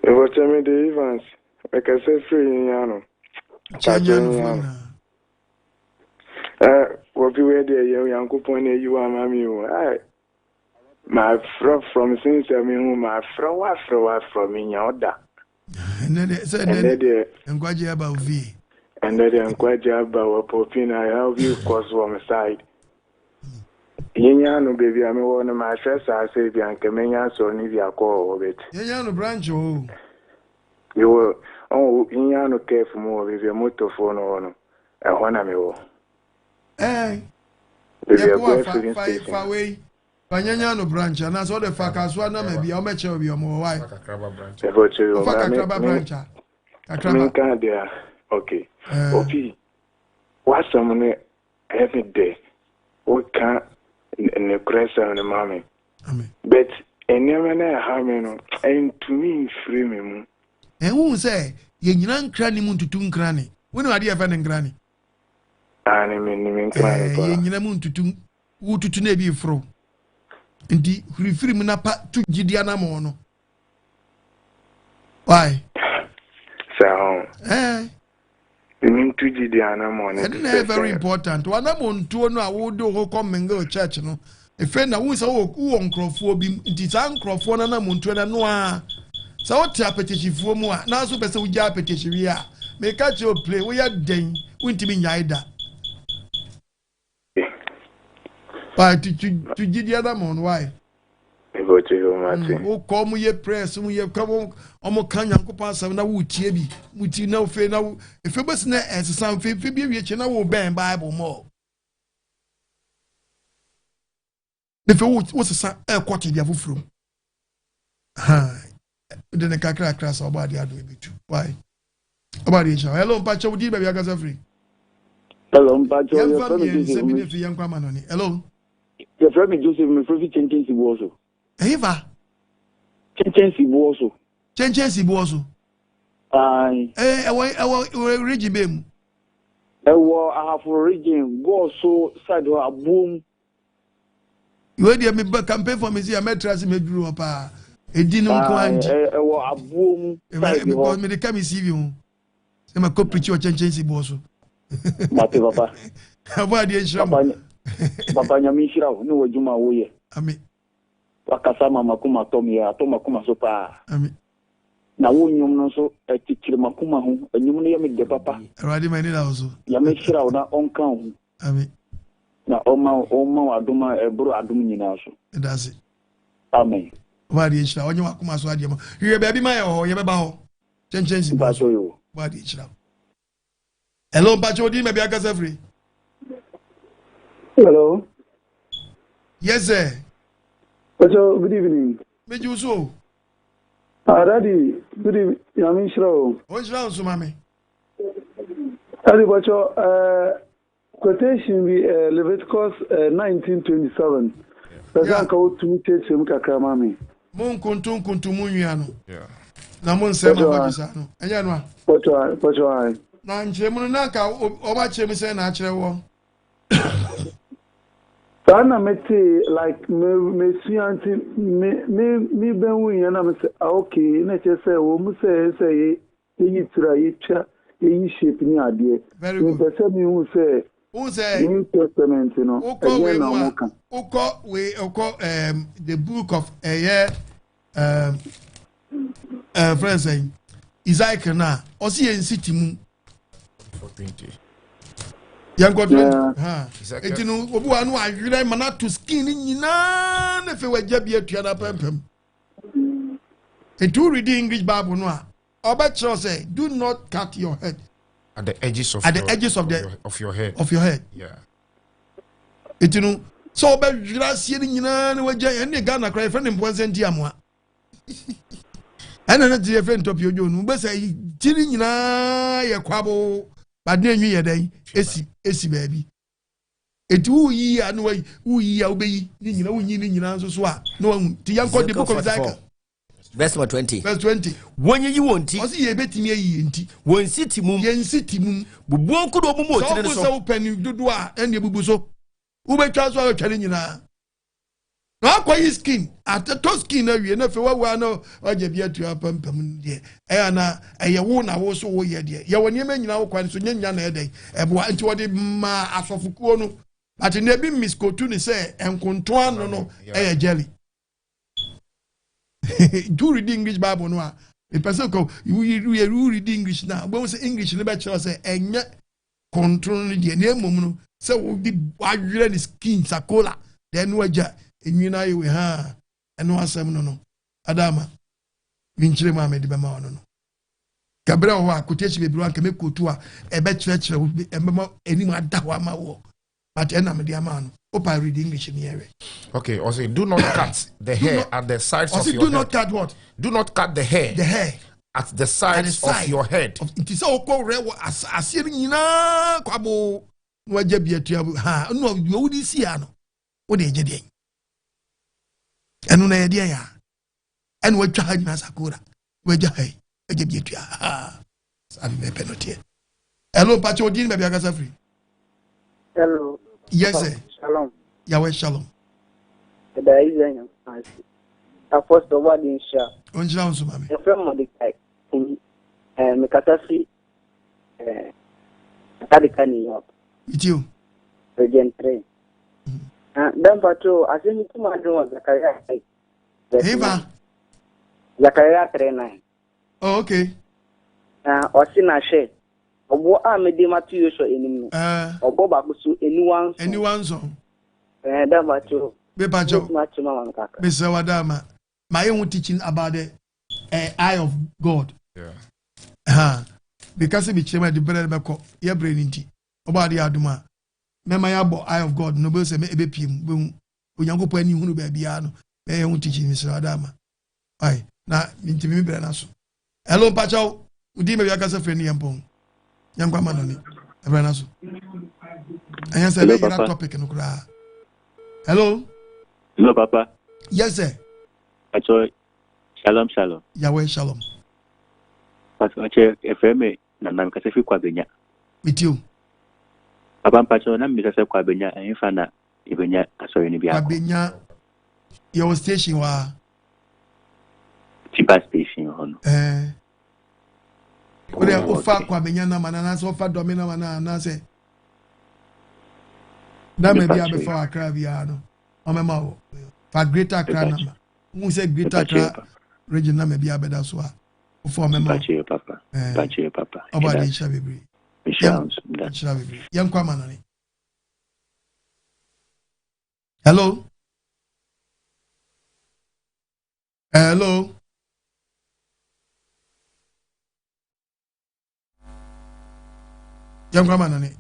[SPEAKER 11] Mpakyɛ me de Evans, mekasa firi Nyiano.
[SPEAKER 1] Kyɛ Nyiano foɔ nyinaa.
[SPEAKER 11] Eh, wɔfi wei deɛ yɛ Onyankopɔn na ayi wo ama me o. Eh, Mafrɛ from since a mehu mafrɛ wo afrɛ wo afrɛ menya wo da.
[SPEAKER 1] Ɛnɛ deɛ sɛ ɛnɛ deɛ nkwagye aba wo fie.
[SPEAKER 11] Ɛnɛ deɛ nkwagye aba wɔ popin I have you kɔ so wɔ me side. Yenya no baabi a mewɔ no mahwɛ saa sɛ bi anka menya asɔre no bi akɔ wɔ hɔ bɛt.
[SPEAKER 1] Yenya no branch o.
[SPEAKER 11] Mewɔ ɔn yenya no kɛf mu wɔ baabi a motofoɔ no wɔ no ɛhɔ na mewɔ.
[SPEAKER 1] Ɛɛ.
[SPEAKER 11] Baabi a
[SPEAKER 1] Yɛpo a
[SPEAKER 11] Goa
[SPEAKER 1] fa
[SPEAKER 11] filling
[SPEAKER 1] fa
[SPEAKER 11] station.
[SPEAKER 1] fa wei fa nyanya no branch anaasɛ ɔde fa kasoa na ma bi a ɔmɛkyerɛ obi ɔmo wɔ wae.
[SPEAKER 11] Ɛfɔ kyerɛ
[SPEAKER 1] Ɔfa
[SPEAKER 11] ɔma me
[SPEAKER 1] kakraba
[SPEAKER 11] me
[SPEAKER 1] branch a kakraba.
[SPEAKER 11] menka deɛ a okay.
[SPEAKER 1] Ɛɛ.
[SPEAKER 11] Obi w'asɛm no ɛyɛ me dɛ woka nokorɛ sɛm no ma me but nneɛma no a ɛha me no ɛntumi mfiri me mu.
[SPEAKER 1] Ɛhu sɛ yɛnyina nkrane mu ntutu nkrane. Wonim adeɛ yɛfɛ no nkrane?
[SPEAKER 11] Aane, menim nkrane paa.
[SPEAKER 1] Yɛnnyina mu ntutu, wotutu na ebi reforo. Nti huri firi mu na pa tu gyidi anamɔn no. Why?
[SPEAKER 11] Saa ho.
[SPEAKER 1] Eh.
[SPEAKER 11] Mentu gyidi anamɔn no.
[SPEAKER 1] Ɛno na ɛyɛ very important. W'anamɔntuo no a wode wo ho kɔ mingle church no, efe na wohu sɛ wowɔ nkurɔfoɔ bi mu. Nti saa nkurɔfoɔ no anamɔntuo no ɛno ara. Sɛ wote apɛtɛhyifoɔ mu a, na nso wopɛ sɛ wogyaa apɛtɛhyi wie a, meka kyerɛ wo play, woyɛ dɛn, wontumi nnyae da. Why, to, to, to gyidi anamɔn, why? Wokɔ ɔmo yɛ prayers mo yɛ ka ɔmo ka Nyankopɔn asɛm na wotie bi, mo ti na ofe na efe bɛsi na ɛsesa mfe mfe bi awie kyɛ na wobɛn Bible mɔ. Efe wo wosesa ɛkɔ tebea foforɔ mu. De ne kakrakra sɛ ɔbɔ adeɛ ado ebetu. Why? Ɔbɔ adeɛ nhyira. Hello, mpakyɛ wo din baabi akasa firi.
[SPEAKER 17] Hello, mpakyɛ
[SPEAKER 1] Yɛmfa
[SPEAKER 17] yɛfrɛ me
[SPEAKER 1] mmiɛnsa
[SPEAKER 17] Joseph.
[SPEAKER 1] bi ne fi yɛnkɔ ama no ni. Hello.
[SPEAKER 17] Yɛfrɛ me Joseph, mefrɛ fi Kyɛnkyɛn Siboɔ so.
[SPEAKER 1] Ɛhe fa?
[SPEAKER 17] Kyɛnkyɛn Siboɔ so.
[SPEAKER 1] Kyɛnkyɛn Siboɔ so.
[SPEAKER 17] Ae.
[SPEAKER 1] Ɛɛ ɛwɔ ɛwɔ region bɛn mu?
[SPEAKER 17] Ɛwɔ Ahafo region, Goɔso side hɔ, Aboom.
[SPEAKER 1] Wei deɛ meba campaign for me sɛ mɛtra ase mɛduru hɔ paa. Ɛdi no nko ara nti.
[SPEAKER 17] Ɛwɔ aboɔ mu side hɔ.
[SPEAKER 1] Because mede ka me CV ho. Sɛ makɔ preach wɔ kyɛnkyɛn si boɔ so.
[SPEAKER 17] Mate papa.
[SPEAKER 1] Ɔbɔ adeɛ nhyira mo.
[SPEAKER 17] Papa nyame nhyira wo ne w'adwuma a woyɛ.
[SPEAKER 1] Amen.
[SPEAKER 17] Wakasa ma makoma atɔ me atɔ makoma so paa.
[SPEAKER 1] Amen.
[SPEAKER 17] Na wo nnwom no nso ɛkyekyere m'akoma ho. Nnwom no yɛ me dɛ papa.
[SPEAKER 1] Awurade m'ani da wo so.
[SPEAKER 17] Nyame nhyira wo na ɔnka wo ho.
[SPEAKER 1] Amen.
[SPEAKER 17] Na ɔma ɔma wo adom a ɛboro adom nyinaa so.
[SPEAKER 1] Ɛda ase.
[SPEAKER 17] Amen.
[SPEAKER 1] Ɔba adeɛ nhyira ɔnyɛ w'akoma so adeɛ ma. Hwehwɛ baabi ma yɛ wɔ hɔ yɛbɛba hɔ. Kyɛnkyɛn si bɔ so. Ɔba adeɛ nhyira. Hello, mpakyɛ odin baabi akasa firi.
[SPEAKER 17] Hello.
[SPEAKER 1] Yes sir.
[SPEAKER 17] Pacho, good evening.
[SPEAKER 1] Megye wo so o.
[SPEAKER 17] Ah, daddy, good evening. Nyame nhyira o.
[SPEAKER 1] O nhyira wo nso ma me.
[SPEAKER 17] Daddy, pacho, uh, quotation bi uh, Leviticus uh, 1927. Pɛ sɛ anka wotumi kyerɛkyerɛ mu kakra ma me.
[SPEAKER 1] Mo nkonto nkonto mu nwia no. Na mo nsɛm abɔgye saa no. Ɛnyɛ no a.
[SPEAKER 17] Pacho, pacho, ayi.
[SPEAKER 1] Na nkyerɛmu no na anka ɔba kyerɛ mu sɛ na akyerɛ wɔ.
[SPEAKER 17] Saa na metee like me mesua nti me me me bɛhu yɛn na me sɛ ah okay na kyerɛ sɛ wɔn mu sɛ sɛ yɛ yɛyi tiri a yɛtwa yɛyi shape ne adeɛ
[SPEAKER 1] Very good.
[SPEAKER 17] mepɛ sɛ mehu sɛ
[SPEAKER 1] Wohu sɛ
[SPEAKER 17] New Testament no
[SPEAKER 1] wokɔ
[SPEAKER 17] ɛdeɛn
[SPEAKER 1] wei
[SPEAKER 17] na
[SPEAKER 1] mu a
[SPEAKER 17] wɔn ka.
[SPEAKER 1] wokɔ wei wokɔ um, the book of ɛyɛ um, uh, friend sɛn Ezekiel no a ɔsi yɛn nsi ti mu yɛn kɔ 20 eti no obi wa no ahwerɛ ma no ato skin no nyinaa na afei wagya bi atua no apɛmpɛm nti wo read English Bible no a ɔbɛkyerɛw sɛ do not cut your head
[SPEAKER 2] at the edges of
[SPEAKER 1] at the
[SPEAKER 2] your,
[SPEAKER 1] edges of the
[SPEAKER 2] of your head
[SPEAKER 1] of your head
[SPEAKER 2] yeah
[SPEAKER 1] eti no sɛ ɔbɛhwerɛ aseɛ no nyinaa na wagya ɛne Ghana koraa yɛfrɛ no mpoa nsɛnti amoa ɛna ne te yɛfrɛ ntɔpi odwo no wobɛsɛ ti no nyinaa yɛ kwabo bade enwi yɛ dɛn esi esi baabi eti woyi a na wayi woyi a wobɛyi ne nyinaa wonyi ne nyinaa nso so a na wahu ti yɛn kɔ the book of Ezekiel
[SPEAKER 4] verse number 20.
[SPEAKER 1] Verse 20.
[SPEAKER 4] Wɔnyiyi wɔn ti.
[SPEAKER 1] Ɔsi yɛ ebetumi ayi yɛn ti.
[SPEAKER 4] Wɔn si ti mum.
[SPEAKER 1] Yɛn si ti mum.
[SPEAKER 4] Bubuo nkodoɔ mu mu otiri no so.
[SPEAKER 1] Sɛ ɔfo sɛ wopɛ ne dodoɔ a ɛnna ebubu so. Wobɛtwa so a wobɛtwa ne nyinaa. Na wakɔyi skin atotɔ skin awie na afei wawu na wagya bi atua apampam no deɛ ɛyɛ na ɛyɛ wo na wo so woyɛ deɛ yɛwɔ nneɛma nyinaa wo kwan so nyɛ nya na ɛdɛn ɛboa nti wɔde maa asɔfokuo no but na ebi miskotu ne sɛ nkonto ano no ɛyɛ jelly do read English Bible no a mepɛ sɛ kɔ wo read English na wobɛhu sɛ English no bɛkyerɛ sɛ ɛnyɛ kɔntron no deɛ na mmom no sɛ wode wawerɛ ne skin sakola deɛ ɛno agya enwi no ayɛ wei ha ɛno asɛm no no adama menkyerɛ mu a mede bɛma wo no no kabrɛ wɔ hɔ a quotation bebree anka mɛkotu a ɛbɛkyerɛkyerɛ wo ɛbɛma anim ada hɔ ama wɔ but ɛna mede ama no wopa read English ne yɛhwɛ.
[SPEAKER 2] Okay, also do not cut the hair
[SPEAKER 1] not,
[SPEAKER 2] at the sides of your
[SPEAKER 1] do
[SPEAKER 2] head.
[SPEAKER 1] not cut what?
[SPEAKER 2] Do not cut the hair.
[SPEAKER 1] The hair.
[SPEAKER 2] At the sides,
[SPEAKER 1] at the side
[SPEAKER 2] of your head.
[SPEAKER 1] Nti sɛ wokɔ werɛ wɔ aseɛ no nyinaa kwabo na wagya bi atua ha ɛno deɛ wode si ha no wode gye deɛn ɛno na ɛyɛ deɛn a ɛna watwa ha nyinaa sakora wagya ha yi agya bi atua ha saa bɛpɛ no teɛ ɛlo mpakyɛ odin baabi akasa firi.
[SPEAKER 12] Hello.
[SPEAKER 1] Yes sir.
[SPEAKER 12] Shalom.
[SPEAKER 1] Yahweh shalom.
[SPEAKER 12] Ɛda Israel Nyankopɔn ase. Apostle ɔbɔ ade nhyira.
[SPEAKER 1] Ɔnhyira wo nso maame.
[SPEAKER 12] Yɛfrɛ Mordecai Kumi. Eh, mekasa fi eh, Atadika, New York.
[SPEAKER 1] Iti o.
[SPEAKER 12] Region 3. Na dɛm asɛm yi tum adwene wɔ Zakaria 3.
[SPEAKER 1] Eva.
[SPEAKER 12] Zakaria 3 9.
[SPEAKER 1] Oh, okay.
[SPEAKER 12] Na ɔse na hwɛ ɔboɔ a mede mato Yosua anim no. Ɔbɔ baako so aniwa nson.
[SPEAKER 1] Aniwa nson.
[SPEAKER 12] Ɛɛ dɛm patro.
[SPEAKER 1] Mepacho.
[SPEAKER 12] Mesrɛ
[SPEAKER 1] wadama. My own teaching about the eye of God.
[SPEAKER 2] Yeah.
[SPEAKER 1] Uh, because me kyerɛ mu ɛde brɛ bɛkɔ yɛ brɛ ne nti ɔbɔ adeɛ adum a mɛma yɛ abɔ eye of God no bɛ sɛ ɛbɛ pie mu bɛhu Onyankopɔn ani hunu baabiara no mɛyɛ ho teaching mesrɛ wadama ayi na ntumi mi brɛ na so hello mpakyɛw odi ma bi akasa firi ne yɛn pɔn yɛn nkwa ma nani ɛbrɛ na so ɛnyɛ sɛ ɛbɛ yira topic no koraa hello.
[SPEAKER 18] Hello papa.
[SPEAKER 1] Yes sir.
[SPEAKER 18] Pacho shalom shalom.
[SPEAKER 1] Yahweh shalom.
[SPEAKER 18] Pacho ɔkyɛ ɛfrɛ me nana mekasa fi Kwabenya.
[SPEAKER 1] Meti o.
[SPEAKER 18] Papa mpacho na mmisa sɛ Kwabenya ɛhefa na yɛbɛnya asɔre no bi akɔ.
[SPEAKER 1] Kwabenya yɛwɔ station wɔ ha.
[SPEAKER 18] Tipa station hɔ no.
[SPEAKER 1] Ɛɛ. Wode wofa Kwabenya nama no anaasɛ wofa Dɔme nama no anaasɛ nama bi a bɛfa wɔ Accra biara no ɔmɛma wo fa Greater Accra nama wohu sɛ Greater Accra region nama bi abɛda so a. Wofɔ ɔmɛma.
[SPEAKER 18] Mpakyɛ papa. Mpakyɛ papa.
[SPEAKER 1] Ɔbɔ ade nhyira bebree.
[SPEAKER 18] Nhyira nso.
[SPEAKER 1] Nhyira bebree. Yɛnkɔ amanɔne. Hello. Hello. Yɛnkɔ amanɔne.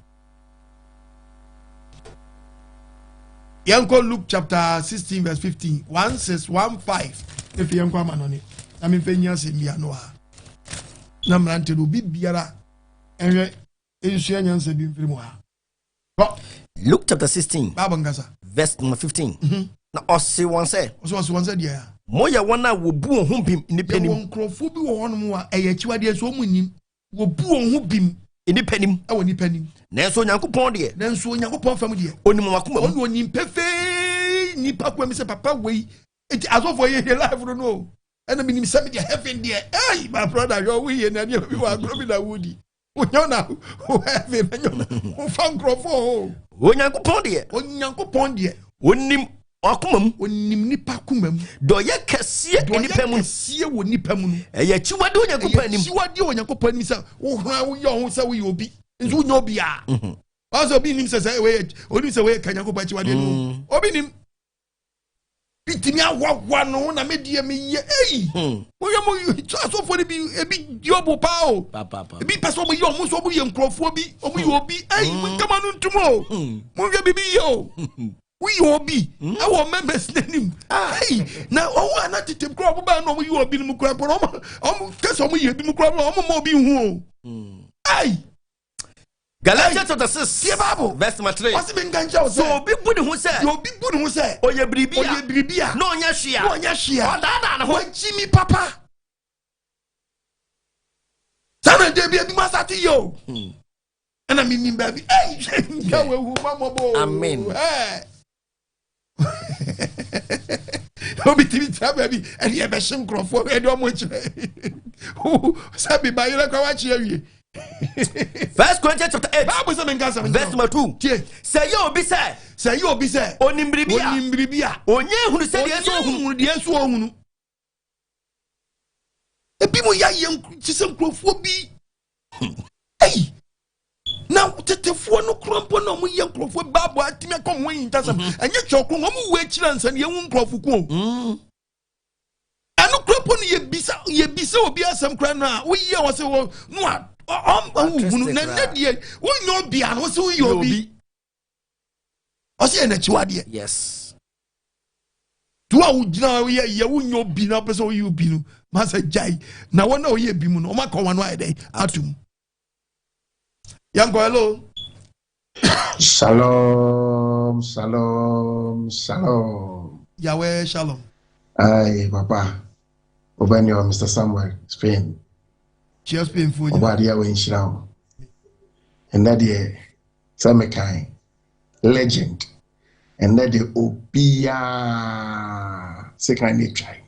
[SPEAKER 1] Yɛnkɔ Luke chapter 16 verse 15. 1 6 1 5. Efi yɛnkɔ amanɔne. Na memfa nyi asɛm bi ano a. Na mmerante no obi biara ɛhwɛ nsua nyansa bi mfiri mu ha.
[SPEAKER 4] Luke chapter 16.
[SPEAKER 1] Bible nkasa.
[SPEAKER 4] Verse number 15. Mm-hmm. Na ɔse wɔn sɛ.
[SPEAKER 1] Ɔse ɔse wɔn sɛ deɛ ya.
[SPEAKER 4] Moyɛ wɔn a wɔbu wɔn ho bim nnipa nim.
[SPEAKER 1] Yɛwɔ nkurɔfoɔ bi wɔ hɔnom a ɛyɛ akyiwadeɛ nso wɔn nim. Wɔbu wɔn ho bim.
[SPEAKER 4] Nnipa nim.
[SPEAKER 1] Ɛwɔ nnipa nim.
[SPEAKER 4] Nanso Onyankopɔn deɛ.
[SPEAKER 1] Nanso Onyankopɔn fam deɛ.
[SPEAKER 4] Onim wɔn akoma mu.
[SPEAKER 1] Ɔno onim pefee nnipa kwan mu sɛ papa wei. Eti asɔfoɔ yɛ yɛ life no no. Ɛna menim sɛ me deɛ heaven deɛ. Hey my brother hwɛ ɔwo yie na nneɛma bi wɔ agorɔ bi na wodi. Wonyɛ na wo heaven na nyɛ na wofa nkurɔfoɔ o.
[SPEAKER 4] Onyankopɔn deɛ.
[SPEAKER 1] Onyankopɔn deɛ.
[SPEAKER 4] Onim akoma mu.
[SPEAKER 1] Onim nipa akoma mu.
[SPEAKER 4] Dɔyɛ kɛseɛ wɔ nipa mu.
[SPEAKER 1] Dɔyɛ kɛseɛ wɔ nipa mu no.
[SPEAKER 4] Ɛyɛ akyiwadeɛ Onyankopɔn anim.
[SPEAKER 1] Ɛyɛ akyiwadeɛ Onyankopɔn anim sɛ wohora woyɛ ho sɛ woyɛ obi nso wonyɛ obi a. Wɔn sɛ obi nim sɛ sɛ wɔyɛ onim sɛ wɔyɛ ka Onyankopɔn akyiwadeɛ no. Obi nim. Bitumi ahoahoa no ho na me deɛ meyɛ eyi. Hmm. Moyɛ mo asɔfoɔ no bi ebi di ɔbo paa o. Ebi pɛ sɛ ɔmo yɛ ɔmo nso ɔmo yɛ nkurɔfoɔ bi ɔmo yɛ obi eyi mo hmm. nkama no ntum o. Hmm. Mo nhwɛ bibi yɛ o. Woyɛ obi ɛwɔ members n'anim. Ah. Eyi na ɔmo a na tete kura ɔmo baa na ɔmo yɛ obi no mu kura mpo na ɔmo ɔmo kɛsɛ ɔmo yɛ ebi mu kura ɔmo ma obi hu o. Eyi.
[SPEAKER 4] Galatians chapter 6.
[SPEAKER 1] Tie Bible.
[SPEAKER 4] Verse number 3.
[SPEAKER 1] Ɔsi mi nka nkyɛn o sɛ.
[SPEAKER 4] Sɛ obi bu ne ho sɛ.
[SPEAKER 1] Sɛ obi bu ne ho sɛ.
[SPEAKER 4] Ɔyɛ biribi a.
[SPEAKER 1] Ɔyɛ biribi a.
[SPEAKER 4] Na ɔnyɛ hwee a.
[SPEAKER 1] Na ɔnyɛ hwee a.
[SPEAKER 4] Ɔdaadaa ne ho.
[SPEAKER 1] Wagyi mi papa. Saa na ɛdɛ bi ebi mu asate yɛ o. Hmm. Ɛna mi nim baabi. Ɛyi nka wehu ma mɔbɔ o.
[SPEAKER 4] Amen.
[SPEAKER 1] Ɛɛ. Obi tiri tira baabi ɛde ɛbɛhye nkurɔfoɔ ɛde ɔmo akyerɛ sɛ biba yerɛ kora wakye awie.
[SPEAKER 4] First Corinthians chapter 8.
[SPEAKER 1] Bible sɛ menka asɛm
[SPEAKER 4] verse number 2.
[SPEAKER 1] Tie.
[SPEAKER 4] Sɛ yɛ obi sɛ.
[SPEAKER 1] Sɛ yɛ obi sɛ.
[SPEAKER 4] Onim biribi a.
[SPEAKER 1] Onim biribi a.
[SPEAKER 4] Onye ehunu sɛ deɛ ɛsɛ ohunu.
[SPEAKER 1] Onye ehunu deɛ ɛsɛ ohunu. Ebi mo yɛ ayɛ te sɛ nkurɔfoɔ bi. Ɛyi. Na tetefoɔ no kura mpo na wɔn yɛ nkurɔfoɔ baabo atumi akɔ wɔn ahintasɛm. Mhm. Ɛnyɛ kyɛw koro wɔn wu akyiri ansa na yɛn nkurɔfo ko. Mm. Ɛno kura mpo no yɛbisa yɛbisa obi asɛm kura no a woyɛ wɔ sɛ wɔ no a ɔmpa wo hunu na nnɛ deɛ wonyɛ obi a no sɛ woyɛ obi. Ɔsɛ yɛ n'akyiwadeɛ.
[SPEAKER 4] Yes.
[SPEAKER 1] Tu a wogyina hɔ yɛ yɛ wonyɛ obi na wopɛ sɛ woyɛ obi no masa gyae na wɔn a wɔyɛ bi mu no wɔn aka wɔn ano ayɛ dɛn atum. Yɛnkɔ hello.
[SPEAKER 19] Shalom, shalom, shalom.
[SPEAKER 1] Yahweh shalom.
[SPEAKER 19] Aye, papa. Obanyo, Mr. Samuel, Spain.
[SPEAKER 1] Kyia Spain fo
[SPEAKER 19] nyina. Ɔbɔ adeɛ a wɔnhyira wo. Ɛnɛ deɛ sɛ mekan legend. Ɛnɛ deɛ obiara sekan ne twae.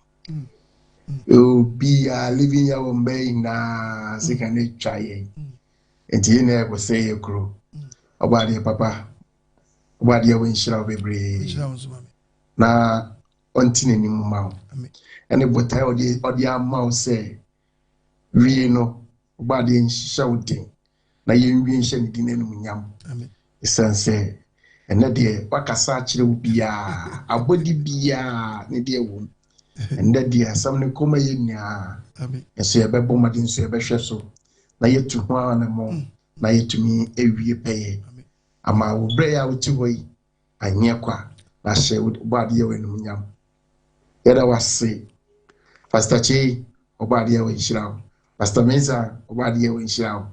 [SPEAKER 19] Obiara living yɛ wɔ mbɛ nyinaa sekan ne twa yɛn. Nti yɛn nyinaa yɛkɔ sɛ yɛ kuro. Ɔbɔ adeɛ papa. Ɔbɔ adeɛ wɔ nhyira wo bebree. Na ɔnte n'anim ma wo. Ɛne botae ɔde ɔde ama wo sɛ wie no ɔbɔ adeɛ nhyɛ wo den na yɛnwie nhyɛ ne din animuonyam. Ɛsiane sɛ ɛnɛ deɛ wakasa akyerɛ wo biara, abɔde biara ne deɛ wɔ mu. Ɛnɛ deɛ asɛm no kɔma yɛ nyinaa. Nso yɛbɛbɔ mmɔden nso yɛbɛhwɛ so na yɛtu ho anammɔn mm. na yɛtumi awie pɛyɛ. Ama wo berɛ a wote hɔ yi anyɛ kwa na hyɛ bɔ adeɛ wɔ animuonyam. Yɛda wase. Pastor Kyei, ɔbɔ adeɛ wɔ nhyira wo. Pastor Mensah, ɔbɔ adeɛ wɔ nhyira wo.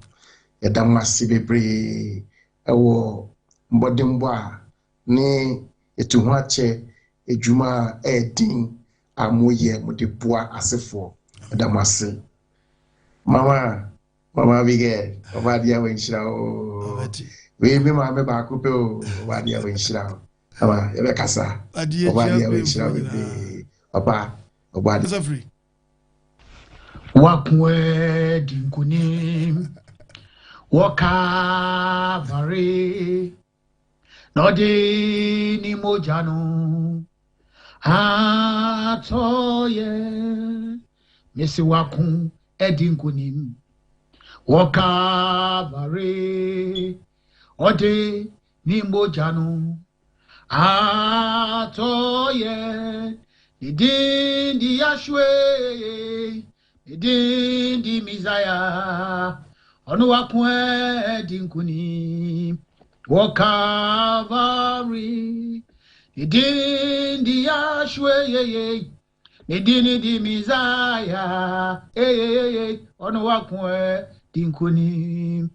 [SPEAKER 19] Yɛda mo ase bebree ɛwɔ mbɔdenbɔ a ne etu ho akyɛ adwuma a ɛyɛ den a moyɛ mode boa asefoɔ. Yɛda mo ase. Mama, Mama Abigail, ɔbɔ adeɛ wɔ nhyira wo. Wei me maame baako pɛ o, ɔbɔ adeɛ wɔ nhyira wo. Ama yɛbɛkasa. Ɔbɔ adeɛ wɔ nhyira bebree. Papa, ɔbɔ adeɛ.
[SPEAKER 20] Wako adi nkonim wɔ Calvary na ɔde ne mogya no atɔ yɛn. Mese wako adi nkonim wɔ Calvary. Ɔde ne mogya no atɔ yɛn. Ne din de Yahshua, ne din de Messiah. Ɔno wako adi nkonim wɔ Calvary. Ne din de Yahshua, ne din de Messiah. Ɔno wako adi nkonim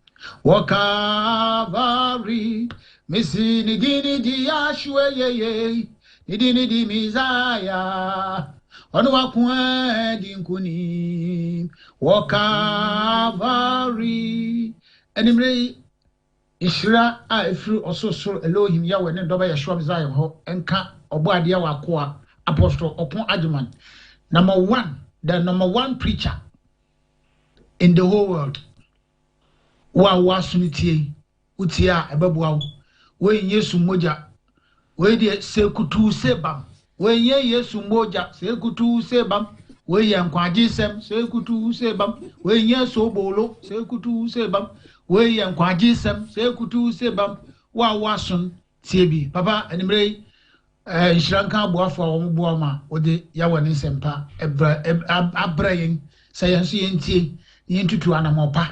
[SPEAKER 20] wɔ Calvary. Mesi ne din de Yahshua, ne din de Messiah. Ɔno wako adi nkonim wɔ Calvary. Animere yi, nhyira a ɛfiri ɔsorosoro Elohim Yahweh ne dɔba Yeshua Messiah hɔ nka ɔbɔadeɛ wɔ akoa Apostle Ɔko Agyeman, number one, the number one preacher in the whole world. Wo a woaso no tie, wotie a ɛbɛboa wo. Wei nyɛ Yesu mogya, wei deɛ sekutuu sebam. Wei nyɛ Yesu mogya, sekutuu sebam. Wei yɛ nkwagyesɛm, sekutuu sebam. Wei nyɛ sobolo, sekutuu sebam. Wei yɛ nkwagyesɛm, sekutuu sebam. Wo a woaso no tie bi. Papa, animere yi, eh, nhyira nka aboafo a wɔn boa ma wɔde Yahweh ne nsɛmpa abrɛ yɛn sɛ yɛn nso yɛntie na yɛntutu anammɔn pa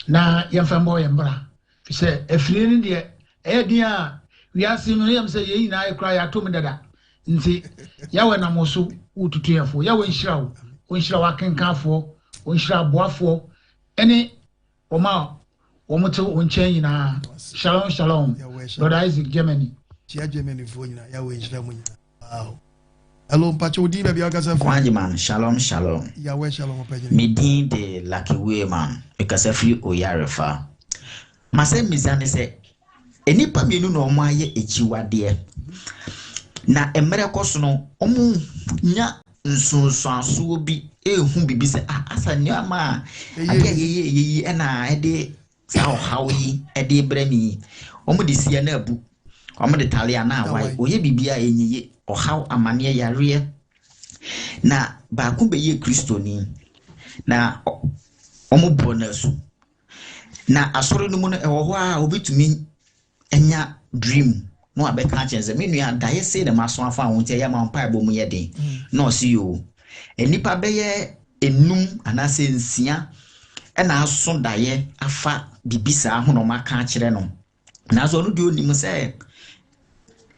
[SPEAKER 20] na yɛmfa mmɔ yɛn bra. Fi sɛ afiri no deɛ ɛyɛ den a wiase no yɛm sɛ yɛn nyinaa yɛkora yɛato mu dada. Nti Yahweh nam wo so wotutu yɛn fo. Yahweh nhyira wo, ɔnhyira w'akenkanfoɔ, ɔnhyira aboafoɔ ɛne wɔn a wɔn te wo nkyɛn nyinaa. Shalom shalom. Brother Isaac Germany.
[SPEAKER 1] Kyia Germanyfoɔ nyinaa. Yahweh nhyira mo nyinaa. Wow. Hello, mpakyɛ wo din baabi a wokasa firi?
[SPEAKER 21] Kwangyeman, shalom shalom.
[SPEAKER 1] Yahweh shalom ɔpanyin.
[SPEAKER 21] Me din de Lucky Wayman, mekasa firi Oyarefa. M'asɛmmisa ne sɛ, nnipa mmienu na wɔayɛ akyiwadeɛ, na mmerɛ kɔ so no, wɔnya nsunsuansoɔ bi ɛrehu biribi sɛ, ah, asa nneɛma a adeɛ a yɛyɛ yi ɛna ɛde saa ɔhaw yi ɛde brɛ me yi. Wɔde si na abu, wɔde tale a na awae, wɔyɛ biribi a ɛnyɛ yie, ɔhaw, amaneɛ, yareɛ. Na baako bɛyɛ Kristoni, na wɔbɔɔ no asu. Na asɔre no mu no, ɛwɔ hɔ a obetumi anya dream na wabɛka akyerɛ sɛ me nua daeɛ sei na maso afa ho nti ɛyɛ ma mpaebɔ mu yɛ den. Na ɔse yoo, nnipa bɛyɛ enum anaasɛ nsia ɛna aso daeɛ afa biribi saa ho na wɔaka akyerɛ no. Nanso ɔno deɛ onim sɛ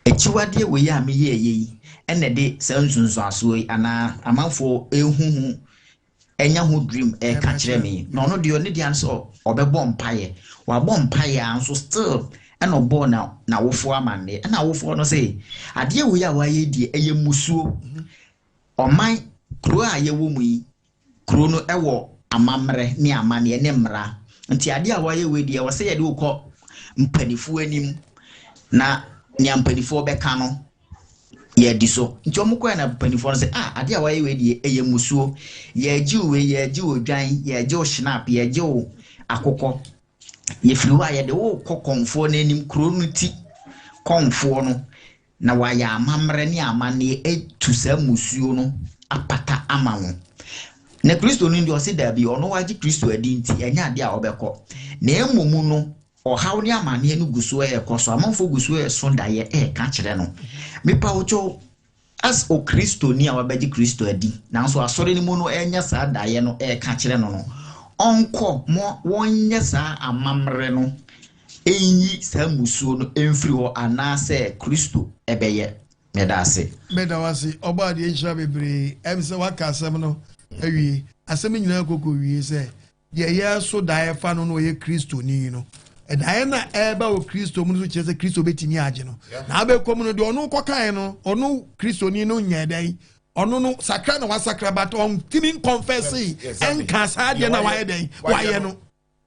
[SPEAKER 21] akyiwadeɛ wei a meyɛɛyɛ yi ɛna ɛde saa nsunsuansoɔ yi anaa amanfoɔ ehu ho ɛnya ho dream ɛka kyerɛ me. Na ɔno deɛ ɔne deɛ sɛ ɔbɛbɔ mpaeɛ, wabɔ mpaeɛ a nso still ɛna ɔbɔɔ na n'awofoɔ amanneɛ. Ɛna awofoɔ no sɛ adeɛ wei a wayɛ deɛ ɛyɛ musuo. Ɔman kuro a yɛwɔ mu yi, kuro no ɛwɔ amammerɛ ne amanneɛ ne mmara, nti adeɛ a wayɛ wei deɛ ɛwɔ sɛ yɛde wokɔ mpanimfoɔ anim na nea mpanimfoɔ bɛka no yɛdi so. Nti wɔn kɔɛ na mpanimfoɔ no sɛ, ah, adeɛ a wayɛ wei deɛ ɛyɛ musuo, yɛgye wo wei, yɛgye wo dwan, yɛgye wo schnapp, yɛgye wo akokɔ. Yɛfiri hɔ a yɛde wo kɔ kɔnfoɔ no anim, kuro no ti kɔnfoɔ no, na wayɛ amammerɛ ne amanneɛ atu saa musuo no apata ama wo. Na Kristo no deɛ ɔse daabi, ɔno wagye Kristo adi nti ɛnyɛ adeɛ a ɔbɛkɔ. Na mmom no, ɔhaw ne amanneɛ no gu so ɛrekɔ so, amanfoɔ gu so ɛreso daeɛ ɛreka kyerɛ no. Mepa wo kyɛw, as okristoni a wabɛgye Kristo adi, nanso asɔre no mu no ɛnyɛ saa daeɛ no ɛreka kyerɛ no no, ɔnkɔ mo wɔnyɛ saa amammerɛ no ɛnyi saa musuo no ɛmfiri hɔ anaasɛ Kristo ɛbɛyɛ. Meda ase.
[SPEAKER 1] Meda wo ase. Ɔbɔ adeɛ nhyira bebree. Ɛm sɛ waka asɛm no awie. Asɛm nyinaa kɔkɔ wie sɛ deɛ yɛso daeɛ fa no na ɔyɛ Kristoni no, ɛdaeɛ no a ɛreba wɔ Kristo mu no so kyerɛ sɛ Kristo bɛtumi agye no. Na abɛkɔ mu no deɛ ɔno kɔkaeɛ no, ɔno Kristoni no nyɛ dɛn? Ɔno no sakra na wasakra, but ɔntumi nkɔnfɛse ɛnka saa deɛ na wayɛ dɛn? Wayɛ no.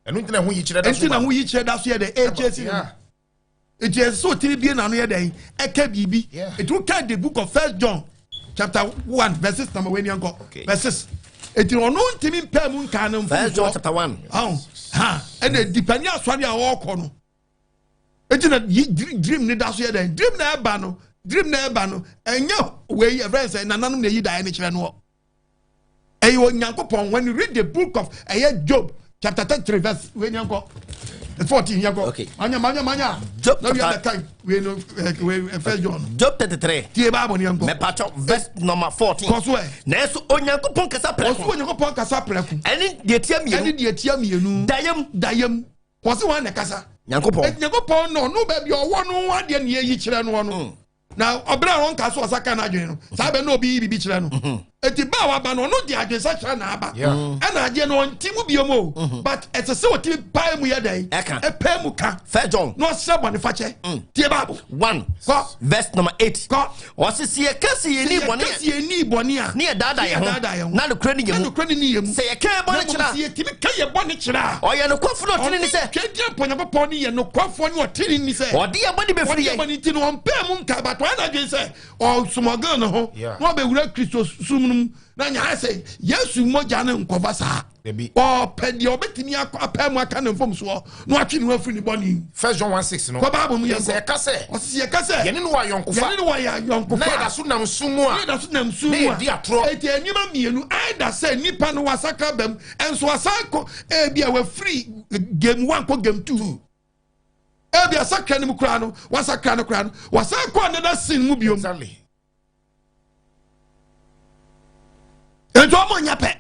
[SPEAKER 2] Ɛno nti na ho yi kyerɛ da so.
[SPEAKER 1] Nti na ho yi kyerɛ da so yɛ dɛn? Ɛkyɛ si no. Nti ɛsɛ sɛ ɔtumi bie n'ano yɛ dɛn? Ɛka biribi. Nti woka the book of First John chapter 1 verses number wei niankɔ verses. Nti ɔno ntumi mpɛ mu nka no mfomsoɔ.
[SPEAKER 4] First John chapter 1.
[SPEAKER 1] Ha ɛna dipani asɔre a ɔrekɔ no. Nti na dream ne da so yɛ dɛn? Dream na ɛba no, dream na ɛba no, ɛnyɛ wei ɛfrɛ sɛ nananom na ɛyi daeɛ no kyerɛ noɔ. Ɛyɛ Onyankopɔn. When you read the book of ɛyɛ Job chapter 33 verse wei nyɛ nkɔ 14 yɛ nkɔ.
[SPEAKER 4] Okay.
[SPEAKER 1] Manya manya manya.
[SPEAKER 4] Job
[SPEAKER 1] Na wia
[SPEAKER 4] chapter-
[SPEAKER 1] bɛka wei no eh, wei eh, first John.
[SPEAKER 4] Job 33.
[SPEAKER 1] Tie Bible ni yɛ nkɔ.
[SPEAKER 4] Mepatwɔ verse number 14.
[SPEAKER 1] Kɔ so ɛ.
[SPEAKER 4] Nanso Onyankopɔn kasa prɛko.
[SPEAKER 1] Ɔso Onyankopɔn kasa prɛko.
[SPEAKER 4] Ɛne deɛ tia mmienu.
[SPEAKER 1] Ɛne deɛ tia mmienu.
[SPEAKER 4] Dayam.
[SPEAKER 1] Dayam. Wɔsi wɔn na kasa.
[SPEAKER 4] Nyankopɔn.
[SPEAKER 1] Eti Nyankopɔn no ɔno baabi ɔwɔ no adeɛ na yɛyi kyerɛ no no. Na ɔbrɛ a ɔnka so ɔsa ka n'adwene no saa bɛ na obi yi biribi kyerɛ no. Eti ba a waba no ɔno de adwensa kyerɛ na aba. Ɛna adeɛ no ɔnti mu bio mu o. But ɛsɛ sɛ ɔtumi pae mu yɛ dɛn?
[SPEAKER 4] Ɛka.
[SPEAKER 1] Ɛpae mu ka.
[SPEAKER 4] First John.
[SPEAKER 1] Na ɔsrɛ bɔne fakyɛ. Tie Bible.
[SPEAKER 4] 1.
[SPEAKER 1] Kɔ.
[SPEAKER 4] Verse number 8.
[SPEAKER 1] Kɔ.
[SPEAKER 4] Ɔse sɛ yɛka sɛ yɛnni bɔne a.
[SPEAKER 1] Sɛ yɛka sɛ yɛnni bɔne a.
[SPEAKER 4] Ne yɛdaadaa yɛn ho.
[SPEAKER 1] Ne yɛdaadaa yɛn ho.
[SPEAKER 4] Na nokorɛ nni yɛn mu.
[SPEAKER 1] Na nokorɛ nni yɛn mu.
[SPEAKER 4] Sɛ yɛka yɛn bɔne kyerɛ a.
[SPEAKER 1] Na mmom sɛ yɛtumi ka yɛn bɔne kyerɛ a.
[SPEAKER 4] Ɔyɛ nokwafo na ɔtene ne sɛ.
[SPEAKER 1] Ɔne Twedeɛ Onyankopɔn no yɛ nokwafoɔ ne ɔtene ni sɛ.
[SPEAKER 4] Ɔde yɛn bɔne bɛfiri
[SPEAKER 1] Ɔde
[SPEAKER 4] yɛn.
[SPEAKER 1] yɛn bɔne nti no ɔmpɛɛ mu nka but ɔyɛ n'adwene sɛ ɔsomɔgel ne ho na ɔbɛwura Kristo som no mu na nyaa sɛ Yesu mogya no nkɔfa saa. Ɔpɛ deɛ ɔbɛtumi akɔ apɛ mu aka ne mfomsoɔ na watwe ne ho afiri ne bɔne mu.
[SPEAKER 2] First John 1 6 no.
[SPEAKER 1] Kɔ Bible mu yɛn
[SPEAKER 2] Sɛ ɛka sɛ.
[SPEAKER 1] Ɔsisi yɛka sɛ.
[SPEAKER 2] Yɛne no wɔ ayɔnkofa.
[SPEAKER 1] Yɛne no wɔ ayɔnkofa.
[SPEAKER 2] Na yɛda so nam sum mu a.
[SPEAKER 1] Na yɛda so nam sum mu a.
[SPEAKER 2] Na yɛdi atorɔ.
[SPEAKER 1] Eti nneɛma mmienu either sɛ nipa no wasakra bam nso wasan kɔ ebi a wafiri game one kɔ game two. Ebi asakra no mu koraa no wasakra no koraa no wasan kɔ another sin mu biom.
[SPEAKER 2] Exactly.
[SPEAKER 1] Nti ɔmo nyɛ pɛ.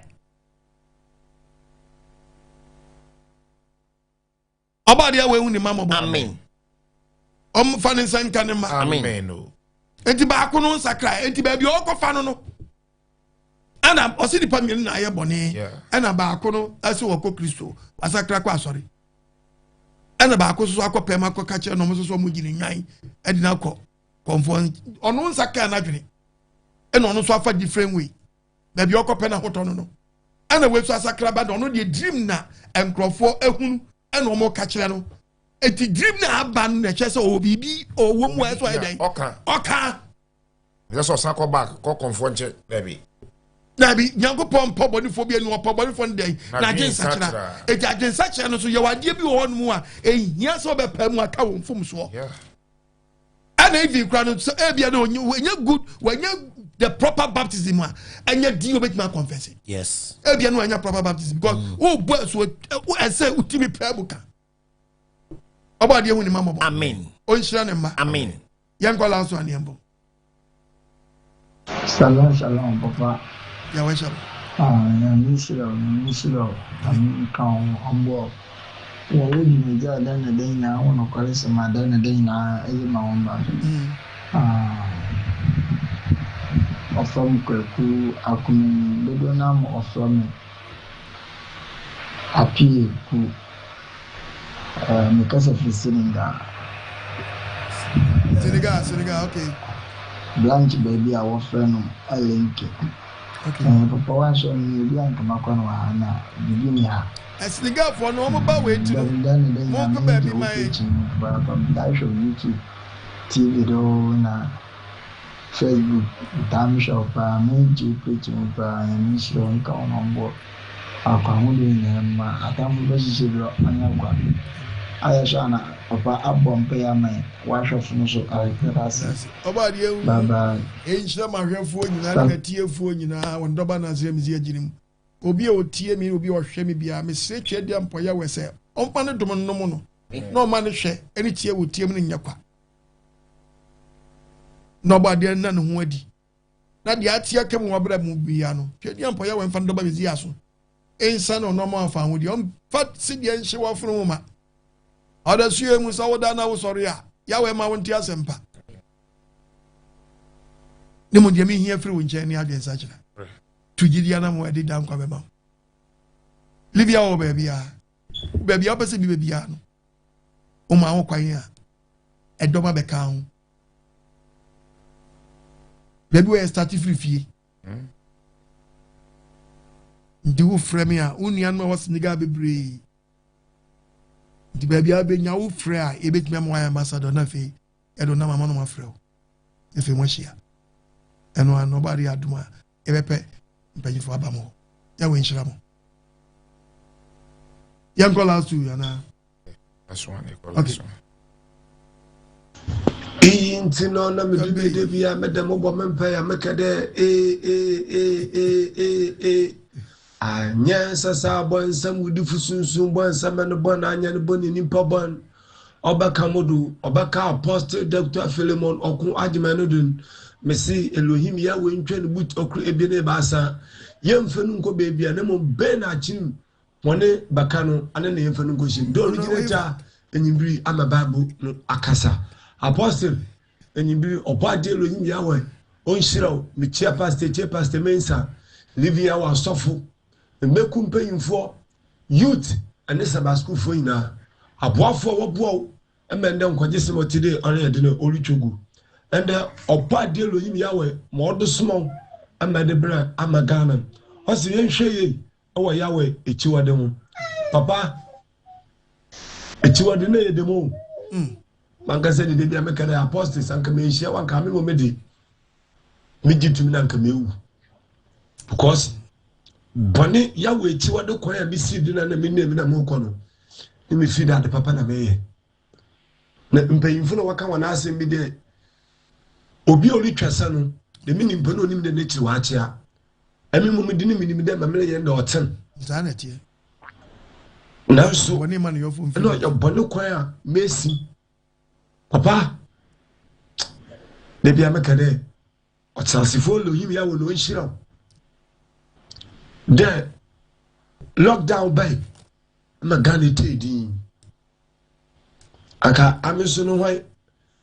[SPEAKER 1] Ɔba adeɛ wɔ ehu ne ma mɔbɔ.
[SPEAKER 4] Amen.
[SPEAKER 1] Ɔmo fa ne nsa nka ne ma.
[SPEAKER 2] Amen. O.
[SPEAKER 1] Nti baako no nsakra nti baabi a ɔkɔ fa no no ɛna ɔsi nipa mmienu na ayɛ bɔne ɛna baako no ɛsɛ wɔkɔ Kristo wasakra kɔ asɔre ɛna baako nso akɔ pɛm akɔ kakyɛ na ɔmo nso so ɔmo gyina nwan ɛde no akɔ kɔnfoɔ ɔno nsakra n'adwene ɛna ɔno nso afa different way. Baabi a ɔkɔpɛ n'ahotɔ no no, ɛna wei nso asakra ba na ɔno deɛ dream na nkurɔfoɔ ahunu ɛna wɔn ka kyerɛ no. Eti dream na aba no na ɛkyerɛ sɛ ɔwɔ biribi ɔwɔ mu a ɛsɛ ɔyɛ dɛn?
[SPEAKER 2] Ɔka.
[SPEAKER 1] Ɔka.
[SPEAKER 2] Ɛsɛ sɛ ɔsan kɔ back kɔ kɔnfoɔ nkyɛn dɛbi.
[SPEAKER 1] Dɛbi Nyankopɔn mpɔ bɔnefoɔ bi ani ɔpɔ bɔnefoɔ no dɛn? Na agye nsakyera. Eti agye nsakyera no so yɛwɔ adeɛ bi wɔ hɔ nom a ehia sɛ ɔbɛpɛ mu aka wɔn mfomsoɔ.
[SPEAKER 2] Yeah.
[SPEAKER 1] ɛna even kura no sɛ ebia no wɔnyɛ good wɔnyɛ the proper baptism a ɛnyɛ di obetumi akɔnfɛse.
[SPEAKER 4] Yes.
[SPEAKER 1] Ebia no wɔnyɛ proper baptism because o bɔ ɛso ɛsɛ otimi pɛɛ mu ka. Ɔbɔ adeɛ hu ne ma mɔbɔ.
[SPEAKER 4] Amen.
[SPEAKER 1] O nhyira ne ma.
[SPEAKER 4] Amen.
[SPEAKER 1] Yɛn kɔ last one yɛn bɔ.
[SPEAKER 3] Shalom shalom papa.
[SPEAKER 1] Yahweh shalom.
[SPEAKER 3] Ah, Nyame nhyira wo, Nyame nhyira wo, Nyame nka wo ho, ɔmboa wo. Wɔ wo dwumadzi a da na da nyinaa wo nokwar sɛm a da na da nyinaa edze ma wo mba no. Ah, wɔfrɛ me Kwaku Akumeni, dodow no ara ma wɔfrɛ me Appiah Ku. Eh, mekasa firi Senegal.
[SPEAKER 1] Senegal, Senegal, okay.
[SPEAKER 3] Branch baabi a wɔfrɛ no Elenke.
[SPEAKER 1] Okay.
[SPEAKER 3] Eh, papa wanhwɛ me ebi anka makɔ no wɔ ha na biribi ni ha.
[SPEAKER 1] Eh, Senegalfoɔ no wɔn ba wɔ eti no.
[SPEAKER 3] Da ne da
[SPEAKER 1] Mo
[SPEAKER 3] nyinaa
[SPEAKER 1] nkɔ
[SPEAKER 3] me
[SPEAKER 1] baabi
[SPEAKER 3] gye wo
[SPEAKER 1] ma yɛ.
[SPEAKER 3] preaching no papaapa. Metaa hwɛ wo YouTube TV do na Facebook. Metaa mehwɛ wo paa. Me gye wo preaching mu paa. Nyame nhyira wo nka wo na ɔmboa wo. Akwa ahodoɔ nyinaa mu ma atamfo bɛhyehyɛ bi ɔnyɛ kwa. Ayɛ so ana papa abɔ mpaeɛ ama yɛn w'ahwɛfo no so ayɛ ase.
[SPEAKER 1] Ɔba adeɛ hu.
[SPEAKER 3] Bye bye.
[SPEAKER 1] Nhyira m'ahwɛfoɔ nyinaa ne m'atiefoɔ nyinaa wɔn dɔba no asrɛ me agyina mu. Obi a ɔtie me ne obi a ɔhwɛ me biara, mesrɛ Twɛ Dua Mpɔ Yahweh sɛ ɔmfa ne dom nnom no na ɔmma ne hwɛ ne tie a ɔtie mu no nyɛ kwa. Na ɔbɔ adeɛ nna ne ho adi. Na deɛ ate aka mu wɔ abira mu biara no, Twɛ Dua Mpɔ Yahweh mfa ne dɔba Mesia so nsa na ɔno ama wafa ho deɛ ɔmfa sedeɛ nhye w'afono mu ma. Ɔdasuo mu sɛ woda na wosɔre a, Yahweh ma wo nte asɛmpa. Ne mu deɛ mehia firi wo nkyɛn ne adwensakyera. To gyidi anam wɔ ɛde da nkwa bɛma wo. Livia wɔ baabi a, baabi a wopɛ sɛ bi baabiara no, woma ho kwan a ɛdɔm abɛka ho. Baabi wɔ yɛ start firi fie. Nti wofrɛ me a, wo nuanom a wɔ Senegal bebree. Nti baabi a wobɛnya wofrɛ a yɛbɛtumi ama woayɛ ambassador na afei ɛde nam ama no afrɛ wo. Afei moahyia. Ɛno ano ɔba de adom a yɛbɛpɛ mpanyinfoɔ aba mo hɔ. Yahweh nhyira mo. Yɛnkɔ last two anaa? Okay.
[SPEAKER 22] Iyi ntsi no na medu bi da bi a meda mobɔ me mpae a meka dɛ, Ee, ee, ee, ee, ee, ee. Anyɛ nsasa abɔnsam wudifo sunsum bɔnsam no bɔn anyɛ no bɔn nyimpa bɔn ɔbɛka mo do ɔbɛka Apostle Doctor Philemon Ɔko Agyeman no do no mese Elohim Yahweh ntwa no but ɔkor ebien ebiasa yɛmfa no nkɔ beebia na mbom bɛn na akyem hɔn bɛka no ana na yɛmfa no nkɔhyɛ mu. The originator enyimbir ama Bible no akasa. Apostle enyimbir Ɔbɔadeɛ Elohim Yahweh Ɔnhyira wo. Mekyia Pastor Ekyei, Pastor Mensah, Living Hour asɔfo, mmaku mpanyimfoɔ, youth ne Sabbath school foɔ nyinaa. Aboafoɔ a wɔboa wo ma ɛndɛ nkwagye sɛm a ɔte dɛ ɔreyɛ de no ɔretwa gu. Ɛndɛ ɔbɔ adeɛ Elohim Yahweh ma ɔde soma wo ma ɛde brɛ ama Ghana. Ɔse yɛnhwɛ yie wɔ Yahweh akyiwade ho. Papa, akyiwade no yɛ dɛm o. Mm. Mankasa de da bi a meka dɛ apostles anka menhyia wo anka me mmom me de megye tumi na anka mewu because bɔne yawo akyiwade kwan a mesii do na na menam na mokɔ no ne mefiri dɛ ade papa na meyɛ na mpanyimfo na wɔka wɔn asɛm bi dɛ obi a ɔretwa sa no dɛm nyimpa no onim dɛ n'ekyir wɔakyea ɛme mmom de ne menim dɛ ma mereyɛ no dɛ ɔtsen
[SPEAKER 1] saa na ɛteɛ
[SPEAKER 22] Nanso, ɛna ɔyɛ bɔne kwan a mesi. Papa, da bia meka dɛ, ɔtseasefo Elohim Yahweh na ɔnhyira wo. Dɛ lockdown bae ma Ghana tee din. Anka ame so no hwan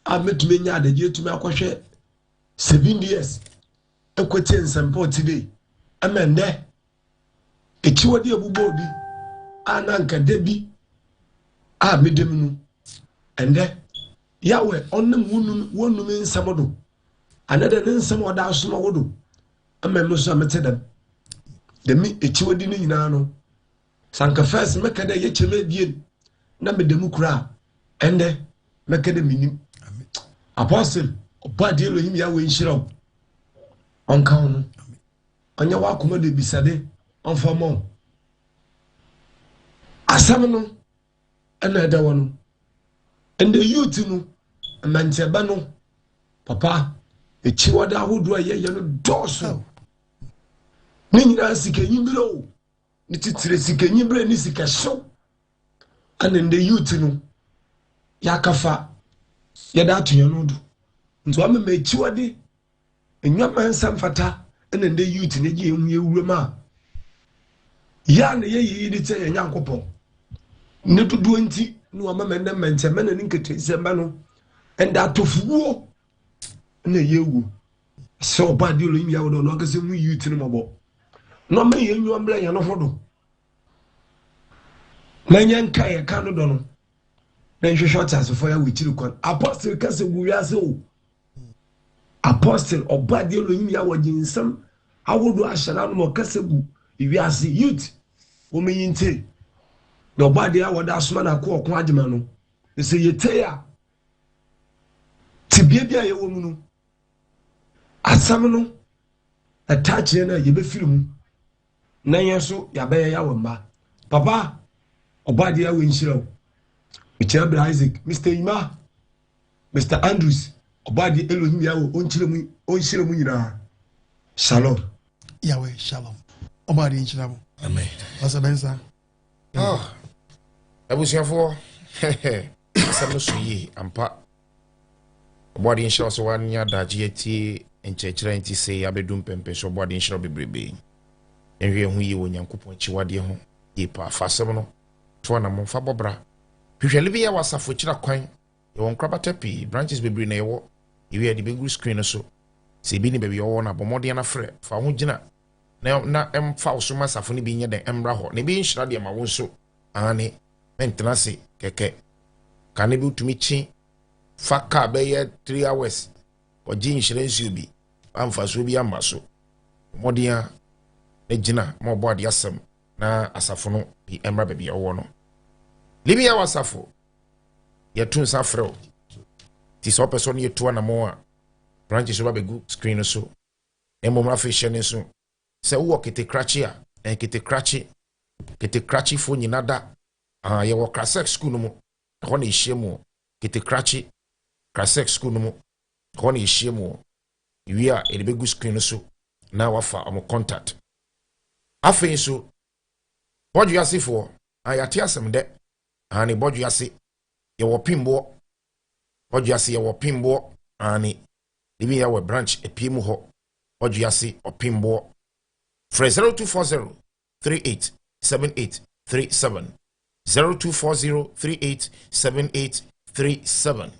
[SPEAKER 22] a metumi anya adagye atumi akɔhwɛ 7 years ɛkɔtie nsɛmpa ɔte dei ɛma ndɛ Akyiwade a ɛbobɔ obi a na anka da bi a meda mu no, ɛndɛ Yahweh ɔnam wonum nsɛm do, anaa dɛ ne nsɛm a ɔda asoma wo do ama me nso a mete dɛm. Dɛm akyiwade no nyinaa no, sɛ anka first mɛka dɛ yɛkyɛ me ebien na meda mu kura a, ɛndɛ mɛka dɛ menim. Apostle, ɔbɔ adeɛ Elohim Yahweh nhyira wo, ɔnka wo ho. Ɔnyɛ w'akoma do ebisade ɔmfa mma wo. Asɛm no ɛna ɛda hɔ no. Ɛnna youth no, mmeranteɛba no, papa, akyiwade ahodoɔ a yɛyɛ no dɔɔso. Ne nyinaa sikanyiberɛ o, ne titire sikanyiberɛ ne sikahyew. Ɛna ndɛ youth no, yɛakafa yɛde ato yɛn do. Nti wamema akyiwade Nneɛma nsa mfata na ndɛ youth no gye yɛn ho yɛwura mu a yɛ a na yɛyɛ yi de kyɛ yɛn Nyankopɔn ne dodoɔ nti na wama mɛ ndɛ mmɛnkyɛmɛ na ne nketensɛmba no ɛnda atɔfuwuo na yɛwu sɛ ɔba adeɛ ɔlɔ nyia wɔn ɔno ankasa hu youth no mɔbɔ na ɔma yɛn nwa mbrɛ yɛn ho do na nyɛ nka yɛ ka no dɔ no na nhwehwɛ ɔteasefoɔ yɛ wɔ akyiri kwan apostle kasa gu wiase o Apostle Ɔbɔadeɛ Elohim Yahweh gye nsɛm ahodoɔ ahyɛ n'anom ɔkasa gu ewiase youth wɔn yi ntie na Ɔbɔadeɛ a wɔde asoma n'ako ɔko agyema no sɛ yɛtie a tebea bi a yɛwɔ mu no asɛm no ɛtaa kyerɛ no a yɛbɛfiri mu na yɛn nso yɛabɛyɛ Yahweh mma papa Ɔbɔadeɛ Yahweh nhyira wo mekyerɛ bra Isaac Mr. Ima Mister Andrews, Ɔbɔadeɛ Elohim Yahweh ɔnkyerɛ mu ɔnhyira mu nyinaa. Shalom.
[SPEAKER 1] Yahweh shalom. Ɔbɔadeɛ nhyira mo.
[SPEAKER 2] Amen.
[SPEAKER 1] Pastor Bensa.
[SPEAKER 2] Oh, abusuafoɔ asɛm no so yie ampa. Ɔbɔadeɛ nhyira wo sɛ woanya adagye atie nkyerɛkyerɛ nti sɛ yɛabɛdu mpɛmpɛ so ɔbɔadeɛ nhyira wo bebrebe. Nhwɛ yɛn ho yie wɔ Nyankopɔn akyiwadeɛ ho yie paa. Fa asɛm no to anammɔn fa bɔ bra. Hwehwɛ Living Yahweh asafo akyira kwan Yɛwɔ nkorabata pii, branches bebree na yɛwɔ. Yɛwie a yɛde bɛgu screen no so. Sɛ ebi ne baabi a ɔwɔ no a, bɔ mmɔden na frɛ. Fa wo ho gyina na na mfa wo so ma asafo no bi nyɛ dɛn mmra hɔ. Na ɛbɛyɛ nhyira de ama wo nso. Aane, mentena ase kɛkɛ. Kane bi wotumi kye fa kaa bɛyɛ 3 hours kɔgye nhyira nsuo bi a mfasoɔ bi amma so. Bɔ mmɔden a na gyina ma ɔbɔ adeɛ asɛm na asafo no bi mmra baabi a ɔwɔ no. Living Hour asafo yɛto nsa frɛ wo nti sɛ wopɛ sɛ ɔne yɛtu anammɔn a branches ba bɛgu screen no so na mmom afei hyɛ ne nso sɛ wowɔ ketekrakye a ɛn ketekrakye ketekrakyefoɔ nyina da ah, yɛwɔ krasek school no mu ɛhɔ na ɛhyia mu ketekrakye krasek school no mu ɛhɔ na ɛhyia mu wie a yɛde bɛgu screen no so na wafa ɔmo contact. Afei nso, bɔdweasefoɔ, a yɛate asɛm dɛ, aane, bɔdwease, yɛwɔ pemboɔ, bɔdwease yɛwɔ pemboɔ, aane, Living Yahweh branch epie mu hɔ, bɔdwease ɔpemboɔ. Frɛ 0240 38 78 37, 0240 38 78 37.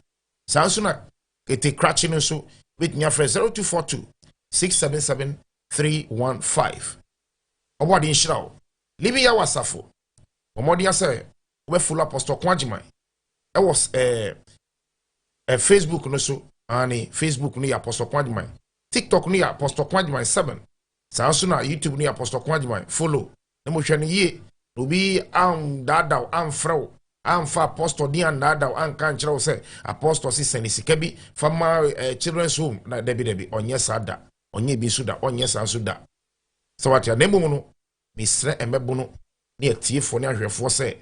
[SPEAKER 2] Saa nso na kete krakye no nso bɛtumi afrɛ 0242 677 315. Ɔbɔade nhyira wo. Living Yahweh asafo, bɔ mmɔden sɛ wobɛfollow Apostle Ko Agyeman ɛwɔ ɛɛ eh, Facebook no so. Aane, Facebook no yɛ Apostle Ko Agyeman. TikTok no yɛ Apostle Ko Agyeman 7. Saa nso na YouTube no yɛ Apostle Ko Agyeman. Follow na mohwɛ no yie na obi andaadaw amfrɛ wo amfa apostle din andaadaw anka ankyerɛ wo sɛ apostle se sɛne sika bi fa ma eh, children's home na dabi dabi ɔnyɛ saa da ɔnyɛ bi nso da ɔnyɛ saa nso da sɛ wate na mmom no mesrɛ mmɛbono ne atiefoɔ ne ahwɛfoɔ sɛ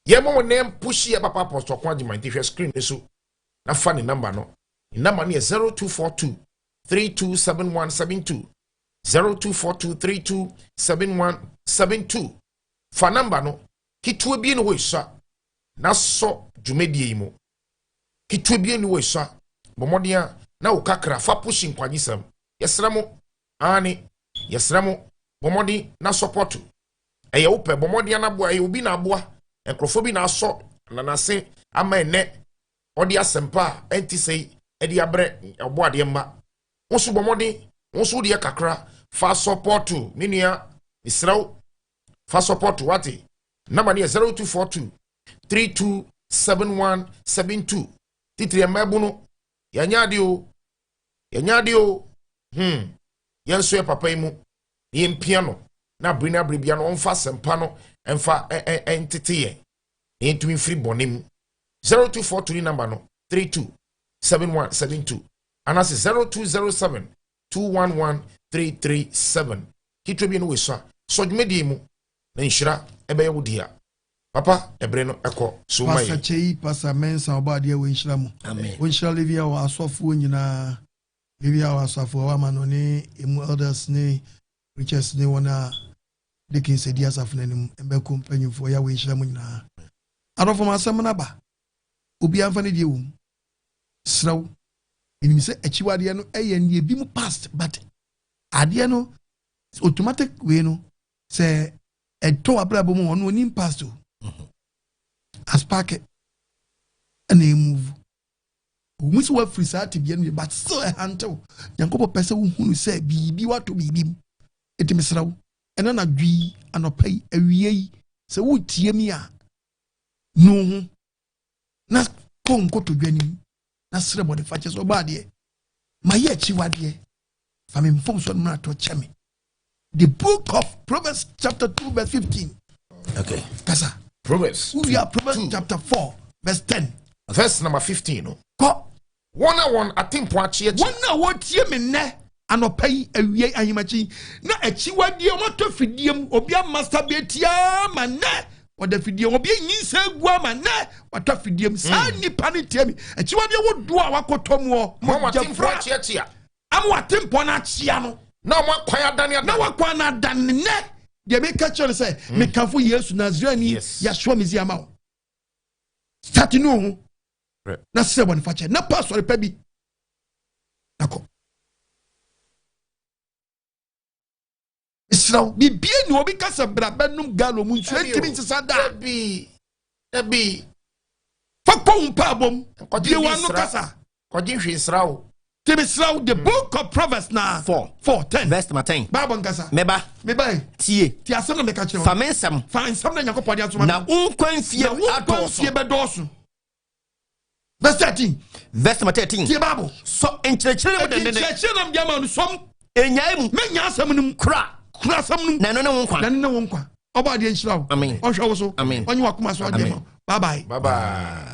[SPEAKER 2] yɛma wɔn nan pushi yɛ papa apostle ko agyema nti hwɛ screen no so na fa ne namba no ne namba no yɛ 0242 327172 0242327172 fa namba no ketewa bi ne hɔ esua na sɔ dwumadie yi mu ketewa bi ne hɔ esua bɔ mmɔden a na wo kakra fa pushi nkwagyesɛm yɛsrɛ mo aane yɛsrɛ mo bɔ mmɔden na sɔpɔto ɛyɛ wo pɛ bɔ mmɔden na aboa ɛyɛ obi na aboa nkurɔfoɔ bi na asɔ nanase ama ɛnɛ ɔde asɛmpa a ɛnte sɛ yi ɛde abrɛ ɔbɔ adeɛ mma wo nso bɔ mmɔden wo nso wodeɛ kakra fa sɔpɔto me nua mesrɛ wo fa sɔpɔto wate nama no yɛ 0242 327172 titiri ɛmma no yɛnyɛ adeɛ o yɛnyɛ adeɛ o hmm yɛn nso yɛ papa yi mu na yɛmpia no na abere no abere bia no ɔmfa asɛmpa no ɛmfa ɛntete yɛn na yɛntumi mfiri bɔne mu 0242 ne namba no 327172 anaasɛ 0207 211 337 ketewa bi no wɔ sua sɔ dwumadie mu na nhyira ɛbɛyɛ wo dea papa ɛbere no ɛkɔ so ma
[SPEAKER 1] Pastor
[SPEAKER 2] yɛn
[SPEAKER 1] Kyei, Pastor Mensah, ɔbɔ adeɛ wɔ nhyira mu.
[SPEAKER 2] Amen.
[SPEAKER 1] Wɔnhyira Livia wɔ asɔfoɔ nyinaa. Livia wɔ asafo a wama no ne emu elders ne preachers ne wɔn a deacons adi asafo no anim mbɛko mpanyinfoɔ yɛ wɔ nhyira mu nyinaa. Adɔfo ma asɛm no aba. Obiara mfa ne deɛ wɔ mu. Serɛw. Menim sɛ akyiwadeɛ no ɛyɛ nea ebi mu past but adeɛ no automatic wei no sɛ ɛtɔ w'abrabɔ mu ɔno onim past o. Aspaake ɛna emuvu. Wɔn sɛ wafiri saa tebea no but still ɛhantew. Nyankopɔn pɛ sɛ wohunu sɛ biribi wato biribi mu. Eti mesrɛ wo ɛna anadwo yi anɔpa yi awia yi sɛ wotie mi a nu ho na kɔ nkotodwe anim na srɛ bɔne fakyɛ sɛ ɔbɔ adeɛ ma yɛ akyiwadeɛ fa me mfomsoɔ no mmarato kyɛ me. The book of Proverbs chapter 2 verse 15.
[SPEAKER 2] Okay.
[SPEAKER 1] Kasa.
[SPEAKER 2] Proverbs.
[SPEAKER 1] We are Proverbs chapter 4 verse 10.
[SPEAKER 2] Verse number 15 no.
[SPEAKER 1] Kɔ.
[SPEAKER 2] Wɔn a wɔn atempɔn akyeakyea.
[SPEAKER 1] Wɔn a wɔtie me nnɛ anɔpa yi awia ahemakyi na akyiwadeɛ wɔn atɔ fidie mu obi amasturbate ama nnɛ ɔda fidie obi anyinsa egu ama nnɛ watɔ fidie mu saa nipa ne tie mi akyiwadeɛ wodoɔ a wakɔtɔ mu ɔ
[SPEAKER 2] Wɔn atempɔn akyeakyea.
[SPEAKER 1] Ama watempɔn no akyea no.
[SPEAKER 2] Na wɔn akwan adane adane.
[SPEAKER 1] Na wakwan no adane nnɛ deɛ meka kyerɛ no sɛ mekamfo Yesu Nasareni Yahshua Mesia ma wo. Start ne ho na srɛ bɔne fakyɛ na pa asɔre pa bi na kɔ. Mesrɛ wo bibie ni obi ka sɛ bra bɛnom gallon mu nsuo ntumi nsesa da.
[SPEAKER 2] Dabi dabi.
[SPEAKER 1] Fa kɔ wo mpaabɔ mu. Bie w'ano kasa.
[SPEAKER 2] Kɔgye nhwi nsra wo.
[SPEAKER 1] Ti mesrɛ wo the book of Proverbs na.
[SPEAKER 4] 4.
[SPEAKER 1] 4 10.
[SPEAKER 4] Verse number 10.
[SPEAKER 1] Bible nkasa.
[SPEAKER 4] Meba.
[SPEAKER 1] Meba yi.
[SPEAKER 4] Tie.
[SPEAKER 1] Ti asɛm na meka kyerɛ wo.
[SPEAKER 4] Fa me nsɛm.
[SPEAKER 1] Fa nsɛm na Nyankopɔn de asoma.
[SPEAKER 4] Na wo nkwa mfie
[SPEAKER 1] Na wo nkwa mfie bɛdɔɔso. Verse 13.
[SPEAKER 4] Verse number 13.
[SPEAKER 1] Tie Bible.
[SPEAKER 4] Sɔ nkyerɛkyerɛ mu dendenden.
[SPEAKER 1] Nkyerɛkyerɛ nam de ama no sɔm.
[SPEAKER 4] Enyae mu.
[SPEAKER 1] Menya asɛm no mu.
[SPEAKER 4] Kura.
[SPEAKER 1] Kura asɛm no mu.
[SPEAKER 4] Na ɛno ne wo nkwa.
[SPEAKER 1] Na ɛno ne wo nkwa. Ɔbɔ adeɛ nhyira wo.
[SPEAKER 4] Amen.
[SPEAKER 1] Ɔnhwɛ wo so.
[SPEAKER 4] Amen.
[SPEAKER 1] Ɔnye w'akoma so adeɛ ma wo. Bye bye.
[SPEAKER 2] Bye bye.